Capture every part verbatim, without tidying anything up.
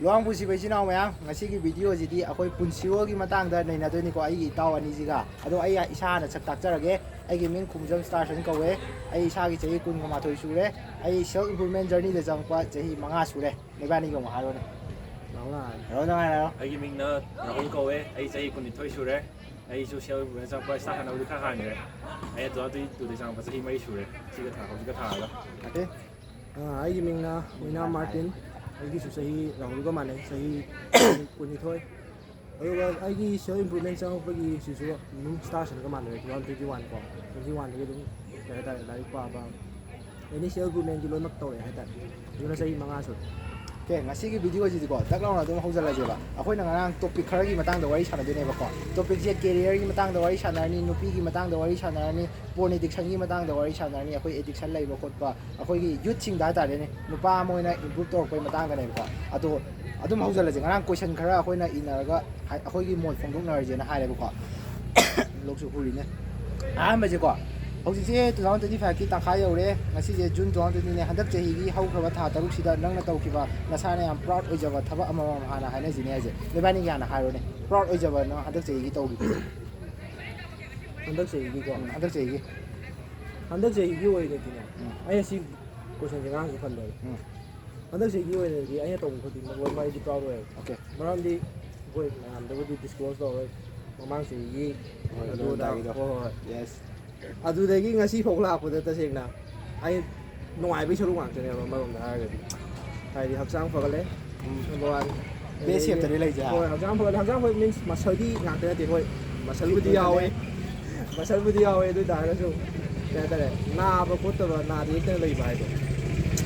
ꯂꯨꯋꯥꯡ ꯄꯨꯟꯁꯤꯕ ꯏꯆꯤꯟ ꯏꯅꯥꯎ ꯃꯌꯥꯝ, ꯉꯁꯤꯒꯤ video ꯁꯤꯗꯤ ꯑꯩꯈꯣꯏ ꯄꯨꯟꯁꯤꯔꯣꯜꯒꯤ ꯃꯇꯥꯡꯗ ꯅꯩꯅꯗꯣꯏꯅꯤꯀꯣ, ꯑꯩꯒꯤ ꯏꯇꯥꯎ ꯑꯅꯤꯁꯤꯒ꯫ ꯑꯗꯣ ꯑꯩ ꯏꯁꯥ ꯍꯥꯟꯅ ꯁꯛ ꯇꯥꯛꯆꯔꯒꯦ꯫ ꯑꯩꯒꯤ ꯃꯤꯡ ꯈꯨꯝꯖꯝ ꯁ꯭ꯇꯥꯔꯁꯟ ꯀꯧꯋꯦ꯫ ꯑꯩ ꯏꯁꯥꯒꯤ ꯆꯍꯤ ꯀꯨꯟꯒ ꯃꯥꯊꯣꯏ ꯁꯨꯔꯦ꯫ ꯑꯩ self improvement journey ꯗ ꯆꯪꯉꯛꯄ ꯆꯍꯤ ꯃꯉꯥ ꯁꯨꯔꯦ꯫ ꯅꯣꯏꯕꯥꯅꯤꯒꯤ ꯑꯃꯨꯛ ꯍꯥꯏꯔꯣꯅꯦ꯫ ꯔꯥꯍꯨꯜ ꯍꯥꯏꯔꯣ꯫ ꯑꯩꯒꯤ ꯃꯤꯡꯅ ꯔꯥꯍꯨꯜ ꯀꯧꯋꯦ꯫ ꯑꯩ ꯆꯍꯤ ꯀꯨꯟꯅꯤꯊꯣꯏ ꯁꯨꯔꯦ꯫ ꯑꯩꯁꯨ self improvement ꯆꯪꯉꯛꯄ ꯁ꯭ꯇꯥꯔ ꯁꯥꯟꯅꯕꯗꯤ ꯈꯔ ꯍꯥꯟꯈ꯭ꯔꯦ꯫ ꯑꯩ two thousand twenty two ꯗꯩ ꯆꯪꯉꯛꯄ ꯆꯍꯤ ꯃꯔꯤ ꯁꯨꯔꯦ꯫ ꯁꯤꯒ ꯊꯥ-, ꯍꯧꯖꯤꯛꯀ ꯊꯥꯔꯒ꯫ ꯑꯣꯀꯦ꯫ ꯑ, ꯑꯩꯒꯤ ꯃꯤꯡꯅ ꯑꯣꯏꯅꯥꯝ ꯃꯥꯔꯇꯤꯟ꯫ ꯑꯩꯒꯤꯁꯨ ꯆꯍꯤ ꯔꯥꯍꯨꯜꯒ ꯃꯥꯟꯅꯩ, ꯆꯍꯤ ꯀꯨꯟꯅꯤꯊꯣꯏ꯫ ꯑꯗꯨꯒ ꯑꯩꯒꯤ self improvement ꯆꯪꯉꯛꯄꯒꯤꯁꯤꯁꯨ ꯑꯗꯨꯝ ꯁ꯭ꯇꯥꯔꯁꯟꯒ ꯃꯥꯟꯅꯔꯦ, two thousand twenty one ꯀꯣ꯫ Twenty one ꯗꯒꯤ ꯑꯗꯨꯝ, ꯀꯩ ꯍꯥꯏꯇꯥꯔꯦ, ꯂꯥꯏꯔꯤꯛ ꯄꯥꯕ, any self improvement ꯀꯤ ꯂꯣꯏꯅꯃꯛ ꯇꯧꯔꯛꯑꯦ ꯍꯥꯏꯇꯥꯔꯦ꯫ ꯑꯗꯨꯅ ꯆꯍꯤ ꯃꯉꯥ ꯁꯨꯔꯦ꯫ ꯑꯣꯀꯦ, ꯉꯁꯤꯒꯤ video ꯁꯤꯗꯤꯀꯣ, ꯗꯛ ꯂꯥꯎꯅ ꯑꯗꯨꯝ ꯍꯧꯖꯤꯜꯂꯁꯦꯕ꯫ ꯑꯩꯈꯣꯏꯅ ꯉꯔꯥꯡ topic ꯈꯔꯒꯤ ꯃꯇꯥꯡꯗ ꯋꯥꯔꯤ ꯁꯥꯟꯅꯗꯣꯏꯅꯦꯕꯀꯣ꯫ Topic ꯁꯦ career ꯒꯤ ꯃꯇꯥꯡꯗ ꯋꯥꯔꯤ ꯁꯥꯟꯅꯔꯅꯤ, ꯅꯨꯄꯤꯒꯤ ꯃꯇꯥꯡꯗ ꯋꯥꯔꯤ ꯁꯥꯟꯅꯔꯅꯤ, porn addiction ꯒꯤ ꯃꯇꯥꯡꯗ ꯋꯥꯔꯤ ꯁꯥꯟꯅꯔꯅꯤ, ꯑꯩꯈꯣꯏ addiction ꯂꯩꯕ ꯈꯣꯠꯄ, ꯑꯩꯈꯣꯏꯒꯤ youth ꯁꯤꯡꯗ ꯍꯥꯏꯇꯥꯔꯦꯅꯦ, ꯅꯨꯄꯥ ꯑꯃ ꯑꯣꯏꯅ improve ꯇꯧꯔꯛꯄꯒꯤ ꯃꯇꯥꯡꯗꯅꯦꯕꯀꯣ꯫ ꯑꯗꯣ ꯑꯗꯨꯝ ꯍꯧꯖꯤꯜꯂꯁꯦ꯫ ꯉꯔꯥꯡ question ꯈꯔ ꯑꯩꯈꯣꯏꯅ ꯏꯅꯔꯒ ꯍꯥꯏ-, ꯑꯩꯈꯣꯏꯒꯤ ꯃꯣꯠ ꯐꯣꯡꯗꯣꯛꯅꯔꯁꯦꯅ ꯍꯥꯏꯔꯦꯕꯀꯣ꯫ ꯂꯣꯛꯁꯨ ꯈꯨꯔꯤꯅꯦ꯫ ꯑꯍꯥꯟꯕꯁꯦꯀꯣ, ꯍꯧꯖꯤꯛꯁꯦ two thousand twenty five ꯀꯤ ꯇꯪꯈꯥꯏ ꯌꯧꯔꯦ꯫ ꯉꯁꯤꯁꯦ June two thousand twenty ꯅꯦ꯫ ꯍꯟꯗꯛ ꯆꯍꯤꯒꯤ ꯍꯧꯈ꯭ꯔꯕ ꯊꯥ ꯇꯔꯨꯛꯁꯤꯗ ꯅꯪꯅ ꯇꯧꯈꯤꯕ ꯅꯁꯥꯅ ꯌꯥꯝ proud ꯑꯣꯏꯖꯕ ꯊꯕꯛ ꯑꯃꯃꯝ ꯍꯥꯟꯅ ꯍꯥꯏꯅꯁꯤꯅꯦ ꯍꯥꯏꯁꯦ꯫ ꯅꯣꯏꯕꯥꯅꯤꯒꯤ ꯍꯥꯟꯅ ꯍꯥꯏꯔꯣꯅꯦ, proud ꯑꯣꯏꯖꯕ ꯅꯪ ꯍꯟꯗꯛ ꯆꯍꯤꯒꯤ ꯇꯧꯈꯤꯕ꯫ ꯍꯟꯗꯛ ꯆꯍꯤꯒꯤꯀꯣ? ꯎꯝ, ꯍꯟꯗꯛ ꯆꯍꯤꯒꯤ꯫ ꯍꯟꯗꯛ ꯆꯍꯤꯒꯤ ꯑꯣꯏꯅꯗꯤꯅꯦ, ꯎꯝ꯫ ꯑꯩ ꯑꯁꯤ question ꯁꯦ ꯉꯔꯥꯡꯁꯨ ꯈꯜꯂꯦꯕ꯫ ꯎꯝ꯫ ꯍꯟꯗꯛ ꯆꯍꯤꯒꯤ ꯑꯣꯏꯅꯗꯤ ꯑꯩꯅ ꯇꯧꯕ ꯈꯨꯗꯤꯡꯃꯛ ꯂꯣꯏꯅꯃꯛ ꯑꯩꯗꯤ proud ꯑꯣꯏꯌꯦꯕ꯫ Okay꯫ ꯃꯔꯝꯗꯤ ꯑꯩꯈꯣꯏ ꯃꯌꯥꯝꯗꯕꯨꯗꯤ disclose ꯇꯧꯔꯣꯏ, ꯃꯃꯥꯡ ꯆꯍꯤꯒꯤ ꯍꯣꯏ, ꯑꯗꯨꯗ, ꯂꯣꯏꯔꯝꯗꯥꯏꯒꯤꯗꯣ꯫ ꯍꯣꯏ, ꯍꯣꯏ꯫ Yes꯫ ꯑꯗꯨꯗꯒꯤ ꯉꯁꯤ ꯐꯥꯎ ꯂꯥꯛꯄꯗ ꯇꯁꯦꯡꯅ ꯑꯩ ꯅꯨꯡꯉꯥꯏꯕꯒꯤ ꯁꯔꯨꯛ ꯉꯥꯛꯇꯅꯦꯕ ꯑꯃꯔꯣꯝꯗ ꯍꯥꯏꯔꯒꯗꯤ꯫ ꯍꯥꯏꯗꯤ ꯍꯛꯆꯥꯡ ꯐꯒꯠꯂꯦ, ꯎꯝ꯫ Number one꯫ Best ꯑꯗꯒꯤ shape ꯇꯅꯤ ꯂꯩꯖꯦ, ꯍꯥ? ꯍꯣꯏ, ꯍꯛꯆꯥꯡ ꯐꯒꯠꯂꯦ꯫ ꯍꯛꯆꯥꯡ ꯐꯒꯠꯂꯦ means muscle ꯗꯤ ꯉꯥꯛꯇ ꯅꯠꯇꯦ꯫ ꯍꯣꯏ, muscle ꯕꯨꯗꯤ ꯌꯥꯎꯋꯦ꯫ Muscle ꯕꯨꯗꯤ ꯌꯥꯎꯋꯦ, ꯑꯗꯨ ꯑꯣꯏ ꯇꯥꯔꯒꯁꯨ, ꯀꯩ ꯍꯥꯏꯇꯥꯔꯦ, ꯅꯥꯕ ꯈꯣꯠꯇꯕ, ꯅꯥꯗ ꯌꯦꯛꯇꯅ ꯂꯩꯕ ꯍꯥꯏꯗꯣ,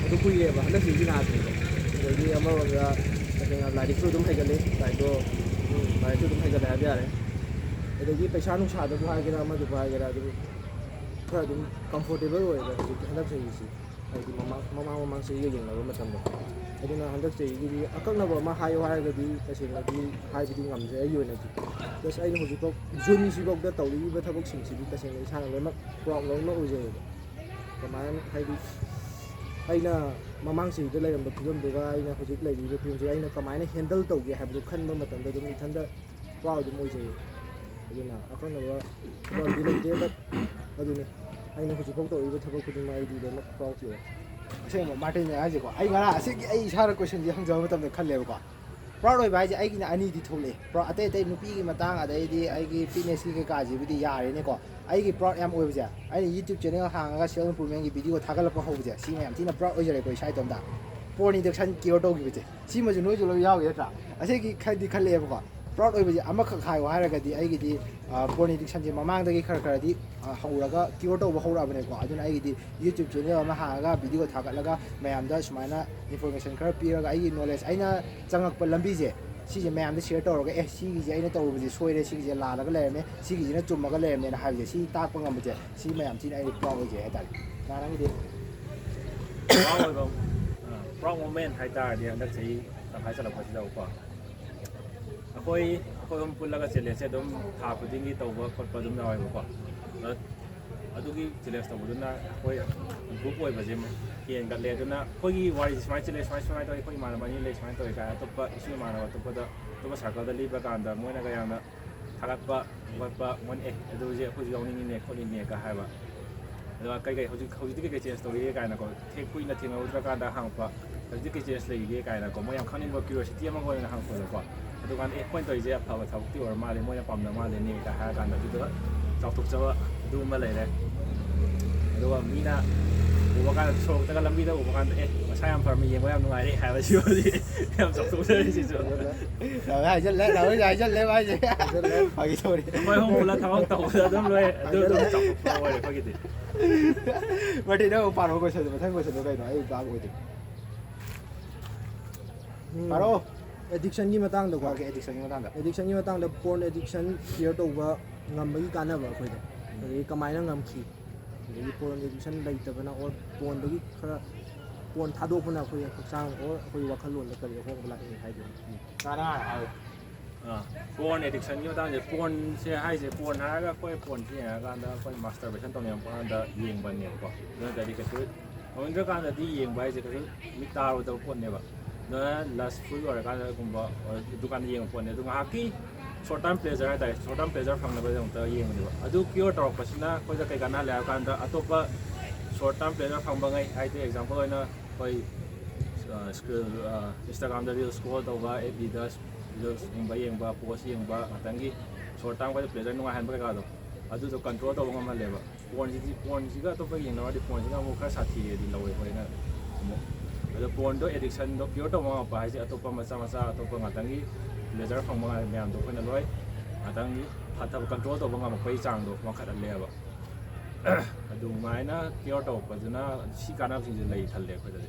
ꯑꯗꯨ ꯀꯨꯏꯔꯦꯕ꯫ ꯍꯟꯗꯛ ꯆꯍꯤꯗꯤ ꯅꯥꯗ꯭ꯔꯤꯕ꯫ ꯑꯗꯒꯤ ꯑꯃꯔꯣꯝꯗ ꯇꯁꯦꯡꯅ ꯂꯥꯏꯔꯤꯛꯁꯨ ꯑꯗꯨꯝ ꯍꯩꯒꯠꯂꯦ, ꯂꯥꯏꯔꯤꯛꯇꯣ, ꯎꯝ, ꯂꯥꯏꯔꯤꯛꯁꯨ ꯑꯗꯨꯝ ꯍꯩꯒꯠꯂꯦ ꯍꯥꯏꯕ ꯌꯥꯔꯦ꯫ ꯑꯗꯒꯤ ꯄꯩꯁꯥ ꯅꯨꯡꯁꯥꯗꯕꯨ ꯍꯥꯏꯒꯦꯔꯥ, ꯑꯃꯗꯕꯨ ꯍꯥꯏꯒꯦꯔꯥ, ꯑꯗꯨꯝ ꯈꯔ ꯑꯗꯨꯝ comfortable ꯑꯣꯏꯌꯦꯕ ꯍꯧꯖꯤꯛꯇꯤ, ꯍꯟꯗꯛ ꯆꯍꯤꯁꯤ꯫ ꯍꯥꯏꯗꯤ ꯃꯃꯥꯡ, ꯃꯃꯥꯡ, ꯃꯃꯥꯡ ꯆꯍꯤꯒ ꯌꯦꯡꯅꯕ ꯃꯇꯝꯗ꯫ ꯑꯗꯨꯅ ꯍꯟꯗꯛ ꯆꯍꯤꯒꯤꯗꯤ ꯑꯀꯛꯅꯕ ꯑꯃ ꯍꯥꯏꯌꯣ ꯍꯥꯏꯔꯒꯗꯤ ꯇꯁꯦꯡꯅꯗꯤ ꯍꯥꯏꯕꯗꯤ ꯉꯝꯗ꯭ꯔꯦ ꯑꯩꯒꯤ ꯑꯣꯏꯅꯗꯤ꯫ Just ꯑꯩꯅ ꯍꯧꯖꯤꯛꯐꯥꯎ June ꯁꯤꯐꯥꯎꯗ ꯇꯧꯔꯛꯏꯕ ꯊꯕꯛꯁꯤꯡꯁꯤꯗꯤ ꯇꯁꯦꯡꯅ ꯏꯁꯥꯅ ꯂꯣꯏꯅꯃꯛ proud ꯂꯣꯏꯅꯃꯛ ꯑꯣꯏꯖꯩꯌꯦꯕ꯫ ꯀꯃꯥꯏꯅ ꯍꯥꯏꯗꯤ ꯑꯩꯅ ꯃꯃꯥꯡ ꯆꯍꯤꯗ ꯂꯩꯔꯝꯕ ꯐꯤꯕꯝꯗꯨꯒ ꯑꯩꯅ ꯍꯧꯖꯤꯛ ꯂꯩꯔꯤꯕ ꯐꯤꯕꯝꯁꯦ ꯑꯩꯅ ꯀꯃꯥꯏꯅ ꯍꯦꯟꯗꯜ ꯇꯧꯒꯦ ꯍꯥꯏꯕꯗꯨ ꯈꯟꯕ ꯃꯇꯝꯗ ꯑꯗꯨꯝ ꯏꯊꯟꯗ ꯄ꯭ꯔꯥꯎꯗ ꯑꯗꯨꯝ ꯑꯣꯏꯖꯩ꯫ ꯑꯗꯨꯅ ꯑꯀꯛꯅꯕ ꯐꯤꯕꯝꯗꯤ ꯂꯩꯇꯦ꯫ But ꯑꯗꯨꯅꯤ, ꯑꯩꯅ ꯍꯧꯖꯤꯛꯐꯥꯎ ꯇꯧꯔꯤꯕ ꯊꯕꯛ ꯈꯨꯗꯤꯡꯃꯛ ꯑꯩꯗꯤ ꯂꯣꯏꯅꯃꯛ ꯄ꯭ꯔꯥꯎꯗ ꯑꯣꯏ꯫ ꯑꯁꯦꯡꯕ ꯃꯥꯔꯇꯤꯟꯅꯦ ꯍꯥꯏꯁꯦꯀꯣ꯫ ꯑꯩ ꯉꯔꯥꯡ ꯑꯁꯤꯒꯤ ꯑꯩ ꯏꯁꯥꯗ ꯀꯣꯏꯁꯟꯁꯦ ꯍꯪꯖꯕ ꯃꯇꯝꯗ ꯈꯜꯂꯦꯕꯀꯣ, ꯄ꯭ꯔꯥꯎꯗ ꯑꯣꯏꯕ ꯍꯥꯏꯁꯦ ꯑꯩꯒꯤꯅ ꯑꯅꯤꯗꯤ ꯊꯣꯛꯂꯛꯑꯦ꯫ ꯄ꯭ꯔꯥꯎꯗ ꯑꯇꯩ ꯑꯇꯩ ꯅꯨꯄꯤꯒꯤ ꯃꯇꯥꯡ ꯑꯗꯩꯗꯤ ꯑꯩꯒꯤ ꯐꯤꯠꯅꯦꯁꯀꯤ ꯀꯩꯀꯥꯁꯤꯕꯨꯗꯤ ꯌꯥꯔꯦꯅꯦꯀꯣ꯫ ꯑꯩꯒꯤ ꯄ꯭ꯔꯥꯎꯗ ꯌꯥꯝ ꯑꯣꯏꯕꯁꯦ, ꯑꯩꯅ YouTube channel ꯍꯥꯡꯉꯒ self improvement ꯒꯤ video ꯊꯥꯒꯠꯂꯛꯄ ꯍꯧꯕꯁꯦ, ꯁꯤ ꯃꯌꯥꯝ ꯊꯤꯅ ꯄ꯭ꯔꯥꯎꯗ ꯑꯣꯏꯖꯔꯦꯀꯣ ꯏꯁꯥ ꯏꯇꯣꯝꯇ꯫ Porn addiction cure ꯇꯧꯈꯤꯕꯁꯦ, ꯁꯤꯃꯁꯨ ꯅꯣꯏꯁꯨ ꯂꯣꯏ ꯌꯥꯎꯒꯦ ꯅꯠꯇ꯭ꯔꯥ? ꯑꯁꯤꯒꯤ ꯈꯔꯗꯤ ꯈꯜꯂꯛꯑꯦꯕꯀꯣ꯫ ꯄ꯭ꯔꯥꯎꯗ ꯑꯣꯏꯕꯁꯦ ꯑꯃꯈꯛ ꯍꯥꯏꯌꯣ ꯍꯥꯏꯔꯒꯗꯤ ꯑꯩꯒꯤꯗꯤ, ꯑ, porn addiction ꯁꯦ ꯃꯃꯥꯡꯗꯒꯤ ꯈꯔ ꯈꯔꯗꯤ, ꯑ, ꯍꯧꯔꯒ cure ꯇꯧꯕ ꯍꯧꯔꯛꯑꯕꯅꯦꯀꯣ꯫ ꯑꯗꯨꯅ ꯑꯩꯒꯤꯗꯤ YouTube channel ꯑꯃ ꯍꯥꯡꯉꯒ video ꯊꯥꯒꯠꯂꯒ ꯃꯌꯥꯝꯗ ꯁꯨꯃꯥꯏꯅ information ꯈꯔ ꯄꯤꯔꯒ ꯑꯩꯒꯤ knowledge, ꯑꯩꯅ ꯆꯪꯉꯛꯄ ꯂꯝꯕꯤꯁꯦ, ꯁꯤꯁꯦ ꯃꯌꯥꯝꯗ share ꯇꯧꯔꯒ, "ꯑꯦ, ꯁꯤꯒꯤꯁꯦ ꯑꯩꯅ ꯇꯧꯔꯨꯕꯁꯦ ꯁꯣꯏꯔꯦ, ꯁꯤꯒꯤꯁꯦ ꯂꯥꯜꯂꯒ ꯂꯩꯔꯝꯃꯦ, ꯁꯤꯒꯤꯁꯤꯅ ꯆꯨꯝꯃꯒ ꯂꯩꯔꯝꯃꯦꯅ" ꯍꯥꯏꯕꯁꯦ, ꯁꯤ ꯇꯥꯛꯄ ꯉꯝꯕꯁꯦ, ꯁꯤ ꯃꯌꯥꯝ ꯊꯤꯅ ꯑꯩ proud ꯑꯣꯏꯖꯩ ꯍꯥꯏꯇꯥꯔꯦ꯫ ꯀꯅꯥ ꯅꯪꯒꯤꯗꯤ? Proud ꯑꯣꯏꯕ, ꯑ, proud moment ꯍꯥꯏꯇꯥꯔꯗꯤ ꯍꯟꯗꯛ ꯆꯍꯤ ꯇꯪꯈꯥꯏ ꯆꯜꯂꯛꯄꯁꯤꯗꯀꯣ꯫ ꯑꯩꯈꯣꯏ, ꯑꯩꯈꯣꯏ ꯑꯍꯨꯝ ꯄꯨꯜꯂꯒ challenge ꯁꯦ ꯑꯗꯨꯝ ꯊꯥ ꯈꯨꯗꯤꯡꯒꯤ ꯇꯧꯕ ꯈꯣꯠꯄ ꯑꯗꯨꯝ ꯌꯥꯎꯋꯦꯕꯀꯣ꯫ ꯑꯗ ꯑꯗꯨꯒꯤ challenge ꯇꯧꯕꯗꯨꯅ ꯑꯩꯈꯣꯏ group ꯑꯣꯏꯕꯁꯦ ꯍꯦꯟꯒꯠꯂꯦ꯫ ꯑꯗꯨꯅ ꯑꯩꯈꯣꯏꯒꯤ ꯋꯥꯔꯤꯁꯦ ꯁꯨꯃꯥꯏꯅ challenge ꯁꯨꯃꯥꯏ, ꯁꯨꯃꯥꯏꯅ ꯇꯧꯋꯤ, ꯑꯩꯈꯣꯏ ꯏꯃꯥꯟꯅꯕ ꯑꯅꯤ ꯂꯩ, ꯁꯨꯃꯥꯏꯅ ꯇꯧꯋꯤ ꯀꯥꯏꯅ ꯑꯇꯣꯞꯄ ꯏꯁꯨ ꯏꯃꯥꯟꯅꯕ ꯑꯇꯣꯞꯄꯗ, ꯑꯇꯣꯞꯄ circle ꯗ ꯂꯤꯕ ꯀꯥꯟꯗ ꯃꯣꯏꯅꯒ ꯌꯥꯝꯅ ꯊꯥꯒꯠꯄ ꯈꯣꯠꯄ, ꯃꯣꯏꯅ "ꯑꯦ, ꯑꯗꯨꯁꯦ ꯑꯩꯈꯣꯏꯁꯨ ꯌꯥꯎꯅꯤꯡꯉꯤꯅꯦ ꯈꯣꯠꯂꯤꯅꯦꯒ" ꯍꯥꯏꯕ꯫ ꯑꯗꯨꯒ ꯀꯩꯀꯩ ꯍꯧꯖꯤꯛ, ꯍꯧꯖꯤꯛꯇꯤ ꯀꯩꯀꯩ change ꯇꯧꯔꯤꯒꯦ ꯀꯥꯏꯅꯀꯣ, ꯊꯦꯡ-, ꯀꯨꯏꯅ ꯊꯦꯡꯅꯍꯧꯗ꯭ꯔꯀꯥꯟꯗ ꯍꯪꯉꯛꯄ, "ꯍꯧꯖꯤꯛꯇꯤ ꯀꯩ change ꯂꯩꯔꯤꯒꯦ?" ꯀꯥꯏꯅꯀꯣ, ꯃꯣꯏ ꯌꯥꯝ ꯈꯪꯅꯤꯡꯕ curiosity ꯑꯃꯒ ꯑꯣꯏꯅ ꯍꯪꯉꯛꯄꯗꯀꯣ꯫ ꯑꯗꯨꯀꯥꯟꯗ, "ꯑꯦ, ꯑꯩꯈꯣꯏꯅ ꯇꯧꯔꯤꯁꯦ ꯑꯐꯕ ꯊꯕꯛꯇꯤ ꯑꯣꯏꯔ ꯃꯥꯜꯂꯦ, ꯃꯣꯏꯅ ꯄꯥꯝꯅ ꯃꯥꯜꯂꯦꯅꯦ" ꯀꯥꯏ ꯍꯥꯏꯔ ꯀꯥꯟꯗ ꯑꯗꯨꯗ ꯆꯥꯎꯊꯣꯛꯆꯕ ꯑꯗꯨꯒꯨꯝꯕ ꯂꯩꯔꯦ꯫ ꯑꯗꯨꯒ ꯃꯤꯅ ꯎꯕ ꯀꯥꯟꯗ, ꯁꯣꯔꯣꯛꯇꯒ ꯂꯝꯕꯤꯗ ꯎꯕ ꯀꯥꯟꯗ, "ꯑꯦ, ꯃꯁꯥ ꯌꯥꯝ ꯐꯔꯝꯃꯤ, ꯌꯦꯡꯕ ꯌꯥꯝ ꯅꯨꯡꯉꯥꯏꯔꯦ" ꯍꯥꯏꯕꯁꯤ ꯍꯧꯖꯤꯛ ꯌꯥꯝ ꯆꯥꯎꯊꯣꯛꯆꯔꯤꯁꯤꯁꯨ꯫ ꯍꯥꯏꯖꯜꯂꯦ, ꯍꯥꯏꯖꯜꯂꯦ, ꯍꯥꯏꯖꯜꯂꯦ꯫ ꯐꯥꯒꯤ ꯇꯧꯔꯤ꯫ ꯑꯩꯈꯣꯏ ꯑꯍꯨꯝ ꯄꯨꯂꯞ ꯊꯕꯛ ꯇꯧꯕꯗ ꯑꯗꯨꯝ ꯂꯣꯏ, ꯑꯗꯨ ꯑꯗꯨꯝ ꯆꯥꯎꯊꯣꯛꯄ ꯑꯣꯏꯔꯦ ꯑꯩꯈꯣꯏꯒꯤꯗꯤ꯫ ꯃꯥꯔꯇꯤꯟ, ꯅꯪ ꯑꯃꯨꯛ ꯄꯥꯔꯛꯑꯣ question ꯗꯣ, ꯃꯊꯪ question ꯗꯣ ꯀꯩꯅꯣ? ꯑꯩ ꯚꯥꯞ ꯑꯣꯏꯗꯦ꯫ ꯎꯝ꯫ ꯄꯥꯔꯛꯑꯣ꯫ Addiction ꯒꯤ ꯃꯇꯥꯡꯗꯀꯣ꯫ Okay, addiction ꯒꯤ ꯃꯇꯥꯡꯗ꯫ Addiction ꯒꯤ ꯃꯇꯥꯡꯗ, porn addiction cure ꯇꯧꯕ ꯉꯝꯕꯒꯤ ꯀꯥꯟꯅꯕ ꯑꯩꯈꯣꯏꯗ꯫ ꯎꯝ꯫ ꯑꯗꯒꯤ ꯀꯃꯥꯏꯅ ꯉꯝꯈꯤ? ꯑꯗꯒꯤ porn addiction ꯂꯩꯇꯕꯅ, or porn ꯗꯒꯤ ꯈꯔ, porn ꯊꯥꯗꯣꯛꯄꯅ ꯑꯩꯈꯣꯏ ꯍꯛꯆꯥꯡ or ꯑꯩꯈꯣꯏ ꯋꯥꯈꯜꯂꯣꯟꯗ ꯀꯔꯤ ꯑꯍꯣꯡꯕ ꯂꯥꯛꯏ ꯍꯥꯏꯗꯣꯏꯅꯣ? ꯎꯝ꯫ ꯀꯅꯥ ꯍꯥꯏꯔꯣ? ꯑꯥ, porn addiction ꯒꯤ ꯃꯇꯥꯡꯁꯦ, porn ꯁꯦ ꯍꯥꯏꯁꯦ, porn ꯍꯥꯏꯔꯒ ꯑꯩꯈꯣꯏ porn ꯁꯦ ꯌꯦꯡꯉꯀꯥꯟꯗ ꯑꯩꯈꯣꯏ masturbation ꯇꯧꯅꯤꯡꯉꯛꯄ ꯀꯥꯟꯗ ꯌꯦꯡꯕꯅꯦꯕꯀꯣ꯫ ꯑꯗꯨ ꯅꯠꯇ꯭ꯔꯗꯤ ꯀꯩꯁꯨ ꯇꯧꯅꯤꯡꯗ꯭ꯔꯀꯥꯟꯗꯗꯤ ꯌꯦꯡꯕ ꯍꯥꯏꯁꯦ ꯀꯩꯁꯨ ꯃꯤꯠ ꯇꯥꯔꯣꯏꯗꯕ ꯄꯣꯠꯅꯦꯕ꯫ ꯑꯗꯨꯅ ꯂꯁꯐꯨꯜ ꯑꯣꯏꯔꯀꯥꯟꯗꯒꯨꯝꯕ ꯑꯗꯨꯀꯥꯟꯗ ꯌꯦꯡꯕ ꯄꯣꯠꯅꯦ꯫ ꯑꯗꯨ ꯉꯥꯏꯍꯥꯛꯀꯤ ꯁꯣꯔꯠ ꯇꯥꯔꯝ ꯄ꯭ꯂꯦꯖꯔ ꯍꯥꯏꯇꯥꯔꯦ, ꯁꯣꯔꯠ ꯇꯥꯔꯝ ꯄ꯭ꯂꯦꯖꯔ ꯐꯪꯅꯕꯒꯤꯗꯃꯛꯇ ꯌꯦꯡꯕꯅꯦꯕ꯫ ꯑꯗꯨ ꯀ꯭ꯌꯣꯔ ꯇꯧꯔꯛꯄꯁꯤꯅ ꯑꯩꯈꯣꯏꯗ ꯀꯩ ꯀꯥꯟꯅꯍꯜꯂꯦ ꯍꯥꯏꯕ ꯀꯥꯟꯗ ꯑꯇꯣꯞꯄ ꯁꯣꯔꯠ ꯇꯥꯔꯝ ꯄ꯭ꯂꯦꯖꯔ ꯐꯪꯕꯉꯩ, ꯍꯥꯏꯗꯤ ꯑꯦꯛꯖꯥꯝꯄꯜ ꯑꯣꯏꯅ ꯑꯩꯈꯣꯏ ꯏꯟꯁꯇꯥꯒ꯭ꯔꯥꯝꯗ ꯔꯤꯜꯁ ꯁ꯭ꯀ꯭ꯔꯣꯜ ꯇꯧꯕ, ꯑꯦꯐ ꯕꯤꯗ ꯔꯤꯜꯁꯀꯨꯝꯕ ꯌꯦꯡꯕ, ꯄꯣꯁ ꯌꯦꯡꯕ, ꯉꯥꯛꯇꯪꯒꯤ ꯁꯣꯔꯠ ꯇꯥꯔꯝ ꯑꯩꯈꯣꯏꯗ ꯄ꯭ꯂꯦꯖꯔ ꯅꯨꯡꯉꯥꯏꯍꯟꯕ ꯀꯩꯀꯥꯗꯣ, ꯑꯗꯨꯗꯣ ꯀꯟꯇ꯭ꯔꯣꯜ ꯇꯧꯕ ꯉꯝꯍꯜꯂꯦꯕ꯫ ꯄꯣꯔꯟꯁꯤꯗꯤ, ꯄꯣꯔꯟꯁꯤꯒ ꯑꯇꯣꯞꯄ ꯌꯦꯡꯅꯔꯨꯔꯗꯤ ꯄꯣꯔꯟꯁꯤꯅ ꯑꯃꯨꯛ ꯈꯔ ꯁꯥꯊꯤꯔꯦꯗꯤ ꯂꯧꯋꯦ ꯑꯩꯈꯣꯏꯅ ꯑꯃꯨꯛ꯫ ꯑꯗꯣ ꯄꯣꯔꯟꯗꯣ ꯑꯦꯗꯤꯛꯁꯟꯗꯣ ꯀ꯭ꯌꯣꯔ ꯇꯧꯕ ꯉꯝꯃꯛꯄ ꯍꯥꯏꯁꯦ ꯑꯇꯣꯞꯄ ꯃꯆꯥ ꯃꯆꯥ, ꯑꯇꯣꯞꯄ ꯉꯥꯛꯇꯪꯒꯤ ꯄ꯭ꯂꯦꯖꯔ ꯐꯪꯕ ꯃꯌꯥꯝꯗꯣ ꯑꯩꯈꯣꯏꯅ ꯂꯣꯏ ꯉꯥꯛꯇꯪꯒꯤ ꯍꯟꯊꯕ, ꯀꯟꯇ꯭ꯔꯣꯜ ꯇꯧꯕ ꯉꯝꯃꯛꯄꯒꯤ ꯆꯥꯡꯗꯣ ꯋꯥꯡꯈꯠꯍꯜꯂꯦꯕ꯫ ꯑꯗꯨꯃꯥꯏꯅ ꯀ꯭ꯌꯣꯔ ꯇꯧꯔꯛꯄꯗꯨꯅ ꯁꯤ ꯀꯥꯟꯅꯕꯁꯤꯡꯁꯦ ꯂꯩ ꯈꯜꯂꯦ ꯑꯩꯈꯣꯏꯗꯗꯤ꯫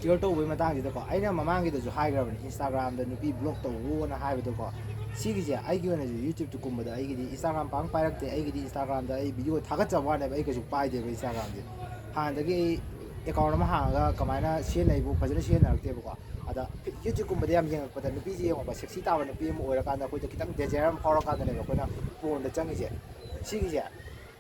ꯀ꯭ꯌꯣꯔ ꯇꯧꯕꯒꯤ ꯃꯇꯥꯡꯁꯤꯗꯀꯣ, ꯑꯩꯅ ꯃꯃꯥꯡꯒꯤꯗꯁꯨ ꯍꯥꯏꯈ꯭ꯔꯕꯅꯤ, ꯏꯟꯁꯇꯥꯒ꯭ꯔꯥꯝꯗ ꯅꯨꯄꯤ ꯕ꯭ꯂꯣꯛ ꯇꯧꯑꯣꯅ ꯍꯥꯏꯕꯗꯣꯀꯣ꯫ ꯁꯤꯒꯤꯁꯦ ꯑꯩꯒꯤ ꯑꯣꯏꯅꯁꯨ ꯌꯨꯇ꯭ꯌꯨꯕꯇꯒꯨꯝꯕꯗ, ꯑꯩꯒꯤꯗꯤ ꯏꯟꯁꯇꯥꯒ꯭ꯔꯥꯝ ꯄꯥꯡ ꯄꯥꯏꯔꯛꯇꯦ, ꯑꯩꯒꯤꯗꯤ ꯏꯟꯁꯇꯥꯒ꯭ꯔꯥꯝꯗ ꯑꯩ ꯚꯤꯗꯤꯑꯣ ꯊꯥꯒꯠꯆꯕ ꯋꯥꯅꯦꯕ, ꯑꯩ ꯀꯩꯁꯨ ꯄꯥꯏꯗꯦꯕ ꯏꯟꯁꯇꯥꯒ꯭ꯔꯥꯝꯁꯦ꯫ ꯍꯥꯟꯅꯗꯒꯤ ꯑꯩ ꯑꯦꯀꯥꯎꯟ ꯑꯃ ꯍꯥꯡꯉꯒ ꯀꯃꯥꯏꯅ ꯁꯤꯖꯤꯟꯅꯩꯕꯨ ꯐꯖꯅ ꯁꯤꯖꯤꯟꯅꯔꯛꯇꯦꯕꯀꯣ꯫ ꯑꯗ ꯌꯨꯇ꯭ꯌꯨꯕꯀꯨꯝꯕꯗ ꯌꯥꯝ ꯌꯦꯡꯉꯛꯄꯗ ꯅꯨꯄꯤꯁꯦ ꯌꯦꯡꯉꯣꯕ, ꯁꯦꯛꯁꯤ ꯇꯥꯕ ꯅꯨꯄꯤ ꯑꯃ ꯑꯣꯏꯔꯀꯥꯟꯗ ꯑꯩꯈꯣꯏꯗ ꯈꯤꯇꯪ ꯗꯦꯖꯥꯌꯔ ꯑꯃ ꯐꯥꯎꯔꯀꯥꯟꯗꯅꯦꯕ ꯑꯩꯈꯣꯏꯅ ꯄꯣꯔꯟꯗ ꯆꯪꯉꯤꯁꯦ꯫ ꯁꯤꯒꯤꯁꯦ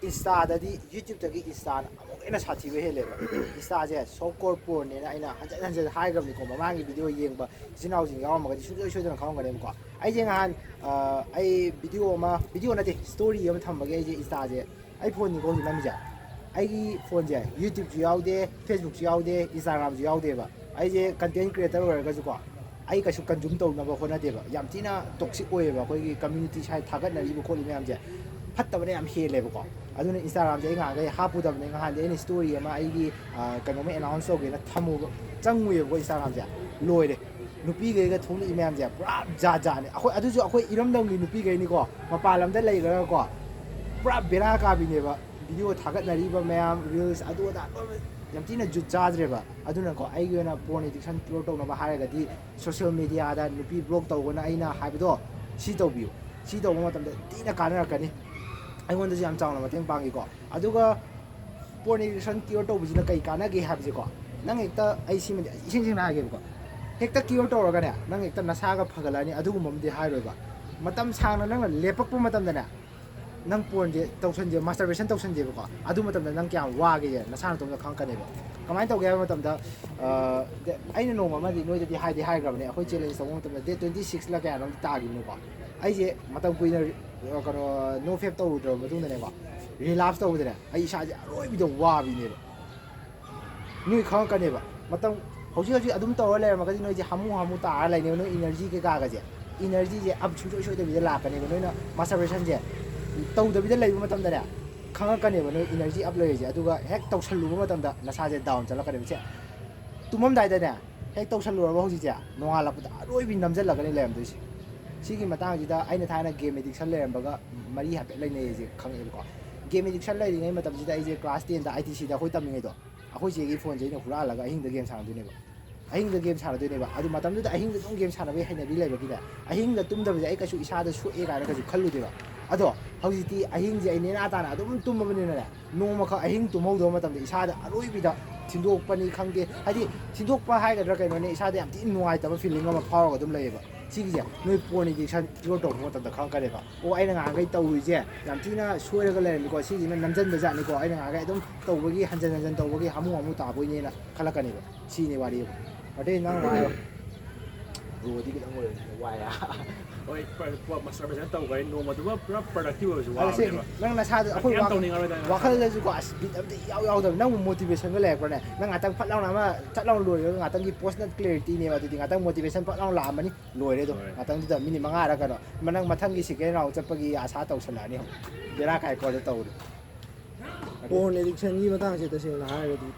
ꯏꯟꯁꯇꯥꯗꯗꯤ, ꯌꯨꯇ꯭ꯌꯨꯕꯇꯒꯤ ꯏꯟꯁꯇꯥꯅ ꯑꯃꯨꯛ ꯍꯦꯟꯅ ꯁꯥꯊꯤꯕ ꯍꯦꯜꯂꯦꯕ꯫ ꯏꯟꯁꯇꯥꯁꯦ ꯁꯣꯐ ꯀꯣꯔ ꯄꯣꯔꯟꯅꯦꯅ ꯑꯩꯅ ꯍꯟꯖꯟ ꯍꯟꯖꯟ ꯍꯥꯏꯈ꯭ꯔꯕꯅꯤꯀꯣ, ꯃꯃꯥꯡꯒꯤ ꯚꯤꯗꯤꯑꯣ ꯌꯦꯡꯕ ꯏꯆꯤꯟ ꯏꯅꯥꯎꯁꯤꯡ ꯌꯥꯎꯔꯝꯃꯒꯗꯤ ꯁꯨꯡꯁꯣꯏ ꯁꯣꯏꯗꯅ ꯈꯪꯉꯝꯒꯅꯦꯕꯀꯣ꯫ ꯑꯩꯁꯦ ꯅꯍꯥꯟ ꯑ, ꯑꯩ ꯚꯤꯗꯤꯑꯣ ꯑꯃ, ꯚꯤꯗꯤꯑꯣ ꯅꯠꯇꯦ, ꯁ꯭ꯇꯣꯔꯤ ꯑꯃ ꯊꯝꯕꯒꯤ ꯑꯩꯁꯦ ꯏꯟꯁꯇꯥꯁꯦ, ꯑꯩ ꯐꯣꯟꯅꯤꯀꯣ ꯍꯧꯖꯤꯛ ꯅꯝꯃꯤꯁꯦ, ꯑꯩꯒꯤ ꯐꯣꯟꯁꯦ ꯌꯨꯇ꯭ꯌꯨꯕꯁꯨ ꯌꯥꯎꯗꯦ, ꯐꯦꯁꯕꯨꯛꯁꯨ ꯌꯥꯎꯗꯦ, ꯏꯟꯁꯇꯥꯒ꯭ꯔꯥꯝꯁꯨ ꯌꯥꯎꯗꯦꯕ꯫ ꯑꯩꯁꯦ ꯀꯟꯇꯦꯟ ꯀ꯭ꯔꯤꯌꯦꯇꯔ ꯑꯣꯏꯔꯒꯁꯨꯀꯣ, ꯑꯩ ꯀꯩꯁꯨ ꯀꯟꯖꯨꯝ ꯇꯧꯅꯕ ꯍꯣꯠꯅꯗꯦꯕ꯫ ꯌꯥꯝ ꯊꯤꯅ ꯇꯣꯛꯁꯤꯛ ꯑꯣꯏꯌꯦꯕ ꯑꯩꯈꯣꯏꯒꯤ ꯀꯝꯃ꯭ꯌꯨꯅꯤꯇꯤ ꯁꯥꯏꯠ ꯊꯥꯒꯠꯅꯔꯤꯕ ꯈꯣꯠꯂꯤꯕ ꯃꯌꯥꯝꯁꯦ, ꯐꯠꯇꯕꯅ ꯌꯥꯝ ꯍꯦꯜꯂꯦꯕꯀꯣ꯫ ꯑꯗꯨꯅ ꯏꯟꯁꯇꯥꯒ꯭ꯔꯥꯝꯁꯦ ꯑꯩ ꯉꯍꯥꯟꯈꯩ ꯍꯥꯞꯄꯨꯗꯕꯅꯦ꯫ ꯉꯍꯥꯟꯗꯤ ꯑꯩꯅ ꯁ꯭ꯇꯣꯔꯤ ꯑꯃ ꯑꯩꯒꯤ ꯑ, ꯀꯩꯅꯣꯝꯃ ꯑꯦꯅꯥꯎꯟꯁ ꯇꯧꯒꯦꯅ ꯊꯝꯃꯨꯕ, ꯆꯪꯉꯨꯏꯌꯦꯕꯀꯣ ꯏꯟꯁꯇꯥꯒ꯭ꯔꯥꯝꯁꯦ꯫ ꯂꯣꯏꯔꯦ, ꯅꯨꯄꯤꯈꯩꯒ ꯊꯣꯛꯂꯛꯏ ꯃꯌꯥꯝꯁꯦ ꯄꯨꯔꯥ ꯖꯥꯠ ꯖꯥꯠꯅꯦ꯫ ꯑꯩꯈꯣꯏ ꯑꯗꯨꯁꯨ ꯑꯩꯈꯣꯏ ꯏꯔꯝꯗꯝꯒꯤ ꯅꯨꯄꯤꯈꯩꯅꯤꯀꯣ, ꯃꯄꯥꯟ ꯂꯝꯗ ꯂꯩꯈ꯭ꯔꯒꯀꯣ, ꯄꯨꯔꯥ ꯕꯦꯔꯥ ꯀꯥꯕꯤꯅꯦꯕ꯫ ꯚꯤꯗꯤꯑꯣ ꯊꯥꯒꯠꯅꯔꯤꯕ ꯃꯌꯥꯝ, ꯔꯤꯜꯁ ꯑꯗꯨ ꯑꯗꯥ ꯂꯣꯏꯅ ꯌꯥꯝ ꯊꯤꯅ ꯖꯨꯠ ꯆꯥꯗ꯭ꯔꯦꯕ꯫ ꯑꯗꯨꯅꯀꯣ, ꯑꯩꯒꯤ ꯑꯣꯏꯅ ꯄꯣꯔꯟ ꯑꯦꯗꯤꯛꯁꯟ ꯀ꯭ꯌꯣꯔ ꯇꯧꯅꯕ ꯍꯥꯏꯔꯒꯗꯤ ꯁꯣꯁꯤꯌꯦꯜ ꯃꯦꯗꯤꯌꯥꯗ ꯅꯨꯄꯤ ꯕ꯭ꯂꯣꯛ ꯇꯧꯕꯅ ꯑꯩꯅ ꯍꯥꯏꯕꯗꯣ, ꯁꯤ ꯇꯧꯕꯤꯌꯨ꯫ ꯁꯤ ꯇꯧꯕ ꯃꯇꯝꯗ ꯊꯤꯅ ꯀꯥꯟꯅꯔꯛꯀꯅꯤ, ꯑꯩꯉꯣꯟꯗꯁꯨ ꯌꯥꯝ ꯆꯥꯎꯅ ꯃꯇꯦꯡ ꯄꯥꯡꯉꯤꯀꯣ꯫ ꯑꯗꯨꯒ ꯄꯣꯔꯟ ꯑꯦꯗꯤꯛꯁꯟ ꯀ꯭ꯌꯣꯔ ꯇꯧꯕꯁꯤꯅ ꯀꯩ ꯀꯥꯟꯅꯒꯦ ꯍꯥꯏꯕꯁꯦꯀꯣ, ꯅꯪ ꯍꯦꯛꯇ, ꯑꯩ ꯁꯤꯃꯗꯤ ꯏꯁꯦꯡ ꯁꯦꯡꯅ ꯍꯥꯏꯒꯦꯕꯀꯣ, ꯍꯦꯛꯇ ꯀ꯭ꯌꯣꯔ ꯇꯧꯔꯒꯅꯦ, ꯅꯪ ꯍꯦꯛꯇ ꯅꯁꯥꯒ ꯐꯒꯠꯂꯛꯑꯅꯤ ꯑꯗꯨꯒꯨꯝꯕ ꯑꯃꯗꯤ ꯍꯥꯏꯔꯣꯏꯕ꯫ ꯃꯇꯝ ꯁꯥꯡꯅ ꯅꯪꯅ ꯂꯦꯞꯄꯛꯄ ꯃꯇꯝꯗꯅꯦ, ꯅꯪ ꯄꯣꯔꯟꯁꯦ ꯇꯧꯁꯟꯁꯦ, ꯃꯥꯁꯇꯔꯕꯦꯁꯟ ꯇꯧꯁꯟꯁꯦꯕꯀꯣ, ꯑꯗꯨ ꯃꯇꯝꯗ ꯅꯪ ꯀꯌꯥꯝ ꯋꯥꯒꯦꯁꯦ ꯅꯁꯥ ꯅꯇꯣꯝꯇ ꯈꯪꯉꯛꯀꯅꯦꯕ꯫ ꯀꯃꯥꯏꯅ ꯇꯧꯒꯦ ꯍꯥꯏꯕ ꯃꯇꯝꯗ, ꯑ, ꯑꯩꯅ ꯅꯣꯡꯃ ꯑꯃꯗꯤ ꯅꯣꯏꯗꯗꯤ ꯍꯥꯏꯗꯤ ꯍꯥꯏꯈ꯭ꯔꯕꯅꯦ, ꯑꯩꯈꯣꯏ ꯆꯦꯂꯦꯟꯖ ꯇꯧꯕ ꯃꯇꯝꯗ ꯗꯦꯠ ꯇ꯭ꯋꯦꯟꯇꯤ ꯁꯤꯛꯁꯂ ꯀꯌꯥꯅꯣꯝ ꯇꯥꯈꯤꯕꯅꯦꯀꯣ꯫ ꯑꯩꯁꯦ ꯃꯇꯝ ꯀꯨꯏꯅ, ꯑ, ꯀꯩꯅꯣ, ꯅꯣ ꯐꯦꯞ ꯇꯧꯔꯨꯗ꯭ꯔꯕ ꯃꯇꯨꯡꯗꯅꯦꯀꯣ, ꯔꯤꯂꯥꯞꯁ ꯇꯧꯕꯗꯅꯦ ꯑꯩ ꯏꯁꯥꯁꯦ ꯑꯔꯣꯏꯕꯤꯗ ꯋꯥꯕꯤꯅꯦꯕ꯫ ꯅꯣꯏ ꯈꯪꯉꯛꯀꯅꯦꯕ꯫ ꯃꯇꯝ ꯍꯧꯖꯤꯛ ꯍꯧꯖꯤꯛ ꯑꯗꯨꯝ ꯇꯧꯔ ꯂꯩꯔꯝꯃꯒꯗꯤ ꯅꯣꯏꯁꯦ ꯍꯥꯃꯨ ꯍꯥꯃꯨ ꯇꯥꯔ ꯂꯩꯅꯦꯕ, ꯅꯣꯏ ꯏꯅꯔꯖꯤ ꯀꯩꯀꯥꯒꯁꯦ꯫ ꯏꯅꯔꯖꯤꯁꯦ ꯑꯞ ꯁꯨꯡꯁꯣꯏ ꯁꯣꯏꯗꯕꯤꯗ ꯂꯥꯛꯀꯅꯦꯕ꯫ ꯅꯣꯏꯅ ꯃꯥꯁꯇꯔꯕꯦꯁꯟꯁꯦ ꯇꯧꯗꯕꯤꯗ ꯂꯩꯕ ꯃꯇꯝꯗꯅꯦ, ꯈꯪꯉꯛꯀꯅꯦꯕ ꯅꯣꯏ ꯏꯅꯔꯖꯤ ꯑꯞ ꯂꯩꯔꯤꯁꯦ꯫ ꯑꯗꯨꯒ ꯍꯦꯛ ꯇꯧꯁꯜꯂꯨꯕ ꯃꯇꯝꯗ ꯅꯁꯥꯁꯦ ꯗꯥꯎꯟ ꯆꯠꯂꯛꯀꯅꯦꯕ꯫ ꯁꯦ, ꯇꯨꯝꯃꯝꯗꯥꯏꯗꯅꯦ ꯍꯦꯛ ꯇꯧꯁꯜꯂꯨꯔꯕ ꯍꯧꯖꯤꯛꯁꯦ, ꯅꯣꯡꯉꯥꯜꯂꯛꯄꯗ ꯑꯔꯣꯏꯕꯤ ꯅꯝꯁꯤꯜꯂꯒꯅꯦ ꯂꯩꯔꯝꯗꯣꯏꯁꯦ꯫ ꯁꯤꯒꯤ ꯃꯇꯥꯡꯁꯤꯗ ꯑꯩꯅ ꯊꯥꯏꯅ ꯒꯦꯝ ꯑꯦꯗꯤꯛꯁꯟ ꯂꯩꯔꯝꯕꯒ ꯃꯔꯤ ꯍꯥꯏꯐꯦꯠ ꯂꯩꯅꯩꯁꯦ ꯈꯪꯉꯛꯑꯦꯕꯀꯣ꯫ ꯒꯦꯝ ꯑꯦꯗꯤꯛꯁꯟ ꯂꯩꯔꯤꯉꯩ ꯃꯇꯝꯁꯤꯗ ꯑꯩꯁꯦ ꯀ꯭ꯂꯥꯁ ꯇꯦꯟꯗ ꯑꯥꯏ ꯇꯤ ꯁꯤꯗ ꯑꯩꯈꯣꯏ ꯇꯝꯃꯤꯉꯩꯗꯣ, ꯑꯩꯈꯣꯏ ꯆꯦꯒꯤ ꯐꯣꯟꯁꯦ ꯑꯩꯅ ꯍꯨꯔꯥꯜꯂꯒ ꯑꯍꯤꯡꯗ ꯒꯦꯝ ꯁꯥꯟꯅꯗꯣꯏꯅꯦꯕ꯫ ꯑꯍꯤꯡꯗ ꯒꯦꯝ ꯁꯥꯟꯅꯗꯣꯏꯅꯦꯕ꯫ ꯑꯗꯨ ꯃꯇꯝꯗꯨꯗ ꯑꯍꯤꯡꯗ ꯑꯗꯨꯝ ꯒꯦꯝ ꯁꯥꯟꯅꯕꯒꯤ ꯍꯩꯅꯕꯤ ꯂꯩꯕꯒꯤꯅꯦ, ꯑꯍꯤꯡꯗ ꯇꯨꯝꯗꯕꯁꯦ ꯑꯩ ꯀꯩꯁꯨ ꯏꯁꯥꯗ ꯁꯣꯛꯑꯦ ꯀꯥꯏꯅ ꯀꯩꯁꯨ ꯈꯜꯂꯨꯗꯦꯕ꯫ ꯑꯗꯣ ꯍꯧꯖꯤꯛꯇꯤ ꯑꯍꯤꯡꯁꯦ ꯑꯩ ꯅꯦꯅꯥ ꯇꯥꯅ ꯑꯗꯨꯝ ꯇꯨꯝꯃꯕꯅꯤꯅꯅꯦ, ꯅꯣꯡꯃꯈꯛ ꯑꯍꯤꯡ ꯇꯨꯝꯍꯧꯗꯕ ꯃꯇꯝꯗ ꯏꯁꯥꯗ ꯑꯔꯣꯏꯕꯤꯗ ꯊꯤꯟꯗꯣꯛꯄꯅꯤ ꯈꯪꯗꯦ, ꯍꯥꯏꯗꯤ ꯊꯤꯟꯗꯣꯛꯄ ꯍꯥꯏꯒꯗ꯭ꯔꯥ ꯀꯩꯅꯣꯅꯦ, ꯏꯁꯥꯗ ꯌꯥꯝ ꯊꯤꯅ ꯅꯨꯡꯉꯥꯏꯇꯕ ꯐꯤꯂꯤꯡ ꯑꯃ ꯐꯥꯎꯔꯒ ꯑꯗꯨꯝ ꯂꯩꯌꯦꯕ꯫ ꯁꯤꯒꯤꯁꯦ ꯅꯣꯏ ꯄꯣꯔꯟ ꯑꯦꯗꯤꯛꯁꯟ ꯀ꯭ꯌꯣꯔ ꯇꯧꯕ ꯃꯇꯝꯗ ꯈꯪꯉꯛꯀꯅꯦꯕ꯫ ꯑꯣ, ꯑꯩꯅ ꯉꯍꯥꯟꯈꯩ ꯇꯧꯔꯤꯁꯦ ꯌꯥꯝ ꯊꯤꯅ ꯁꯣꯏꯔꯒ ꯂꯩꯔꯝꯃꯤꯀꯣ, ꯁꯤꯁꯤꯅ ꯅꯝꯖꯟꯕ ꯖꯥꯠꯅꯤꯀꯣ, ꯑꯩꯅ ꯉꯍꯥꯟꯈꯩ ꯑꯗꯨꯝ ꯇꯧꯕꯒꯤ, ꯍꯟꯖꯟ ꯍꯟꯖꯟ ꯇꯧꯕꯒꯤ ꯍꯥꯃꯨ ꯍꯥꯃꯨ ꯇꯥꯕꯣꯏꯅꯦꯅ ꯈꯜꯂꯛꯀꯅꯦꯕ꯫ ꯁꯤꯅꯤ ꯋꯥꯔꯤ꯫ ꯑꯇꯩ ꯅꯪ ꯍꯥꯏꯔꯣ꯫ ꯕ꯭ꯔꯣꯗꯤ ꯈꯤꯇꯪ ꯑꯣꯏꯔꯝꯅꯤ ꯋꯥꯏ꯫ ꯍꯣꯏ, ꯄ꯭ꯔ-, ꯄ꯭ꯔ-, ꯃꯥꯁꯇꯔ ꯐꯖꯅ ꯇꯧꯈ꯭ꯔꯦ, ꯅꯣꯡꯃꯗꯨꯃ ꯄꯨꯔꯥ ꯄ꯭ꯔꯗꯛꯇꯤꯚ ꯑꯣꯏꯕꯁꯨ ꯑꯗ ꯁꯦꯡꯅ ꯋꯥꯕꯅꯦꯕ꯫ ꯅꯪ ꯅꯁꯥꯗ ꯑꯩꯈꯣꯏ ꯌꯥꯝ ꯋꯥ-, ꯇꯧꯅꯤꯡꯉꯔꯣꯏꯗ ꯅꯪ꯫ ꯋꯥꯈꯜꯗꯁꯨꯀꯣ ꯑꯁ ꯕꯤꯠ ꯑꯝꯇ ꯏꯌꯥꯎ ꯌꯥꯎꯗꯕ꯫ ꯅꯪꯕꯨ ꯃꯣꯇꯤꯚꯦꯁꯟꯒ ꯂꯩꯔꯛꯄ꯭ꯔꯅꯦ? ꯅꯪ ꯉꯥꯛꯇꯪ ꯐꯠ ꯂꯥꯎꯅ ꯑꯃ ꯆꯠ ꯂꯥꯎꯅ ꯂꯣꯏꯔꯒ ꯉꯥꯛꯇꯪꯒꯤ ꯄꯣꯁꯅꯦꯜ ꯀ꯭ꯂꯦꯔꯤꯇꯤꯅꯦꯕ꯫ ꯑꯗꯨꯗꯤ ꯉꯥꯛꯇꯪ ꯃꯣꯇꯤꯚꯦꯁꯟ ꯐꯠ ꯂꯥꯎꯅ ꯂꯥꯛꯑꯝꯃꯅꯤ, ꯂꯣꯏꯔꯦ ꯑꯗꯨꯝ꯫ ꯍꯣꯏ꯫ ꯉꯥꯛꯇꯪꯗꯨꯗ ꯃꯤꯅꯤꯠ ꯃꯉꯥꯔ ꯀꯩꯅꯣ, ꯃ-, ꯅꯪ ꯃꯊꯪꯒꯤ ꯁꯦꯀꯦꯟ ꯔꯥꯎꯟ ꯆꯠꯄꯒꯤ ꯑꯥꯁꯥ ꯇꯧꯁꯜꯂꯛꯑꯅꯤ ꯑꯃꯨꯛ꯫ ꯕꯦꯔꯥ ꯀꯥꯏꯀꯣ ꯑꯗꯨ ꯇꯧꯔꯗꯤ꯫ ꯄꯣꯔꯟ ꯑꯦꯗꯤꯛꯁꯟꯒꯤ ꯃꯇꯥꯡꯁꯦ ꯇꯁꯦꯡꯅ ꯍꯥꯏꯔꯒꯗꯤ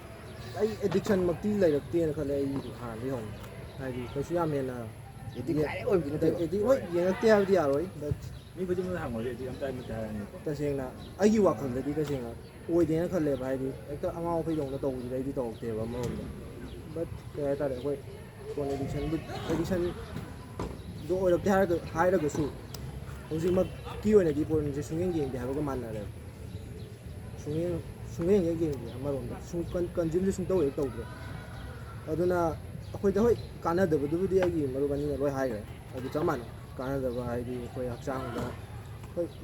ꯑꯩ ꯑꯦꯗꯤꯛꯁꯟꯃꯛꯇꯤ ꯂꯩꯔꯛꯇꯦꯅ ꯈꯜꯂꯦ꯫ ꯑꯩ ꯍꯥꯟꯅꯗꯒꯤ ꯍꯧꯅ ꯍꯥꯏꯗꯤ ꯀꯩꯁꯨ ꯌꯥꯝ ꯍꯦꯟꯅ ꯑꯦꯗꯤꯛ ꯌꯦ-, ꯗꯥꯏꯔꯦꯛ ꯑꯣꯏꯕꯗꯤ ꯅꯠꯇꯦꯕ꯫ ꯑꯦꯗꯤꯛ ꯍꯣꯏ, ꯌꯦꯡꯉꯛꯇꯦ ꯍꯥꯏꯕꯗꯤ ꯌꯥꯔꯣꯏ, but ꯃꯤ ꯈꯨꯗꯤꯡꯃꯛꯅ ꯍꯪꯉꯨꯔꯗꯤ ꯑꯦꯗꯤꯛ ꯑꯝꯇ ꯑꯃꯠꯇ ꯍꯥꯏꯔꯛꯑꯅꯤꯀꯣ꯫ ꯇꯁꯦꯡꯅ ꯑꯩꯒꯤ ꯋꯥꯈꯜꯗꯗꯤ ꯇꯁꯦꯡꯅ ꯑꯣꯏꯗꯦꯅ ꯈꯜꯂꯦꯕ꯫ ꯍꯥꯏꯗꯤ ꯍꯦꯛꯇ ꯑꯉꯥꯎ ꯑꯐꯩꯗꯧꯅ ꯇꯧꯕꯗꯨꯗꯤ ꯑꯩꯗꯤ ꯇꯧꯔꯛꯇꯦꯕ ꯑꯃꯔꯣꯝꯗ꯫ But ꯀꯩ ꯍꯥꯏꯇꯥꯔꯦ, ꯑꯩꯈꯣꯏ ꯐꯣꯟ ꯑꯦꯗꯤꯛꯁꯟꯕꯨ, ꯑꯦꯗꯤꯛꯁꯟꯗꯣ ꯑꯣꯏꯔꯛꯇꯦ ꯍꯥꯏꯔꯒ, ꯍꯥꯏꯔꯒꯁꯨ ꯍꯧꯖꯤꯛꯃꯛꯀꯤ ꯑꯣꯏꯅꯗꯤ ꯐꯣꯟꯁꯦ ꯁꯨꯡꯌꯦꯡ ꯌꯦꯡꯗꯦ ꯍꯥꯏꯕꯒ ꯃꯥꯟꯅꯔꯦꯕ꯫ ꯁꯨꯡꯌꯦꯡ, ꯁꯨꯡꯌꯦꯡ ꯍꯦꯛ ꯌꯦꯡꯗꯦ ꯑꯃꯔꯣꯝꯗ꯫ ꯁꯨꯝ ꯀꯟ-, ꯀꯟꯖ꯭ꯌꯨꯝꯁꯦ ꯁꯨꯡꯇꯧ ꯍꯦꯛ ꯇꯧꯗ꯭ꯔꯦ꯫ ꯑꯗꯨꯅ ꯑꯩꯈꯣꯏꯗ ꯍꯣꯏ ꯀꯥꯟꯅꯗꯕꯗꯨꯕꯨꯗꯤ ꯑꯩꯒꯤ ꯃꯔꯨꯞ ꯑꯅꯤꯅ ꯂꯣꯏ ꯍꯥꯏꯈ꯭ꯔꯦ꯫ ꯑꯗꯨ ꯆꯞ ꯃꯥꯟꯅꯩ꯫ ꯀꯥꯟꯅꯗꯕ ꯍꯥꯏꯗꯤ ꯑꯩꯈꯣꯏ ꯍꯛꯆꯥꯡꯗ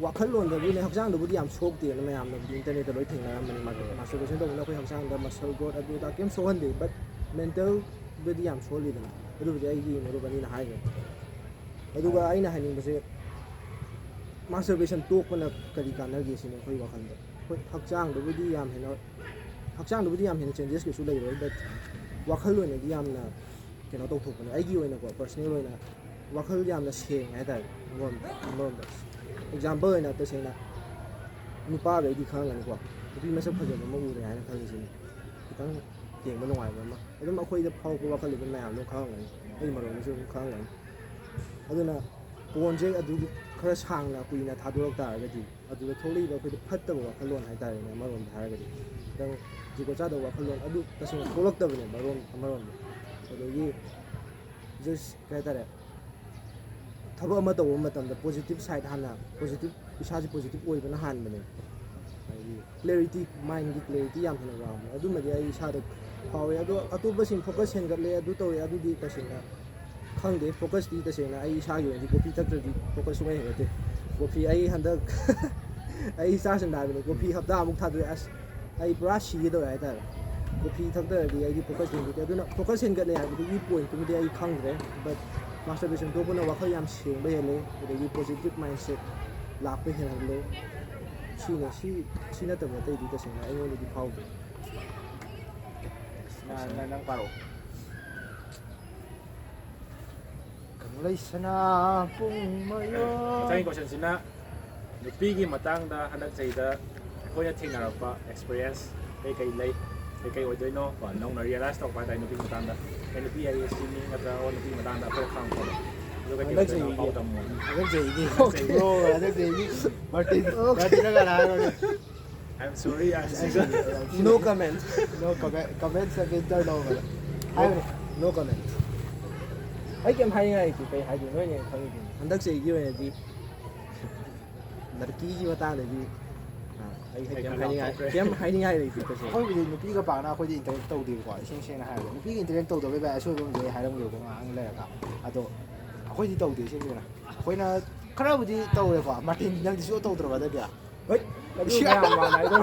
ꯋꯥꯈꯜꯂꯣꯟꯗꯕꯨꯅꯦ, ꯍꯛꯆꯥꯡꯗꯕꯨꯗꯤ ꯌꯥꯝ ꯁꯣꯛꯇꯦꯅ ꯃꯌꯥꯝꯅꯕꯨꯗꯤ ꯏꯟꯇꯔꯅꯦꯠꯇ ꯂꯣꯏ ꯊꯦꯡꯅꯔꯝꯕꯅꯤ꯫ ꯃꯥꯁꯇꯔꯕꯦꯁꯟ ꯇꯧꯕꯅ ꯑꯩꯈꯣꯏ ꯍꯛꯆꯥꯡꯗ ꯃꯁꯜ ꯒ꯭ꯔꯣꯠ ꯑꯗꯨ ꯑꯗꯥ ꯀꯩꯝ ꯁꯣꯛꯍꯟꯗꯦ, ꯕꯠ ꯃꯦꯟꯇꯦꯜꯗꯗꯤ ꯌꯥꯝ ꯁꯣꯛꯍꯜꯂꯤꯗꯅ꯫ ꯑꯗꯨꯕꯨꯗꯤ ꯑꯩꯒꯤ ꯃꯔꯨꯞ ꯑꯅꯤꯅ ꯍꯥꯏꯈ꯭ꯔꯦ꯫ ꯑꯗꯨꯒ ꯑꯩꯅ ꯍꯥꯏꯅꯤꯡꯕꯁꯦ, ꯃꯥꯁꯇꯔꯕꯦꯁꯟ ꯇꯣꯛꯄꯅ ꯀꯔꯤ ꯀꯥꯟꯅꯒꯦ ꯁꯤꯅꯤ ꯑꯩꯈꯣꯏ ꯋꯥꯈꯜꯗ꯫ ꯍꯣꯏ, ꯍꯛꯆꯥꯡꯗꯕꯨꯗꯤ ꯌꯥꯝ ꯍꯦꯟꯅ, ꯍꯛꯆꯥꯡꯗꯕꯨꯗꯤ ꯌꯥꯝ ꯍꯦꯟꯅ ꯆꯦꯟꯖꯦꯁ ꯀꯩꯁꯨ ꯂꯩꯔꯣꯏ, ꯕꯠ ꯋꯥꯈꯜ ꯑꯣꯏꯅꯗꯤ ꯌꯥꯝꯅ ꯀꯩꯅꯣ ꯇꯧꯊꯣꯛꯄꯅꯦ꯫ ꯑꯩꯒꯤ ꯑꯣꯏꯅꯀꯣ, ꯄꯔꯁꯅꯦꯜ ꯑꯣꯏꯅ ꯋꯥꯈꯜ ꯌꯥꯝꯅ ꯁꯦꯡꯉꯦ ꯍꯥꯏꯇꯥꯔꯦ꯫ ꯑꯃꯔꯣꯝꯗ, ꯑꯃꯔꯣꯝꯗ ꯑꯦꯛꯖꯥꯝꯄꯜ ꯑꯣꯏꯅ, ꯇꯁꯦꯡꯅ ꯅꯨꯄꯥꯈꯩꯗꯤ ꯈꯪꯉꯝꯒꯅꯤꯀꯣ, ꯅꯨꯄꯤ ꯃꯁꯛ ꯐꯖꯕ ꯑꯃ ꯎꯔꯦ ꯍꯥꯏꯅ ꯈꯜꯂꯤꯁꯤꯅꯦ, ꯈꯤꯇꯪ ꯌꯦꯡꯕ ꯅꯨꯡꯉꯥꯏꯕ ꯑꯃ ꯑꯗꯨꯝ ꯑꯩꯈꯣꯏꯗ ꯐꯥꯎꯔꯛꯄ ꯋꯥꯈꯜ ꯑꯗꯨꯝ ꯃꯌꯥꯝ ꯑꯗꯨꯝ ꯈꯪꯉꯝꯒꯅꯤ, ꯑꯩ ꯃꯔꯣꯝꯗꯁꯨ ꯑꯗꯨꯝ ꯈꯪꯉꯝꯒꯅꯤ꯫ ꯑꯗꯨꯅ ꯄꯣꯟꯁꯦ ꯑꯗꯨꯒꯤ ꯈꯔ ꯁꯥꯡꯅ ꯀꯨꯏꯅ ꯊꯥꯗꯣꯔꯛ ꯇꯥꯔꯒꯗꯤ, ꯑꯗꯨꯗ ꯊꯣꯛꯂꯛꯏꯕ ꯑꯩꯈꯣꯏꯗ ꯐꯠꯇꯕ ꯋꯥꯈꯜꯂꯣꯟ ꯍꯥꯏꯇꯥꯔꯦꯅꯦ, ꯑꯃꯔꯣꯝꯗ ꯍꯥꯏꯔꯒꯗꯤ ꯈꯤꯇꯪ ꯖꯨꯒꯣꯠ ꯆꯥꯗꯕ ꯋꯥꯈꯜꯂꯣꯟ ꯑꯗꯨ ꯇꯁꯦꯡꯅ ꯊꯣꯛꯂꯛꯇꯕꯅꯦ ꯃꯔꯣꯝ ꯑꯃꯔꯣꯝꯗ꯫ ꯑꯗꯒꯤ ꯖꯁ ꯀꯩ ꯍꯥꯏꯇꯥꯔꯦ, ꯊꯕꯛ ꯑꯃ ꯇꯧꯕ ꯃꯇꯝꯗ ꯄꯣꯖꯤꯇꯤꯚ ꯁꯥꯏꯠ ꯍꯥꯟꯅ, ꯄꯣꯖꯤꯇꯤꯚ, ꯏꯁꯥꯁꯦ ꯄꯣꯖꯤꯇꯤꯚ ꯑꯣꯏꯕꯅ ꯍꯥꯟꯕꯅꯦ꯫ ꯍꯥꯏꯗꯤ ꯀ꯭ꯂꯦꯔꯤꯇꯤ, ꯃꯥꯏꯟꯒꯤ ꯀ꯭ꯂꯦꯔꯤꯇꯤ ꯌꯥꯝ ꯍꯦꯟꯅ ꯋꯥꯡꯕꯅꯦ꯫ ꯑꯗꯨꯃꯗꯤ ꯑꯩ ꯏꯁꯥꯗ ꯐꯥꯎꯋꯦ꯫ ꯑꯗꯣ ꯑꯇꯣꯞꯄꯁꯤꯡ ꯐꯣꯀꯁ ꯍꯦꯟꯒꯠꯂꯦ, ꯑꯗꯨ ꯇꯧꯋꯦ, ꯑꯗꯨꯗꯤ ꯇꯁꯦꯡꯅ ꯈꯪꯗꯦ꯫ ꯐꯣꯀꯁꯇꯤ ꯇꯁꯦꯡꯅ ꯑꯩ ꯏꯁꯥꯒꯤ ꯑꯣꯏꯅꯗꯤ ꯀꯣꯐꯤ ꯊꯛꯇ꯭ꯔꯗꯤ ꯐꯣꯀꯁ ꯁꯨꯡꯍꯦꯟ ꯍꯦꯟꯒꯠꯇꯦ꯫ ꯀꯣꯐꯤ ꯑꯩ ꯍꯟꯗꯛ ꯑꯩ ꯏꯆꯥꯁꯤꯡꯗ ꯍꯥꯏꯕꯅꯦ, ꯀꯣꯐꯤ ꯍꯞꯇꯥ ꯑꯃꯨꯛ ꯊꯥꯗꯣꯛꯑꯦ, ꯑꯁ ꯑꯩ ꯄꯨꯔꯥ ꯁꯤꯒꯦ ꯇꯧꯋꯦ ꯍꯥꯏꯇꯥꯔꯦ꯫ ꯀꯣꯐꯤ ꯊꯛꯇ꯭ꯔꯗꯤ ꯑꯩꯗꯤ ꯐꯣꯀꯁ ꯍꯦꯟꯒꯠꯇꯦ꯫ ꯑꯗꯨꯅ ꯐꯣꯀꯁ ꯍꯦꯟꯒꯠꯂꯦ ꯍꯥꯏꯕꯗꯨꯒꯤ ꯄꯣꯏꯟꯠꯇꯨꯃꯗꯤ ꯑꯩ ꯈꯪꯗ꯭ꯔꯦ, ꯕꯠ ꯃꯥꯁꯇꯔꯕꯦꯁꯟ ꯇꯣꯛꯄꯅ ꯋꯥꯈꯜ ꯌꯥꯝ ꯁꯦꯡꯕ ꯍꯦꯜꯂꯦ, ꯑꯗꯒꯤ ꯄꯣꯖꯤꯇꯤꯚ ꯃꯥꯏꯟꯁꯦꯠ ꯂꯥꯛꯄ ꯍꯦꯜꯍꯜꯂꯦ꯫ ꯁꯤꯅ, ꯁꯤ, ꯁꯤ ꯅꯠꯇꯕ ꯑꯇꯩꯗꯤ ꯇꯁꯦꯡꯅ ꯑꯩꯉꯣꯟꯗꯗꯤ ꯐꯥꯎꯗꯦ꯫ ꯅꯪ, ꯅꯪ, ꯅꯪ ꯄꯥꯔꯛꯑꯣ꯫ ꯀꯪꯂꯩ ꯁꯅꯥ ꯄꯨꯡ ꯃꯌꯣꯟ꯫ ꯃꯊꯪꯒꯤ ꯀꯣꯏꯁꯟꯁꯤꯅ ꯅꯨꯄꯤꯒꯤ ꯃꯇꯥꯡꯗ ꯍꯟꯗꯛ ꯆꯍꯤꯗ ꯑꯩꯈꯣꯏꯅ ꯊꯦꯡꯅꯔꯛꯄ ꯑꯦꯛꯁꯄꯤꯔꯤꯌꯦꯟꯁ ꯀꯩꯀꯩ ꯂꯩ, ꯀꯩꯀꯩ ꯑꯣꯏꯗꯣꯏꯅꯣ? ꯀꯣ, ꯅꯧꯅ ꯔꯤꯌꯦꯂꯥꯏꯁ ꯇꯧꯔꯛꯄ ꯍꯥꯏꯇꯥꯔꯦ ꯅꯨꯄꯤ ꯃꯇꯥꯡꯗ꯫ ꯑꯩ ꯅꯨꯄꯤ ꯍꯥꯏꯁꯦ ꯁꯤꯅꯤ ꯅꯠꯇ꯭ꯔꯒ ꯅꯨꯄꯤ ꯃꯇꯥꯡꯗ ꯑꯩꯈꯣꯏꯅ ꯈꯪꯕ ꯄꯣꯠ꯫ ꯑꯗꯨꯒ ꯀꯩ ꯍꯟꯗꯛ ꯑꯣꯏꯗꯣꯏꯅꯣ? ꯆꯍꯤꯒꯤ ꯄꯥꯎ ꯇꯝꯃꯣ꯫ ꯍꯟꯗꯛ ꯆꯍꯤꯒꯤ ꯍꯟꯗꯛ ꯆꯍꯤꯒꯤ꯫ ꯕ꯭ꯔꯣ, ꯍꯟꯗꯛ ꯆꯍꯤꯒꯤ ꯕꯥꯔꯇꯤ, ꯕꯥꯔꯇꯤꯅ ꯀꯅꯥ ꯍꯥꯏꯔꯣꯅꯦ? I'm sorry, I'm No comment. No comment, comment section turn over. ꯍꯥꯏꯕꯅꯦ꯫ No comment. ꯑꯩ ꯀꯩꯝ ꯍꯥꯏꯅꯤꯡꯉꯥꯏ ꯂꯩꯇꯦ, ꯀꯩ ꯍꯥꯏꯗꯣꯏꯅꯣ, ꯅꯣꯏꯅ ꯍꯦꯟꯅ ꯈꯪꯉꯤꯗꯨꯅꯤ꯫ ꯍꯟꯗꯛ ꯆꯍꯤꯒꯤ ꯑꯣꯏꯅꯗꯤ ꯂꯔꯀꯤꯒꯤ ꯃꯇꯥꯡꯗꯗꯤ, ꯑꯥ, ꯑꯩ, ꯑꯩ ꯑꯩ ꯀꯩꯝ ꯈꯔ ꯍꯥꯏꯅꯤꯡꯉꯥꯏ, ꯂꯥꯎꯊꯣꯛꯈ꯭ꯔꯦ꯫ ꯀꯩꯝ ꯍꯥꯏꯅꯤꯡꯉꯥꯏ ꯂꯩꯇꯦ ꯇꯁꯦꯡꯅ꯫ ꯑꯩꯈꯣꯏꯕꯨꯗꯤ ꯅꯨꯄꯤꯒ ꯄꯥꯛꯅ ꯑꯩꯈꯣꯏꯗꯤ ꯏꯟꯇꯔꯦꯛ ꯇꯧꯗꯦꯕꯀꯣ, ꯏꯁꯦꯡ ꯁꯦꯡꯅ ꯍꯥꯏꯔꯕꯗ꯫ ꯅꯨꯄꯤꯒ ꯏꯟꯇꯔꯦꯛ ꯇꯧꯗꯕꯩ ꯚꯥꯏ ꯑꯁꯣꯏꯕ ꯑꯃꯗꯤ ꯑꯩ ꯍꯥꯏꯔꯝꯒꯦꯕꯀꯣ ꯉꯥꯏꯍꯥꯛ ꯂꯩꯔꯒ꯫ ꯑꯗꯣ ꯑꯩꯈꯣꯏꯗꯤ ꯇꯧꯗꯦ, ꯏꯁꯦꯡ ꯁꯦꯡꯅ꯫ ꯑꯩꯈꯣꯏꯅ ꯈꯔꯕꯨꯗꯤ ꯇꯧꯔꯦꯀꯣ꯫ ꯃꯥꯔꯇꯤꯟ, ꯅꯪꯗꯤ ꯁꯨꯡꯇꯧ ꯇꯧꯗ꯭ꯔꯕ ꯍꯟꯗꯛꯀꯤ? ꯍꯣꯏ, ꯑꯗꯨ ꯃꯌꯥꯝ ꯃꯥꯟꯅ ꯍꯥꯏꯗꯣ꯫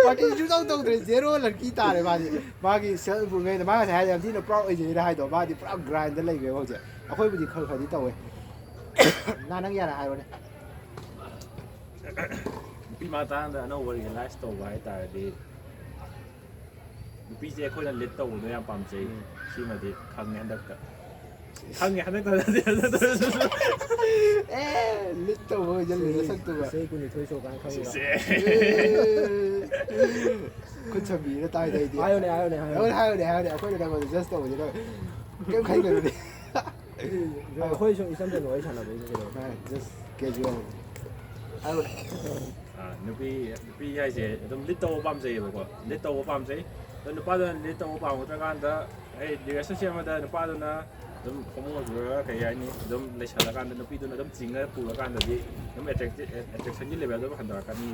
ꯃꯥꯔꯇꯤꯟ ꯁꯨꯡꯇꯧ ꯇꯧꯗ꯭ꯔꯦ, ꯖꯦꯔꯣ ꯂꯛꯀꯤ ꯇꯥꯔꯦ ꯃꯥꯗꯤ꯫ ꯃꯥꯒꯤ ꯁꯦꯜꯐ ꯏꯝꯄ꯭ꯔꯨꯚꯃꯦꯟ, ꯃꯥ ꯉꯁꯥꯏ ꯍꯥꯏꯔꯦ ꯌꯥꯝ ꯊꯤꯅ ꯄ꯭ꯔꯥꯎꯗ ꯑꯣꯏꯖꯩꯅ ꯍꯥꯏꯗꯣ꯫ ꯃꯥꯗꯤ ꯄꯨꯔꯥ ꯒ꯭ꯔꯥꯏꯟꯗ ꯂꯩꯈ꯭ꯔꯦꯕ ꯍꯧꯖꯤꯛ꯫ ꯑꯩꯈꯣꯏꯕꯨꯗꯤ ꯈꯔ ꯈꯔꯗꯤ ꯇꯧꯋꯦ꯫ ꯅꯥ, ꯅꯪ ꯌꯥꯔꯦ ꯍꯥꯏꯔꯣꯅꯦ꯫ ꯅꯨꯄꯤ ꯃꯇꯥꯡꯗ ꯑꯅꯧꯕ ꯔꯤꯌꯦꯂꯥꯏꯁ ꯇꯧꯕ ꯍꯥꯏ ꯇꯥꯔꯗꯤ, ꯅꯨꯄꯤꯁꯦ ꯑꯩꯈꯣꯏꯅ ꯂꯤꯠ ꯇꯧꯕꯗꯣ ꯌꯥꯝ ꯄꯥꯝꯖꯩ꯫ ꯁꯤꯃꯗꯤ ꯈꯪꯉꯦ ꯍꯟꯗꯛꯇ꯫ ꯈꯪꯉꯦ ꯍꯟꯗꯛꯇ ꯅꯠꯇꯦ, ꯍꯟꯗꯛꯇ꯫ ꯑꯦ, ꯂꯤꯠ ꯇꯧꯕ ꯑꯣꯏꯖꯜꯂꯦ ꯅꯁꯛꯇꯨꯒ꯫ ꯆꯍꯤ ꯀꯨꯟꯅꯤꯊꯣꯏ ꯁꯨꯔꯀꯥꯟꯗ ꯈꯪꯉꯤꯔꯣ? ꯁꯦ꯫ ꯈꯨꯠ ꯁꯝꯕꯤꯔ ꯇꯥꯏꯗ ꯑꯩꯗꯤ꯫ ꯍꯥꯏꯌꯨꯅꯦ, ꯍꯥꯏꯌꯨꯅꯦ, ꯍꯥꯏꯌꯨꯅꯦ꯫ ꯍꯥꯏꯌꯨꯅꯦ, ꯍꯥꯏꯌꯨꯅꯦ, ꯍꯥꯏꯌꯨꯅꯦ꯫ ꯑꯩꯈꯣꯏꯅ ꯅꯪꯉꯣꯟꯗ ꯖꯁ ꯇꯧꯕꯁꯤꯗ ꯀꯩꯝ ꯈꯟꯒꯅꯨꯅꯦ꯫ ꯑꯩꯈꯣꯏ ꯁꯨꯝ ꯏꯆꯝ ꯆꯝꯅ ꯋꯥꯔꯤ ꯁꯥꯟꯅꯕꯒꯤꯅꯤ ꯀꯩꯗꯧꯔꯒꯦ? Just casual. ꯍꯥꯏꯌꯨꯅꯦ꯫ ꯑꯥ, ꯅꯨꯄꯤ ꯅꯨꯄꯤ ꯍꯥꯏꯁꯦ ꯑꯗꯨꯝ ꯂꯤꯠ ꯇꯧꯕ ꯄꯥꯝꯖꯩꯌꯦꯕꯀꯣ꯫ ꯂꯤꯠ ꯇꯧꯕ ꯄꯥꯝꯖꯩ꯫ ꯑꯗꯣ ꯅꯨꯄꯥꯗꯨꯅ ꯂꯤꯠ ꯇꯧꯕ ꯄꯥꯝꯃꯛꯇ꯭ꯔꯀꯥꯟꯗ, ꯑꯩ ꯔꯤꯂꯦꯁꯟꯁꯤꯞ ꯑꯃꯗ ꯅꯨꯄꯥꯗꯨꯅ ꯑꯗꯨꯝ ꯍꯣꯃꯣ ꯆꯨꯔꯒ, ꯀꯩ ꯍꯥꯏꯅꯤ, ꯑꯗꯨꯝ ꯂꯩꯁꯜꯂꯀꯥꯟꯗ ꯅꯨꯄꯤꯗꯨꯅ ꯑꯗꯨꯝ ꯆꯤꯡꯉ ꯄꯨꯔꯀꯥꯟꯗꯗꯤ ꯑꯗꯨꯝ ꯑꯦꯇ꯭ꯔꯦꯛꯁꯟꯒꯤ ꯂꯦꯚꯦꯜꯗꯣ ꯑꯗꯨꯝ ꯍꯟꯊꯔꯛꯀꯅꯤ꯫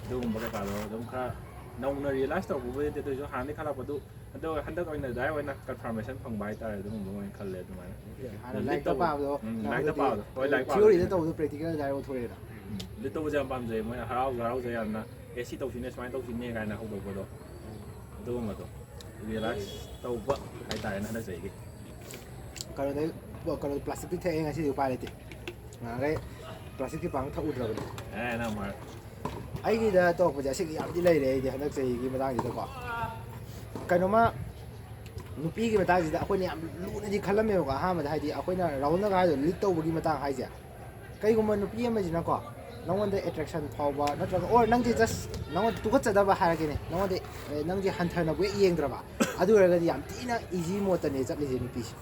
ꯑꯗꯨꯒꯨꯝꯕ ꯀꯩꯀꯥꯗꯣ ꯑꯗꯨꯝ ꯈꯔ ꯅꯧꯅ ꯔꯤꯌꯦꯂꯥꯏꯁ ꯇꯧꯔꯛꯄꯕꯨꯗꯤ ꯅꯠꯇꯦ, ꯑꯗꯨ ꯑꯣꯏꯁꯨ ꯍꯥꯟꯅꯗꯤ ꯈꯜꯂꯛꯄꯗꯨ, ꯑꯗꯣ ꯍꯟꯗꯛ ꯑꯣꯏꯅ ꯗꯥꯏꯔꯦꯛ ꯑꯣꯏꯅ ꯀꯟꯐꯥꯔꯃꯦꯁꯟ ꯐꯪꯕ ꯍꯥꯏꯇꯥꯔꯦ꯫ ꯑꯗꯨꯝꯕ ꯑꯣꯏꯅ ꯈꯜꯂꯦ ꯑꯗꯨꯃꯥꯏꯅ꯫ ꯍꯥꯟꯅ ꯂꯤꯠ ꯂꯥꯏꯔꯤꯛꯇ ꯇꯧꯕ- ꯄꯥꯕꯗꯣ ꯎꯝ, ꯅꯪ ꯂꯥꯏꯔꯤꯛꯇ ꯍꯧꯖꯤꯛꯇꯤ ꯄꯥꯕꯗꯣ꯫ ꯍꯣꯏ, ꯂꯥꯏꯔꯤꯛ ꯄꯥꯕꯗꯣ꯫ ꯊꯤꯑꯣꯔꯤꯗ ꯇꯧꯕꯗꯣ ꯄ꯭ꯔꯦꯛꯇꯤꯀꯦꯜ ꯗꯥꯏꯔꯦꯛ ꯑꯣꯟꯊꯣꯔꯛꯑꯦꯅ꯫ ꯎꯝ, ꯂꯤꯠ ꯇꯧꯕꯁꯦ ꯌꯥꯝ ꯄꯥꯝꯖꯩ꯫ ꯃꯣꯏꯅ ꯍꯔꯥꯎꯁꯨ ꯍꯔꯥꯎꯖꯩ ꯌꯥꯝꯅ, "ꯑꯦ, ꯁꯤ ꯇꯧꯁꯤꯅꯦ, ꯁꯨꯃꯥꯏꯅ ꯇꯧꯁꯤꯅꯦ" ꯀꯥꯏꯅ ꯍꯧꯗꯣꯛꯄꯗꯣ, ꯑꯗꯨꯒꯨꯝꯕꯗꯣ ꯔꯤꯌꯦꯂꯥꯏꯁ ꯇꯧꯕ ꯍꯥꯏꯇꯥꯔꯦꯅꯦ ꯍꯟꯗꯛ ꯆꯍꯤꯒꯤ꯫ ꯀꯩꯅꯣꯗꯩ ꯀꯩꯅꯣ ꯄ꯭ꯂꯥꯁꯇꯤꯛꯇꯤ ꯊꯛꯑꯦ, ꯉꯁꯤꯗꯤ ꯎꯄꯥꯏ ꯂꯩꯇꯦ꯫ ꯉꯍꯥꯟꯈꯩ ꯄ꯭ꯂꯥꯁꯇꯤꯛꯀꯤ ꯄꯥꯡ ꯊꯛꯎꯗ꯭ꯔꯕꯅꯤ꯫ ꯑꯦ, ꯅꯪ ꯃꯥ- ꯑꯩꯒꯤꯗ ꯇꯧꯔꯛꯄꯁꯦ ꯑꯁꯤꯒꯤ ꯌꯥꯝꯗꯤ ꯂꯩꯔꯦ꯫ ꯑꯩꯗꯤ ꯍꯟꯗꯛ ꯆꯍꯤꯒꯤ ꯃꯇꯥꯡꯁꯤꯗꯀꯣ, ꯀꯩꯅꯣꯃ, ꯅꯨꯄꯤꯒꯤ ꯃꯇꯥꯡꯁꯤꯗ ꯑꯩꯈꯣꯏꯅ ꯌꯥꯝ ꯂꯨꯅꯗꯤ ꯈꯜꯂꯝꯃꯦꯕꯀꯣ꯫ ꯑꯍꯥꯟꯕꯗ ꯍꯥꯏꯗꯤ ꯑꯩꯈꯣꯏꯅ ꯔꯥꯍꯨꯜꯅꯒ ꯍꯥꯏꯗꯣ, ꯂꯤꯠ ꯇꯧꯕꯒꯤ ꯃꯇꯥꯡ ꯍꯥꯏꯁꯦ, ꯀꯩꯒꯨꯝꯕ ꯅꯨꯄꯤ ꯑꯃꯁꯤꯅꯀꯣ ꯅꯉꯣꯟꯗ ꯑꯦꯇ꯭ꯔꯦꯛꯁꯟ ꯐꯥꯎꯕ ꯅꯠꯇ꯭ꯔꯒ, ꯑꯣꯔ ꯅꯪꯁꯦ ꯖꯁ ꯅꯉꯣꯟꯗ ꯇꯨꯀꯠꯆꯗꯕ ꯍꯥꯏꯔꯒꯦꯅꯦ, ꯅꯉꯣꯟꯗ ꯑꯦ, ꯅꯪꯁꯦ ꯍꯟꯊꯅꯕꯨ ꯍꯦꯛ ꯌꯦꯡꯗ꯭ꯔꯕ, ꯑꯗꯨ ꯑꯣꯏꯔꯒꯗꯤ ꯌꯥꯝ ꯊꯤꯅ ꯏꯖꯤ ꯃꯣꯠꯇꯅꯦ ꯆꯠꯂꯤꯁꯦ ꯅꯨꯄꯤꯁꯦ꯫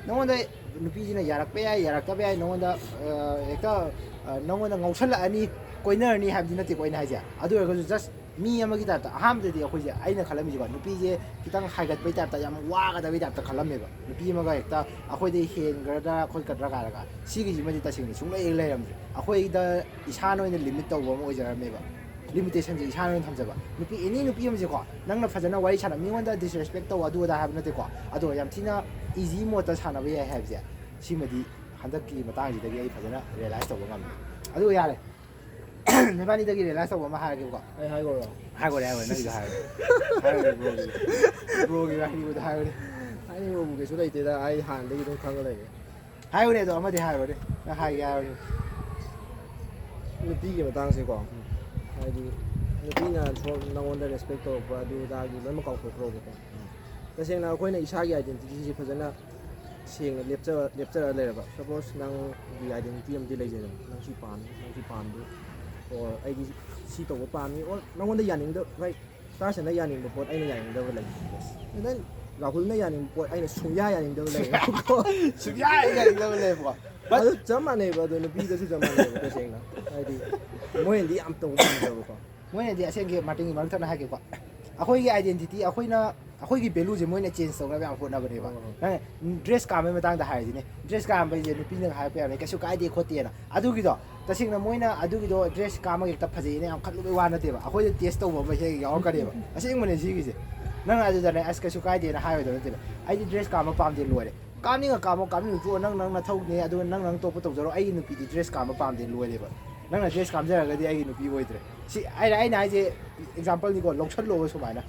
ꯅꯉꯣꯟꯗ ꯅꯨꯄꯤꯁꯤꯅ ꯌꯥꯔꯛꯄ ꯌꯥꯏ, ꯌꯥꯔꯛꯇꯕ ꯌꯥꯏ, ꯅꯉꯣꯟꯗ ꯑ, ꯍꯦꯛꯇ ꯑ, ꯅꯉꯣꯟꯗ ꯉꯥꯎꯁꯜꯂꯛꯑꯅꯤ, ꯀꯣꯏꯅꯔꯅꯤ ꯍꯥꯏꯕꯗꯤ ꯅꯠꯇꯦꯀꯣ ꯑꯩꯅ ꯍꯥꯏꯁꯦ꯫ ꯑꯗꯨ ꯑꯣꯏꯔꯒꯁꯨ ꯖꯁ ꯃꯤ ꯑꯃꯒꯤ ꯇꯥꯏꯞꯇ, ꯑꯍꯥꯟꯕꯗꯗꯤ ꯑꯩꯈꯣꯏꯁꯦ, ꯑꯩꯅ ꯈꯜꯂꯝꯃꯤꯁꯦꯀꯣ, ꯅꯨꯄꯤꯁꯦ ꯈꯤꯇꯪ ꯍꯥꯏꯒꯠꯄꯩ ꯇꯥꯏꯞꯇ, ꯌꯥꯝ ꯋꯥꯒꯗꯕꯩ ꯇꯥꯏꯞꯇ ꯈꯜꯂꯝꯃꯦꯕ꯫ ꯅꯨꯄꯤ ꯑꯃꯒ ꯍꯦꯛꯇ ꯑꯩꯈꯣꯏꯗꯩ ꯍꯦꯟꯒꯗ꯭ꯔꯥ ꯈꯣꯠꯀꯗ꯭ꯔꯥ ꯀꯥꯏꯔꯒ, ꯁꯤꯒꯤꯁꯤꯃꯗꯤ ꯇꯁꯦꯡꯅ ꯁꯨꯡꯂꯩ ꯍꯦꯛ ꯂꯩꯔꯝꯗ꯭ꯔꯦ꯫ ꯑꯩꯈꯣꯏꯗ ꯏꯁꯥꯅ ꯑꯣꯏꯅ ꯂꯤꯃꯤꯠ ꯇꯧꯕ ꯑꯃ ꯑꯣꯏꯖꯔꯝꯃꯦꯕ꯫ ꯂꯤꯃꯤꯇꯦꯁꯟꯁꯦ ꯏꯁꯥꯅ ꯑꯣꯏꯅ ꯊꯝꯖꯕ꯫ ꯅꯨꯄꯤ, ꯑꯦꯅꯤ ꯅꯨꯄꯤ ꯑꯃꯁꯦꯀꯣ, ꯅꯪꯅ ꯐꯖꯅ ꯋꯥꯔꯤ ꯁꯥꯟꯅ, ꯃꯤꯉꯣꯟꯗ ꯗꯤꯁꯔꯦꯁꯄꯦꯛ ꯇꯧ ꯑꯗꯨ ꯑꯗꯥ ꯍꯥꯏꯕ ꯅꯠꯇꯦꯀꯣ, ꯑꯗꯣ ꯌꯥꯝ ꯊꯤꯅ ꯏꯖꯤ ꯃꯣꯠꯇ ꯁꯥꯟꯅꯕ ꯌꯥꯏ ꯍꯥꯏꯕꯁꯦ, ꯁꯤꯃꯗꯤ ꯍꯟꯗꯛꯀꯤ ꯃꯇꯥꯡꯁꯤꯗꯒꯤ ꯑꯩ ꯐꯖꯅ ꯔꯤꯌꯦꯂꯥꯏꯁ ꯇꯧꯕ ꯉꯝꯃꯦ꯫ ꯑꯗꯨ ꯌꯥꯔꯦ, ꯅꯕꯥꯅꯤꯗꯒꯤ ꯔꯤꯌꯦꯂꯥꯏꯁ ꯇꯧꯕ ꯑꯃ ꯍꯥꯏꯔꯒꯦꯕꯀꯣ꯫ ꯑꯩ ꯍꯥꯏꯈ꯭ꯔꯣ? ꯍꯥꯏꯈꯣꯔꯦ, ꯍꯥꯏꯈꯣꯔꯦ, ꯅꯪꯒꯤꯗꯣ ꯍꯥꯏꯈꯣꯔꯦ꯫ ꯍꯥꯏꯈꯣꯔꯦ, ꯕ꯭ꯔꯣꯒꯤꯗꯣ꯫ ꯕ꯭ꯔꯣꯒꯤ ꯋꯥꯍꯩꯗꯣ ꯍꯥꯏꯈꯣꯔꯦ꯫ ꯍꯥꯏꯅꯤꯡꯕꯕꯨ ꯀꯩꯁꯨ ꯂꯩꯇꯦꯗ, ꯑꯩ ꯍꯥꯟꯅꯗꯒꯤ ꯑꯗꯨꯝ ꯈꯪꯉ ꯂꯩꯔꯦ꯫ ꯍꯥꯏꯌꯨꯅꯦ, ꯑꯗꯣ ꯑꯃꯗꯤ ꯍꯥꯏꯔꯨꯅꯦ, ꯅꯪ ꯍꯥꯏꯒꯦ ꯍꯥꯏꯔꯨꯅꯦ꯫ ꯅꯨꯄꯤꯒꯤ ꯃꯇꯥꯡꯁꯦꯀꯣ, ꯍꯥꯏꯗꯤ ꯅꯨꯄꯤꯅ ꯁꯣꯝ ꯅꯉꯣꯟꯗ ꯔꯦꯁꯄꯦꯛ ꯇꯧꯔꯛꯄ ꯑꯗꯨ ꯑꯗꯥꯒꯤ ꯂꯣꯏꯅꯃꯛ ꯀꯥꯎꯊꯣꯛꯈ꯭ꯔꯣꯕꯀꯣ꯫ ꯇꯁꯦꯡꯅ ꯑꯩꯈꯣꯏꯅ ꯏꯁꯥꯒꯤ ꯑꯥꯏꯗꯦꯟꯇꯤꯇꯤꯁꯤ ꯐꯖꯅ ꯁꯦꯡꯅ ꯂꯦꯞꯆ ꯂꯦꯞꯆꯔ ꯂꯩꯔꯕ꯫ ꯁꯄꯣꯁ ꯅꯪꯒꯤ ꯑꯥꯏꯗꯦꯟꯇꯤꯇꯤ ꯑꯃꯗꯤ ꯂꯩꯖꯩꯗꯅ, ꯅꯪ ꯁꯤ ꯄꯥꯝꯃꯤ, ꯅꯪ ꯁꯤ ꯄꯥꯝꯗꯦ, ꯑꯣꯔ ꯑꯩꯗꯤ ꯁꯤ ꯇꯧꯕ ꯄꯥꯝꯃꯤ, ꯑꯣꯔ ꯅꯉꯣꯟꯗ ꯌꯥꯅꯤꯡꯗꯕ, ꯂꯥꯏꯛ ꯁꯥꯔꯁꯤꯅ ꯌꯥꯅꯤꯡꯕ ꯄꯣꯠ ꯑꯩꯅ ꯌꯥꯅꯤꯡꯗꯕ ꯂꯩ꯫ ꯅꯪ ꯔꯥꯍꯨꯜꯅ ꯌꯥꯅꯤꯡꯕ ꯄꯣꯠ ꯑꯩꯅ ꯁꯨꯡꯌꯥ ꯌꯥꯅꯤꯡꯗꯕ ꯂꯩ꯫ ꯁꯨꯡꯌꯥ ꯌꯥꯅꯤꯡꯗꯕ ꯂꯩꯕꯀꯣ꯫ ꯑꯗꯨ ꯆꯞ ꯃꯥꯟꯅꯩꯕ, ꯑꯗꯣ ꯅꯨꯄꯤꯗꯁꯨ ꯆꯞ ꯃꯥꯟꯅꯩꯕ꯫ ꯇꯁꯦꯡꯅ ꯍꯥꯏꯗꯤ ꯃꯣꯏꯅꯗꯤ ꯌꯥꯝ ꯇꯧꯕ ꯄꯥꯝꯖꯕꯀꯣ꯫ ꯃꯣꯏꯅꯗꯤ ꯑꯁꯦꯡꯒꯤ ꯃꯥꯔꯇꯤꯟꯒꯤ ꯃꯔꯛ ꯊꯠꯅ ꯍꯥꯏꯒꯦꯀꯣ, ꯑꯩꯈꯣꯏꯒꯤ ꯑꯥꯏꯗꯦꯟꯇꯤꯇꯤ, ꯑꯩꯈꯣꯏꯅ ꯑꯩꯈꯣꯏꯒꯤ ꯚꯦꯂꯨꯁꯦ ꯃꯣꯏꯅ ꯆꯦꯟꯖ ꯇꯧꯅꯕ ꯌꯥꯝ ꯍꯣꯠꯅꯕꯅꯦꯕ꯫ ꯍꯣꯏ, ꯍꯣꯏ꯫ ꯅꯪ ꯗ꯭ꯔꯦꯁ ꯀꯥꯝꯕꯒꯤ ꯃꯇꯥꯡꯗ ꯍꯥꯏꯔꯁꯤꯅꯦ, ꯗ꯭ꯔꯦꯁ ꯀꯥꯝꯕꯩꯁꯦ ꯅꯨꯄꯤꯅꯒ ꯍꯥꯏꯔꯛꯄ ꯌꯥꯕꯅꯦ, ꯀꯩꯁꯨ ꯀꯥꯏꯗꯦ ꯈꯣꯠꯇꯦꯅ꯫ ꯑꯗꯨꯒꯤꯗꯣ ꯇꯁꯦꯡꯅ ꯃꯣꯏꯅ ꯑꯗꯨꯒꯤꯗꯣ ꯗ꯭ꯔꯦꯁ ꯀꯥꯝꯃꯒ ꯍꯦꯛꯇ ꯐꯖꯩꯅ ꯌꯥꯝ ꯈꯜꯂꯨꯕꯩ ꯋꯥ ꯅꯠꯇꯦꯕ, ꯑꯩꯈꯣꯏꯗ ꯇꯦꯁ ꯇꯧꯕ ꯑꯃ ꯍꯦꯛ ꯌꯥꯎꯔꯛꯀꯅꯦꯕ꯫ ꯑꯁꯦꯡꯕꯅꯦ ꯁꯤꯒꯤꯁꯦ꯫ ꯅꯪ ꯑꯗꯨꯗꯅꯦ ꯑꯁ ꯀꯩꯁꯨ ꯀꯥꯏꯗꯦꯅ ꯍꯥꯏꯔꯣꯏꯗꯕ ꯅꯠꯇꯦꯕ, ꯑꯩꯗꯤ ꯗ꯭ꯔꯦꯁ ꯀꯥꯝꯕ ꯄꯥꯝꯗꯦ ꯂꯣꯏꯔꯦ꯫ ꯀꯥꯝꯅꯤꯡꯉ ꯀꯥꯝꯃꯣ, ꯀꯥꯝꯅꯤꯡꯉ ꯇꯣꯛꯑꯣ, ꯅꯪ ꯅꯪ ꯅꯊꯧꯅꯦ, ꯑꯗꯨꯒ ꯅꯪ ꯅꯪ ꯇꯣꯛꯄ ꯇꯧꯖꯔꯣ, ꯑꯩꯒꯤ ꯅꯨꯄꯤꯗꯤ ꯗ꯭ꯔꯦꯁ ꯀꯥꯝꯕ ꯄꯥꯝꯗꯦ ꯂꯣꯏꯔꯦꯕ꯫ ꯅꯪꯅ ꯗ꯭ꯔꯦꯁ ꯀꯥꯝꯖꯔꯒꯗꯤ ꯑꯩꯒꯤ ꯅꯨꯄꯤ ꯑꯣꯏꯗ꯭ꯔꯦ꯫ ꯁꯤ ꯑꯩꯅ ꯑꯩꯅ ꯍꯥꯏꯁꯦ ꯑꯦꯛꯖꯥꯝꯄꯜꯅꯤꯀꯣ, ꯂꯧꯁꯜꯂꯣꯕ ꯁꯨꯃꯥꯏꯅ꯫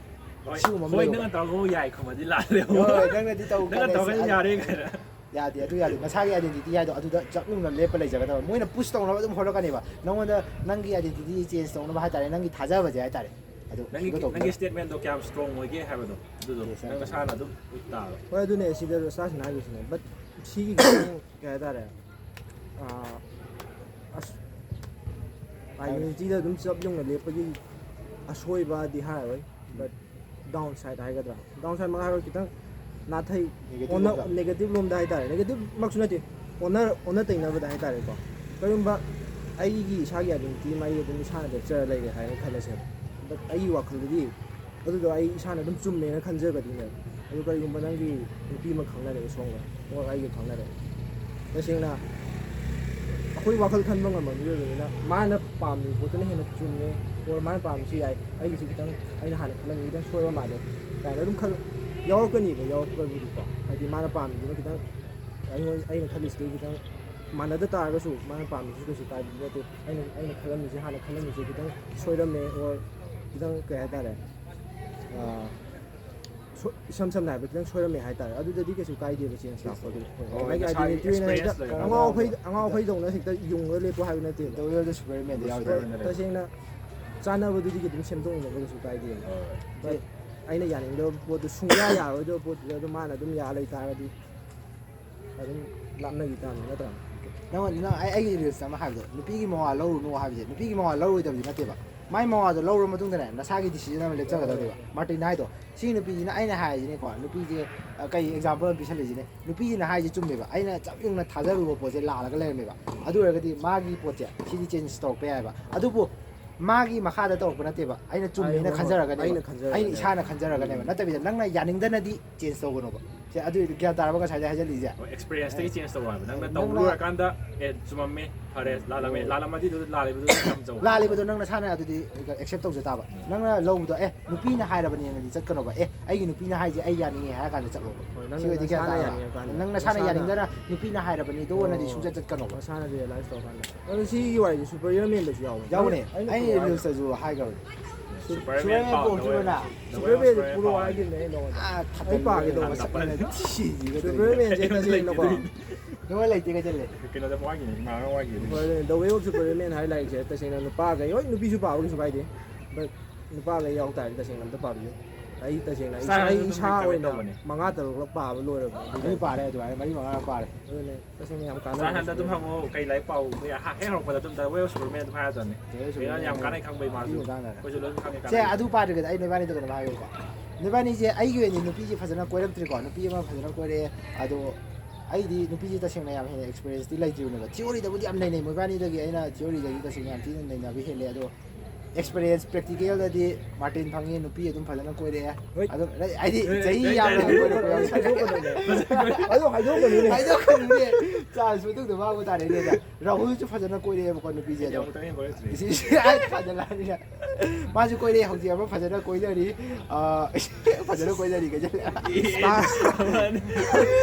ꯍꯣꯏ ꯁꯤꯒꯨꯝꯕ ꯑꯃ ꯍꯣꯏ, ꯂꯩꯕ꯫ ꯅꯪꯅ ꯇꯧꯔꯒ ꯌꯥꯏ ꯈꯨꯝꯃꯗꯤ ꯂꯥꯜꯂꯦ꯫ ꯍꯣꯏ, ꯅꯪꯅꯗꯤ ꯇꯧ ꯅꯪꯅ ꯈꯜꯂꯦ, ꯇꯧꯔꯒ ꯑꯁ, ꯌꯥꯔꯦ ꯀꯥꯏꯅ꯫ ꯌꯥꯗꯦ, ꯑꯗꯨ ꯌꯥꯗꯦ꯫ ꯅꯁꯥꯒꯤ ꯑꯥꯏꯗꯦꯟꯇꯤꯇꯤ ꯍꯥꯏꯗꯣ ꯑꯗꯨꯗ ꯆꯞ ꯌꯨꯡꯅ ꯂꯦꯞꯄ ꯂꯩꯖꯒꯗꯕ꯫ ꯃꯣꯏꯅ ꯄꯨꯁ ꯇꯧꯅꯕ ꯑꯗꯨꯝ ꯍꯣꯠꯂꯛꯀꯅꯦꯕ, ꯅꯉꯣꯟꯗ ꯅꯪꯒꯤ ꯑꯥꯏꯗꯦꯟꯇꯤꯇꯤ ꯆꯦꯟꯖ ꯇꯧꯅꯕ ꯍꯥꯏꯇꯥꯔꯦ, ꯅꯪꯒꯤ ꯊꯥꯖꯕꯁꯦ ꯍꯥꯏꯇꯥꯔꯦ꯫ ꯑꯗꯨ ꯅꯪꯒꯤ ꯁꯤꯒ ꯇꯧꯕꯤꯌꯣ꯫ ꯅꯪꯒꯤ ꯁ꯭ꯇꯦꯠꯃꯦꯟꯗꯣ ꯀꯌꯥꯝ ꯁ꯭ꯇꯔꯣꯡ ꯑꯣꯏꯒꯦ ꯍꯥꯏꯕꯗꯣ ꯑꯗꯨꯗꯣ Yes, sir. ꯅꯪ ꯅꯁꯥꯅ ꯑꯗꯨꯝ ꯎꯠ ꯇꯥꯕ꯫ ꯍꯣꯏ, ꯑꯗꯨꯅꯦ ꯁꯤꯗ ꯁꯥꯔꯁꯤꯅ ꯍꯥꯏꯈꯤꯕꯁꯤꯅꯦ꯫ ꯕꯠ ꯁꯤꯒꯤ ꯈꯤꯇꯪ ꯀꯩ ꯍꯥꯏꯇꯥꯔꯦ, ꯑꯥ, ꯑꯁ, ꯑꯥꯏꯗꯦꯟꯇꯤꯇꯤꯗ ꯑꯗꯨꯝ ꯆꯞ ꯌꯨꯡꯅ ꯂꯦꯞꯄꯒꯤ ꯑꯁꯣꯏꯕꯗꯤ ꯍꯥꯏꯔꯔꯣꯏ, ꯕꯠ ꯗꯥꯎꯟ ꯁꯥꯏꯠ ꯍꯥꯏꯒꯗ꯭ꯔꯥ, ꯗꯥꯎꯟ ꯁꯥꯏꯠ ꯃꯛ ꯍꯥꯏꯔꯣꯏ, ꯈꯤꯇꯪ ꯅꯥꯊꯩ, Negative ꯑꯣꯟꯅ ꯂꯣꯝꯗ꯫ ꯅꯦꯒꯦꯇꯤꯚ ꯂꯣꯝꯗ ꯍꯥꯏꯇꯥꯔꯦ꯫ ꯅꯦꯒꯦꯇꯤꯚ ꯃꯛꯁꯨ ꯅꯠꯇꯦ, ꯑꯣꯟꯅ ꯑꯣꯟꯅ ꯇꯩꯅꯕꯗ ꯍꯥꯏꯇꯥꯔꯦꯀꯣ꯫ ꯀꯔꯤꯒꯨꯝꯕ ꯑꯩꯒꯤ ꯏꯁꯥꯒꯤ ꯑꯥꯏꯗꯦꯟꯇꯤꯇꯤ ꯑꯃ ꯑꯩ ꯑꯗꯨꯝ ꯏꯁꯥꯅ ꯂꯦꯞꯆꯔ ꯂꯩꯔꯦ ꯍꯥꯏꯅ ꯈꯜꯂꯁꯦꯕ, ꯕꯠ ꯑꯩꯒꯤ ꯋꯥꯈꯜꯗꯗꯤ ꯑꯗꯨꯗꯣ ꯑꯩ ꯏꯁꯥꯅ ꯑꯗꯨꯝ ꯆꯨꯝꯃꯦꯅ ꯈꯟꯖꯒꯗꯣꯏꯅꯦꯕ꯫ ꯑꯗꯨ ꯀꯔꯤꯒꯨꯝꯕ ꯅꯪꯒꯤ ꯅꯨꯄꯤ ꯑꯃ ꯈꯪꯅꯔꯦ, ꯁꯣꯝꯒ ꯑꯣꯔ ꯑꯩꯒ ꯈꯪꯅꯔꯦ, ꯇꯁꯦꯡꯅ ꯑꯩꯈꯣꯏ ꯋꯥꯈꯜ ꯈꯟꯕ ꯉꯝꯕ ꯃꯤꯑꯣꯏꯕꯅꯤꯅ ꯃꯥꯅ ꯄꯥꯝꯃꯤꯕ ꯄꯣꯠꯇꯨꯅ ꯍꯦꯟꯅ ꯆꯨꯝꯃꯦ, ꯑꯣꯔ ꯃꯥꯅ ꯄꯥꯝꯃꯤꯁꯤ ꯌꯥꯏ, ꯑꯩꯒꯤꯁꯨ ꯈꯤꯇꯪ, ꯑꯩꯅ ꯍꯥꯟꯅ ꯈꯜꯂꯝꯃꯤ ꯈꯤꯇꯪ ꯁꯣꯏꯕ ꯃꯥꯜꯂꯦ ꯀꯥꯏꯅ ꯑꯗꯨꯝ ꯈꯜ ꯌꯥꯎꯔꯛꯀꯅꯤꯕ, ꯌꯥꯎꯔꯛꯄꯕꯨꯗꯤꯀꯣ꯫ ꯍꯥꯏꯗꯤ ꯃꯥꯅ ꯄꯥꯝꯃꯤꯗꯨꯅ ꯈꯤꯇꯪ ꯑꯩꯉꯣꯟ ꯑꯩꯅ ꯈꯜꯂꯤꯁꯤꯗꯩ ꯈꯤꯇꯪ ꯃꯥꯟꯅꯗ ꯇꯥꯔꯒꯁꯨ ꯃꯥꯅ ꯄꯥꯝꯃꯤꯁꯤꯁꯨ ꯀꯩꯁꯨ ꯀꯥꯏꯕꯗꯤ ꯅꯠꯇꯦ꯫ ꯑꯩꯅ ꯑꯩꯅ ꯈꯜꯂꯝꯃꯤꯁꯦ, ꯍꯥꯟꯅ ꯈꯜꯂꯝꯃꯤꯁꯦ ꯈꯤꯇꯪ ꯁꯣꯏꯔꯝꯃꯦ, or ꯈꯤꯇꯪ, ꯀꯩ ꯍꯥꯏꯇꯥꯔꯦ, ꯑꯥ, ꯁꯣ-, ꯏꯁꯝ ꯁꯝꯅ ꯍꯥꯏꯔꯕꯗ ꯈꯤꯇꯪ ꯁꯣꯏꯔꯝꯃꯦ ꯍꯥꯏꯇꯥꯔꯦ꯫ ꯑꯗꯨꯗꯤ ꯀꯩꯁꯨ ꯀꯥꯏꯗꯦꯕ, ꯆꯦꯟꯖ ꯂꯥꯛꯄꯗꯨ꯫ ꯍꯣꯏ, ꯃꯥꯒꯤ ꯅꯁꯥꯒꯤ identity ꯑꯣꯏꯅ ꯍꯦꯛꯇ ꯑꯉꯥꯎ ꯑꯐꯩ, ꯑꯉꯥꯎ ꯑꯐꯩꯗꯧꯅ ꯍꯦꯛꯇ ꯌꯨꯡꯉꯒ ꯂꯦꯞꯄꯣ ꯍꯥꯏꯕ ꯅꯠꯇꯦꯕ꯫ ꯇꯁꯦꯡꯅ ꯆꯥꯟꯅꯕꯗꯨꯗꯤ ꯑꯗꯨꯝ ꯁꯦꯝꯗꯣꯛꯅꯕ ꯀꯩꯁꯨ ꯀꯥꯏꯗꯦꯕ꯫ But ꯑꯩꯅ ꯌꯥꯅꯤꯡꯗꯕ ꯄꯣꯠꯇꯨ, ꯁꯨꯡꯌꯥ ꯌꯥꯔꯣꯏꯗꯕ ꯄꯣꯠꯇꯨꯗ ꯑꯗꯨꯝ ꯃꯥꯅ ꯑꯗꯨꯝ ꯌꯥ ꯂꯩꯇꯥꯔꯒꯗꯤ ꯑꯗꯨꯝ ꯂꯥꯞꯅꯈꯤ ꯇꯥꯕꯅꯤ, ꯅꯠꯇ꯭ꯔꯥ? ꯅꯪ, ꯅꯪ, ꯑꯩ, ꯑꯩꯒꯤ ꯔꯤꯜꯁ ꯑꯃ ꯍꯥꯏꯕꯗꯣ, ꯅꯨꯄꯤꯒꯤ ꯃꯋꯥ ꯂꯧꯔꯨꯅꯨ ꯍꯥꯏꯕꯁꯦ, ꯅꯨꯄꯤꯒꯤ ꯃꯋꯥ ꯂꯧꯔꯣꯏꯗꯕꯗꯤ ꯅꯠꯇꯦꯕ꯫ ꯃꯥꯏ ꯃꯋꯥꯗꯣ ꯂꯧꯔ ꯃꯇꯨꯡꯗꯅꯦ, ꯅꯁꯥꯒꯤ ꯗꯤꯁꯤꯖꯟ ꯑꯃ ꯂꯦꯞꯆꯒꯗꯕꯅꯦꯕ꯫ ꯃꯥꯔꯇꯤꯟ ꯍꯥꯏꯗꯣ, ꯁꯤ ꯅꯨꯄꯤꯁꯤꯅ, ꯑꯩꯅ ꯍꯥꯏꯔꯤꯁꯤꯅꯦꯀꯣ, ꯅꯨꯄꯤꯁꯦ, ꯑ, ꯀꯩ ꯑꯦꯛꯖꯥꯝꯄꯜ ꯑꯃ ꯄꯤꯁꯜꯂꯤꯁꯤꯅꯦ, ꯅꯨꯄꯤꯁꯤꯅ ꯍꯥꯏꯁꯦ ꯆꯨꯝꯃꯦꯕ꯫ ꯑꯩꯅ ꯆꯞ ꯌꯨꯡꯅ ꯊꯥꯖꯔꯨꯕ ꯄꯣꯠꯁꯦ ꯂꯥꯜꯂꯒ ꯂꯩꯔꯝꯃꯦꯕ꯫ ꯑꯗꯨ ꯑꯣꯏꯔꯒꯗꯤ ꯃꯥꯒꯤ ꯄꯣꯠꯁꯦ ꯁꯤꯗꯤ ꯆꯦꯟꯖ ꯇꯧꯔꯛꯄ ꯌꯥꯏꯑꯕ꯫ ꯑꯗꯨꯕꯨ ꯃꯥꯒꯤ ꯃꯈꯥꯗ ꯇꯧꯔꯛꯄ ꯅꯠꯇꯦꯕ꯫ ꯑꯩꯅ ꯆꯨꯝꯃꯦꯅ ꯈꯟꯖꯔꯒꯅꯦꯕ꯫ ꯑꯩꯅ ꯈꯟꯖꯔꯒꯅꯦꯕ꯫ ꯑꯩꯅ ꯏꯁꯥꯅ ꯈꯟꯖꯔꯒꯅꯦꯕ꯫ ꯅꯠꯇꯕꯤꯗ ꯅꯪꯅ ꯌꯥꯅꯤꯡꯗꯅꯗꯤ ꯆꯦꯟꯖ ꯇꯧꯒꯅꯣꯕ꯫ ꯁꯦ, ꯑꯗꯨ ꯒ꯭ꯌꯥꯟ ꯇꯥꯔꯕ ꯉꯁꯥꯏꯗꯩ ꯍꯥꯏꯖꯜꯂꯤꯁꯦ? ꯍꯣꯏ, ꯑꯦꯛꯁꯄꯤꯔꯤꯌꯦꯟꯁꯇꯒꯤ ꯆꯦꯟꯖ ꯇꯧ ꯍꯥꯏꯕ꯫ ꯅꯪꯅ ꯅꯪꯅ ꯇꯧ ꯂꯣꯏꯔꯀꯥꯟꯗ, "ꯑꯦ, ꯆꯨꯝꯃꯝꯃꯦ, ꯐꯔꯦ, ꯂꯥꯜꯂꯝꯃꯦ, ꯂꯥꯜꯂꯝꯃꯗꯤ ꯑꯗꯨꯗ ꯂꯥꯜꯂꯤꯕꯗꯨ ꯌꯥꯝ ꯆꯥꯎ ꯍꯥꯏꯕ"꯫ ꯂꯥꯜꯂꯤꯕꯗꯣ ꯅꯪ ꯅꯁꯥꯅ ꯑꯗꯨꯗꯤ ꯑꯦꯛꯁꯦꯞ ꯇꯧꯖ ꯇꯥꯕ꯫ ꯅꯪꯅ ꯂꯧꯕꯗꯣ, "ꯑꯦ, ꯅꯨꯄꯤꯅ ꯍꯥꯏꯔꯕꯅꯦꯅꯗꯤ ꯆꯠꯀꯅꯣꯕ꯫ ꯑꯦ, ꯑꯩꯒꯤ ꯅꯨꯄꯤꯅ ꯍꯥꯏꯁꯦ ꯑꯩ ꯌꯥꯅꯤꯡꯉꯦ" ꯍꯥꯏꯔ ꯀꯥꯟꯗ ꯆꯠꯂꯣꯕ꯫ ꯍꯣꯏ, ꯅꯪ ꯁꯤ ꯑꯣꯏꯗꯤ ꯒ꯭ꯌꯥꯟ ꯅꯁꯥꯅ ꯇꯥꯔꯕ? ꯌꯥꯅꯤꯡꯉꯀꯥꯟꯗ꯫ ꯅꯪ ꯅꯁꯥꯅ ꯅꯁꯥꯅ ꯌꯥꯅꯤꯡꯗꯅ ꯅꯨꯄꯤꯅ ꯍꯥꯏꯔꯕꯅꯤꯗꯣ ꯑꯣ, ꯑꯣꯏꯅꯗꯤ ꯁꯨꯡꯆꯠ ꯆꯠꯀꯅꯣꯕ꯫ ꯅꯁꯥꯅ ꯔꯤꯌꯦꯂꯥꯏꯁ ꯇꯧꯔꯀꯥꯟꯗ꯫ ꯑꯗꯣ ꯁꯤꯒꯤ ꯋꯥꯔꯤꯁꯦ ꯁꯨꯄꯔ ꯍꯤꯌꯔ ꯃꯦꯟꯗꯁꯨ ꯌꯥꯎꯕꯅꯦ꯫ ꯌꯥꯎꯕꯅꯦ꯫ ꯑꯩꯅ ꯑꯩ ꯄꯨꯔꯛꯑꯣ ꯍꯥꯏꯗꯣ꯫ ꯔꯤꯜꯁꯇꯁꯨ ꯍꯥꯏꯈ꯭ꯔꯕꯅꯦ꯫ ꯁꯨꯄꯔꯃꯦꯟ ꯁꯨꯄꯔꯃꯦꯟ ꯄꯥꯎ ꯄꯣꯛꯇ꯭ꯔꯤꯕꯅ꯫ ꯁꯨꯄꯔꯃꯦꯟ ꯁꯨꯄꯔꯃꯦꯟ ꯄꯥꯎ ꯄꯨꯔꯛꯑꯣ ꯍꯥꯏꯈꯤꯕꯅꯦ ꯑꯩ ꯅꯉꯣꯟꯗ꯫ ꯑꯥ, ꯑꯩ ꯄꯥꯒꯦ ꯇꯧꯕ ꯅꯪ ꯅꯄꯟ ꯁꯛꯄꯅꯦ꯫ ꯊꯤꯁꯤꯒ ꯁꯨꯄꯔꯃꯦꯟꯁꯦ ꯇꯧꯔꯤꯅꯦ꯫ ꯇꯁꯦꯡꯅꯀꯣ꯫ ꯅꯉꯣꯟ ꯂꯩꯇꯦ ꯀꯩꯗꯧꯔꯦ? ꯀꯩꯅꯣꯗ ꯋꯥꯒꯤꯅꯦ, ꯏꯃꯥꯅ ꯋꯥꯒꯤꯅꯦ꯫ Superman, The Way of Superman ꯍꯥꯏ ꯂꯥꯏꯔꯤꯛꯁꯦ ꯇꯁꯦꯡꯅ ꯅꯨꯄꯥꯈꯩ, ꯍꯣꯏ, ꯅꯨꯄꯤꯁꯨ ꯄꯥꯕ ꯀꯩꯁꯨ ꯀꯥꯏꯗꯦ꯫ But ꯅꯨꯄꯥꯈꯩ ꯌꯥꯎ ꯇꯥꯔꯗꯤ ꯇꯁꯦꯡꯅ ꯑꯝꯇ ꯄꯥꯕꯤꯌꯨ꯫ ꯑꯩ ꯇꯁꯦꯡꯅ ꯑꯩ ꯁꯥꯔ, ꯑꯩ ꯑꯗꯨꯝ ꯏꯁꯥ recommend ꯑꯣꯏꯅ ꯇꯧꯕꯅꯦ꯫ ꯃꯉꯥ ꯇꯔꯨꯛꯂꯛ ꯄꯥꯕ ꯂꯣꯏꯔꯕꯅꯦ꯫ ꯑꯩꯁꯨ ꯄꯥꯔꯦ ꯑꯗꯨꯃꯥꯏꯅ ꯃꯔꯤ ꯃꯉꯥ ꯄꯥꯔꯦ꯫ ꯑꯗꯨꯅꯦ꯫ ꯇꯁꯦꯡꯅ ꯌꯥꯝ ꯀꯥꯟꯅꯕ ꯁꯥꯔ ꯍꯟꯗꯛ ꯑꯗꯨꯝ ꯍꯪꯉꯣ, ꯀꯩ ꯂꯥꯏꯔꯤꯛ ꯄꯥꯎ? ꯍꯦꯛ ꯍꯧꯔꯛꯄꯗ ꯑꯗꯨꯝ The Way of Superman ꯑꯗꯨꯝ ꯍꯥꯏꯔꯗꯕꯅꯦ꯫ The Way of ꯀꯩꯅꯣ ꯌꯥꯝ Superman ꯀꯥꯟꯅꯩ ꯈꯪꯕꯩ ꯃꯥꯁꯨ꯫ ꯑꯗꯨꯒꯤ ꯃꯇꯥꯡꯗ꯫ ꯑꯩꯈꯣꯏꯁꯨ ꯂꯣꯏꯅ ꯈꯪꯉꯦ, ꯁꯦ, ꯀꯥꯟꯅꯩ꯫ ꯑꯗꯨ ꯄꯥꯗ꯭ꯔꯤꯉꯩꯗ ꯑꯩ ꯅꯣꯏꯕꯥꯅꯤꯗ ꯀꯩꯅꯣꯝ ꯍꯥꯏꯒꯦꯕꯀꯣ꯫ ꯅꯣꯏꯕꯥꯅꯤꯁꯦ ꯑꯩꯒꯤ ꯑꯣꯏꯅꯗꯤ ꯅꯨꯄꯤꯁꯦ ꯐꯖꯅ ꯀꯣꯏꯔꯛꯇ꯭ꯔꯤꯀꯣ, ꯅꯨꯄꯤ ꯑꯃ ꯐꯖꯅ ꯀꯣꯏꯔꯛꯑꯦ꯫ ꯑꯗꯣ ꯑꯩꯗꯤ ꯅꯨꯄꯤꯁꯦ ꯇꯁꯦꯡꯅ ꯌꯥꯝ ꯍꯦꯟꯅ ꯑꯦꯛꯁꯄꯤꯔꯤꯌꯦꯟꯁꯇꯤ ꯂꯩꯇ꯭ꯔꯤꯕꯅꯦꯕ꯫ ꯊꯤꯑꯣꯔꯤꯗꯕꯨꯗꯤ ꯌꯥꯝ ꯅꯩꯅꯩ, ꯃꯣꯏꯕꯥꯅꯤꯗꯒꯤ ꯑꯩꯅ ꯊꯤꯑꯣꯔꯤꯗꯒꯤ ꯇꯁꯦꯡꯅ ꯌꯥꯝ ꯊꯤꯅ ꯅꯩꯅꯕ ꯍꯦꯜꯂꯦ꯫ ꯑꯗꯣ ꯑꯦꯛꯁꯄꯤꯔꯤꯌꯦꯟꯁ, ꯄ꯭ꯔꯦꯛꯇꯤꯀꯦꯜꯗꯗꯤ ꯃꯥꯔꯇꯤꯟ ꯐꯪꯉꯤ, ꯅꯨꯄꯤ ꯑꯗꯨꯝ ꯐꯖꯅ ꯀꯣꯏꯔꯛꯑꯦ꯫ ꯍꯣꯏ꯫ ꯑꯗꯨꯝ ꯍꯥꯏꯗꯤ ꯍꯣꯏ, ꯆꯍꯤ ꯍꯣꯏ, ꯌꯥꯝꯅ ꯍꯣꯏ, ꯀꯣꯏꯔꯛꯄ ꯌꯥꯎꯏ꯫ ꯍꯥꯏꯗꯣꯛꯀꯅꯨꯅꯦ꯫ ꯑꯗꯣ ꯍꯥꯏꯗꯣꯛꯀꯅꯨꯅꯦ꯫ ꯍꯥꯏꯗꯣꯛꯀꯅꯨꯅꯦ꯫ ꯆꯥꯟꯁ ꯃꯇꯨꯡꯗ ꯃꯥꯡꯕ ꯇꯥꯔꯦꯅꯦ꯫ ꯔꯥꯍꯨꯜꯁꯨ ꯐꯖꯅ ꯀꯣꯏꯔꯛꯑꯦꯕꯀꯣ ꯅꯨꯄꯤꯁꯦ꯫ ꯑꯩꯗꯤ ꯑꯗꯣ ꯑꯃꯨꯛꯇꯪ ꯍꯦꯟ ꯀꯣꯏꯔꯛꯇ꯭ꯔꯤ꯫ ꯁꯤ, ꯁꯤ, ꯑꯩ ꯐꯖꯅ ꯍꯥꯏꯔꯤꯁꯦ꯫ ꯃꯥꯁꯨ ꯀꯣꯏꯔꯛꯑꯦ, ꯍꯧꯖꯤꯛ ꯑꯃ ꯐꯖꯅ ꯀꯣꯏꯅꯔꯤ꯫ ꯑ, ꯐꯖꯅ ꯀꯣꯏꯅꯔꯤ ꯀꯩꯗꯧꯔꯦ? ꯏꯁ, ꯃꯥꯅꯤ꯫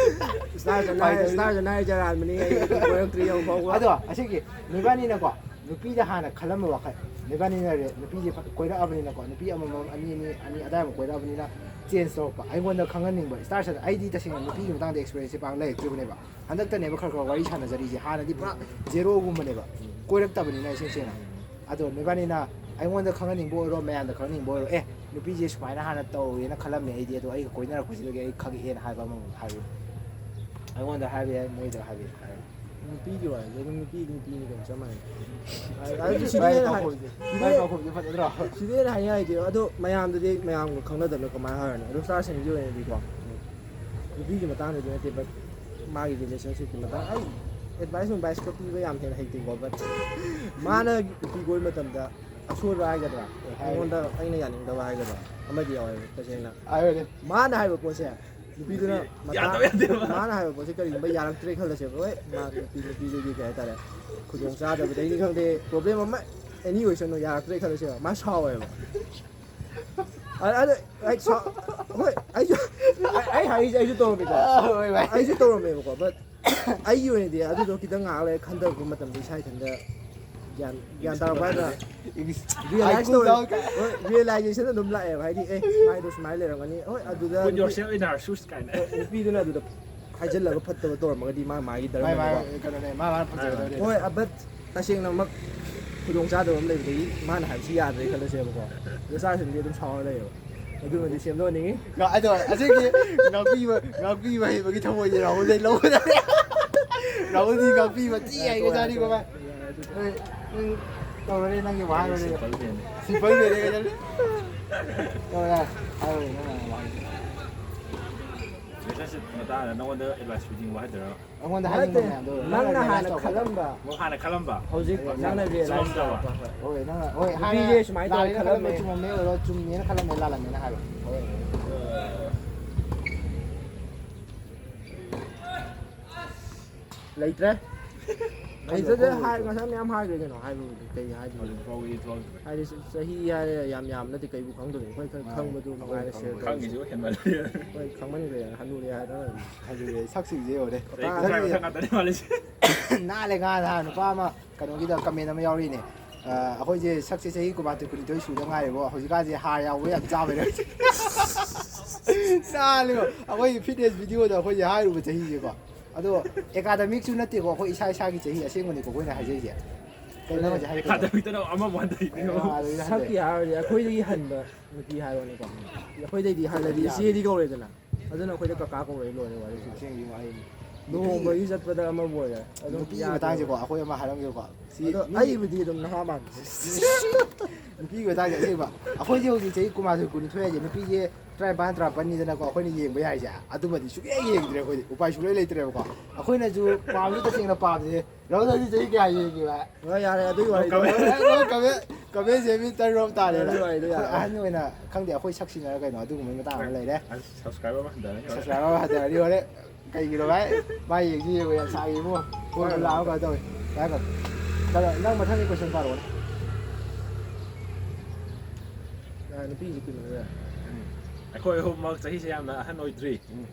ꯁ꯭ꯇꯥꯔ ꯁꯅꯥ-, ꯁ꯭ꯇꯥꯔ ꯁꯅꯥ ꯖꯔꯥꯟꯕꯅꯤ ꯑꯩ ꯀꯣꯏꯔꯛꯇ꯭ꯔꯤ ꯑꯃꯨꯛꯐꯥꯎꯕ꯫ ꯑꯗꯣ ꯑꯁꯦꯡꯀꯤ ꯅꯣꯏꯕꯥꯅꯤꯅꯀꯣ, ꯅꯨꯄꯤꯗ ꯍꯥꯟꯅ ꯈꯜꯂꯝꯕ ꯋꯥꯈꯜ, ꯅꯣꯏꯕꯥꯅꯤꯅ ꯔꯦ-, ꯅꯨꯄꯤꯁꯦ ꯐ-, ꯀꯣꯏꯔꯛꯑꯕꯅꯤꯅꯀꯣ, ꯅꯨꯄꯤ ꯑꯃꯃꯝ, ꯑꯅꯤ ꯑꯅꯤ ꯑꯅꯤ ꯑꯗꯥꯏꯃꯨꯛ ꯀꯣꯏꯔꯛꯑꯕꯅꯤꯅ ꯆꯦꯟꯖ ꯇꯧꯔꯛꯄ, ꯑꯩꯉꯣꯟꯗ ꯈꯪꯍꯟꯅꯤꯡꯕ꯫ ꯁ꯭ꯇꯥꯔ ꯁꯅꯥ, ꯑꯩꯗꯤ ꯇꯁꯦꯡꯅ ꯅꯨꯄꯤꯒꯤ ꯃꯇꯥꯡꯗ ꯑꯦꯛꯁꯄꯤꯔꯤꯌꯦꯟꯁꯁꯦ ꯄꯥꯛ ꯂꯩꯔꯛꯇ꯭ꯔꯤꯕꯅꯦꯕ꯫ ꯍꯟꯗꯛꯇꯅꯦꯕ ꯈꯔ ꯈꯔ ꯋꯥꯔꯤ ꯁꯥꯟꯅꯖꯔꯤꯁꯦ꯫ ꯍꯥꯟꯅꯗꯤ ꯄꯨꯔꯥ ꯖꯦꯔꯣꯒꯨꯝꯕꯅꯦꯕ, ꯀꯣꯏꯔꯛꯇꯕꯅꯤꯅ ꯏꯁꯦꯡ ꯁꯦꯡꯅ꯫ ꯑꯗꯣ ꯅꯣꯏꯕꯥꯅꯤꯅ ꯑꯩꯉꯣꯟꯗ ꯈꯪꯍꯟꯅꯤꯡꯕ ꯑꯣꯏꯔꯣ, ꯃꯌꯥꯝꯗ ꯈꯪꯍꯟꯅꯤꯡꯕ ꯑꯣꯏꯔꯣ, "ꯑꯦ, ꯅꯨꯄꯤꯁꯦ ꯁꯨꯃꯥꯏꯅ ꯍꯥꯟꯅ ꯇꯧꯋꯦꯅ ꯈꯜꯂꯝꯃꯦ ꯑꯩꯗꯤ, ꯑꯗꯣ ꯑꯩꯒ ꯀꯣꯏꯅꯔꯛꯄꯁꯤꯗꯒꯤ ꯑꯩ ꯈꯪꯉꯛꯑꯦꯅ" ꯍꯥꯏꯕ ꯑꯃꯃꯝ ꯍꯥꯏꯕꯤꯌꯨ꯫ ꯑꯩꯉꯣꯟꯗ ꯍꯥꯏꯕ ꯌꯥꯏ, ꯃꯣꯏꯗ ꯍꯥꯏꯕ ꯌꯥꯏ꯫ ꯅꯨꯄꯤꯒꯤ ꯋꯥꯔꯤꯁꯦ ꯑꯗꯨꯝ ꯅꯨꯄꯤꯗꯤ ꯅꯨꯄꯤꯅꯤ ꯀꯩꯅꯣ, ꯆꯞ ꯃꯥꯟꯅꯩ꯫ ꯑꯗꯨ ꯁꯤꯗ ꯚꯥꯏ ꯍꯦꯟꯅ ꯍꯥꯏ-, ꯄꯥꯎꯈꯨꯝꯁꯦ, ꯁꯤꯗ ꯚꯥꯏ ꯍꯦꯟꯅ, ꯄꯥꯎꯈꯨꯝꯁꯦ ꯐꯖꯗ꯭ꯔꯣ? ꯁꯤꯗ ꯍꯦꯟꯅ ꯍꯥꯏꯅꯤꯡꯉꯥꯏ ꯂꯩꯇꯦ꯫ ꯑꯗꯣ ꯃꯌꯥꯝꯗꯗꯤ, ꯃꯌꯥꯝꯒ ꯈꯪꯅꯗꯕꯅ ꯀꯃꯥꯏꯅ ꯍꯥꯏꯔꯨꯅꯤ? ꯑꯗꯣ ꯁ꯭ꯇꯥꯔ ꯁꯦꯟꯒꯤ ꯑꯣꯏꯅꯗꯤꯀꯣ, ꯅꯨꯄꯤꯒꯤ ꯃꯇꯥꯡꯗꯗꯤ ꯅꯠꯇꯦ, but ꯃꯥꯒꯤ ꯔꯤꯂꯦꯁꯟꯁꯤꯞꯀꯤ ꯃꯇꯥꯡ, ꯑꯩ ꯑꯦꯗꯚꯥꯏꯁ ꯅꯨꯡꯚꯥꯏꯁꯀ ꯄꯤꯕ ꯌꯥꯝ ꯍꯦꯟꯅ ꯍꯩꯇꯦꯀꯣ, but ꯃꯥꯅ ꯅꯨꯄꯤ ꯀꯣꯏꯕ ꯃꯇꯝꯗ ꯑꯁꯣꯏꯕ ꯍꯥꯏꯒꯗ꯭ꯔꯥ, ꯍꯥꯏꯔꯦ꯫ ꯑꯩꯉꯣꯟꯗ ꯑꯩꯅ ꯌꯥꯅꯤꯡꯗꯕ ꯍꯥꯏꯒꯗ꯭ꯔꯥ, ꯑꯃꯗꯤ ꯌꯥꯎꯋꯦꯕ ꯇꯁꯦꯡꯅ꯫ ꯍꯥꯏꯔꯦ꯫ ꯃꯥꯅ ꯍꯥꯏꯕ ꯄꯣꯠꯁꯦ, ꯅꯨꯄꯤꯗꯨꯅ ꯃꯇꯥ-, ꯌꯥꯗꯕ ꯌꯥꯗꯦꯕ꯫ ꯃꯥꯅ ꯍꯥꯏꯕ ꯄꯣꯠꯁꯦ ꯀꯔꯤꯒꯨꯝꯕ ꯌꯥꯔꯛꯇ꯭ꯔꯦ ꯈꯜꯂꯁꯦꯕ, ꯍꯣꯏ, ꯃꯥ ꯅꯨꯄꯤ, ꯅꯨꯄꯤꯗꯨꯒꯤ ꯀꯩ ꯍꯥꯏꯇꯥꯔꯦ, ꯈꯨꯗꯣꯡꯆꯥꯗꯕꯗꯩꯅꯤ ꯈꯪꯗꯦ, ꯄ꯭ꯔꯣꯕ꯭ꯂꯦꯝ ꯑꯃ ꯑꯦꯅꯤ ꯑꯣꯏꯁꯅꯨ, ꯌꯥꯔꯛꯇ꯭ꯔꯦ ꯈꯜꯂꯁꯦꯕ, ꯃꯥ ꯁꯥꯎꯋꯦꯕ꯫ ꯑ-, ꯑꯗ, like, ꯁꯥꯎ-, ꯍꯣꯏ, ꯑꯩꯁꯨ, ꯑꯩ, ꯑꯩ ꯍꯥꯏꯔꯤꯁꯦ ꯑꯩꯁꯨ ꯇꯧꯔꯝꯃꯤꯀꯣ꯫ ꯑ, ꯍꯣꯏ, ꯚꯥꯏ꯫ ꯑꯩꯁꯨ ꯇꯧꯔꯝꯃꯦꯕꯀꯣ, but ꯑꯩꯒꯤ ꯑꯣꯏꯅꯗꯤ ꯑꯗꯨꯗꯣ ꯈꯤꯇꯪ ꯉꯥꯏꯍꯥꯛ ꯂꯩꯔ ꯈꯟꯊꯔꯛꯄ ꯃꯇꯝꯗ ꯏꯁꯥ ꯏꯊꯟꯇ ꯒ꯭ꯌꯥꯟ, ꯒ꯭ꯌꯥꯟ ꯇꯥꯔꯛꯄ ꯍꯥꯏꯗ꯭ꯔꯥ? English. Realize I cool ꯇꯧꯔꯦ꯫ Down ꯀꯥꯏ꯫ ꯍꯣꯏ, realization ꯑꯗꯨꯝ ꯂꯥꯛꯑꯦꯕ꯫ ꯍꯥꯏꯗꯤ, ꯑꯦ, ꯃꯥꯏꯗꯣ ꯁꯨꯃꯥꯏꯅ ꯂꯩꯔꯝꯒꯅꯤ꯫ ꯍꯣꯏ, ꯑꯗꯨꯗ Put ꯅꯨꯄꯤ-, yourself in her shoes ꯀꯥꯏꯅ꯫ ꯍꯣꯏ, ꯅꯨꯄꯤꯗꯨꯅ ꯑꯗꯨꯗ ꯍꯥꯏꯖꯤꯜꯂꯒ ꯐꯠꯇꯕ ꯇꯧꯔꯝꯃꯒꯗꯤ ꯃꯥ ꯃꯥꯒꯤ ꯃꯥꯏ, ꯃꯥꯏ ꯙꯔꯃꯅꯤꯀꯣ꯫ ꯀꯩꯅꯣꯅꯦ, ꯃꯥ, ꯃꯥꯅ ꯐꯖꯒꯗꯕꯅꯦ꯫ ꯍꯣꯏ, but ꯇꯁꯦꯡꯅꯃꯛ ꯈꯨꯗꯣꯡꯆꯥꯗꯕ ꯑꯃ ꯂꯩꯕꯗꯒꯤ ꯃꯥꯅ ꯍꯥꯏꯕꯁꯤ ꯌꯥꯗ꯭ꯔꯦ ꯈꯜꯂꯁꯦꯕꯀꯣ꯫ ꯑꯗꯣ ꯁꯥꯔꯁꯤꯡꯗꯤ ꯑꯗꯨꯝ ꯁꯥꯎꯔ ꯂꯩꯌꯦꯕ꯫ ꯑꯗꯨꯃꯗꯤ ꯁꯦꯝꯗꯣꯛꯍꯟꯅꯤꯡꯉꯤ꯫ ꯉ-, ꯑꯗꯣ ꯑꯁꯦꯡꯒꯤ ꯉꯥꯛꯄꯤꯕ, ꯉꯥꯛꯄꯤꯕ ꯍꯩꯕꯒꯤ ꯊꯃꯣꯏꯁꯦ ꯔꯥꯍꯨꯜꯗꯩ ꯂꯧꯕ ꯇꯥꯔꯦ꯫ ꯔꯥꯍꯨꯜꯗꯤ ꯉꯥꯛꯄꯤꯕ ꯊꯤ ꯍꯩꯒ꯭ꯔꯖꯥꯠꯅꯤꯀꯣ ꯚꯥꯏ꯫ ꯍꯣꯏ, ꯅꯪ ꯇꯧꯔꯅꯤ, ꯅꯪꯒꯤ ꯋꯥꯍꯪ ꯂꯣꯏꯔꯦ꯫ Simple man ꯅꯦ꯫ Simple man ꯅꯦ ꯀꯩꯗꯧꯔꯦ? ꯇꯧꯔꯦ, ꯍꯥꯏꯔꯣꯅꯦ, ꯅꯪ ꯋꯥꯍꯪ꯫ Relationship ꯃꯇꯥꯡꯗ ꯅꯉꯣꯟꯗ advice ꯄꯤꯅꯤꯡꯕ ꯍꯥꯏꯗꯣꯏꯔꯥ? ꯑꯩꯉꯣꯟꯗ ꯍꯥꯏꯅꯤꯡꯕ ꯅꯠꯇꯦ, ꯃꯌꯥꯝꯗꯣ ꯅꯪꯅ realize ꯍꯥꯟꯅ ꯇꯧꯕ꯫ ꯈꯜꯂꯝꯕ꯫ ꯑꯣ, ꯍꯥꯟꯅ ꯈꯜꯂꯝꯕ꯫ ꯍꯧꯖꯤꯛ ꯍꯣꯏ, ꯅꯪꯅ ꯍꯣꯏ꯫ Realize ꯆꯨꯝꯃꯝꯗꯕ꯫ ꯇꯧꯔꯛꯄ꯫ ꯍꯣꯏ, ꯅꯪꯅ, ꯍꯣꯏ, ꯅꯨꯄꯤꯁꯦ ꯍꯥꯟꯅ ꯁꯨꯃꯥꯏꯅ ꯇꯧꯋꯦ ꯂꯥꯜꯂꯦꯅ ꯈꯜꯂꯝꯃꯦ, ꯈꯜꯂꯝꯃꯦ꯫ ꯆꯨꯝꯃꯝꯃꯦ ꯑꯣꯏꯔꯣ, ꯆꯨꯝꯃꯦꯅ ꯈꯜꯂꯝꯃꯦ, ꯂꯥꯜꯂꯝꯃꯦꯅ ꯍꯥꯏꯔꯣ꯫ ꯍꯣꯏ꯫ ꯂꯩꯇ꯭ꯔꯦ꯫ ꯑꯩ ꯆꯠ-, ꯆꯠ-, ꯍꯥꯏ-, ꯉꯁꯥꯏ ꯃꯌꯥꯝ ꯍꯥꯏꯈ꯭ꯔꯦ ꯀꯩꯅꯣ, ꯍꯥꯏꯕꯕꯨꯗꯤ ꯀꯩ ꯍꯥꯏꯗꯣꯏꯅꯣ? ꯍꯧꯖꯤꯛ ꯐꯥꯎꯒꯤꯗꯤ ꯊꯣꯛꯂꯛꯇ꯭ꯔꯦ꯫ ꯍꯥꯏꯗꯤ ꯆ-, ꯆꯍꯤ ꯍꯥꯏꯔꯦ ꯌꯥꯝ ꯌꯥꯝ ꯅꯠꯇꯦ, ꯀꯩꯕꯨ ꯈꯪꯗꯣꯏꯅꯣ? ꯑꯩꯈꯣꯏ ꯈꯔ ꯃꯥꯅꯦ꯫ ꯈꯪꯕꯗꯨ ꯃꯉꯥꯏꯔꯦ share ꯇꯧꯔꯤꯁꯦ꯫ ꯈꯪꯉꯤꯁꯤꯕꯨ ꯍꯦꯟꯃꯜꯂꯦ꯫ ꯍꯣꯏ, ꯈꯪꯃꯟꯈ꯭ꯔꯦ, ꯍꯅꯨꯔꯦ ꯍꯥꯏꯗꯅ꯫ ꯍꯅꯨꯔꯦ, ꯁꯛꯁꯤꯡꯁꯦ ꯌꯦꯡꯉꯨꯅꯦ꯫ ꯆꯍꯤ ꯀꯨꯟꯊ꯭ꯔꯥ ꯃꯊꯛ ꯉꯥꯛꯇꯅꯦ ꯃꯥꯜꯂꯤꯁꯦ꯫ ꯅꯥꯜꯂꯦ ꯉꯥ ꯅꯍꯥꯟ ꯅꯨꯄꯥ ꯑꯃ ꯀꯩꯅꯣꯒꯤꯗ comment ꯑꯃ ꯌꯥꯎꯔꯤꯅꯦ꯫ ꯑ, ꯑꯩꯈꯣꯏꯁꯦ ꯁꯛꯁꯦ ꯆꯍꯤ ꯀꯨꯟꯃꯥꯊꯣꯏ ꯀꯨꯟꯅꯤꯊꯣꯏ ꯁꯨꯗ ꯉꯥꯏꯔꯦꯕꯣ, ꯍꯧꯖꯤꯛꯀꯥꯟꯁꯦ ꯍꯥꯔ ꯌꯥꯎꯕ ꯌꯥꯝ ꯆꯥꯕꯩꯔꯦ꯫ ꯅꯥꯜꯂꯦꯕꯣ, ꯑꯩꯈꯣꯏꯒꯤ fitness videoꯗ ꯑꯩꯈꯣꯏꯁꯦ ꯍꯥꯏꯔꯨꯕ ꯆꯍꯤꯁꯦꯀꯣ꯫ ꯑꯗꯣ academicꯁꯨ ꯅꯠꯇꯦꯀꯣ, ꯑꯩꯈꯣꯏ ꯏꯁꯥ ꯏꯁꯥꯒꯤ ꯆꯍꯤ ꯑꯁꯦꯡꯕꯅꯤꯀꯣ ꯑꯩꯈꯣꯏꯅ ꯍꯥꯏꯖꯩꯁꯦ꯫ ꯀꯩꯅꯣ ꯅꯪ ꯍꯧꯖꯤꯛ ꯍꯥꯏꯔꯤꯗꯣ? Academicꯇꯅ ꯑꯃꯕꯨ ꯍꯟꯊꯩ꯫ ꯑꯦ, ꯑꯥ, ꯑꯗꯨꯗꯤ ꯍꯟꯊꯩ꯫ ꯁꯛꯀꯤ ꯍꯥꯏꯔꯗꯤ ꯑꯩꯈꯣꯏꯗꯒꯤ ꯍꯟꯕ ꯅꯨꯄꯤ ꯍꯥꯏꯔꯣꯅꯦꯀꯣ꯫ ꯑꯩꯈꯣꯏꯗꯩꯗꯤ ꯍꯜꯂꯗꯤ ꯏꯆꯦꯗꯤ ꯀꯧꯔꯦꯗꯅ꯫ ꯑꯗꯨꯅ ꯑꯩꯈꯣꯏꯗ ꯀꯀꯥ ꯀꯧꯔꯦ, ꯂꯣꯏꯔꯦ ꯋꯥꯔꯤꯁꯦ꯫ ꯑꯁꯦꯡꯕꯒꯤ ꯋꯥꯍꯩꯅꯤ꯫ ꯂꯨꯍꯣꯡꯕꯒꯤ ꯆꯠꯄꯗ ꯑꯃꯕꯨ ꯑꯣꯏꯔꯦ꯫ ꯑꯗꯨꯝ ꯅꯨꯄꯤꯒꯤ ꯌꯥꯗꯦꯕ꯫ ꯃꯇꯥꯡꯁꯦꯀꯣ, ꯑꯩꯈꯣꯏ ꯑꯃ ꯍꯥꯏꯔꯝꯒꯦꯀꯣ꯫ ꯁꯤ ꯑꯗꯣ ꯃꯤ ꯑꯩꯕꯨꯗꯤ ꯑꯗꯨꯝ ꯅꯍꯥ ꯃꯥꯟꯕ꯫ ꯅꯨꯄꯤꯒꯤ ꯃꯇꯥꯡꯁꯦ ꯑꯁꯦꯡꯕ꯫ ꯑꯩꯈꯣꯏꯁꯦ ꯍꯧꯖꯤꯛ ꯆꯍꯤ ꯀꯨꯟꯃꯥꯊꯣꯏ, ꯀꯨꯟꯅꯤꯊꯣꯏ ꯍꯥꯏꯁꯦ, ꯅꯨꯄꯤꯁꯦ ꯇꯔꯥꯅꯤꯄꯥꯟ, ꯇꯔꯥꯃꯥꯄꯟꯅꯤꯗꯅꯀꯣ ꯑꯩꯈꯣꯏꯅ ꯌꯦꯡꯕ ꯌꯥꯏꯁꯦ꯫ ꯑꯗꯨꯃꯗꯤ ꯁꯨꯡꯌꯦꯡ ꯌꯦꯡꯗ꯭ꯔꯦ ꯑꯩꯈꯣꯏꯗꯤ꯫ ꯎꯄꯥꯏ ꯁꯨꯡꯂꯩ ꯂꯩꯇ꯭ꯔꯦꯕꯀꯣ꯫ ꯑꯩꯈꯣꯏꯅꯁꯨ ꯄꯥꯝꯁꯨ ꯇꯁꯦꯡꯅ ꯄꯥꯝꯗꯦ꯫ ꯔꯥꯍꯨꯜ, ꯅꯪꯗꯤ ꯆꯍꯤ ꯀꯌꯥ ꯌꯦꯡꯒꯦ ꯚꯥꯏ? ꯍꯣꯏ, ꯌꯥꯔꯦ, ꯑꯗꯨꯒꯤ ꯋꯥꯔꯤꯗꯣ꯫ ꯀꯃꯦꯟ, ꯀꯃꯦꯟ, ꯀꯃꯦꯟꯁꯦ ꯃꯤ ꯇꯔꯨꯛ ꯇꯥꯔꯦꯅ꯫ ꯑꯗꯨꯒꯤ ꯋꯥꯔꯤꯗꯣ ꯌꯥꯔꯦ꯫ ꯑꯩꯈꯣꯏ ꯑꯍꯟ ꯑꯣꯏꯅ ꯈꯪꯗꯦ, ꯑꯩꯈꯣꯏ ꯁꯛꯁꯤꯡꯅꯔ ꯀꯩꯅꯣ, ꯑꯗꯨꯒꯨꯝꯕꯒꯤ ꯃꯇꯥꯡ ꯑꯃ ꯂꯩꯔꯦ꯫ ꯑꯁ, subscriber ꯑꯃ ꯍꯟꯊꯔꯅꯤ꯫ Subscriber ꯑꯃ ꯍꯟꯊꯔꯅꯤ, ꯍꯣꯔꯦꯟ꯫ ꯀꯩꯒꯤꯅꯣ ꯚꯥꯏ? ꯃꯥ ꯌꯦꯡꯁꯤ ꯌꯦꯡꯉꯣ, ꯌꯥꯝ ꯁꯥꯡꯉꯤ ꯏꯕꯨꯡꯉꯣ꯫ ꯀꯣꯜ ꯂꯥꯛꯑꯣ ꯀꯩꯅꯣ ꯇꯧꯋꯤ꯫ ꯉꯥꯏꯈꯣ꯫ ꯀꯩꯅꯣ, ꯅꯪ ꯃꯊꯪꯒꯤ question ꯄꯥꯔꯛꯑꯣꯅꯦ꯫ ꯑ, ꯅꯨꯄꯤꯁꯤ ꯀꯩꯅꯣ ꯌꯥꯏ꯫ ꯎꯝ꯫ ꯑꯩꯈꯣꯏ ꯑꯍꯨꯝꯃꯛ ꯆꯍꯤꯁꯦ ꯌꯥꯝꯅ ꯑꯍꯟ ꯑꯣꯏꯗ꯭ꯔꯤ꯫ ꯎꯝ꯫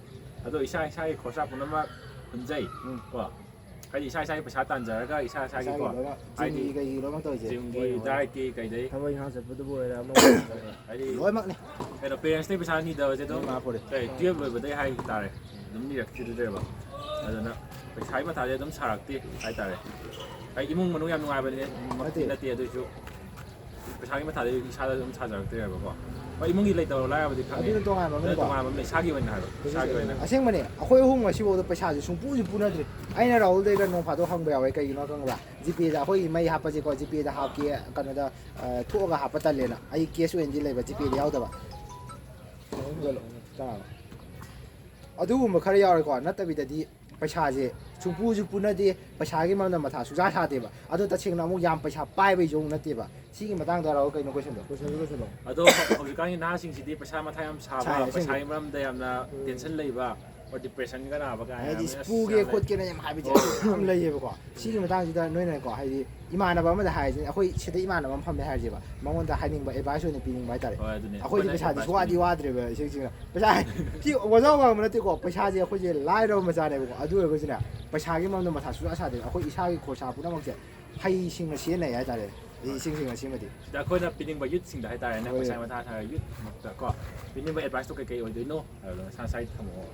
ꯑꯗꯣ ꯏꯁꯥ ꯏꯁꯥꯒꯤ ꯈꯣꯔꯁꯥ ꯄꯨꯝꯅꯃꯛ ꯍꯨꯟꯖꯩ꯫ ꯎꯝ꯫ ꯀꯣ? ꯍꯥꯏꯗꯤ ꯏꯁꯥ ꯏꯁꯥꯒꯤ ꯄꯩꯁꯥ ꯇꯥꯟꯖꯔꯒ ꯏꯁꯥ ꯏꯁꯥꯒꯤ ꯏꯁꯥꯒꯤꯀꯣ, ꯀꯣ? ꯏꯁꯥꯒꯤ ꯍꯥꯏꯗꯤ ꯂꯣꯏꯅ gymꯒꯤ ꯀꯩꯒꯤ ꯂꯣꯏꯅꯃꯛ ꯇꯧꯔꯤꯁꯦ꯫ Gymꯒꯤ, ꯍꯣꯏ, ꯍꯣꯏ꯫ Dietꯀꯤ ꯀꯩꯗꯩ꯫ ꯊꯕꯛ ꯏꯪꯈꯥꯡ ꯆꯠꯄꯗꯨꯕꯨ ꯑꯣꯏꯔꯦ, ꯑꯃꯕꯨ ꯑꯣꯏꯔꯦ꯫ ꯍꯥꯏꯗꯤ ꯂꯣꯏꯅꯃꯛꯅꯤ꯫ ꯀꯩꯅꯣ, parentsꯇꯩ ꯄꯩꯁꯥ ꯅꯤꯗꯕꯁꯦ ꯑꯗꯨꯝ, ꯂꯣꯏꯅꯃꯛ ꯄꯨꯔꯦ꯫ ꯀꯩ, twelve ꯂꯣꯏꯕꯗꯩ ꯍꯥꯏꯇꯥꯔꯦ꯫ ꯑꯗꯨꯝ ꯅꯤꯔꯛꯈꯤꯗ꯭ꯔꯦꯕ꯫ ꯑꯗꯨꯅ ꯄꯩꯁꯥꯒꯤ ꯃꯊꯥꯁꯦ ꯑꯗꯨꯝ ꯁꯥꯔꯛꯇꯦ ꯍꯥꯏꯇꯥꯔꯦ꯫ ꯑꯩ ꯏꯃꯨꯡ ꯃꯅꯨꯡ ꯌꯥꯝ ꯅꯨꯡꯉꯥꯏꯕꯗꯤ ꯅꯠꯇꯦ꯫ ꯅꯠꯇꯦ, ꯑꯗꯨꯏꯁꯨ ꯄꯩꯁꯥꯒꯤ ꯃꯊꯥꯗꯤ ꯏꯁꯥꯗ ꯑꯗꯨꯝ ꯁꯥꯖꯔꯛꯇ꯭ꯔꯦꯕꯀꯣ꯫ ꯍꯣꯏ, ꯏꯃꯨꯡꯒꯤ ꯂꯩꯇꯕ ꯂꯥꯏꯔꯕꯗꯤ ꯈꯪꯉꯦ꯫ ꯑꯗꯨꯅ ꯇꯣꯉꯥꯟꯕ ꯑꯗꯨꯅ ꯑꯃꯅꯤꯀꯣ꯫ ꯇꯣꯉꯥꯟꯕ ꯑꯃꯅꯤ, ꯏꯁꯥꯒꯤ ꯑꯣꯏꯅ ꯍꯥꯏꯕ, ꯏꯁꯥꯒꯤ ꯑꯣꯏꯅ꯫ ꯑꯁꯦꯡꯕꯅꯦ, ꯑꯩꯈꯣꯏ ꯑꯍꯨꯝ ꯉꯁꯤꯐꯥꯎꯗ ꯄꯩꯁꯥꯁꯦ ꯁꯨꯡꯄꯨꯁꯨ ꯄꯨꯅꯗ꯭ꯔꯤ꯫ ꯑꯩꯅ ꯔꯥꯍꯨꯜꯗꯩꯒ ꯅꯣꯡ ꯐꯥꯗꯣꯛ ꯍꯪꯕ ꯌꯥꯎꯋꯦ, ꯀꯩꯒꯤꯅꯣ ꯈꯪꯕ꯭ꯔꯥ? GPayꯗ ꯑꯩꯈꯣꯏꯒꯤ ꯃꯩ ꯍꯥꯞꯄꯁꯦꯀꯣ, GPayꯗ ꯍꯥꯞꯀꯦ, ꯀꯩꯅꯣꯗ, ꯑ, ꯊꯣꯛꯑꯒ ꯍꯥꯞꯄ ꯇꯜꯂꯦꯅ꯫ ꯑꯩ cash ꯑꯣꯏꯅꯗꯤ ꯂꯩꯕ, GPayꯗ ꯌꯥꯎꯗꯕ꯫ ꯆꯥꯔꯕ? ꯑꯗꯨꯒꯨꯝꯕ ꯈꯔ ꯌꯥꯎꯔꯦꯀꯣ, ꯅꯠꯇꯕꯤꯗꯗꯤ ꯄꯩꯁꯥꯁꯦ ꯁꯨꯡꯄꯨꯁꯨ ꯄꯨꯅꯗꯦ, ꯄꯩꯁꯥꯒꯤ ꯃꯔꯝꯗ ꯃꯊꯥ ꯁꯨꯡꯁꯥ ꯁꯥꯗꯦꯕ꯫ ꯑꯗꯣ ꯇꯁꯦꯡꯅ ꯑꯃꯨꯛ ꯌꯥꯝ ꯄꯩꯁꯥ ꯄꯥꯏꯕꯩꯁꯨ ꯑꯃꯨꯛ ꯅꯠꯇꯦꯕ꯫ ꯁꯤꯒꯤ ꯃꯇꯥꯡꯗ ꯍꯥꯏꯔꯛꯑꯣ, ꯀꯩꯅꯣ questionꯗꯣ? Questionꯗꯣ, questionꯗꯣ꯫ ꯑꯗꯣ ꯍꯧꯖꯤꯛꯀꯥꯟꯒꯤ ꯅꯍꯥꯁꯤꯡꯁꯤꯗꯤ ꯄꯩꯁꯥ ꯃꯊꯥ ꯌꯥꯝ ꯁꯥꯕ, ꯁꯥꯏ, ꯑꯁꯦꯡꯕ꯫ ꯄꯩꯁꯥꯒꯤ ꯃꯔꯝꯗ ꯌꯥꯝꯅ ꯎꯝ꯫ Tension ꯂꯩꯕ, ꯑꯣ, ꯗꯤꯄ꯭ꯔꯦꯁꯟꯒ ꯅꯥꯕ ꯀꯥꯏꯅ ꯍꯥꯏꯗꯤ ꯃꯌꯥꯝ ꯄꯨꯒꯦ ꯂꯩ꯫ ꯈꯣꯠꯀꯦꯅ ꯌꯥꯝ ꯍꯥꯏꯕꯁꯦ ꯌꯥꯝ ꯂꯩꯌꯦꯕꯀꯣ꯫ ꯁꯤꯒꯤ ꯃꯇꯥꯡꯁꯤꯗ ꯅꯣꯏꯅꯀꯣ, ꯍꯥꯏꯗꯤ ꯏꯃꯥꯟꯅꯕ ꯑꯃꯗ ꯍꯥꯏꯔꯤꯁꯦ, ꯑꯩꯈꯣꯏ ꯁꯤꯗ ꯏꯃꯥꯟꯅꯕ ꯑꯃ ꯐꯝꯃꯦ ꯍꯥꯏꯔꯁꯦꯕ, ꯃꯉꯣꯟꯗ ꯍꯥꯏꯅꯤꯡꯕ ꯑꯦꯗꯚꯥꯏꯁ ꯑꯣꯏꯅ ꯄꯤꯅꯤꯡꯕ ꯍꯥꯏꯇꯥꯔꯦ꯫ ꯍꯣꯏ, ꯑꯗꯨꯅꯦ꯫ ꯑꯩꯈꯣꯏꯗꯤ ꯑꯩꯈꯣꯏꯅ ꯄꯩꯁꯥꯗꯤ ꯑꯦꯗꯚꯥꯏꯁ ꯁꯨꯡꯋꯥꯗꯤ ꯄꯤꯅꯤꯡꯕ꯫ ꯋꯥꯗ꯭ꯔꯦꯕ ꯏꯁꯦꯡ ꯁꯦꯡꯅ꯫ ꯄꯩꯁꯥ ꯁꯤ ꯋꯥꯖꯥꯎ ꯉꯥꯡꯕ ꯅꯠꯇꯦꯀꯣ, ꯄꯩꯁꯥꯁꯦ ꯑꯩꯈꯣꯏꯁꯦ ꯂꯥꯏꯔꯕ ꯃꯆꯥꯅꯦꯕꯀꯣ꯫ ꯑꯗꯨ ꯑꯣꯏꯔꯒꯁꯨꯅꯦ, ꯄꯩꯁꯥꯒꯤ ꯃꯔꯝꯗ ꯃꯊꯥ ꯁꯨꯡꯁꯥ ꯁꯥꯗꯦꯕ꯫ ꯑꯩꯈꯣꯏ ꯏꯁꯥꯒꯤ ꯈꯣꯔꯁꯥ ꯄꯨꯝꯅꯃꯛꯁꯦ ꯍꯩꯁꯤꯡꯅ ꯁꯤꯖꯤꯟꯅꯩ ꯍꯥꯏꯇꯥꯔꯦ꯫ ꯑꯩ ꯏꯁꯦꯡ ꯁꯦꯡꯅ ꯁꯤꯃꯗꯤ꯫ ꯁꯤꯗ ꯑꯩꯈꯣꯏꯅ ꯄꯤꯅꯤꯡꯕ ꯌꯨꯠꯁꯤꯡꯗ ꯍꯥꯏꯇꯥꯔꯦꯅꯦ, ꯍꯣꯏ꯫ ꯄꯩꯁꯥ ꯃꯊꯥ ꯁꯥꯔ ꯌꯨꯠꯃꯛꯇ ꯀꯣ, ꯄꯤꯅꯤꯡꯕ ꯑꯦꯗꯚꯥꯏꯁꯇꯣ ꯀꯩꯀꯩ ꯑꯣꯏꯗꯣꯏꯅꯣ ꯍꯥꯏꯕꯗꯣ ꯅꯁꯥ ꯅꯁꯥꯒꯤ ꯊꯝꯃꯛꯑꯣ꯫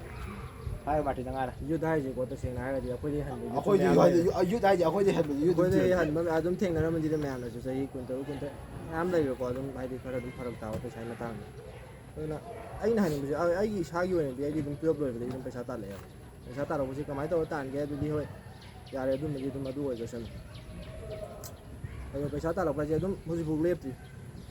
ꯍꯥꯏꯌꯣ ꯃꯥꯔꯇꯤꯟ, ꯅꯪ ꯍꯥꯟꯅ꯫ ꯌꯨꯠ ꯍꯥꯏꯁꯦꯀꯣ, ꯇꯁꯦꯡꯅ ꯍꯥꯏꯔꯒꯗꯤ ꯑꯩꯈꯣꯏꯗꯤ ꯍꯟꯕ ꯌꯨꯠ ꯑꯩꯈꯣꯏꯗꯤ ꯃꯌꯥꯝ ꯂꯩꯔꯦ꯫ ꯌꯨꯠ ꯍꯥꯏꯁꯦ ꯑꯩꯈꯣꯏꯗꯤ ꯍꯟꯕꯗꯤ ꯌꯨꯠ ꯑꯗꯨꯝ ꯑꯩꯈꯣꯏꯗꯤ ꯊꯤꯔꯛꯇꯦ꯫ ꯍꯟꯕ ꯑꯗꯨꯝ ꯊꯦꯡꯅꯔꯝꯃꯅꯤꯗ ꯃꯌꯥꯝꯅꯁꯨ, ꯆꯍꯤ ꯀꯨꯟꯇꯔꯨꯛ ꯀꯨꯟꯇꯔꯦꯠ ꯃꯌꯥꯝ ꯂꯩꯕꯀꯣ, ꯑꯗꯨꯝ ꯍꯥꯏꯗꯤ ꯈꯔ ꯑꯗꯨꯝ ꯐꯔꯛ ꯇꯥꯕ ꯄꯩꯁꯥꯒꯤ ꯃꯇꯥꯡꯗ꯫ ꯑꯗꯨꯅ ꯑꯩꯅ ꯍꯥꯏꯅꯤꯡꯕꯁꯦ, ꯑꯩ ꯑꯩꯒꯤ ꯏꯁꯥꯒꯤ ꯑꯣꯏꯅꯗꯤ ꯑꯩꯗꯤ ꯑꯗꯨꯝ ꯇꯨꯌꯦꯜꯞ ꯂꯣꯏꯕꯗꯒꯤ ꯑꯗꯨꯝ ꯄꯩꯁꯥ ꯇꯥꯜꯂꯛꯑꯦꯕ꯫ ꯄꯩꯁꯥ ꯇꯥꯜꯂꯛꯄꯁꯦ ꯀꯃꯥꯏꯅ ꯇꯧꯔ ꯇꯥꯟꯒꯦ? ꯑꯗꯨꯗꯤ ꯍꯣꯏ, ꯌꯥꯔꯦ, ꯑꯗꯨꯝꯕꯗꯤ ꯑꯗꯨꯝ ꯑꯗꯨ ꯑꯣꯏꯈ꯭ꯔꯁꯅꯨ꯫ ꯑꯗꯣ ꯄꯩꯁꯥ ꯇꯥꯜꯂꯛꯄ ꯍꯥꯏꯁꯦ ꯑꯗꯨꯝ ꯍꯧꯖꯤꯛꯐꯥꯎ ꯂꯦꯞꯇ꯭ꯔꯤ꯫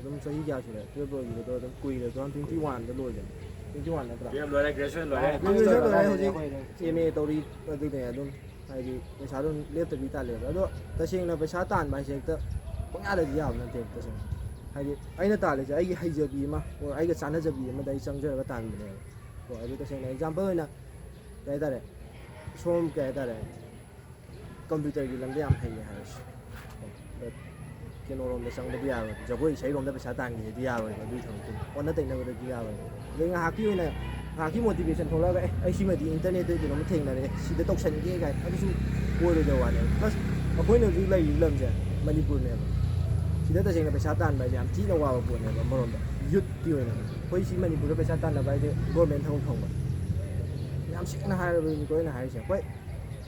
ꯑꯗꯨꯝ ꯆꯍꯤ ꯀꯌꯥ ꯁꯨꯔꯦ? ꯇꯨꯌꯦꯜꯞ ꯂꯣꯏꯈꯤꯕꯗꯣ ꯑꯗꯨꯝ ꯀꯨꯏꯔꯦ, two thousand twenty one ꯗ ꯂꯣꯏꯕꯅꯦ꯫ Twenty one ꯅꯠꯇ꯭ꯔꯥ? ꯇꯨꯌꯦꯜꯞ ꯂꯣꯏꯔꯦ, ꯒ꯭ꯔꯦꯖꯨꯑꯦꯁꯟ ꯂꯣꯏꯔꯦ꯫ Graduation ꯂꯣꯏꯔꯦ, ꯍꯣꯏ, ꯍꯧꯖꯤꯛ ꯍꯣꯏ, ꯍꯣꯏ꯫ ꯑꯦꯝ ꯑꯦ ꯇꯧꯔꯤ꯫ ꯑꯗꯨꯅꯦ ꯑꯗꯨꯝ ꯍꯥꯏꯗꯤ ꯄꯩꯁꯥ ꯑꯗꯨꯝ ꯂꯦꯞꯇꯕꯤ ꯇꯥꯜꯂꯦꯕ꯫ ꯑꯗꯣ ꯇꯁꯦꯡꯅ ꯄꯩꯁꯥ ꯇꯥꯟꯕ ꯍꯥꯏꯁꯦ ꯍꯦꯛꯇ ꯄꯪꯌꯥꯗꯗꯤ ꯌꯥꯕ ꯅꯠꯇꯦꯕ ꯇꯁꯦꯡꯅ꯫ ꯍꯥꯏꯗꯤ ꯑꯩꯅ ꯇꯥꯜꯂꯤꯁꯦ ꯑꯩꯒꯤ ꯍꯩꯖꯕꯤ ꯑꯃ, or ꯑꯩꯒ ꯆꯥꯟꯅꯖꯕꯤ ꯑꯃꯗ ꯑꯩ ꯆꯪꯖꯔꯒ ꯇꯥꯟꯕꯅꯦꯕ꯫ ꯀꯣ, ꯑꯗꯨ ꯇꯁꯦꯡꯅ ꯑꯦꯛꯖꯥꯝꯄꯜ ꯑꯣꯏꯅ ꯀꯩ ꯍꯥꯏꯇꯥꯔꯦ, ꯁꯣꯝ ꯀꯩ ꯍꯥꯏꯇꯥꯔꯦ, ꯀꯝꯄ꯭ꯌꯨꯇꯔꯒꯤ ꯂꯝꯗ ꯌꯥꯝ ꯍꯩꯔꯦ ꯍꯥꯏꯔꯁꯤ꯫ But ꯀꯩꯅꯣꯔꯣꯝꯗ ꯆꯪꯕꯗꯤ ꯌꯥꯔꯣꯏ, ꯖꯒꯣꯏ ꯏꯁꯩꯔꯣꯝꯗ ꯄꯩꯁꯥ ꯇꯥꯟꯒꯦꯗꯤ ꯌꯥꯔꯣꯏꯕ, ꯑꯗꯨꯒꯤ ꯊꯕꯛꯇꯨ ꯑꯣꯟꯅ ꯇꯩꯅꯕꯗꯗꯤ ꯌꯥꯔꯣꯏꯕ꯫ ꯑꯗꯩ ꯉꯥꯏꯍꯥꯛꯀꯤ ꯑꯣꯏꯅ, ꯉꯥꯏꯍꯥꯛꯀꯤ ꯃꯣꯇꯤꯚꯦꯁꯟ ꯊꯣꯛꯂꯛꯑꯒ, "ꯑꯦ, ꯑꯩ ꯁꯤꯃꯗꯤ ꯏꯟꯇꯔꯅꯦꯠꯇ ꯀꯩꯅꯣꯝ ꯊꯦꯡꯅꯔꯦ, ꯁꯤꯗ ꯇꯧꯁꯟꯒꯦ" ꯀꯥꯏꯅ, ꯑꯗꯨꯁꯨ ꯑꯣꯏꯔꯣꯏꯗꯕ ꯋꯥꯅꯦꯕ꯫ Plus ꯑꯩꯈꯣꯏꯅ ꯍꯧꯖꯤꯛ ꯂꯩꯔꯤꯕ ꯂꯝꯁꯦ ꯃꯅꯤꯄꯨꯔꯅꯦꯕ꯫ ꯁꯤꯗ ꯇꯁꯦꯡꯅ ꯄꯩꯁꯥ ꯇꯥꯟꯕ ꯍꯥꯏꯁꯦ ꯌꯥꯝ ꯊꯤꯅ ꯋꯥꯕ ꯄꯣꯠꯅꯦꯕ ꯑꯃꯔꯣꯝꯗ, ꯌꯨꯠꯀꯤ ꯑꯣꯏꯅ꯫ ꯑꯩꯈꯣꯏ ꯁꯤ ꯃꯅꯤꯄꯨꯔꯗ ꯄꯩꯁꯥ ꯇꯥꯟꯅꯕ ꯍꯥꯏꯁꯦ ꯒꯣꯔꯃꯦꯟ ꯊꯕꯛ ꯐꯪꯕ꯫ ꯌꯥꯝ ꯁꯦꯡꯅ ꯍꯥꯏꯔꯕꯅꯤꯀꯣ ꯑꯩꯅ ꯍꯥꯏꯔꯤꯁꯦ꯫ ꯍꯣꯏ,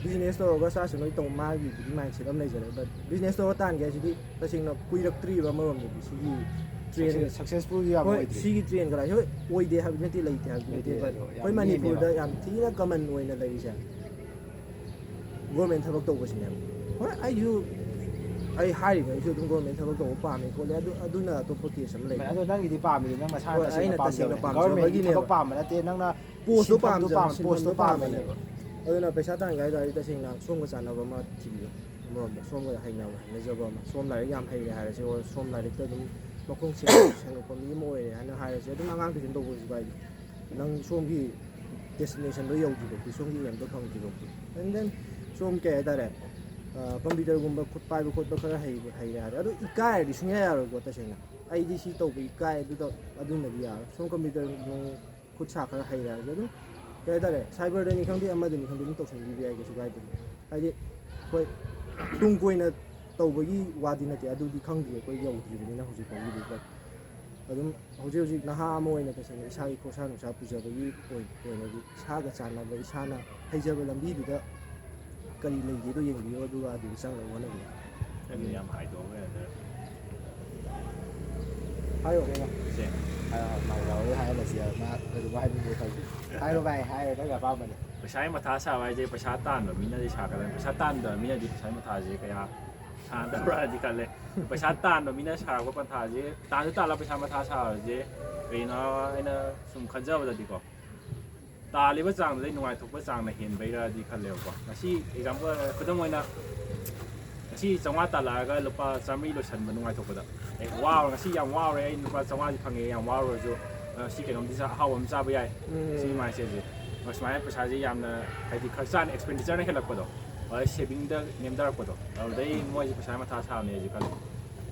ꯕꯤꯖꯤꯅꯦꯁ ꯇꯧꯔꯒ ꯆꯥꯁꯅꯨ, ꯇꯧ, ꯃꯥꯒꯤꯕꯨꯗꯤ ꯃꯥꯏꯟ ꯁꯦꯠ ꯑꯃ ꯂꯩꯖꯔꯦ, but ꯕꯤꯖꯤꯅꯦꯁ ꯇꯧꯔ ꯇꯥꯟꯒꯦ ꯍꯥꯏꯁꯤꯗꯤ ꯇꯁꯦꯡꯅ ꯀꯨꯏꯔꯛꯇ꯭ꯔꯤꯕ ꯑꯃꯔꯣꯝꯗꯗꯤ ꯁꯤꯒꯤ ꯇ꯭ꯔꯦꯟ꯫ ꯁꯛꯁꯦꯁꯐꯨꯜꯗꯤ ꯌꯥꯝ ꯍꯣꯏ, ꯑꯣꯏꯗ꯭ꯔꯤ꯫ ꯁꯤꯒꯤ ꯇ꯭ꯔꯦꯟ ꯀꯗꯥꯏ, ꯍꯣꯏ, ꯑꯣꯏꯗꯦ ꯍꯥꯏꯕꯗꯤ ꯅꯠꯇꯦ, ꯂꯩꯇꯦ ꯍꯥꯏꯕꯗꯤ ꯅꯠꯇꯦ, ꯂꯩꯇꯦ, but ꯑꯗꯣ ꯌꯥꯝ ꯑꯩꯈꯣꯏ ꯃꯅꯤꯄꯨꯔꯗ ꯅꯦꯝꯃꯦꯕ꯫ ꯌꯥꯝ ꯊꯤꯅ ꯀꯃꯟ ꯑꯣꯏꯅ ꯂꯩꯔꯤꯁꯦ ꯒꯣꯔꯃꯦꯟ ꯊꯕꯛ ꯇꯧꯕꯁꯤꯅꯦꯕ꯫ ꯍꯣꯏ, ꯑꯩꯁꯨ, ꯑꯩ ꯍꯥꯏꯔꯤꯕ, ꯑꯩꯁꯨ ꯑꯗꯨꯝ ꯒꯣꯔꯃꯦꯟ ꯊꯕꯛ ꯇꯧꯕ ꯄꯥꯝꯃꯤ ꯈꯣꯠꯂꯤ, ꯑꯗꯨ, ꯑꯗꯨꯅ ꯑꯇꯣꯞꯄ ꯀꯦꯁ ꯑꯃ ꯂꯩ꯫ ꯑꯗꯣ ꯅꯪꯒꯤꯗꯤ ꯄꯥꯝꯃꯤꯗꯣ ꯅꯪ ꯅꯁꯥꯅ ꯍꯣꯏ, ꯇꯁꯦꯡꯅ ꯑꯩꯅ ꯇꯁꯦꯡꯅ ꯄꯥꯝꯖꯕꯅꯦ꯫ ꯄꯥꯝꯖꯕꯒꯤꯅꯦꯕ꯫ ꯒꯣꯔꯃꯦꯟꯒꯤ ꯊꯕꯛ ꯄꯥꯝꯕ ꯅꯠꯇꯦ, ꯅꯪꯅ ꯄꯣꯁꯇꯣ ꯁꯤꯟꯐꯝꯗꯣ ꯄꯥꯝꯖꯕ, ꯄꯥꯝ-, ꯄꯣꯁꯇꯣ ꯁꯤꯟꯐꯝꯗꯣ ꯄꯥꯝꯕꯅꯦ꯫ ꯄꯥꯝꯕꯅꯦꯕ꯫ ꯑꯗꯨꯅ ꯄꯩꯁꯥ ꯇꯥꯟꯒꯦ ꯍꯥꯏ ꯇꯥꯔꯗꯤ ꯇꯁꯦꯡꯅ ꯁꯣꯝꯒ ꯆꯥꯟꯅꯕ ꯑꯃ ꯊꯤꯕꯤꯌꯨ꯫ ꯑꯃꯔꯣꯝꯗ ꯁꯣꯝꯒ ꯍꯩꯅꯕ, ꯍꯩꯅꯖꯕ ꯑꯃ, ꯁꯣꯝ ꯂꯥꯏꯔꯤꯛ ꯌꯥꯝ ꯍꯩꯔꯦ ꯍꯥꯏꯔꯁꯦ, or ꯁꯣꯝ ꯂꯥꯏꯔꯤꯛꯇ ꯑꯗꯨꯝ ꯃꯈꯣꯡ ꯁꯦꯡ-, ꯁꯦꯡꯗꯣꯛꯄ ꯃꯤ ꯑꯃ ꯑꯣꯏꯔꯦ ꯍꯥꯏꯅ ꯍꯥꯏꯔꯁꯦ, ꯑꯗꯨꯝ ꯑꯉꯥꯡ ꯇ꯭ꯌꯨꯁꯟ ꯇꯧꯕꯁꯨ ꯀꯥꯏꯗꯦ꯫ ꯅꯪ ꯁꯣꯝꯒꯤ ꯗꯦꯁꯇꯤꯅꯦꯁꯟꯗꯣ ꯌꯧꯗ꯭ꯔꯤꯐꯥꯎꯗꯤ, ꯁꯣꯝꯒꯤ ꯀꯩꯅꯣꯗꯣ ꯐꯪꯗ꯭ꯔꯤꯐꯥꯎꯗꯤ꯫ ꯑꯦꯟ ꯗꯦꯟ ꯁꯣꯝ ꯀꯩ ꯍꯥꯏꯇꯥꯔꯦ, ꯀꯝꯄ꯭ꯌꯨꯇꯔꯒꯨꯝꯕ ꯈꯨꯠ ꯄꯥꯏꯕ ꯈꯣꯠꯄ ꯈꯔ ꯍꯩꯕ, ꯍꯩꯔꯦ ꯍꯥꯏꯔꯦ꯫ ꯑꯗꯣ ꯏꯀꯥꯏꯔꯗꯤ ꯁꯨꯡꯌꯥ ꯌꯥꯔꯣꯏꯀꯣ ꯇꯁꯦꯡꯅ꯫ ꯑꯩꯗꯤ ꯁꯤ ꯇꯧꯕ ꯏꯀꯥꯏ, ꯑꯗꯨ ꯇꯧ-, ꯑꯗꯨꯅꯗꯤ ꯌꯥꯔꯣꯏ꯫ ꯁꯣꯝ ꯀꯝꯄ꯭ꯌꯨꯇꯔ ꯅꯨꯡ ꯈꯨꯠ ꯁꯥ ꯈꯔ ꯍꯩꯔꯦ ꯍꯥꯏꯔꯁꯨ ꯑꯗꯨꯝ ꯀꯩ ꯍꯥꯏꯇꯥꯔꯦ, ꯁꯥꯏꯕꯔꯗꯅꯤ ꯈꯪꯗꯦ, ꯑꯃꯗꯅꯤ ꯈꯪꯗꯦ, ꯑꯗꯨꯝ ꯇꯧꯁꯟꯕꯤꯕ ꯌꯥꯏ, ꯀꯩꯁꯨ ꯀꯥꯏꯗꯦ꯫ ꯍꯥꯏꯗꯤ ꯍꯣꯏ, ꯇꯨꯡ ꯀꯣꯏꯅ ꯇꯧꯕꯒꯤ ꯋꯥꯗꯤ ꯅꯠꯇꯦ, ꯑꯗꯨꯗꯤ ꯈꯪꯗ꯭ꯔꯤ, ꯑꯩꯈꯣꯏ ꯌꯧꯗ꯭ꯔꯤꯕꯅꯤꯅ ꯍꯧꯖꯤꯛ ꯐꯥꯎꯒꯤꯗꯤ꯫ But ꯑꯗꯨꯝ ꯍꯧꯖꯤꯛ ꯍꯧꯖꯤꯛ ꯅꯍꯥ ꯑꯃ ꯑꯣꯏꯅ ꯇꯁꯦꯡꯅ ꯏꯁꯥꯒꯤ ꯈꯣꯔꯁꯥ ꯅꯨꯡꯁꯥ ꯄꯨꯖꯕꯒꯤ ꯑꯣꯏ-, ꯑꯣꯏꯅꯗꯤ ꯏꯁꯥꯒ ꯆꯥꯟꯅꯕ, ꯏꯁꯥꯅ ꯍꯩꯖꯕ ꯂꯝꯕꯤꯗꯨꯗ ꯀꯔꯤ ꯂꯩꯒꯦꯗꯣ ꯌꯦꯡꯕꯤꯌꯣ, ꯑꯗꯨꯒ ꯑꯗꯨꯗ ꯆꯪꯅꯕ ꯍꯣꯠꯅꯕꯤꯌꯨ꯫ ꯑꯗꯨ ꯌꯥꯝ ꯍꯥꯏꯗꯣꯛꯑꯒ ꯌꯥꯗ꯭ꯔꯦ꯫ ꯍꯥꯏꯌꯣ ꯀꯩꯅꯣ꯫ ꯁꯦ꯫ ꯍꯥꯏꯔꯣ, ꯍꯥꯏꯔꯣ, ꯍꯥꯏꯔꯣ, ꯍꯥꯏꯔꯣ, ꯁꯤ ꯃꯥ ꯀꯩꯅꯣꯝꯃ ꯍꯥꯏꯅꯤꯡꯕ ꯈꯪꯗꯦ꯫ ꯍꯥꯏꯔꯣ ꯚꯥꯏ, ꯍꯥꯏꯔꯣ, ꯅꯪꯒꯤ ꯑꯄꯥꯝꯕꯅꯦ꯫ ꯄꯩꯁꯥꯒꯤ ꯃꯊꯥ ꯁꯥꯕ ꯍꯥꯏꯁꯦ ꯄꯩꯁꯥ ꯇꯥꯟꯕ ꯃꯤꯅꯗꯤ ꯁꯥꯒꯗꯕꯅꯤ, ꯄꯩꯁꯥ ꯇꯥꯟꯗꯕ ꯃꯤꯅꯗꯤ ꯄꯩꯁꯥꯒꯤ ꯃꯊꯥꯁꯦ ꯀꯌꯥ ꯁꯥꯟꯅꯗꯕ꯭ꯔꯥꯗꯤ ꯈꯜꯂꯦ꯫ ꯄꯩꯁꯥ ꯇꯥꯟꯕ ꯃꯤꯅ ꯁꯥꯔꯛꯄ ꯄꯟꯊꯥꯁꯦ, ꯇꯥꯟꯁꯨ ꯇꯥꯜꯂꯒ ꯄꯩꯁꯥ ꯃꯊꯥ ꯁꯥꯕꯁꯦ ꯀꯩꯅꯣ, ꯑꯩꯅ ꯁꯨꯝ ꯈꯟꯖꯕꯗꯗꯤꯀꯣ, ꯇꯥꯜꯂꯤꯕ ꯆꯥꯡꯗꯨꯗꯩ ꯅꯨꯡꯉꯥꯏꯊꯣꯛꯄ ꯆꯥꯡꯅ ꯍꯦꯟꯕꯩꯔꯗꯤ ꯈꯜꯂꯦꯕꯀꯣ꯫ ꯉꯁꯤ ꯑꯦꯛꯖꯥꯝꯄꯜ, ꯈꯨꯗꯝ ꯑꯣꯏꯅ, ꯉꯁꯤ ꯆꯥꯝꯃꯉꯥ ꯇꯥꯜꯂꯛꯑꯒ ꯂꯨꯄꯥ ꯆꯥꯃꯔꯤ ꯂꯣꯏꯁꯟꯕ ꯅꯨꯡꯉꯥꯏꯊꯣꯛꯄꯗ, ꯑꯦ, ꯋꯥꯔꯦ, ꯉꯁꯤ ꯌꯥꯝ ꯋꯥꯔꯦ, ꯑꯩ ꯂꯨꯄꯥ ꯆꯥꯝꯃꯉꯥꯗꯤ ꯐꯪꯉꯦ, ꯌꯥꯝ ꯋꯥꯔꯨꯔꯁꯨ, ꯑ, ꯉꯁꯤ ꯀꯩꯅꯣꯝꯗꯤ ꯆꯥ-, ꯑꯍꯥꯎꯕ ꯑꯃ ꯆꯥꯕ ꯌꯥꯏ꯫ ꯎꯝ꯫ ꯁꯤꯒꯤ ꯃꯥꯏꯟꯁꯦꯠꯁꯦ꯫ ꯁꯨꯃꯥꯏꯅ ꯄꯩꯁꯥꯁꯦ ꯌꯥꯝꯅ, ꯍꯥꯏꯗꯤ, ꯈꯔ ꯆꯥꯅ ꯑꯦꯛꯁꯄꯦꯟꯗꯤꯆꯔꯅ ꯍꯦꯜꯂꯛꯄꯗꯣ, ꯑꯗꯩ ꯁꯦꯚꯤꯡꯗ ꯅꯦꯝꯊꯔꯛꯄꯗꯣ, ꯑꯗꯨꯗꯩ ꯃꯣꯏꯁꯦ ꯄꯩꯁꯥ ꯃꯊꯥ ꯁꯥꯕꯅꯦ ꯍꯧꯖꯤꯛ ꯈꯜꯂꯤ꯫